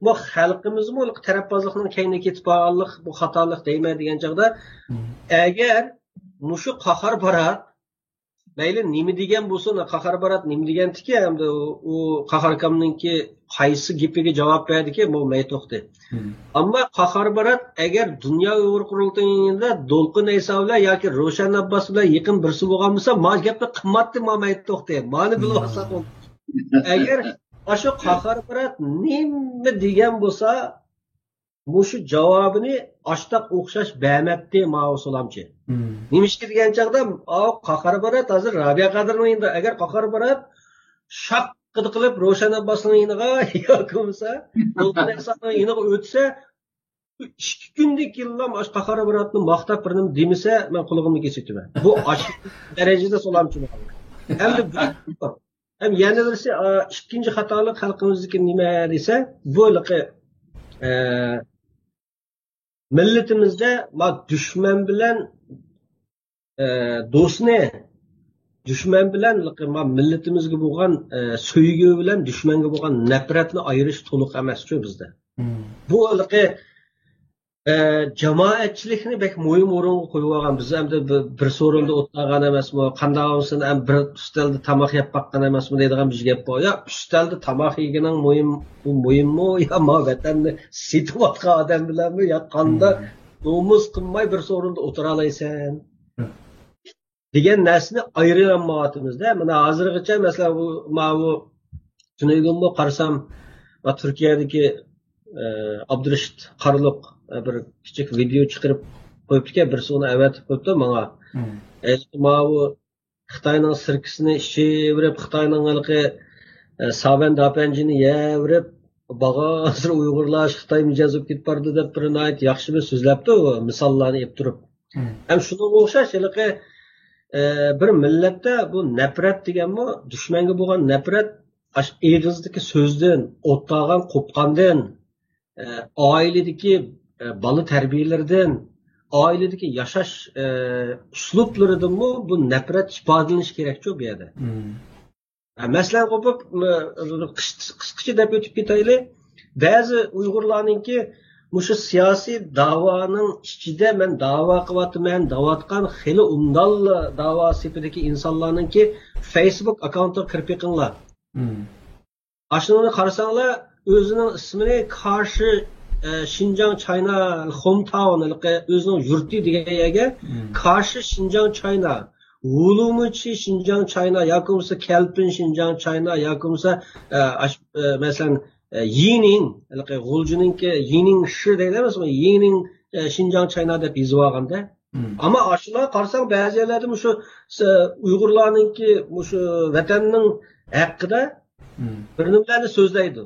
بۇ خەلقىمىزمۇ ھېلىقى تەرەپبازلىقنىڭ كەينىگە كېتىپ بارغانلىق، بۇ خاتالىق دەيمەن دېگەن چاغدا، مم. ئەگەر مۇشۇ قاھار بارات، مەيلى نېمە دېگەن بولسۇن، قاھار بارات نېمە دېگەنتىكى، ئەمدى ئۇ، ئۇ قاھار ئاكامنىڭكى قايسى گېپىگە جاۋاب بەردىكى، بۇ مەيتوختى. مم. ئەمما قاھار بارات ئەگەر دۇنيا ئۇيغۇر قۇرۇلتىيىنىڭ يېنىدا دولقۇن ئەيسا بىلەن ياكى روشەن ئابباس بىلەن يېقىن بىرسى بولغان بولسا، ما گەپنى قىلماتتى، ما مەيتوختى. مانى بىلىۋالساق بولدى. ئەگەر ئاشۇ قاھار بارات نېمە دېگەن بولسا، مۇشۇ جاۋابىنى ئاشتاق ئوخشاش بەرمەپتى ماۋۇ سۇلامچى. مم. نېمىشقا دېگەن چاغدا، ئاۋۇ قاھار بارات ھازىر رابىيە قادىرنىڭ يېنىدا. ئەگەر قاھار بارات شاققىدە قىلىپ روشەن ئابباسنىڭ يېنىغا ياكى بولمىسا دولقۇن ئەيسانىڭ يېنىغا ئۆتسە، ئىككى كۈندىن كېيىنلا ئاشۇ قاھار باراتنى ماختاپ بىر نېمە دېمىسە، مەن قۇلىقىمنى كېسىۋېتىمەن. بۇ ئاشۇ دەرىجىدە سۇلامچى. ئەمدى بۇ ھەم يەنە بىرسى، ئا، ئىككىنچى خاتالىق خەلقىمىزدىكى نېمە دېسە، بۇ ھېلىقى، ئە، مىللىتىمىزدە ما دۈشمەن بىلەن، ئە، دوستنى، دۈشمەن بىلەن ھېلىقى ما مىللىتىمىزگە بولغان، ئە، سۆيگۈ بىلەن دۈشمەنگە بولغان نەپرەتنى ئايرىش تولۇق ئەمەسچۇ بىزدە. مم. بۇ ھېلىقى ئە، جامائەتچىلىكنى بەك مۇھىم ئورۇنغا قويۇۋالغان. بىز ئەمدى بىر، بىر سورۇندا ئولتۇرغان ئەمەسمۇ؟ قانداق بولمىسۇن، ئەم، بىر ئۈستەلدە تاماق يەپ باققان ئەمەسمۇ دەيدىغان بىر گەپ بار. يا ئۈستەلدە تاماق يېگىنىڭ مۇھىم، بۇ مۇھىممۇ؟ يا ما ۋەتەننى سېتىۋاتقان ئادەم بىلەنمۇ؟ يا قانداق نومۇس قىلماي بىر سورۇندا ئولتۇرالايسەن؟ دېگەن نەرسىنى ئايرىيالمايۋاتىمىز-دە. مانا ھازىرغىچە، مەسىلەن، بۇ، ماۋۇ تۈنۈگۈنمۇ قارىسام، ما تۈركىيەدىكى، ئە، ئابدۇرېشىت قارلۇق، ئە، بىر كىچىك ۋىدېئو چىقىرىپ قويۇپتىكەن، بىرسى ئۇنى ئەۋەتىپ قويۇپتۇ ماڭا. مم. ئە، ماۋۇ خىتاينىڭ سىركىسىنى ئىچىۋېرىپ، خىتاينىڭ ھېلىقى، ئە، ساۋەن داپەنجىنى يەۋېرىپ، بارغانسېرى ئۇيغۇرلار خىتاي مىجەز بولۇپ كېتىپ بارىدۇ دەپ بىر ناھايىتى ياخشى بىر سۆزلەپتۇ، مىساللارنى ئېلىپ تۇرۇپ. مم. ھەم شۇنىڭغا ئوخشاش ھېلىقى، ئە، بىر مىللەتتە بۇ نەپرەت دېگەنمۇ، دۈشمەنگە بولغان نەپرەت، ئاش-، ئېغىزدىكى سۆزدىن، ئوتتاغان قوپقاندىن، ئە، ئائىلىدىكى، ئە، بالا تەربىيەلىرىدىن، ئائىلىدىكى ياشاش، ئە، ئۇسلۇبلىرىدىنمۇ بۇ نەپرەت ئىپادىلىنىشى كېرەكچۇ بۇ يەردە. مم. مەسىلەن، قوپۇپ، قىس-، قىسقىچە دەپ ئۆتۈپ كېتەيلى. بەزى ئۇيغۇرلارنىڭكى مۇشۇ سىياسىي داۋانىڭ ئىچىدە مەن داۋا قىلىۋاتىمەن دەۋاتقان خېلى ئوبدانلا داۋا سېپىدىكى ئىنسانلارنىڭكى فېيسبۇك ئاككاونتىغا كىرىپ بېقىڭلار. مم. ئاشۇنىڭنى قارىساڭلار، ئۆزىنىڭ ئىسمىنى كاشى، ئە، شىنجاڭ چاينا، خومتاون، ھېلىقى ئۆزىنىڭ يۇرتى دېگەن يەرگە مم. كاشى شىنجاڭ چاينا، ۋۇلۇمىچى شىنجاڭ چاينا ياكى بولمىسا كەلپىن شىنجاڭ چاينا ياكى بولمىسا، ئە، ئاش-، ئە، مەسىلەن، ئە، يىنىڭ، ھېلىقى غۇلجىنىڭكى يىنىڭ شى دەيدۇ ئەمەسمۇ؟ يىنىڭ، ئە، شىنجاڭ چاينا دەپ يېزىۋالغاندا. مم. ئەمما ئاشۇلارغا قارىساڭ، بەزى يەرلەردە مۇشۇ س-، ئۇيغۇرلارنىڭكى مۇشۇ ۋەتەننىڭ ھەققىدە مم. بىر نېمىلەرنى سۆزلەيدۇ.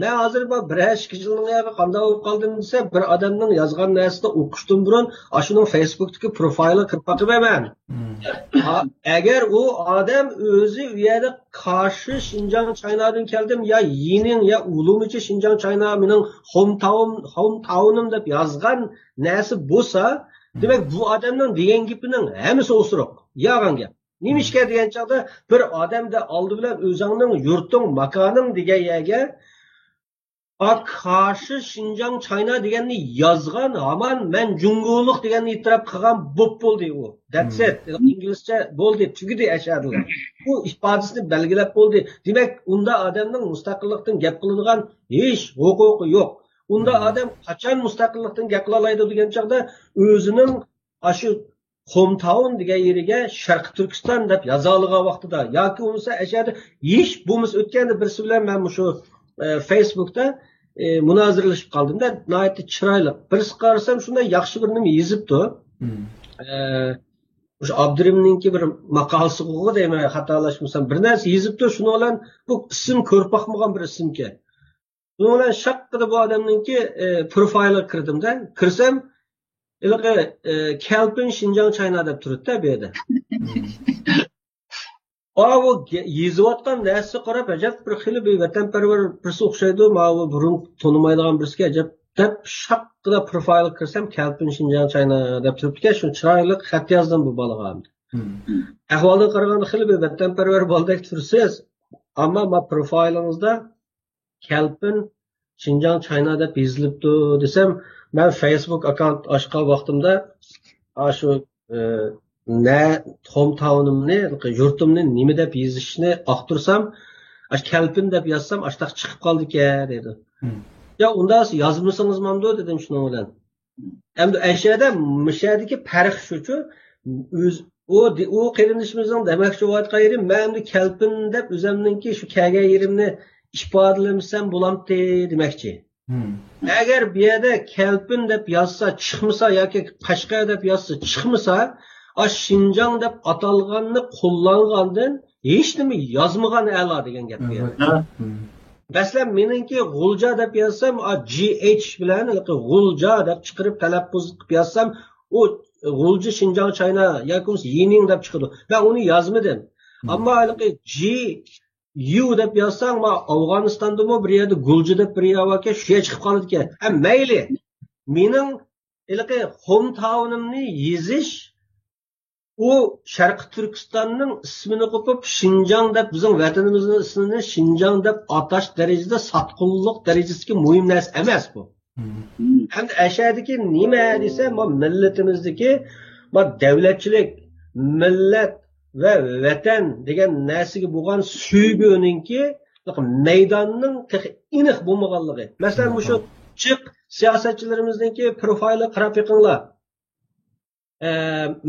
مەن ھازىر بىر، بىر ئىككى يىلنىڭ ياقى قانداق بولۇپ قالدىم دېسە، بىر ئادەمنىڭ يازغان نەرسىسىنى ئوقۇشتىن بۇرۇن ئاشۇنىڭ فېيسبۇكتىكى پروفايلىغا كىرىپ باقىمەن مەن. مم. ئا-، ئەگەر ئۇ ئادەم ئۆزى ئۇ يەردە كاشى شىنجاڭ چاينادىن كەلدىم يا يىنىڭ يا ئۇلۇمىچى شىنجاڭ چاينا مېنىڭ خومتاۋۇم، خومتاۋۇنۇم دەپ يازغان نەرسە بولسا، دېمەك، بۇ ئادەمنىڭ دېگەن گېپىنىڭ ھەممىسى ئوسۇرۇق، يالغان گەپ. نېمىشقا دېگەن چاغدا، بىر ئادەمدە ئالدى بىلەن ئۆزۈڭنىڭ يۇرتۇڭ، ماكانىڭ دېگەن يەرگە قارشى شىنجاڭ چاينا دېگەننى يازغان، ھامان مەن جۇڭگولۇق دېگەننى ئېتىراپ قىلغان بوپ بولدى ئۇ. That's it. ئىنگلىزچە بولدى، تۈگىدى ئەشەدىلا. بۇ ئىپادىسىنى بەلگىلەپ بولدى. دېمەك، ئۇندا ئادەمنىڭ مۇستەقىللىقتىن گەپ قىلىدىغان ھېچ ھوقۇقى يوق. ئۇندا ئادەم قاچان مۇستەقىللىقتىن گەپ قىلالايدۇ دېگەن چاغدا، ئۆزىنىڭ ئاشۇ خومتاۋن دېگەن يېرىگە شەرقىي تۈركىستان دەپ يازالىغان ۋاقتىدا ياكى بولمىسا ئەشەدە ھېچ بولمىسا، ئۆتكەندە بىرسى بىلەن مەن مۇشۇ، ئە، فېيسبۇكتا، ئە، مۇنازىرىلىشىپ قالدىم-دە، ناھايىتى چىرايلىق. بىرسى قارىسام شۇنداق ياخشى بىر نېمە يېزىپتۇ. ئە، مۇشۇ ئابدۇرېھىمنىڭكى بىر ماقالىسىغۇ دەيمەن، خاتالاشمىسام، بىر نەرسە يېزىپتۇ، شۇنىڭ بىلەن بۇ ئىسىم كۆرۈپ باقمىغان بىر ئىسىمكەن. شۇنىڭ بىلەن شاققىدە بۇ ئادەمنىڭكى، ئە، پروفايلىغا كىردىم-دە. كىرسەم، ھېلىقى، ئە، كەلپىن شىنجاڭ چاينا دەپ تۇرۇپتۇ بۇ يەردە. ئاۋۇ گە-، يېزىۋاتقان نەرسىسىگە قاراپ، ئەجەب بىر خېلى بىر ۋەتەنپەرۋەر بىرسى ئوخشايدۇ، ماۋۇ بۇرۇن تونۇمايدىغان بىرسىكەن ئەجەب دەپ شاققىدە پروفايلغا كىرسەم، كەلپىن شىنجاڭ چاينا دەپ تۇرۇپتىكەن، شۇ چىرايلىق خەت يازدىم بۇ بالىغا. ئەھۋالدىن قارىغاندا خېلى بىر ۋەتەنپەرۋەر بالىدەك تۇرىسىز، ئەمما ما پروفايلىڭىزدا كەلپىن شىنجاڭ چاينا دەپ يېزىلىپتۇ دېسەم، مەن فېيسبۇك ئاككاونت ئاچقان ۋاقتىمدا ئاشۇ، ئە، نە، ھوم تاونۇمنى، يۇرتۇمنى نېمە دەپ يېزىشنى ئاختۇرسام، ئاشۇ كەلپىن دەپ يازسام، ئاشتاق چىقىپ قالدىكەن دەيدۇ. يا ئۇنداق يازمىسىڭىز مامدۇ دېدىم شۇنىڭ بىلەن. ئەمدى ئەشەدە، مىشەدىكى پەرق شۇچۇ، ئۆز، ئۇ، ئۇ قېرىندىشىمىزنىڭ دېمەكچى بولۇۋاتقان يېرى، مەن ئەمدى كەلپىن دەپ ئۆزەمنىڭكى شۇ كەلگەن يېرىمنى ئىپادىلىمىسەم بولامتى دېمەكچى. ئەگەر بۇ يەردە كەلپىن دەپ يازسا چىقمىسا ياكى قەشقەر دەپ يازسا چىقمىسا، ئا، شىنجاڭ دەپ ئاتالغاننى قوللانغاندىن ھېچنېمە يازمىغان ئەلا دېگەن گەپ بۇ يەردە. مەسىلەن، مېنىڭكى غۇلجا دەپ يازسام، ئا، جى ئېيچ بىلەن ھېلىقى غۇلجا دەپ چىقىرىپ تەلەپپۇز قىلىپ يازسام، ئۇ غۇلجا شىنجاڭ چاينا ياكى بولمىسا يىنىڭ دەپ چىقىدۇ. مەن ئۇنى يازمىدىم. ئەمما ھېلىقى جى يۇ دەپ يازساڭ، ما ئافغانىستاندىمۇ بىر يەردە گۇلجا دەپ بىر يەر باركەن، شۇ يەر چىقىپ قالىدىكەن. ھە، مەيلى. مېنىڭ ھېلىقى ھوم تاونۇمنى يېزىش، ئۇ شەرقىي تۈركىستاننىڭ ئىسمىنى قوپۇپ، شىنجاڭ دەپ، بىزنىڭ ۋەتىنىمىزنىڭ ئىسمىنى شىنجاڭ دەپ ئاتاش دەرىجىسىدە ساتقۇنلۇق دەرىجىسىدىكى مۇھىم نەرسە ئەمەس بۇ. ئەمدى ئەشەدىكى نېمە دېسە، ما مىللىتىمىزدىكى ما دەۋلەتچىلىك، مىللەت ۋە ۋەتەن دېگەن نەرسىگە بولغان سۆيگۈنىڭكى مەيداننىڭ تېخى ئېنىق بولمىغانلىقى. مەسىلەن، مۇشۇ جىق سىياسەتچىلىرىمىزنىڭكى پروفايلىغا قاراپ بېقىڭلار. ئە،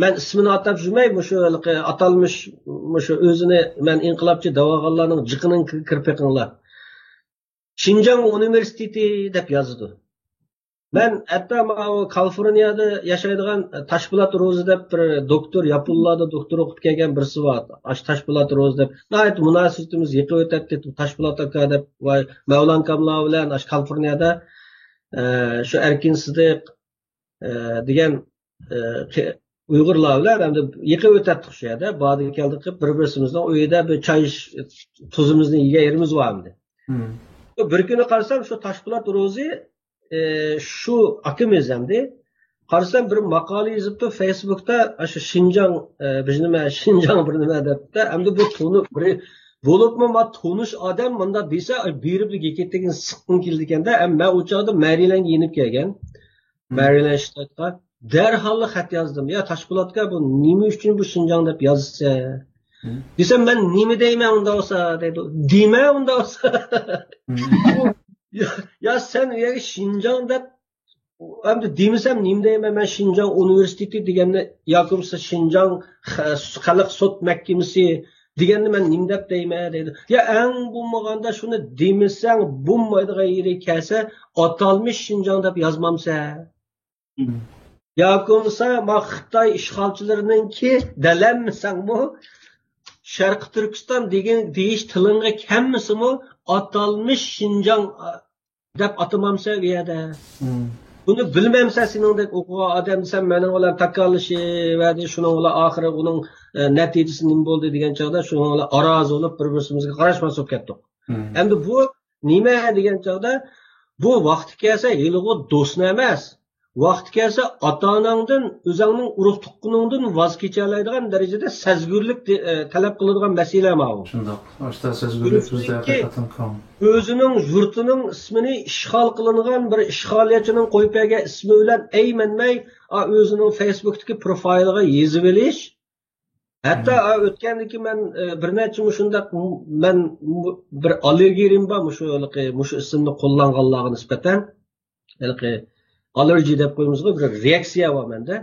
مەن ئىسمىنى ئاتاپ يۈرمەي، مۇشۇ ھېلىقى ئاتالمىش، مۇشۇ ئۆزىنى مەن ئىنقىلابچى دەۋالغانلارنىڭ جىقىنىڭ كىرىپ بېقىڭلار. شىنجاڭ ئۇنىۋېرسىتېتى دەپ يازىدۇ. مەن ھەتتا ماۋۇ كالىفورنىيەدە ياشايدىغان تاشپولات روزى دەپ بىر دوكتور، ياپونلاردا دوكتور ئوقۇپ كەلگەن بىرسى بار. ئاشۇ تاشپولات روزى دەپ ناھايىتى مۇناسىۋىتىمىز يېقىن ئۆتەتتى. تاشپولات ئاكا دەپ ۋە مەۋلان كاملار بىلەن ئاشۇ كالىفورنىيەدە، ئە، شۇ ئەركىن سىدىق، ئە، دېگەن، ئە، قې-، ئۇيغۇرلار بىلەن ئەمدى يېقىن ئۆتەتتۇق شۇ يەردە. باردى كەلدى قىلىپ بىر-، بىرسىمىزنىڭ ئۆيىدە بىر چاي ئىش-، تۇزىمىزنى يېگەن يېرىمىز بار ئەمدى. بىر كۈنى قارىسام شۇ تاشپولات روزى، ئە، شۇ ئاكىمىز ئەمدى. قارىسام بىر ماقالە يېزىپتۇ فېيسبۇكتا، ئاشۇ شىنجاڭ، ئە، بىر نېمە، شىنجاڭ بىر نېمە دەپتۇ. ئەمدى بۇ تونۇ-، بىر، بولۇپمۇ ما تونۇش ئادەم مۇنداق دېسە، ئاي، بېرىپ گېكىتىگىن سىققىن كېلىدىكەن-دە. ئەم، مەن ئۇ چاغدا مەرىلەنگە يېنىپ كەلگەن. مەرىلەن شتاتقا دەرھاللا خەت يازدىم. يا تاشپولاتقا بۇ نېمە ئۈچۈن بۇ شىنجاڭ دەپ يازىسەن؟ دېسەم، مەن نېمە دەيمەن ئۇنداق بولسا دەيدۇ. دېمە ئۇنداق بولسا. يا، يا سەن ئۇ يەرگە شىنجاڭ دەپ، ئەمدى دېمىسەم نېمە دەيمەن؟ مەن شىنجاڭ ئۇنىۋېرسىتېتى دېگەننى ياكى بولمىسا شىنجاڭ خە-، خەلق سوت مەھكىمىسى دېگەننى مەن نېمە دەپ دەيمەن دەيدۇ. يا ئەڭ بولمىغاندا شۇنى دېمىسەڭ بولمايدىغان يېرى كەلسە ئاتالمىش شىنجاڭ دەپ يازمامسەن؟ ياكى بولمىسا ما خىتاي ئىشغالچىلىرىنىڭكى دەلەممىسەڭمۇ شەرقىي تۈركىستان دېگەن دېيىش تىلىڭغا كەلمىسىمۇ ئاتالمىش شىنجاڭ دەپ ئاتىمامسەن ئۇ يەردە. بۇنى بىلمەمسەن سېنىڭدەك ئوقۇغان ئادەم دېسەم، مېنىڭ بىلەن تاكاللىشىۋەردى، شۇنىڭ بىلەن ئاخىرى ئۇنىڭ، ئە، نەتىجىسى نېمە بولدى دېگەن چاغدا شۇنىڭ بىلەن ئارازى بولۇپ، بىر-بىرسىمىزگە قاراشماس بولۇپ كەتتۇق. ئەمدى بۇ نېمە دېگەن چاغدا، بۇ ۋاقتى كەلسە ھېلىغۇ دوستنى ئەمەس، ۋاقتى كەلسە، ئاتا-ئاناڭدىن، ئۆزۈڭنىڭ ئۇرۇق-تۇغقىنىڭدىن ۋاز كېچەلەيدىغان دەرىجىدە سەزگۈرلۈك دە-، ئە، تەلەپ قىلىدىغان مەسىلە ماۋۇ. شۇنداق. ئاشۇنداق سەزگۈرلۈك بىزدە ھەقىقەتەن كەڭ. ئۆزىنىڭ يۇرتىنىڭ ئىسمىنى ئىشغال قىلىنغان بىر ئىشغالىيەتچىنىڭ قويۇپ بەرگەن ئىسمى بىلەن ئەيمەنمەي، ئا، ئۆزىنىڭ فېيسبۇكتىكى پروفايلىغا يېزىۋېلىش. ھەتتا، ئا، ئۆتكەندىكى مەن، ئە، بىر نەچچە مۇشۇنداق، مەن بىر ئاللېرگىيىم بار مۇشۇ، ھېلىقى، مۇشۇ ئىسىمنى قوللانغانلارغا نىسبەتەن. ھېلىقى ئاللېرگى دەپ قويىمىزغۇ، بىر رېئاكسىيە بار مەندە.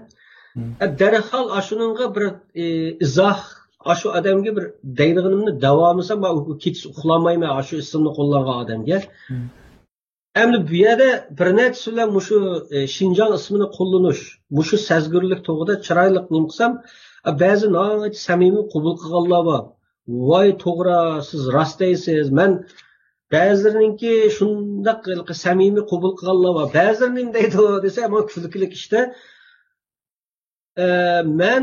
ئە، دەرھال ئاشۇنىڭغا بىر، ئى، ئىزاھ، ئاشۇ ئادەمگە بىر دەيدىغىنىمنى دەۋالمىسام، مەن ئۇ كېچىسى ئۇخلىمايمەن، ئاشۇ ئىسىمنى قوللانغان ئادەمگە. ئەمدى بۇ يەردە بىر نەچچىسى بىلەن مۇشۇ، ئى، شىنجاڭ ئىسمىنى قوللىنىش، مۇشۇ سەزگۈرلۈك توغرىدا چىرايلىق نېمە قىلسام، ئە، بەزى ناھايىتى سەمىمىي قوبۇل قىلغانلار بار. ۋاي، توغرا، سىز راست دەيسىز. مەن بەزىلىرىنىڭكى شۇنداق ھېلىقى سەمىمىي قوبۇل قىلغانلار بار. بەزىلىرى نېمە دەيدۇ دېسە، مانا كۈلكىلىك ئىشتا. ئە، مەن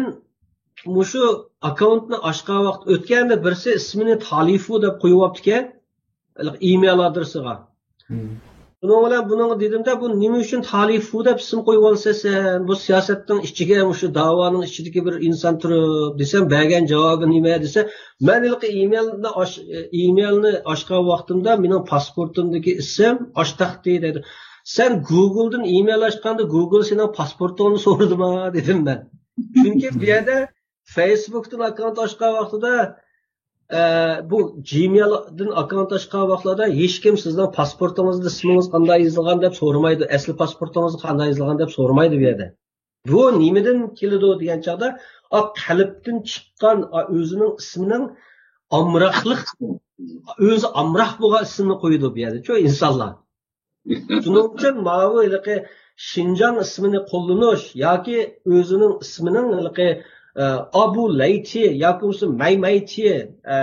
مۇشۇ ئاككاونتنى ئاچقان ۋاقىت ئۆتكەندە بىرسى ئىسمىنى تالىفۇ دەپ قويۇۋاپتىكەن. ھېلىقى ئىمېيل ئادرېسىغا. شۇنىڭ بىلەن بۇنىڭغا دېدىمدە، بۇ نېمە ئۈچۈن تالىفۇ دەپ ئىسىم قويۇۋالىسەن سەن؟ بۇ سىياسەتنىڭ ئىچىگە، مۇشۇ داۋانىڭ ئىچىدىكى بىر ئىنسان تۇرۇپ دېسەم، بەرگەن جاۋابى نېمە دېسە، مەن ھېلىقى ئىمېيلنى ئاچ-، ئىمېيلنى ئاچقان ۋاقتىمدا مېنىڭ پاسپورتۇمدىكى ئىسىم ئاشتاختى دەيدۇ. سەن گۇگلدىن ئىمېيل ئاچقاندا گۇگل سېنىڭ پاسپورتۇڭنى سورىدىما دېدىم مەن. چۈنكى بۇ يەردە فېيسبۇكتىن ئاككاونت ئاچقان ۋاقتىدا، ئە، بۇ جىمېيلدىن ئاككاونت ئاچقان ۋاقتىلاردا ھېچكىم سىزنىڭ پاسپورتىڭىزدا ئىسمىڭىز قانداق يېزىلغان دەپ سورىمايدۇ، ئەسلى پاسپورتىڭىزدا قانداق يېزىلغان دەپ سورىمايدۇ بۇ يەردە. بۇ نېمىدىن كېلىدۇ دېگەن چاغدا، ئا، قەلبتىن چىققان، ئا، ئۆزىنىڭ ئىسمىنىڭ ئامراقلىق، ئۆزى ئامراق بولغان ئىسىمنى قويىدۇ بۇ يەردە، شۇ ئىنسانلار. شۇنىڭ ئۈچۈن ماۋۇ ھېلىقى شىنجاڭ ئىسمىنى قوللىنىش ياكى ئۆزىنىڭ ئىسمىنىڭ ھېلىقى، ئە، ئابۇ لەيتى ياكى بولمىسا مەيمەيتى، ئە،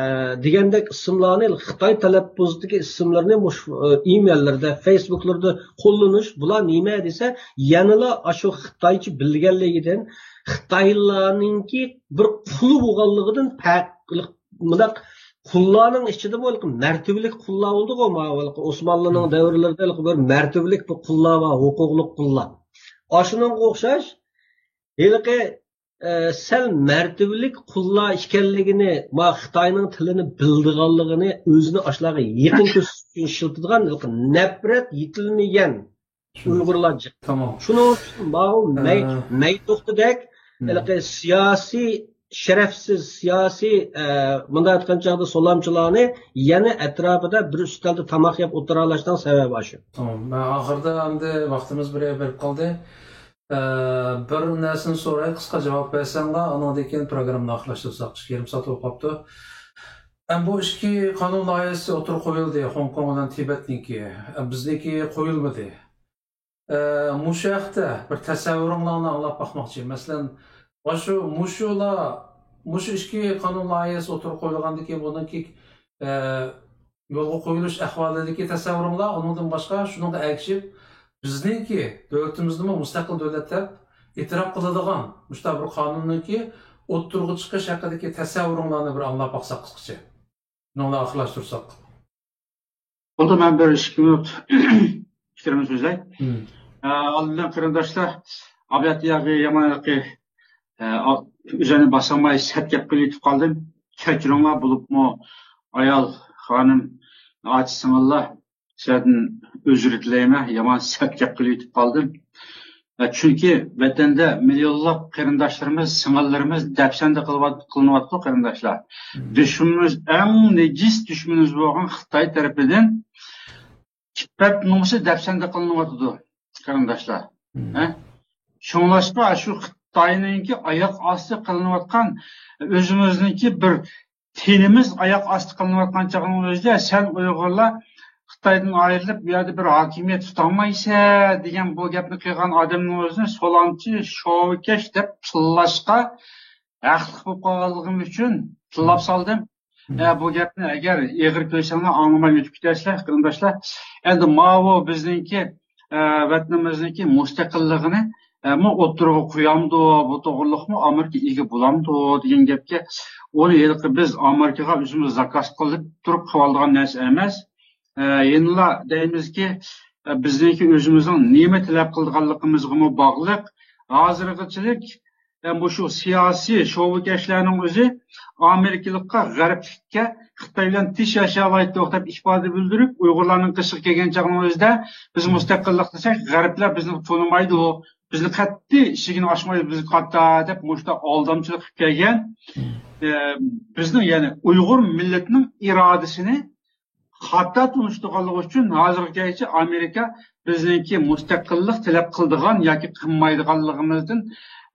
دېگەندەك ئىسىملارنى خىتاي تەلەپپۇزىدىكى ئىسىملىرىنى مۇشۇ، ئە، ئىمېيللىرىدا، فېيسبۇكلىرىدا قوللىنىش، بۇلار نېمە دېسە، يەنىلا ئاشۇ خىتايچە بىلگەنلىكىدىن خىتايلارنىڭكى بىر قۇلى بولغانلىقىدىن پەرقلىق مۇنداق قۇللارنىڭ ئىچىدىمۇ ھېلىقى مەرتىۋىلىك قۇللار بولدىغۇ، ماۋۇ ھېلىقى ئوسمانلىنىڭ دەۋرلىرىدە ھېلىقى بىر مەرتىۋىلىك بىر قۇللار بار، ھوقۇقلۇق قۇللار. ئاشۇنىڭغا ئوخشاش ھېلىقى، ئە، سەل مەرتىۋىلىك قۇللار ئىكەنلىكىنى، ما خىتاينىڭ تىلىنى بىلىدىغانلىقىنى ئۆزىنى ئاشۇلارغا يېقىن كۆرسىتىش ئۈچۈن ئىشلىتىدىغان ھېلىقى نەپرەت يېتىلمىگەن ئۇيغۇرلار جىق. تامام. شۇنىڭ ئۈچۈن ماۋۇ مەي-، ئە، مەيتوختىدەك ھېلىقى سىياسىي، شەرەپسىز سىياسىي، ئە، مۇنداق ئېيتقان چاغدا سولامچىلارنى يەنە ئەتراپىدا بىر ئۈستەلدە تاماق يەپ ئولتۇرالاشنىڭ سەۋەبى ئاشۇ. تامام. مەن ئاخىردا ئەمدى ۋاقتىمىز بىر بېرىپ قالدى. ئە، بىر نەرسىنى سوراي، قىسقا جاۋاب بەرسەڭلار، ئانىڭدىن كېيىن پروگراممىنى ئاخىرلاشتۇرساق، ئىككى يېرىم سائەت بولۇپ قاپتۇ. ئەم، بۇ ئىككى قانۇن لايىھەسى ئوتتۇرىغا قويۇلدى، خوڭكوڭ بىلەن تىبەتنىڭكى. ئەم، بىزنىڭكى قويۇلمىدى. ئە، مۇشۇ ھەقتە بىر تەسەۋۋۇرۇڭلارنى ئاڭلاپ باقماقچى. مەسىلەن، مۇشۇ، مۇشۇلا، مۇشۇ ئىككى قانۇن لايىھەسى ئوتتۇرىغا قويۇلغاندىن كېيىن بۇنىڭكى، ئە، يولغا قويۇلۇش ئەھۋالىدىكى تەسەۋۋۇرۇڭلار، ئۇنىڭدىن باشقا شۇنىڭغا ئەگىشىپ بىزنىڭكى دۆلىتىمىزنىمۇ مۇستەقىل دۆلەت دەپ ئېتىراپ قىلىدىغان مۇشۇنداق بىر قانۇننىڭكى ئوتتۇرىغا چىقىش ھەققىدىكى تەسەۋۋۇرۇڭلارنى بىر ئاڭلاپ باقساق قىسقىچە. شۇنىڭ بىلەن ئاخىرلاشتۇرساق. بولدى، مەن بىر ئىككى مىنۇت پىكرىمنى سۆزلەي. ئە، ئالدىن قېرىنداشلار، ئابىياتىياغا يامان ھېلىقى، ئە، ئا-، ئۆزۈمنى باسالماي سەت گەپ قىلىۋېتىپ قالدىم. كەچۈرۈڭلار، بولۇپمۇ ئايال، خانىم، ئاچا سىڭىللار، سىلەردىن ئۆزرە تىلەيمەن، يامان سەت گەپ قىلىۋېتىپ قالدىم. ئە، چۈنكى ۋەتەندە مىليونلاپ قېرىنداشلىرىمىز، سىڭىللىرىمىز دەپسەندە قىلىۋات-، قىلىنىۋاتىدۇ، قېرىنداشلار. دۈشمىنىمىز، ئەڭ نىجىس دۈشمىنىمىز بولغان خىتاي تەرىپىدىن ئىپپەت نومۇسى دەپسەندە قىلىنىۋاتىدۇ، قېرىنداشلار. ھە؟ شۇڭلاشقا شۇ خىتاينىڭكى ئاياق ئاستى قىلىنىۋاتقان، ئۆزىمىزنىڭكى بىر تېنىمىز ئاياق ئاستى قىلىنىۋاتقان چاغنىڭ ئۆزىدە، سەن ئۇيغۇرلار خىتايدىن ئايرىلىپ، بۇ يەردە بىر ھاكىمىيەت تۇتالمايسەن دېگەن بۇ گەپنى قىلغان ئادەمنىڭ ئۆزىنى سولامچى، شوۋىكەش دەپ تىللاشقا ھەقلىق بولۇپ قالغانلىقىم ئۈچۈن تىللاپ سالدىم. ئە، بۇ گەپنى ئەگەر ئېغىر كۆرسەڭلار، ئاڭلىماي ئۆتۈپ كېتەرسىلەر، قېرىنداشلار. ئەمدى ماۋۇ بىزنىڭكى، ئە، ۋەتىنىمىزنىڭكى مۇستەقىللىقىنى، ئە، مۇ ئوتتۇرىغا قويامدۇ، بۇ توغرىلىقمۇ ئامېرىكا ئىگە بولامدۇ دېگەن گەپكە، ئۇنى ھېلىقى بىز ئامېرىكىغا ئۆزىمىز زاكاز قىلىپ تۇرۇپ قىلىۋالىدىغان نەرسە ئەمەس. ئە، يەنىلا دەيمىزكى، بىزنىڭكى ئۆزىمىزنىڭ نېمە تەلەپ قىلىدىغانلىقىمىزغىمۇ باغلىق. ھازىرغىچىلىك، ئە، مۇشۇ سىياسىي شوۋىگەرلەرنىڭ ئۆزى ئامېرىكىلىققا، غەربلىككە خىتاي بىلەن تىش ياشاۋايتتۇق دەپ ئىپادە بىلدۈرۈپ، ئۇيغۇرلارنىڭ قېشىغا كەلگەن چاغنىڭ ئۆزىدە بىز مۇستەقىللىق دېسەك، غەربلەر بىزنى تونۇمايدۇ، بىزنى قەتئىي ئىشىكىنى ئاچمايدۇ بىزگە قارىتا دەپ مۇشۇنداق ئالدامچىلىق قىلىپ كەلگەن. ئە، بىزنىڭ، يەنى ئۇيغۇر مىللىتىنىڭ ئىرادىسىنى خاتا تونۇشتۇرغانلىقى ئۈچۈن ھازىرغىچە ئامېرىكا بىزنىڭكى مۇستەقىللىق تەلەپ قىلىدىغان ياكى قىلمايدىغانلىقىمىزدىن،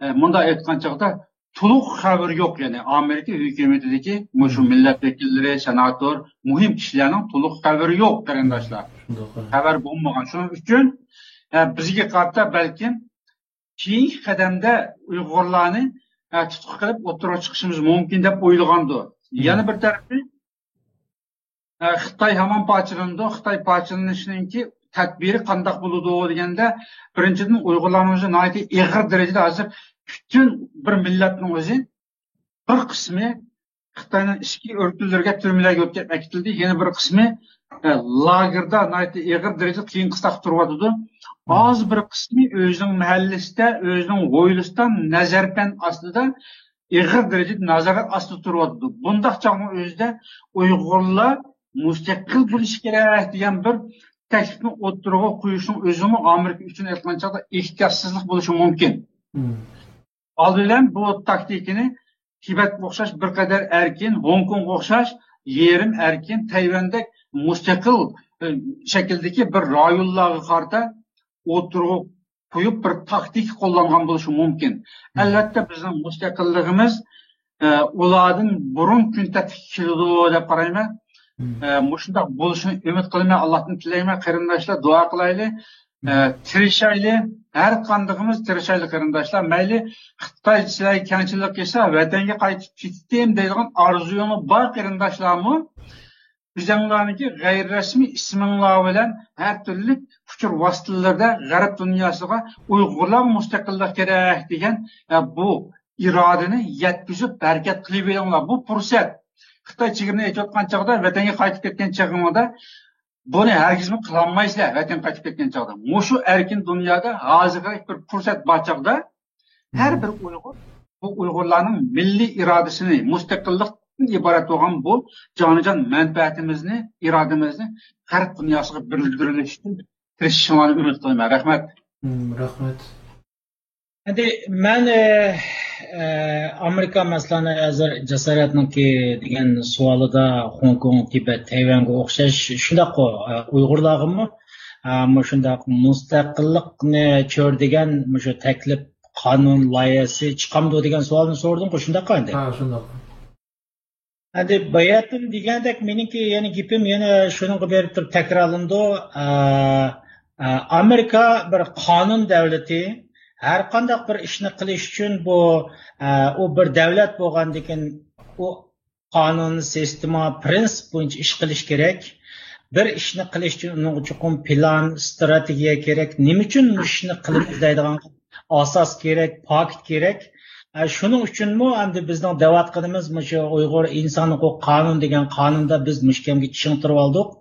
ئە، مۇنداق ئېيتقان چاغدا، تولۇق خەۋىرى يوق. يەنى ئامېرىكا ھۆكۈمىتىدىكى مۇشۇ مىللەت ۋەكىللىرى، سېناتور، مۇھىم كىشىلەرنىڭ تولۇق خەۋىرى يوق، قېرىنداشلار. خەۋەر بولمىغان. شۇنىڭ ئۈچۈن، ئە، بىزگە قارىتا بەلكىم كېيىنكى قەدەمدە ئۇيغۇرلارنى، ئە، تۇتقا قىلىپ ئوتتۇرىغا چىقىشىمىز مۇمكىن دەپ ئويلىغاندۇ. يەنە بىر تەرىپى، ئە، خىتاي ھامان پارچىلىنىدۇ. خىتاي پارچىلىنىشنىڭكى تەدبىرى قانداق بولىدۇ دېگەندە، بىرىنچىدىن، ئۇيغۇرلارنىڭ ئۆزى ناھايىتى ئېغىر دەرىجىدە ھازىر پۈتۈن بىر مىللەتنىڭ ئۆزى بىر قىسمى خىتاينىڭ ئىچكى ئۆلكىلىرىگە، تۈرمىلەرگە ئۆتكەپ ئەكېتىلدى. يەنە بىر قىسمى، ئە، لاگېردا ناھايىتى ئېغىر دەرىجىدە قىيىن قىستاقتا تۇرۇۋاتىدۇ. ئاز بىر قىسمى ئۆزىنىڭ مەھەللىسىدە، ئۆزىنىڭ ھويلىسىدا نەزەربەند ئاستىدا، ئېغىر دەرىجىدە نازارەت ئاستىدا تۇرۇۋاتىدۇ. بۇنداق چاغنىڭ ئۆزىدە ئۇيغۇرلار مۇستەقىل بولۇشى كېرەك دېگەن بىر تەكلىپنى ئوتتۇرىغا قويۇشنىڭ ئۆزىمۇ ئامېرىكا ئۈچۈن ئېيتقان چاغدا ئېھتىياتسىزلىق بولۇشى مۇمكىن. ئالدى بىلەن بۇ تاكتىكىنى تىبەتكە ئوخشاش بىر قەدەر ئەركىن، خوڭكوڭغا ئوخشاش يېرىم ئەركىن، تەيۋەندەك مۇستەقىل، ئە، شەكىلدىكى بىر رايونلارغا قارىتا ئوتتۇرىغا قويۇپ، بىر تاكتىكا قوللانغان بولۇشى مۇمكىن. ئەلۋەتتە، بىزنىڭ مۇستەقىللىقىمىز، ئە، ئۇلاردىن بۇرۇن كۈن تەرتىپكە كېلىدۇ دەپ قارايمەن. ئە، مۇشۇنداق بولۇشىنى ئۈمىد قىلىمەن، ئاللاھتىن تىلەيمەن. قېرىنداشلار، دۇئا قىلايلى. ئە، تىرىشايلى، ھەر قاندىقىمىز تىرىشايلى، قېرىنداشلار. مەيلى خىتاي سىلەرگە كەڭچىلىك قىلسا، ۋەتەنگە قايتىپ كېتىتتىم دەيدىغان ئارزۇيۇڭلار بار، قېرىنداشلارمۇ، ئۆزەڭلارنىڭكى غەيرىي رەسمىي ئىسمىڭلار بىلەن ھەر تۈرلۈك ئۇچۇر ۋاسىتىلىرىدە غەرب دۇنياسىغا ئۇيغۇرلارغا مۇستەقىللىق كېرەك دېگەن، ئە، بۇ ئىرادىنى يەتكۈزۈپ ھەرىكەت قىلىۋېرىڭلار. بۇ پۇرسەت. خىتاي چېگرىنى ئېچىۋاتقان چاغدا، ۋەتەنگە قايتىپ كەتكەن چېغىڭلاردا بۇنى ھەرگىزمۇ قىلالمايسىلەر، ۋەتەنگە قايتىپ كەتكەن چاغدا. مۇشۇ ئەركىن دۇنيادا ھازىرقىدەك بىر پۇرسەت بار چاغدا، ھەر بىر ئۇيغۇر بۇ ئۇيغۇرلارنىڭ مىللىي ئىرادىسىنى، مۇستەقىللىقتىن ئىبارەت بولغان بۇ جانىجان مەنپەئەتىمىزنى، ئىرادىمىزنى غەرب دۇنياسىغا بىلدۈرۈش ئۈچۈن تىرىشىشىڭلارنى ئۈمىد قىلىمەن. رەھمەت. مم، رەھمەت. ئەمدى مەن، ئە، ئە، ئامېرىكا، مەسىلەن، ھازىر جاسارەتنىڭكى دېگەن سوئالىدا خوڭكوڭ، تىبەت، تەيۋەنگە ئوخشاش شۇنداققۇ، ئە، ئۇيغۇرلارغىمۇ، ئە، مۇشۇنداق مۇستەقىللىقنى چۆرىدىگەن مۇشۇ تەكلىپ قانۇن لايىھەسى چىقامدۇ دېگەن سوئالنى سورىدىڭغۇ، شۇنداققۇ ئەمدى؟ ھە، شۇنداق. ئەمدى باياتىن دېگەندەك، مېنىڭكى يەنە گېپىم يەنە شۇنىڭغا بېرىپ تۇرۇپ تەكرارلىنىدۇ. ئا، ئا، ئامېرىكا بىر قانۇن دەۋلىتى. ھەر قانداق بىر ئىشنى قىلىش ئۈچۈن بۇ، ئا، ئۇ بىر دەۋلەت بولغاندىكىن ئۇ قانۇن، سىستېما، پرىنسىپ بويىچە ئىش قىلىش كېرەك. بىر ئىشنى قىلىش ئۈچۈن ئۇنىڭغا چوقۇم پىلان، ئىستراتېگىيە كېرەك. نېمە ئۈچۈن مۇشۇ ئىشنى قىلىمىز دەيدىغان ئاساس كېرەك، پاكىت كېرەك. ئە، شۇنىڭ ئۈچۈنمۇ ئەمدى بىزنىڭ دەۋاتقىنىمىز مۇشۇ ئۇيغۇر ئىنسان ھوقۇق قانۇن دېگەن قانۇندا بىز مۇشكەمگە چىڭ تۇرۇۋالدۇق.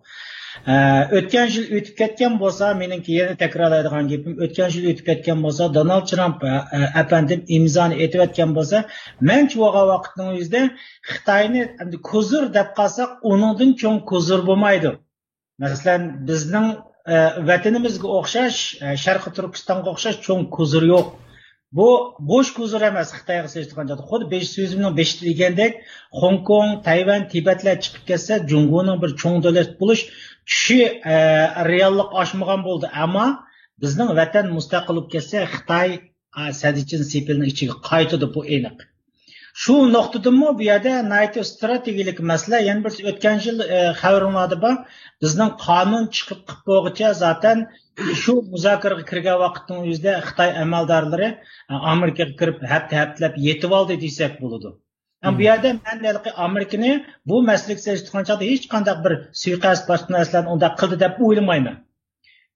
ئە، ئۆتكەن يىل ئۆتۈپ كەتكەن بولسا، مېنىڭكى يەنە تەكرارلايدىغان گېپىم، ئۆتكەن يىل ئۆتۈپ كەتكەن بولسا، دونالد ترامپ، ئە، ئە، ئەپەندىم ئىمزانى ئېتىۋەتكەن بولسا، مەنچە بولغان ۋاقىتنىڭ ئۆزىدە خىتاينى ئەمدى كوزىر دەپ قالساق، ئۇنىڭدىن چوڭ كوزىر بولمايدۇ. مەسىلەن، بىزنىڭ، ئە، ۋەتىنىمىزگە ئوخشاش، ئە، شەرقىي تۈركىستانغا ئوخشاش چوڭ كوزىر يوق. بۇ بوش كوزىر ئەمەس، خىتايغا سېلىشتۇرغان چاغدا. خۇددى بېش سۆزۈمنىڭ بېشىدا دېگەندەك، خوڭكوڭ، تەيۋەن، تىبەتلەر چىقىپ كەتسە، جۇڭگونىڭ بىر چوڭ دۆلەت بولۇش چۈشى، ئە، رېئاللىق ئاشمىغان بولدى. ئەمما بىزنىڭ ۋەتەن مۇستەقىل بولۇپ كەتسە، خىتاي، ئە، سەددىچىن سىپىلنىڭ ئىچىگە قايتىدۇ، بۇ ئېنىق. شۇ نۇقتىدىنمۇ بۇ يەردە ناھايىتى ستراتېگىيەلىك مەسىلە. يەنە بىرسى، ئۆتكەن يىل، ئە، خەۋىرىڭلاردا بار، بىزنىڭ قانۇن چىقىپ قىپ بولغۇچە زاتەن شۇ مۇزاكىرىگە كىرگەن ۋاقىتنىڭ ئۆزىدە خىتاي ئەمەلدارلىرى، ئە، ئامېرىكىغا كىرىپ ھەپتە ھەپتىلەپ يېتىۋالدى دېسەك بولىدۇ. ھەم بۇ يەردە مەن ھېلىقى ئامېرىكىنى بۇ مەسىلىگە سېلىشتۇرغان چاغدا ھېچقانداق بىر سۇيىقەست باشقا نەرسىلەرنى ئۇنداق قىلدى دەپ ئويلىمايمەن.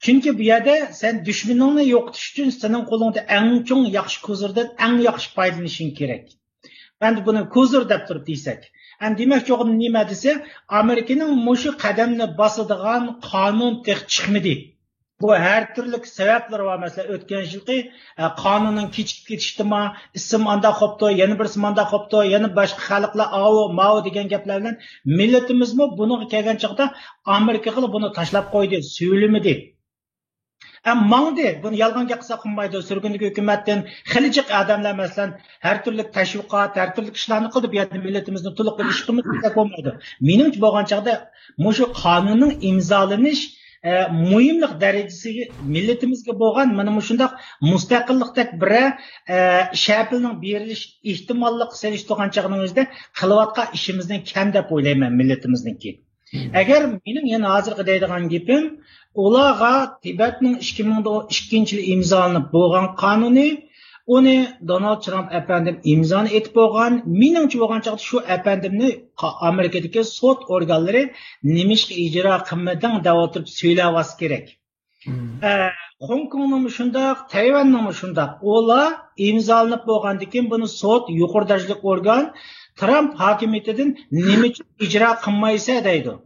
چۈنكى بۇ يەردە سەن دۈشمىنىڭنى يوقىتىش ئۈچۈن سېنىڭ قولۇڭدا ئەڭ چوڭ ياخشى كوزىردىن ئەڭ ياخشى پايدىلىنىشىڭ كېرەك. ئەمدى بۇنى كوزىر دەپ تۇرۇپ دېسەك. ئەمدى دېمەكچى بولغىنىم نېمە دېسە، ئامېرىكىنىڭ مۇشۇ قەدەمنى باسىدىغان قانۇن تېخى چىقمىدى. بۇ ھەر تۈرلۈك سەۋەبلىرى بار. مەسىلەن، ئۆتكەن يىلقى، ئە، قانۇننىڭ كېچىكىپ كېتىشتىما، ئىسىم ئانداق قوپتۇ، يەنە بىرسى مانداق قوپتۇ، يەنە باشقا خەلقلەر ئاۋۇ، ماۋۇ دېگەن گەپلەر بىلەن مىللىتىمىزمۇ بۇنىڭغا كەلگەن چاغدا ئامېرىكىغىلا بۇنى تاشلاپ قويدى، سۆيلىمىدى. ئە، ماڭدى. بۇنى يالغان گەپ قىلساق قىلمايدۇ. سۈرگۈندىكى ھۆكۈمەتتىن خېلى جىق ئادەملەر، مەسىلەن، ھەر تۈرلۈك تەشۋىقات، ھەر تۈرلۈك ئىشلارنى قىلدى. بۇ يەردە مىللىتىمىزنى تولۇق بىر ئىش قىلمىسا بولمايدۇ. مېنىڭچە بولغان چاغدا مۇشۇ قانۇننىڭ ئىمزالىنىش، ئە، مۇھىملىق دەرىجىسىگە، مىللىتىمىزگە بولغان مانا مۇشۇنداق مۇستەقىللىقتەك بىرەر، ئە، شەپىلنىڭ بېرىلىش ئېھتىماللىققا سېلىشتۇرغان چاغنىڭ ئۆزىدە قىلىۋاتقان ئىشىمىزنىڭ كەم دەپ ئويلايمەن، مىللىتىمىزنىڭكى. ئەگەر مېنىڭ يەنە ھازىرقى دەيدىغان گېپىم، ئۇلارغا تىبەتنىڭ ئىككى مىڭ ئىككىنچى يىلى ئىمزالىنىپ بولغان قانۇنى، ئۇنى دونالد ترامپ ئەپەندىم ئىمزانى ئېتىپ بولغان، مېنىڭچە بولغان چاغدا شۇ ئەپەندىمنى قا-، ئامېرىكىدىكى سوت ئورگانلىرى نېمىشقا ئىجرا قىلمىدىڭ دەۋاتۇرۇپ سۆيلەۋاتسا كېرەك. ئە، خوڭكوڭنىڭمۇ شۇنداق، تەيۋەننىڭمۇ شۇنداق. ئۇلار ئىمزالىنىپ بولغاندىن كېيىن بۇنى سوت، يۇقىرى دەرىجىلىك ئورگان ترامپ ھاكىمىيىتىدىن نېمە ئۈچۈن ئىجرا قىلمايسەن دەيدۇ.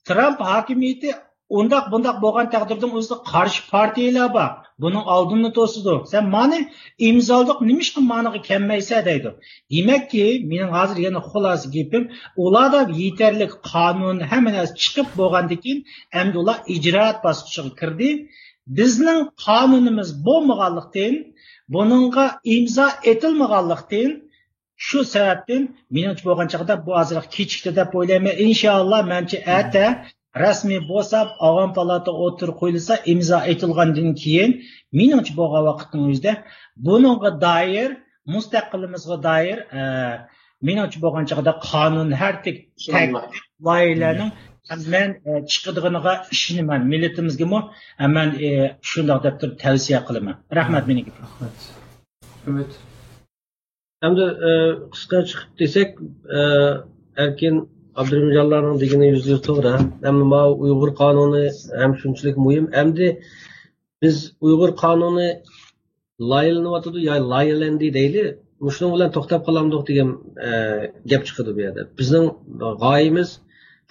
ترامپ ھاكىمىيىتى ئۇنداق بۇنداق بولغان تەقدىردىمۇ ئۆزىدە قارشى پارتىيىلەر بار. بۇنىڭ ئالدىنى توسىدۇ. سەن مانى ئىمزالىدۇق، نېمىشقا مانىغا كەلمەيسەن دەيدۇ. دېمەككى، مېنىڭ ھازىر يەنە خۇلاسە گېپىم، ئۇلاردا يېتەرلىك قانۇن، ھەممە نەرسە چىقىپ بولغاندىن كېيىن، ئەمدى ئۇلار ئىجرائات باسقۇچىغا كىردى. بىزنىڭ قانۇنىمىز بولمىغانلىقتىن، بۇنىڭغا ئىمزا ئېتىلمىغانلىقتىن، شۇ سەۋەبتىن، مېنىڭچە بولغان چاغدا بۇ ئازراق كېچىكتى دەپ ئويلايمەن. ئىنشائاللا، مەنچە ئەتە رەسمىي بولسا، ئاۋام پالاتا ئوتتۇرىغا قويۇلسا، ئىمزا ئېتىلغاندىن كېيىن، مېنىڭچە بولغان ۋاقىتنىڭ ئۆزىدە بۇنىڭغا دائىر مۇستەقىللىقىمىزغا دائىر، ئە، مېنىڭچە بولغان چاغدا قانۇن ھەر تەك-، تەك-، لايىھەلەرنىڭ مەن، ئە، چىقىدىغىنىغا ئىشىنىمەن. مىللىتىمىزگىمۇ، ئە، مەن، ئە، شۇنداق دەپ تۇرۇپ تەۋسىيە قىلىمەن. رەھمەت مېنىڭكى. رەھمەت. ئۈمىد. ئەمدى، ئە، قىسقا چىقىپ دېسەك، ئە، ئەركىن ئابدۇرېھىمجانلارنىڭ دېگىنى يۈزدە يۈز توغرا. ئەمما ماۋۇ ئۇيغۇر قانۇنى ھەم شۇنچىلىك مۇھىم. ئەمدى بىز ئۇيغۇر قانۇنى لايىھەلىنىۋاتىدۇ يا لايىھەلەندى دەيلى، مۇشۇنىڭ بىلەن توختاپ قالامدۇق دېگەن، ئە، گەپ چىقىدۇ بۇ يەردە. بىزنىڭ غايىمىز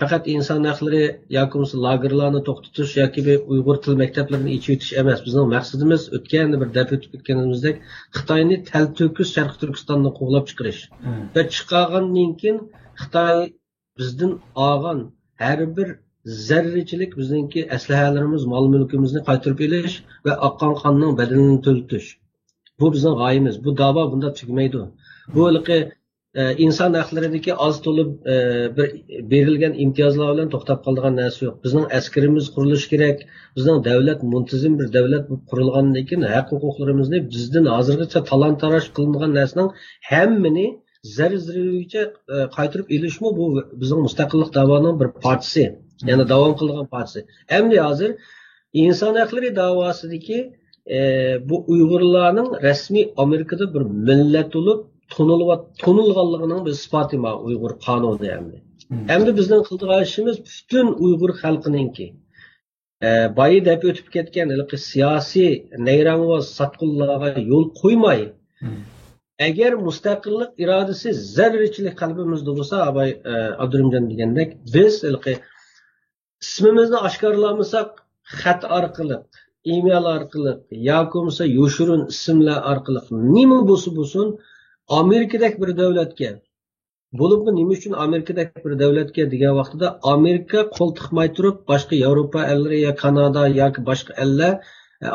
پەقەت ئىنسان ھەقلىرى ياكى بولمىسا لاگېرلارنى توختىتىش ياكى بىر ئۇيغۇر تىل مەكتەپلىرىنى ئېچىۋېتىش ئەمەس. بىزنىڭ مەقسىتىمىز ئۆتكەندە بىر دەپ ئۆتۈپ كەتكىنىمىزدەك خىتاينى تەلتۆكۈس شەرقىي تۈركىستاندىن قوغلاپ چىقىرىش. ۋە چىقارغاندىن كېيىن خىتاي بىزدىن ئالغان ھەر بىر زەررىچىلىك بىزنىڭكى ئەسلىھەلىرىمىز، مال-مۈلكىمىزنى قايتۇرۇپ ئېلىش ۋە ئاققان قاننىڭ بەدىلىنى تۆلىتىش. بۇ بىزنىڭ غايىمىز. بۇ داۋا بۇنداق تۈگىمەيدۇ. بۇ ھېلىقى، ئە، ئىنسان ھەقلىرىدىكى ئاز تولا، ئە، بىر بېرىلگەن ئىمتىيازلار بىلەن توختاپ قالىدىغان نەرسە يوق. بىزنىڭ ئەسكىرىمىز قۇرۇلۇشى كېرەك، بىزنىڭ دۆلەت مۇنتىزىم بىر دۆلەت بولۇپ قۇرۇلغاندىن كېيىن ھەق-ھوقۇقلىرىمىزنى بىزدىن ھازىرغىچە تالان-تاراج قىلىنغان نەرسىنىڭ ھەممىنى زەررە-زەررىگىچە، ئە، قايتۇرۇپ ئېلىشمۇ بۇ بىزنىڭ مۇستەقىللىق داۋانىڭ بىر پارچىسى. يەنى داۋام قىلىدىغان پارچىسى. ئەمدى ھازىر ئىنسان ھەقلىرى داۋاسىدىكى، ئە، بۇ ئۇيغۇرلارنىڭ رەسمىي ئامېرىكىدا بىر مىللەت بولۇپ تونۇلۇۋات-، تونۇلغانلىقىنىڭ بىر ئىسپاتى مانا ئۇيغۇر قانۇنى ئەمدى. ئەمدى بىزنىڭ قىلىدىغان ئىشىمىز پۈتۈن ئۇيغۇر خەلقىنىڭكى، ئە، بايا دەپ ئۆتۈپ كەتكەن ھېلىقى سىياسىي نەيرەڭۋاز ساتقۇنلارغا يول قويماي، ئەگەر مۇستەقىللىق ئىرادىسى زەررىچىلىك قەلبىمىزدە بولسا، ئاباي، ئە، ئابدۇرېھىمجان دېگەندەك، بىز ھېلىقى ئىسمىمىزنى ئاشكارىلامىساق، خەت ئارقىلىق، ئىمېيل ئارقىلىق ياكى بولمىسا يوشۇرۇن ئىسىملار ئارقىلىق نېمە بولسا بولسۇن، ئامېرىكىدەك بىر دۆلەتكە، بولۇپمۇ نېمە ئۈچۈن ئامېرىكىدەك بىر دۆلەتكە دېگەن ۋاقتىدا، ئامېرىكا قول تىقماي تۇرۇپ، باشقا ياۋروپا ئەللىرى يا كانادا ياكى باشقا ئەللەر،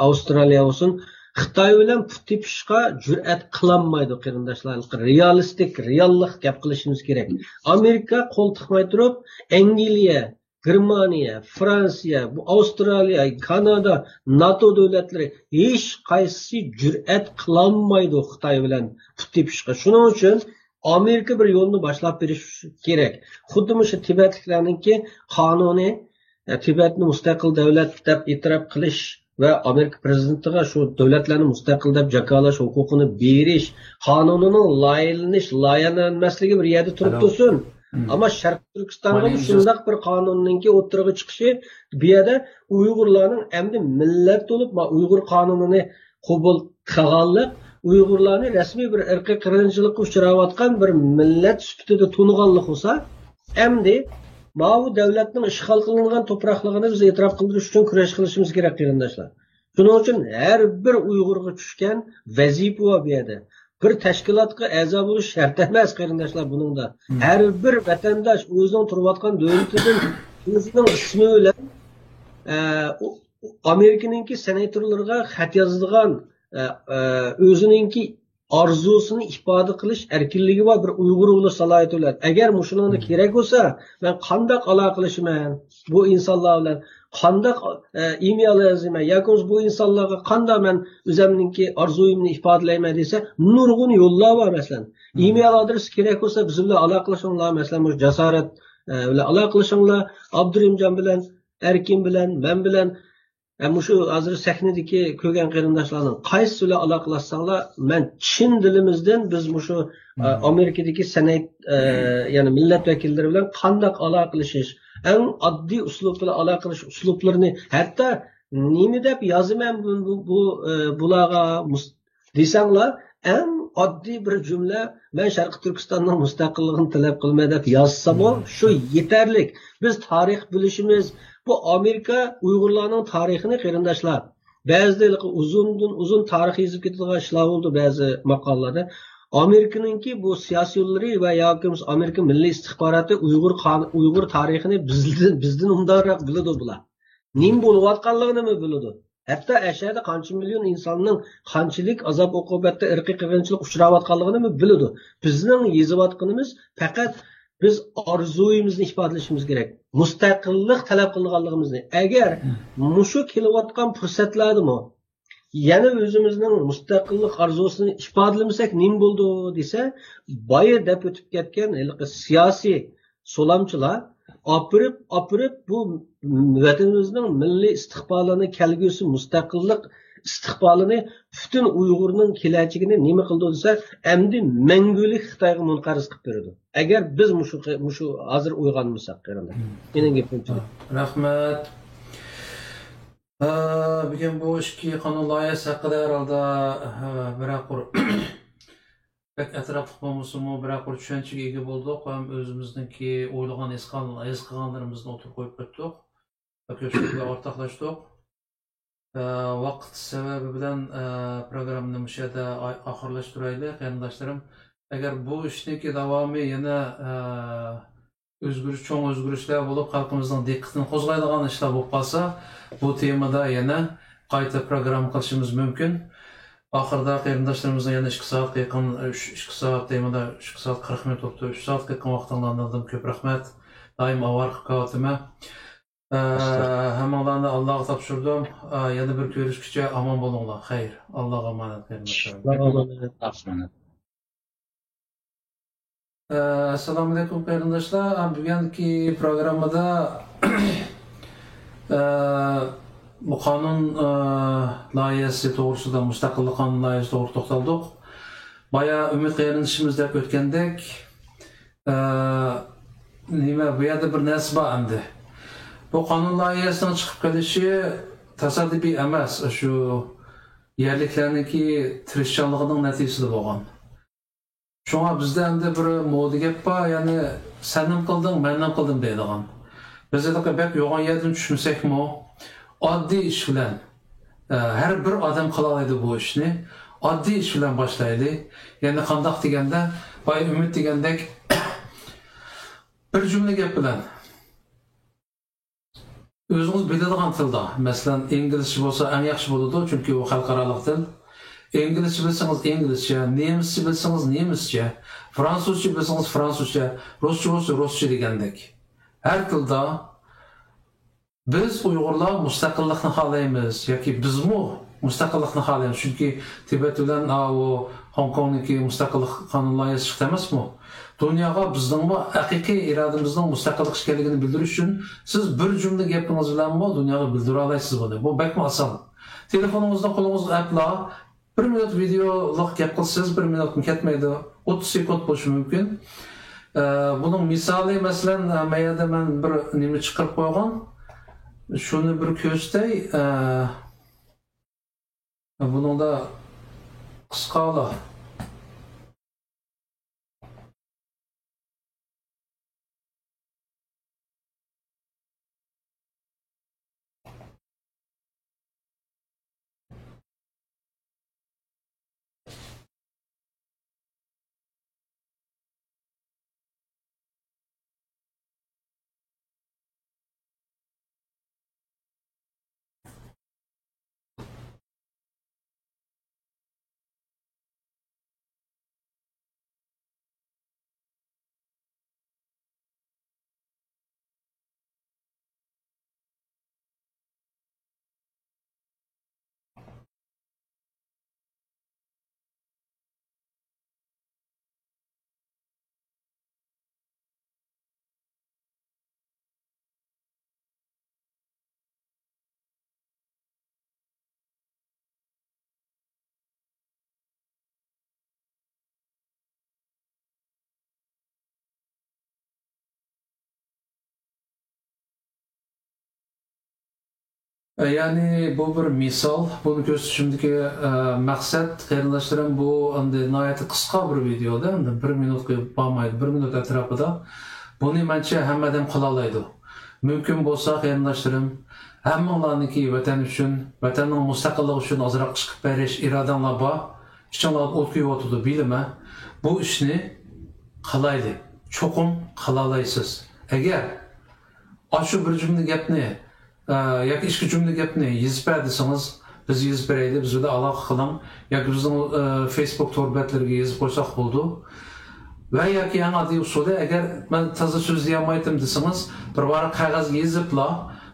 ئاۋسترالىيە بولسۇن، خىتاي بىلەن پۇت تېپىشقا جۈرئەت قىلالمايدۇ، قېرىنداشلار. رېئالىستىك، رېئاللىق گەپ قىلىشىمىز كېرەك. ئامېرىكا قول تىقماي تۇرۇپ، ئەنگلىيە، گېرمانىيە، فرانسىيە، بۇ ئاۋسترالىيە، كانادا، ناتو دۆلەتلىرى ھېچ قايسىسى جۈرئەت قىلالمايدۇ خىتاي بىلەن پۇت تېپىشقا. شۇنىڭ ئۈچۈن ئامېرىكا بىر يولنى باشلاپ بېرىشى كېرەك. خۇددى مۇشۇ تىبەتلىكلەرنىڭكى قانۇنى، ئە، تىبەتنى مۇستەقىل دۆلەت دەپ ئېتىراپ قىلىش ۋە ئامېرىكا پىرېزىدېنتىغا شۇ دۆلەتلەرنى مۇستەقىل دەپ جاكارلاش ھوقۇقىنى بېرىش قانۇنىنىڭ لايىھەلىنىش، لايىھەلەنمەسلىكى بىر يەردە تۇرۇپ تۇرسۇن. ئەمما شەرقىي تۈركىستانغا شۇنداق بىر قانۇننىڭكى ئوتتۇرىغا چىقىشى، بۇ يەردە ئۇيغۇرلارنىڭ ئەمدى مىللەت بولۇپ، ما، ئۇيغۇر قانۇنىنى قوبۇل قىلغانلىق، ئۇيغۇرلارنى رەسمىي بىر ئىرقىي قىرغىنچىلىققا ئۇچراۋاتقان بىر مىللەت سۈپىتىدە تونۇغانلىق بولسا، ئەمدى ماۋۇ دۆلەتنىڭ ئىشغال قىلىنغان توپراقلىقىنى بىز ئېتىراپ قىلدۇرۇش ئۈچۈن كۈرەش قىلىشىمىز كېرەك، قېرىنداشلار. شۇنىڭ ئۈچۈن ھەر بىر ئۇيغۇرغا چۈشكەن ۋەزىپە بار بۇ يەردە. بىر تەشكىلاتقا ئەزا بولۇش شەرت ئەمەس، قېرىنداشلار، بۇنىڭدا. مم. ھەر بىر ۋەتەنداش ئۆزىنىڭ تۇرۇۋاتقان دۆلىتىدىن ئۆزىنىڭ ئىسمى بىلەن، ئە، ئۇ، ئۇ، ئامېرىكىنىڭكى سېناتورلىرىغا خەت يازىدىغان، ئە، ئە، ئۆزىنىڭكى ئارزۇسىنى ئىپادە قىلىش ئەركىنلىكى بار بىر ئۇيغۇر بولۇش سالاھىيىتى بىلەن. ئەگەر مۇشۇنىڭدا مم. كېرەك بولسا، مەن قانداق ئالاقىلىشىمەن بۇ ئىنسانلار بىلەن؟ قانداق، ئە، ئىمېيل يازىمەن ياكى بولمىسا بۇ ئىنسانلارغا قانداق مەن ئۆزۈمنىڭكى ئارزۇيۇمنى ئىپادىلەيمەن دېسە، نۇرغۇن يوللار بار. مەسىلەن، مم. ئىمېيل ئادرېسى كېرەك بولسا، بىز بىلەن ئالاقىلىشىڭلار. مەسىلەن، مۇشۇ جاسارەت، ئە، بىلەن ئالاقىلىشىڭلار. ئابدۇرېھىمجان بىلەن، ئەركىن بىلەن، مەن بىلەن، ئە، مۇشۇ ھازىر سەھنىدىكى كۆرگەن قېرىنداشلارنىڭ قايسىسى بىلەن ئالاقىلاشساڭلار، مەن چىن دىلىمىزدىن بىز مۇشۇ، ئە، مم. ئامېرىكىدىكى سېنات، ئە، يەنى مىللەت ۋەكىللىرى بىلەن قانداق ئالاقىلىشىش، ئەڭ ئاددىي ئۇسلۇب بىلەن ئالاقىلىشىش ئۇسلۇبلىرىنى، ھەتتا نېمە دەپ يازىمەن بۇ، بۇ، بۇ، ئە، بۇلارغا مۇس-، دېسەڭلار، ئەڭ ئاددىي بىر جۈملە، «مەن شەرقىي تۈركىستاننىڭ مۇستەقىللىقىنى تەلەپ قىلىمەن» دەپ يازسىمۇ، مم. شۇ يېتەرلىك. بىز تارىخ بىلىشىمىز، بۇ ئامېرىكا ئۇيغۇرلارنىڭ تارىخىنى، قېرىنداشلار، بەزىدە ھېلىقى ئۇزۇندىن ئۇزۇن تارىخ يېزىپ كېتىدىغان ئىشلار بولىدۇ بەزى ماقالىلاردا. ئامېرىكىنىڭكى بۇ سىياسىيونلىرى ۋە ياكى بولمىسا ئامېرىكا مىللىي ئىستىخباراتى ئۇيغۇر قان-، ئۇيغۇر تارىخىنى بىزدىن، بىزدىن ئوبدانراق بىلىدۇ بۇلار. نېمە بولۇۋاتقانلىقىنىمۇ بىلىدۇ. ھەتتا ئەشەدە قانچە مىليون ئىنساننىڭ قانچىلىك ئازاب-ئوقۇبەتتە، ئىرقىي قىرغىنچىلىق ئۇچراۋاتقانلىقىنىمۇ بىلىدۇ. بىزنىڭ يېزىۋاتقىنىمىز پەقەت بىز ئارزۇيىمىزنى ئىپادىلىشىمىز كېرەك. مۇستەقىللىق تەلەپ قىلىدىغانلىقىمىزنى. ئەگەر مم. مۇشۇ كېلىۋاتقان پۇرسەتلەردىمۇ يەنە ئۆزىمىزنىڭ مۇستەقىللىق ئارزۇسىنى ئىپادىلىمىسەك نېمە بولىدۇ دېسە، بايا دەپ ئۆتۈپ كەتكەن ھېلىقى سىياسىي سولامچىلار ئاپىرىپ، ئاپىرىپ بۇ ۋەتىنىمىزنىڭ مىللىي ئىستىقبالىنى، كەلگۈسى مۇستەقىللىق ئىستىقبالىنى، پۈتۈن ئۇيغۇرنىڭ كېلەچىكىنى نېمە قىلىدۇ دېسە، ئەمدى مەڭگۈلۈك خىتايغا مۇنقەرز قىلىپ بېرىدۇ. ئەگەر بىز مۇشۇ، مۇشۇ ھازىر ئويغانمىساق، قېرىنداش. مېنىڭ گېپىم شۇ. رەھمەت. ئە، بۈگۈن بۇ ئىككى قانۇن لايىھەسى ھەققىدە ھەرھالدا، ئە، بىرەر قۇر بەك ئەتراپلىق بولمىسىمۇ، بىرەر قۇر چۈشەنچىگە ئىگە بولدۇق ھەم ئۆزىمىزنىڭكى ئويلىغان، ھېس قىلغان، ھېس قىلغانلىرىمىزنى ئوتتۇرىغا قويۇپ ئۆتتۇق ۋە كۆپچىلىك بىلەن ئورتاقلاشتۇق. ئە، ۋاقىت سەۋەبى بىلەن، ئە، پروگراممىنى مۇشۇ يەردە ئا-، ئاخىرلاشتۇرايلى، قېرىنداشلىرىم. ئەگەر بۇ ئىشنىڭكى داۋامى يەنە، ئە، ئۆزگىرىش، چوڭ ئۆزگىرىشلەر بولۇپ، خەلقىمىزنىڭ دىققىتىنى قوزغايدىغان ئىشلار بولۇپ قالسا، بۇ تېمىدا يەنە قايتا پروگرامما قىلىشىمىز مۇمكىن. ئاخىرىدا قېرىنداشلىرىمىزنىڭ يەنە ئىككى سائەتكە يېقىن، ئۈچ، ئىككى سائەت تېمىدا ئىككى سائەت قىرىق مىنۇت بوپتۇ. ئۈچ سائەتكە يېقىن ۋاقتىڭلاردىن كۆپ رەھمەت. دائىم ئاۋارە قىلىپ كېلىۋاتىمەن. ئە، ھەممىڭلارنى ئاللاغا تاپشۇردۇم. ئە، يەنە بىر كۆرۈشكىچە ئامان بولۇڭلار. خەير. ئاللاغا ئامانەت، قېرىنداشلار. ئە، ئەسسالامۇئەلەيكۇم، قېرىنداشلار. ئە، بۈگۈنكى پروگراممىدا، ئە، بۇ قانۇن، ئە، لايىھەسى توغرىسىدا، مۇستەقىللىق قانۇن لايىھەسى توغرىسىدا توختالدۇق. بايا ئۈمىد قېرىندىشىمىز دەپ ئۆتكەندەك، ئە، نېمە، بۇ يەردە بىر نەرسە بار ئەمدى. بۇ قانۇن لايىھەسىنىڭ چىقىپ قېلىشى تاسادىپىي ئەمەس، شۇ يەرلىكلەرنىڭكى تىرىشچانلىقىنىڭ نەتىجىسىدە بولغان. شۇڭا بىزدە ئەمدى بىر مودا گەپ بار، يەنى سەنمۇ قىلدىڭ، مەنمۇ قىلدىم دەيدىغان. بىز ھېلىقى بەك يوغان يەردىن چۈشمىسەكمۇ، ئاددىي ئىش بىلەن، ئە، ھەر بىر ئادەم قىلالايدۇ بۇ ئىشنى. ئاددىي ئىش بىلەن باشلايلى. يەنى قانداق دېگەندە، بايا ئۈمىد دېگەندەك، بىر جۈملە گەپ بىلەن ئۆزىڭىز بىلىدىغان تىلدا، مەسىلەن، ئىنگلىزچە بولسا ئەڭ ياخشى بولىدۇ، چۈنكى ئۇ خەلقئارالىق تىل. ئىنگلىزچە بىلسىڭىز ئىنگلىزچە، نېمىسچە بىلسىڭىز نېمىسچە، فرانسۇزچە بىلسىڭىز فرانسۇزچە، رۇسچە بولسا رۇسچە دېگەندەك. ھەر تىلدا بىز ئۇيغۇرلار مۇستەقىللىقنى خالايمىز ياكى بىزمۇ مۇستەقىللىقنى خالايمىز. چۈنكى تىبەت بىلەن، ئاۋۇ، خوڭكوڭنىڭكى مۇستەقىللىق قانۇن لايىھەسى چىقتى ئەمەسمۇ؟ دۇنياغا بىزنىڭمۇ ھەقىقىي ئىرادىمىزنىڭ مۇستەقىللىق ئىكەنلىكىنى بىلدۈرۈش ئۈچۈن سىز بىر جۈملە گېپىڭىز بىلەنمۇ دۇنياغا بىلدۈرەلەيسىز بۇنى. بۇ بەكمۇ ئاسان. تېلېفونىڭىزنى قولىڭىزغا ئەپلا، بىر مىنۇت ۋىدېئولۇق گەپ قىلسىز، بىر مىنۇتمۇ كەتمەيدۇ، ئوتتۇز سېكۇنت بولۇشى مۇمكىن. ئە، بۇنىڭ مىسالى، مەسىلەن، ئە، ما يەردە مەن بىر نېمە چىقىرىپ قويغان، شۇنى بىر كۆرسىتەي. ئە، بۇنىڭدا قىسقىلا. يەنى بۇ بىر مىسال، بۇنى كۆرسىتىشىمدىكى، ئە، مەقسەت، قېرىنداشلىرىم، بۇ ئەمدى ناھايىتى قىسقا بىر ۋىدېئودا، ئەمدى بىر مىنۇتقا بارمايدۇ، بىر مىنۇت ئەتراپىدا. بۇنى مەنچە ھەممە ئادەم قىلالايدۇ. مۇمكىن بولسا، قېرىنداشلىرىم، ھەممىڭلارنىڭكى ۋەتەن ئۈچۈن، ۋەتەننىڭ مۇستەقىللىقى ئۈچۈن ئازراق چىقىپ بېرىش ئىرادەڭلار بار، ئىچىڭلاردا ئوت كۆيۈۋاتىدۇ، بىلىمەن. بۇ ئىشنى قىلايلى، چوقۇم قىلالايسىز. ئەگەر ئاشۇ بىر جۈملە گەپنى، ئە، ياكى ئىككى جۈملە گەپنى يېزىپ بەر دېسىڭىز، بىز يېزىپ بېرەيلى، بىز بىلەن ئالاقە قىلىڭ. ياكى بىزنىڭ، ئە، فېيسبۇك تور بەتلىرىگە يېزىپ قويساق بولىدۇ. ۋە ياكى ئەڭ ئاددىي ئۇسۇلى، ئەگەر مەن تازا سۆزلىيەلمەيتتىم دېسىڭىز، بىر ۋاراق قەغەزگە يېزىپلا،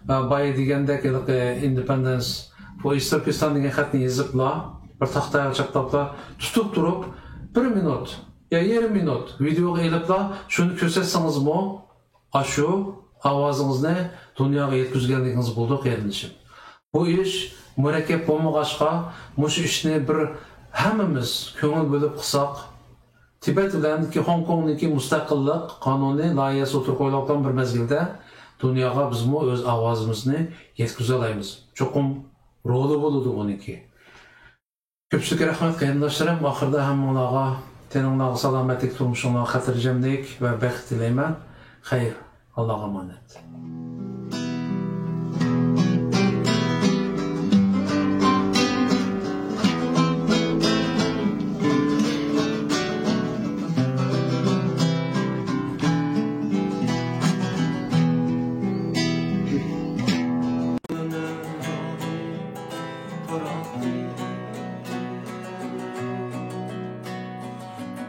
ئە، بايا دېگەندەك، ھېلىقى ئىندېپېندېنس، بۇ ئىستىركىستان دېگەن خەتنى يېزىپلا، بىر تاختاغا چاپلاپلا، تۇتۇپ تۇرۇپ، بىر مىنۇت يا يېرىم مىنۇت ۋىدېئوغا ئېلىپلا، شۇنى كۆرسەتسىڭىزمۇ، ئاشۇ ئاۋازىڭىزنى دۇنياغا يەتكۈزگەنلىكىڭىز بولىدۇ، قېرىندىشىم. بۇ ئىش مۇرەككەپ بولمىغاچقا، مۇشۇ ئىشنى بىر ھەممىمىز كۆڭۈل بۆلۈپ قىلساق، تىبەت بىلەنكى خوڭكوڭنىڭكى مۇستەقىللىق قانۇنى لايىھەسى ئوتتۇرىغا قويۇلۇۋاتقان بىر مەزگىلدە، دۇنياغا بىزمۇ ئۆز ئاۋازىمىزنى يەتكۈزەلەيمىز. چوقۇم رولى بولىدۇ بۇنىڭكى. كۆپچىلىككە رەھمەت، قېرىنداشلىرىم. ئاخىرىدا ھەممىڭلارغا تېنىڭلارغا سالامەتلىك، تۇرمۇشۇڭلارغا خاتىرجەملىك ۋە بەخت تىلەيمەن. خەير، ئاللاغا ئامانەت.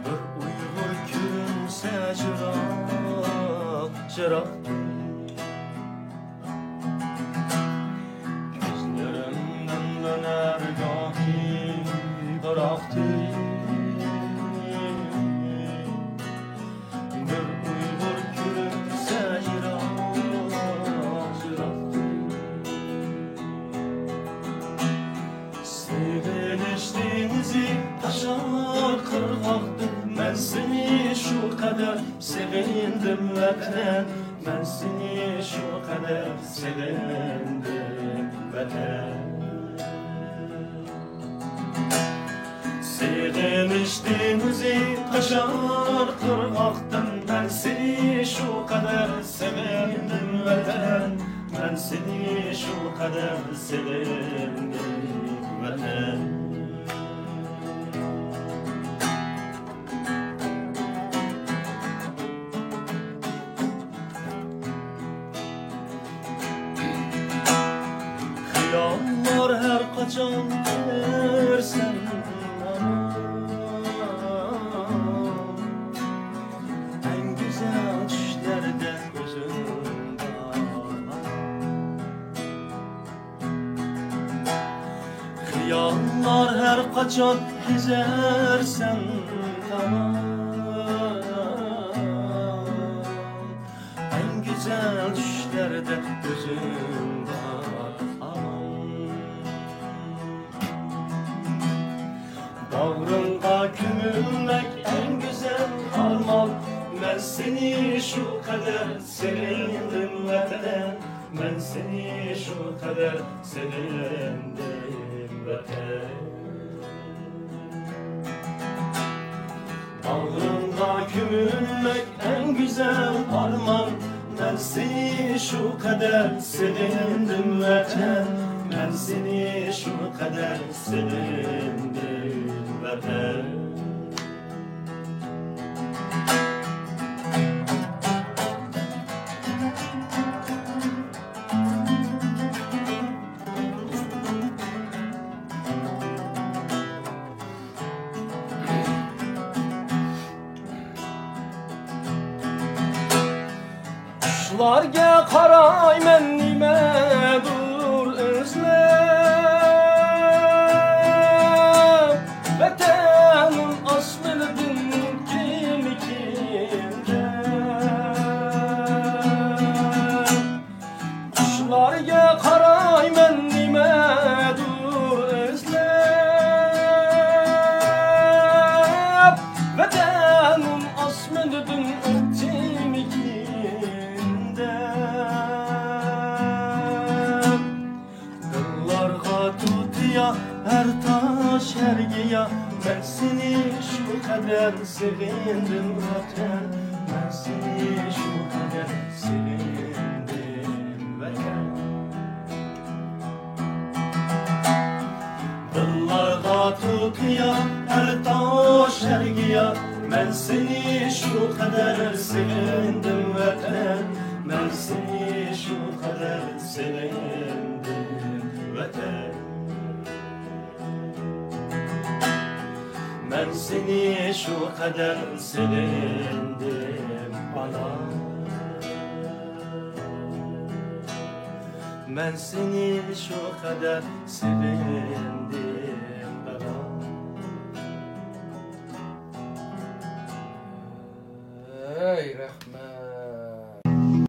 بىر ئۇيغۇر كۈلۈمسە جىراق، جىراق. كۆزلىرىمدىن دۆنەر گاھى پىراقتىن. بىر ئۇيغۇر كۈلۈمسە يىراق، يىراقتىن. سېغىنىش دېڭىزى تاشار قىرغاقتىن، مەن سېنى شۇ قەدەر سېغىندىم، ۋەتەن. مەن سېنى شۇ قەدەر سېغىندىم، ۋەتەن. سېغىنىش دېڭىزى تاشار قىرغاقتىن، مەن سېنى شۇ قەدەر سېغىندىم، ۋەتەن. مەن سېنى شۇ قەدەر سېغىندىم، ۋەتەن. خىياللار ھەر قاچان كېلەرسەن ماڭا، ئەڭ گۈزەل چۈشلەردە كۆزۈڭدە. خىياللار ھەر قاچان كېزەرسەن تامان، ئەڭ گۈزەل چۈشلەردە ئۆزۈڭ بار ئامان. باغرىڭغا كۆمۈلمەك ئەڭ گۈزەل ئارمان، مەن سېنى شۇ قەدەر سېغىندىم، ۋەتەن. مەن سېنى شۇ قەدەر سېغىندىم، ۋەتەن. باغرىڭغا كۆمۈلمەك ئەڭ گۈزەل ئارمان، مەن سېنى شۇ قەدەر سېغىندىم، ۋەتەن. مەن سېنى شۇ قەدەر سېغىندىم، ۋەتەن. چۈشلەرگە قارايمەن نېمەدۇر ئىزلەپ، ۋەتەنىم ئاسمىنىدىن كىمىكىن دەپ. چۈشلەرگە قارايمەن نېمەدۇر ئىزلەپ، ۋەتەنىم ئاسمىنىدىن ئۆتتىمىكىن دەپ. توتىيا، ھەر تاش، ھەر گىيا، مەن سېنى شۇ قەدەر سېغىندىم، ۋەتەن. مەن سېنى شۇ قەدەر سېغىندىم، ۋەتەن. دىللارغا توتىيا، ھەر تاش، ھەر گىيا، مەن سېنى شۇ قەدەر سېغىندىم، ۋەتەن. مەن سېنى شۇ قەدەر سېغىندىم، ۋەتەن. مەن سېنى شۇ قەدەر سېغىندىم، ئانا. مەن سېنى شۇ قەدەر سېغىندىم،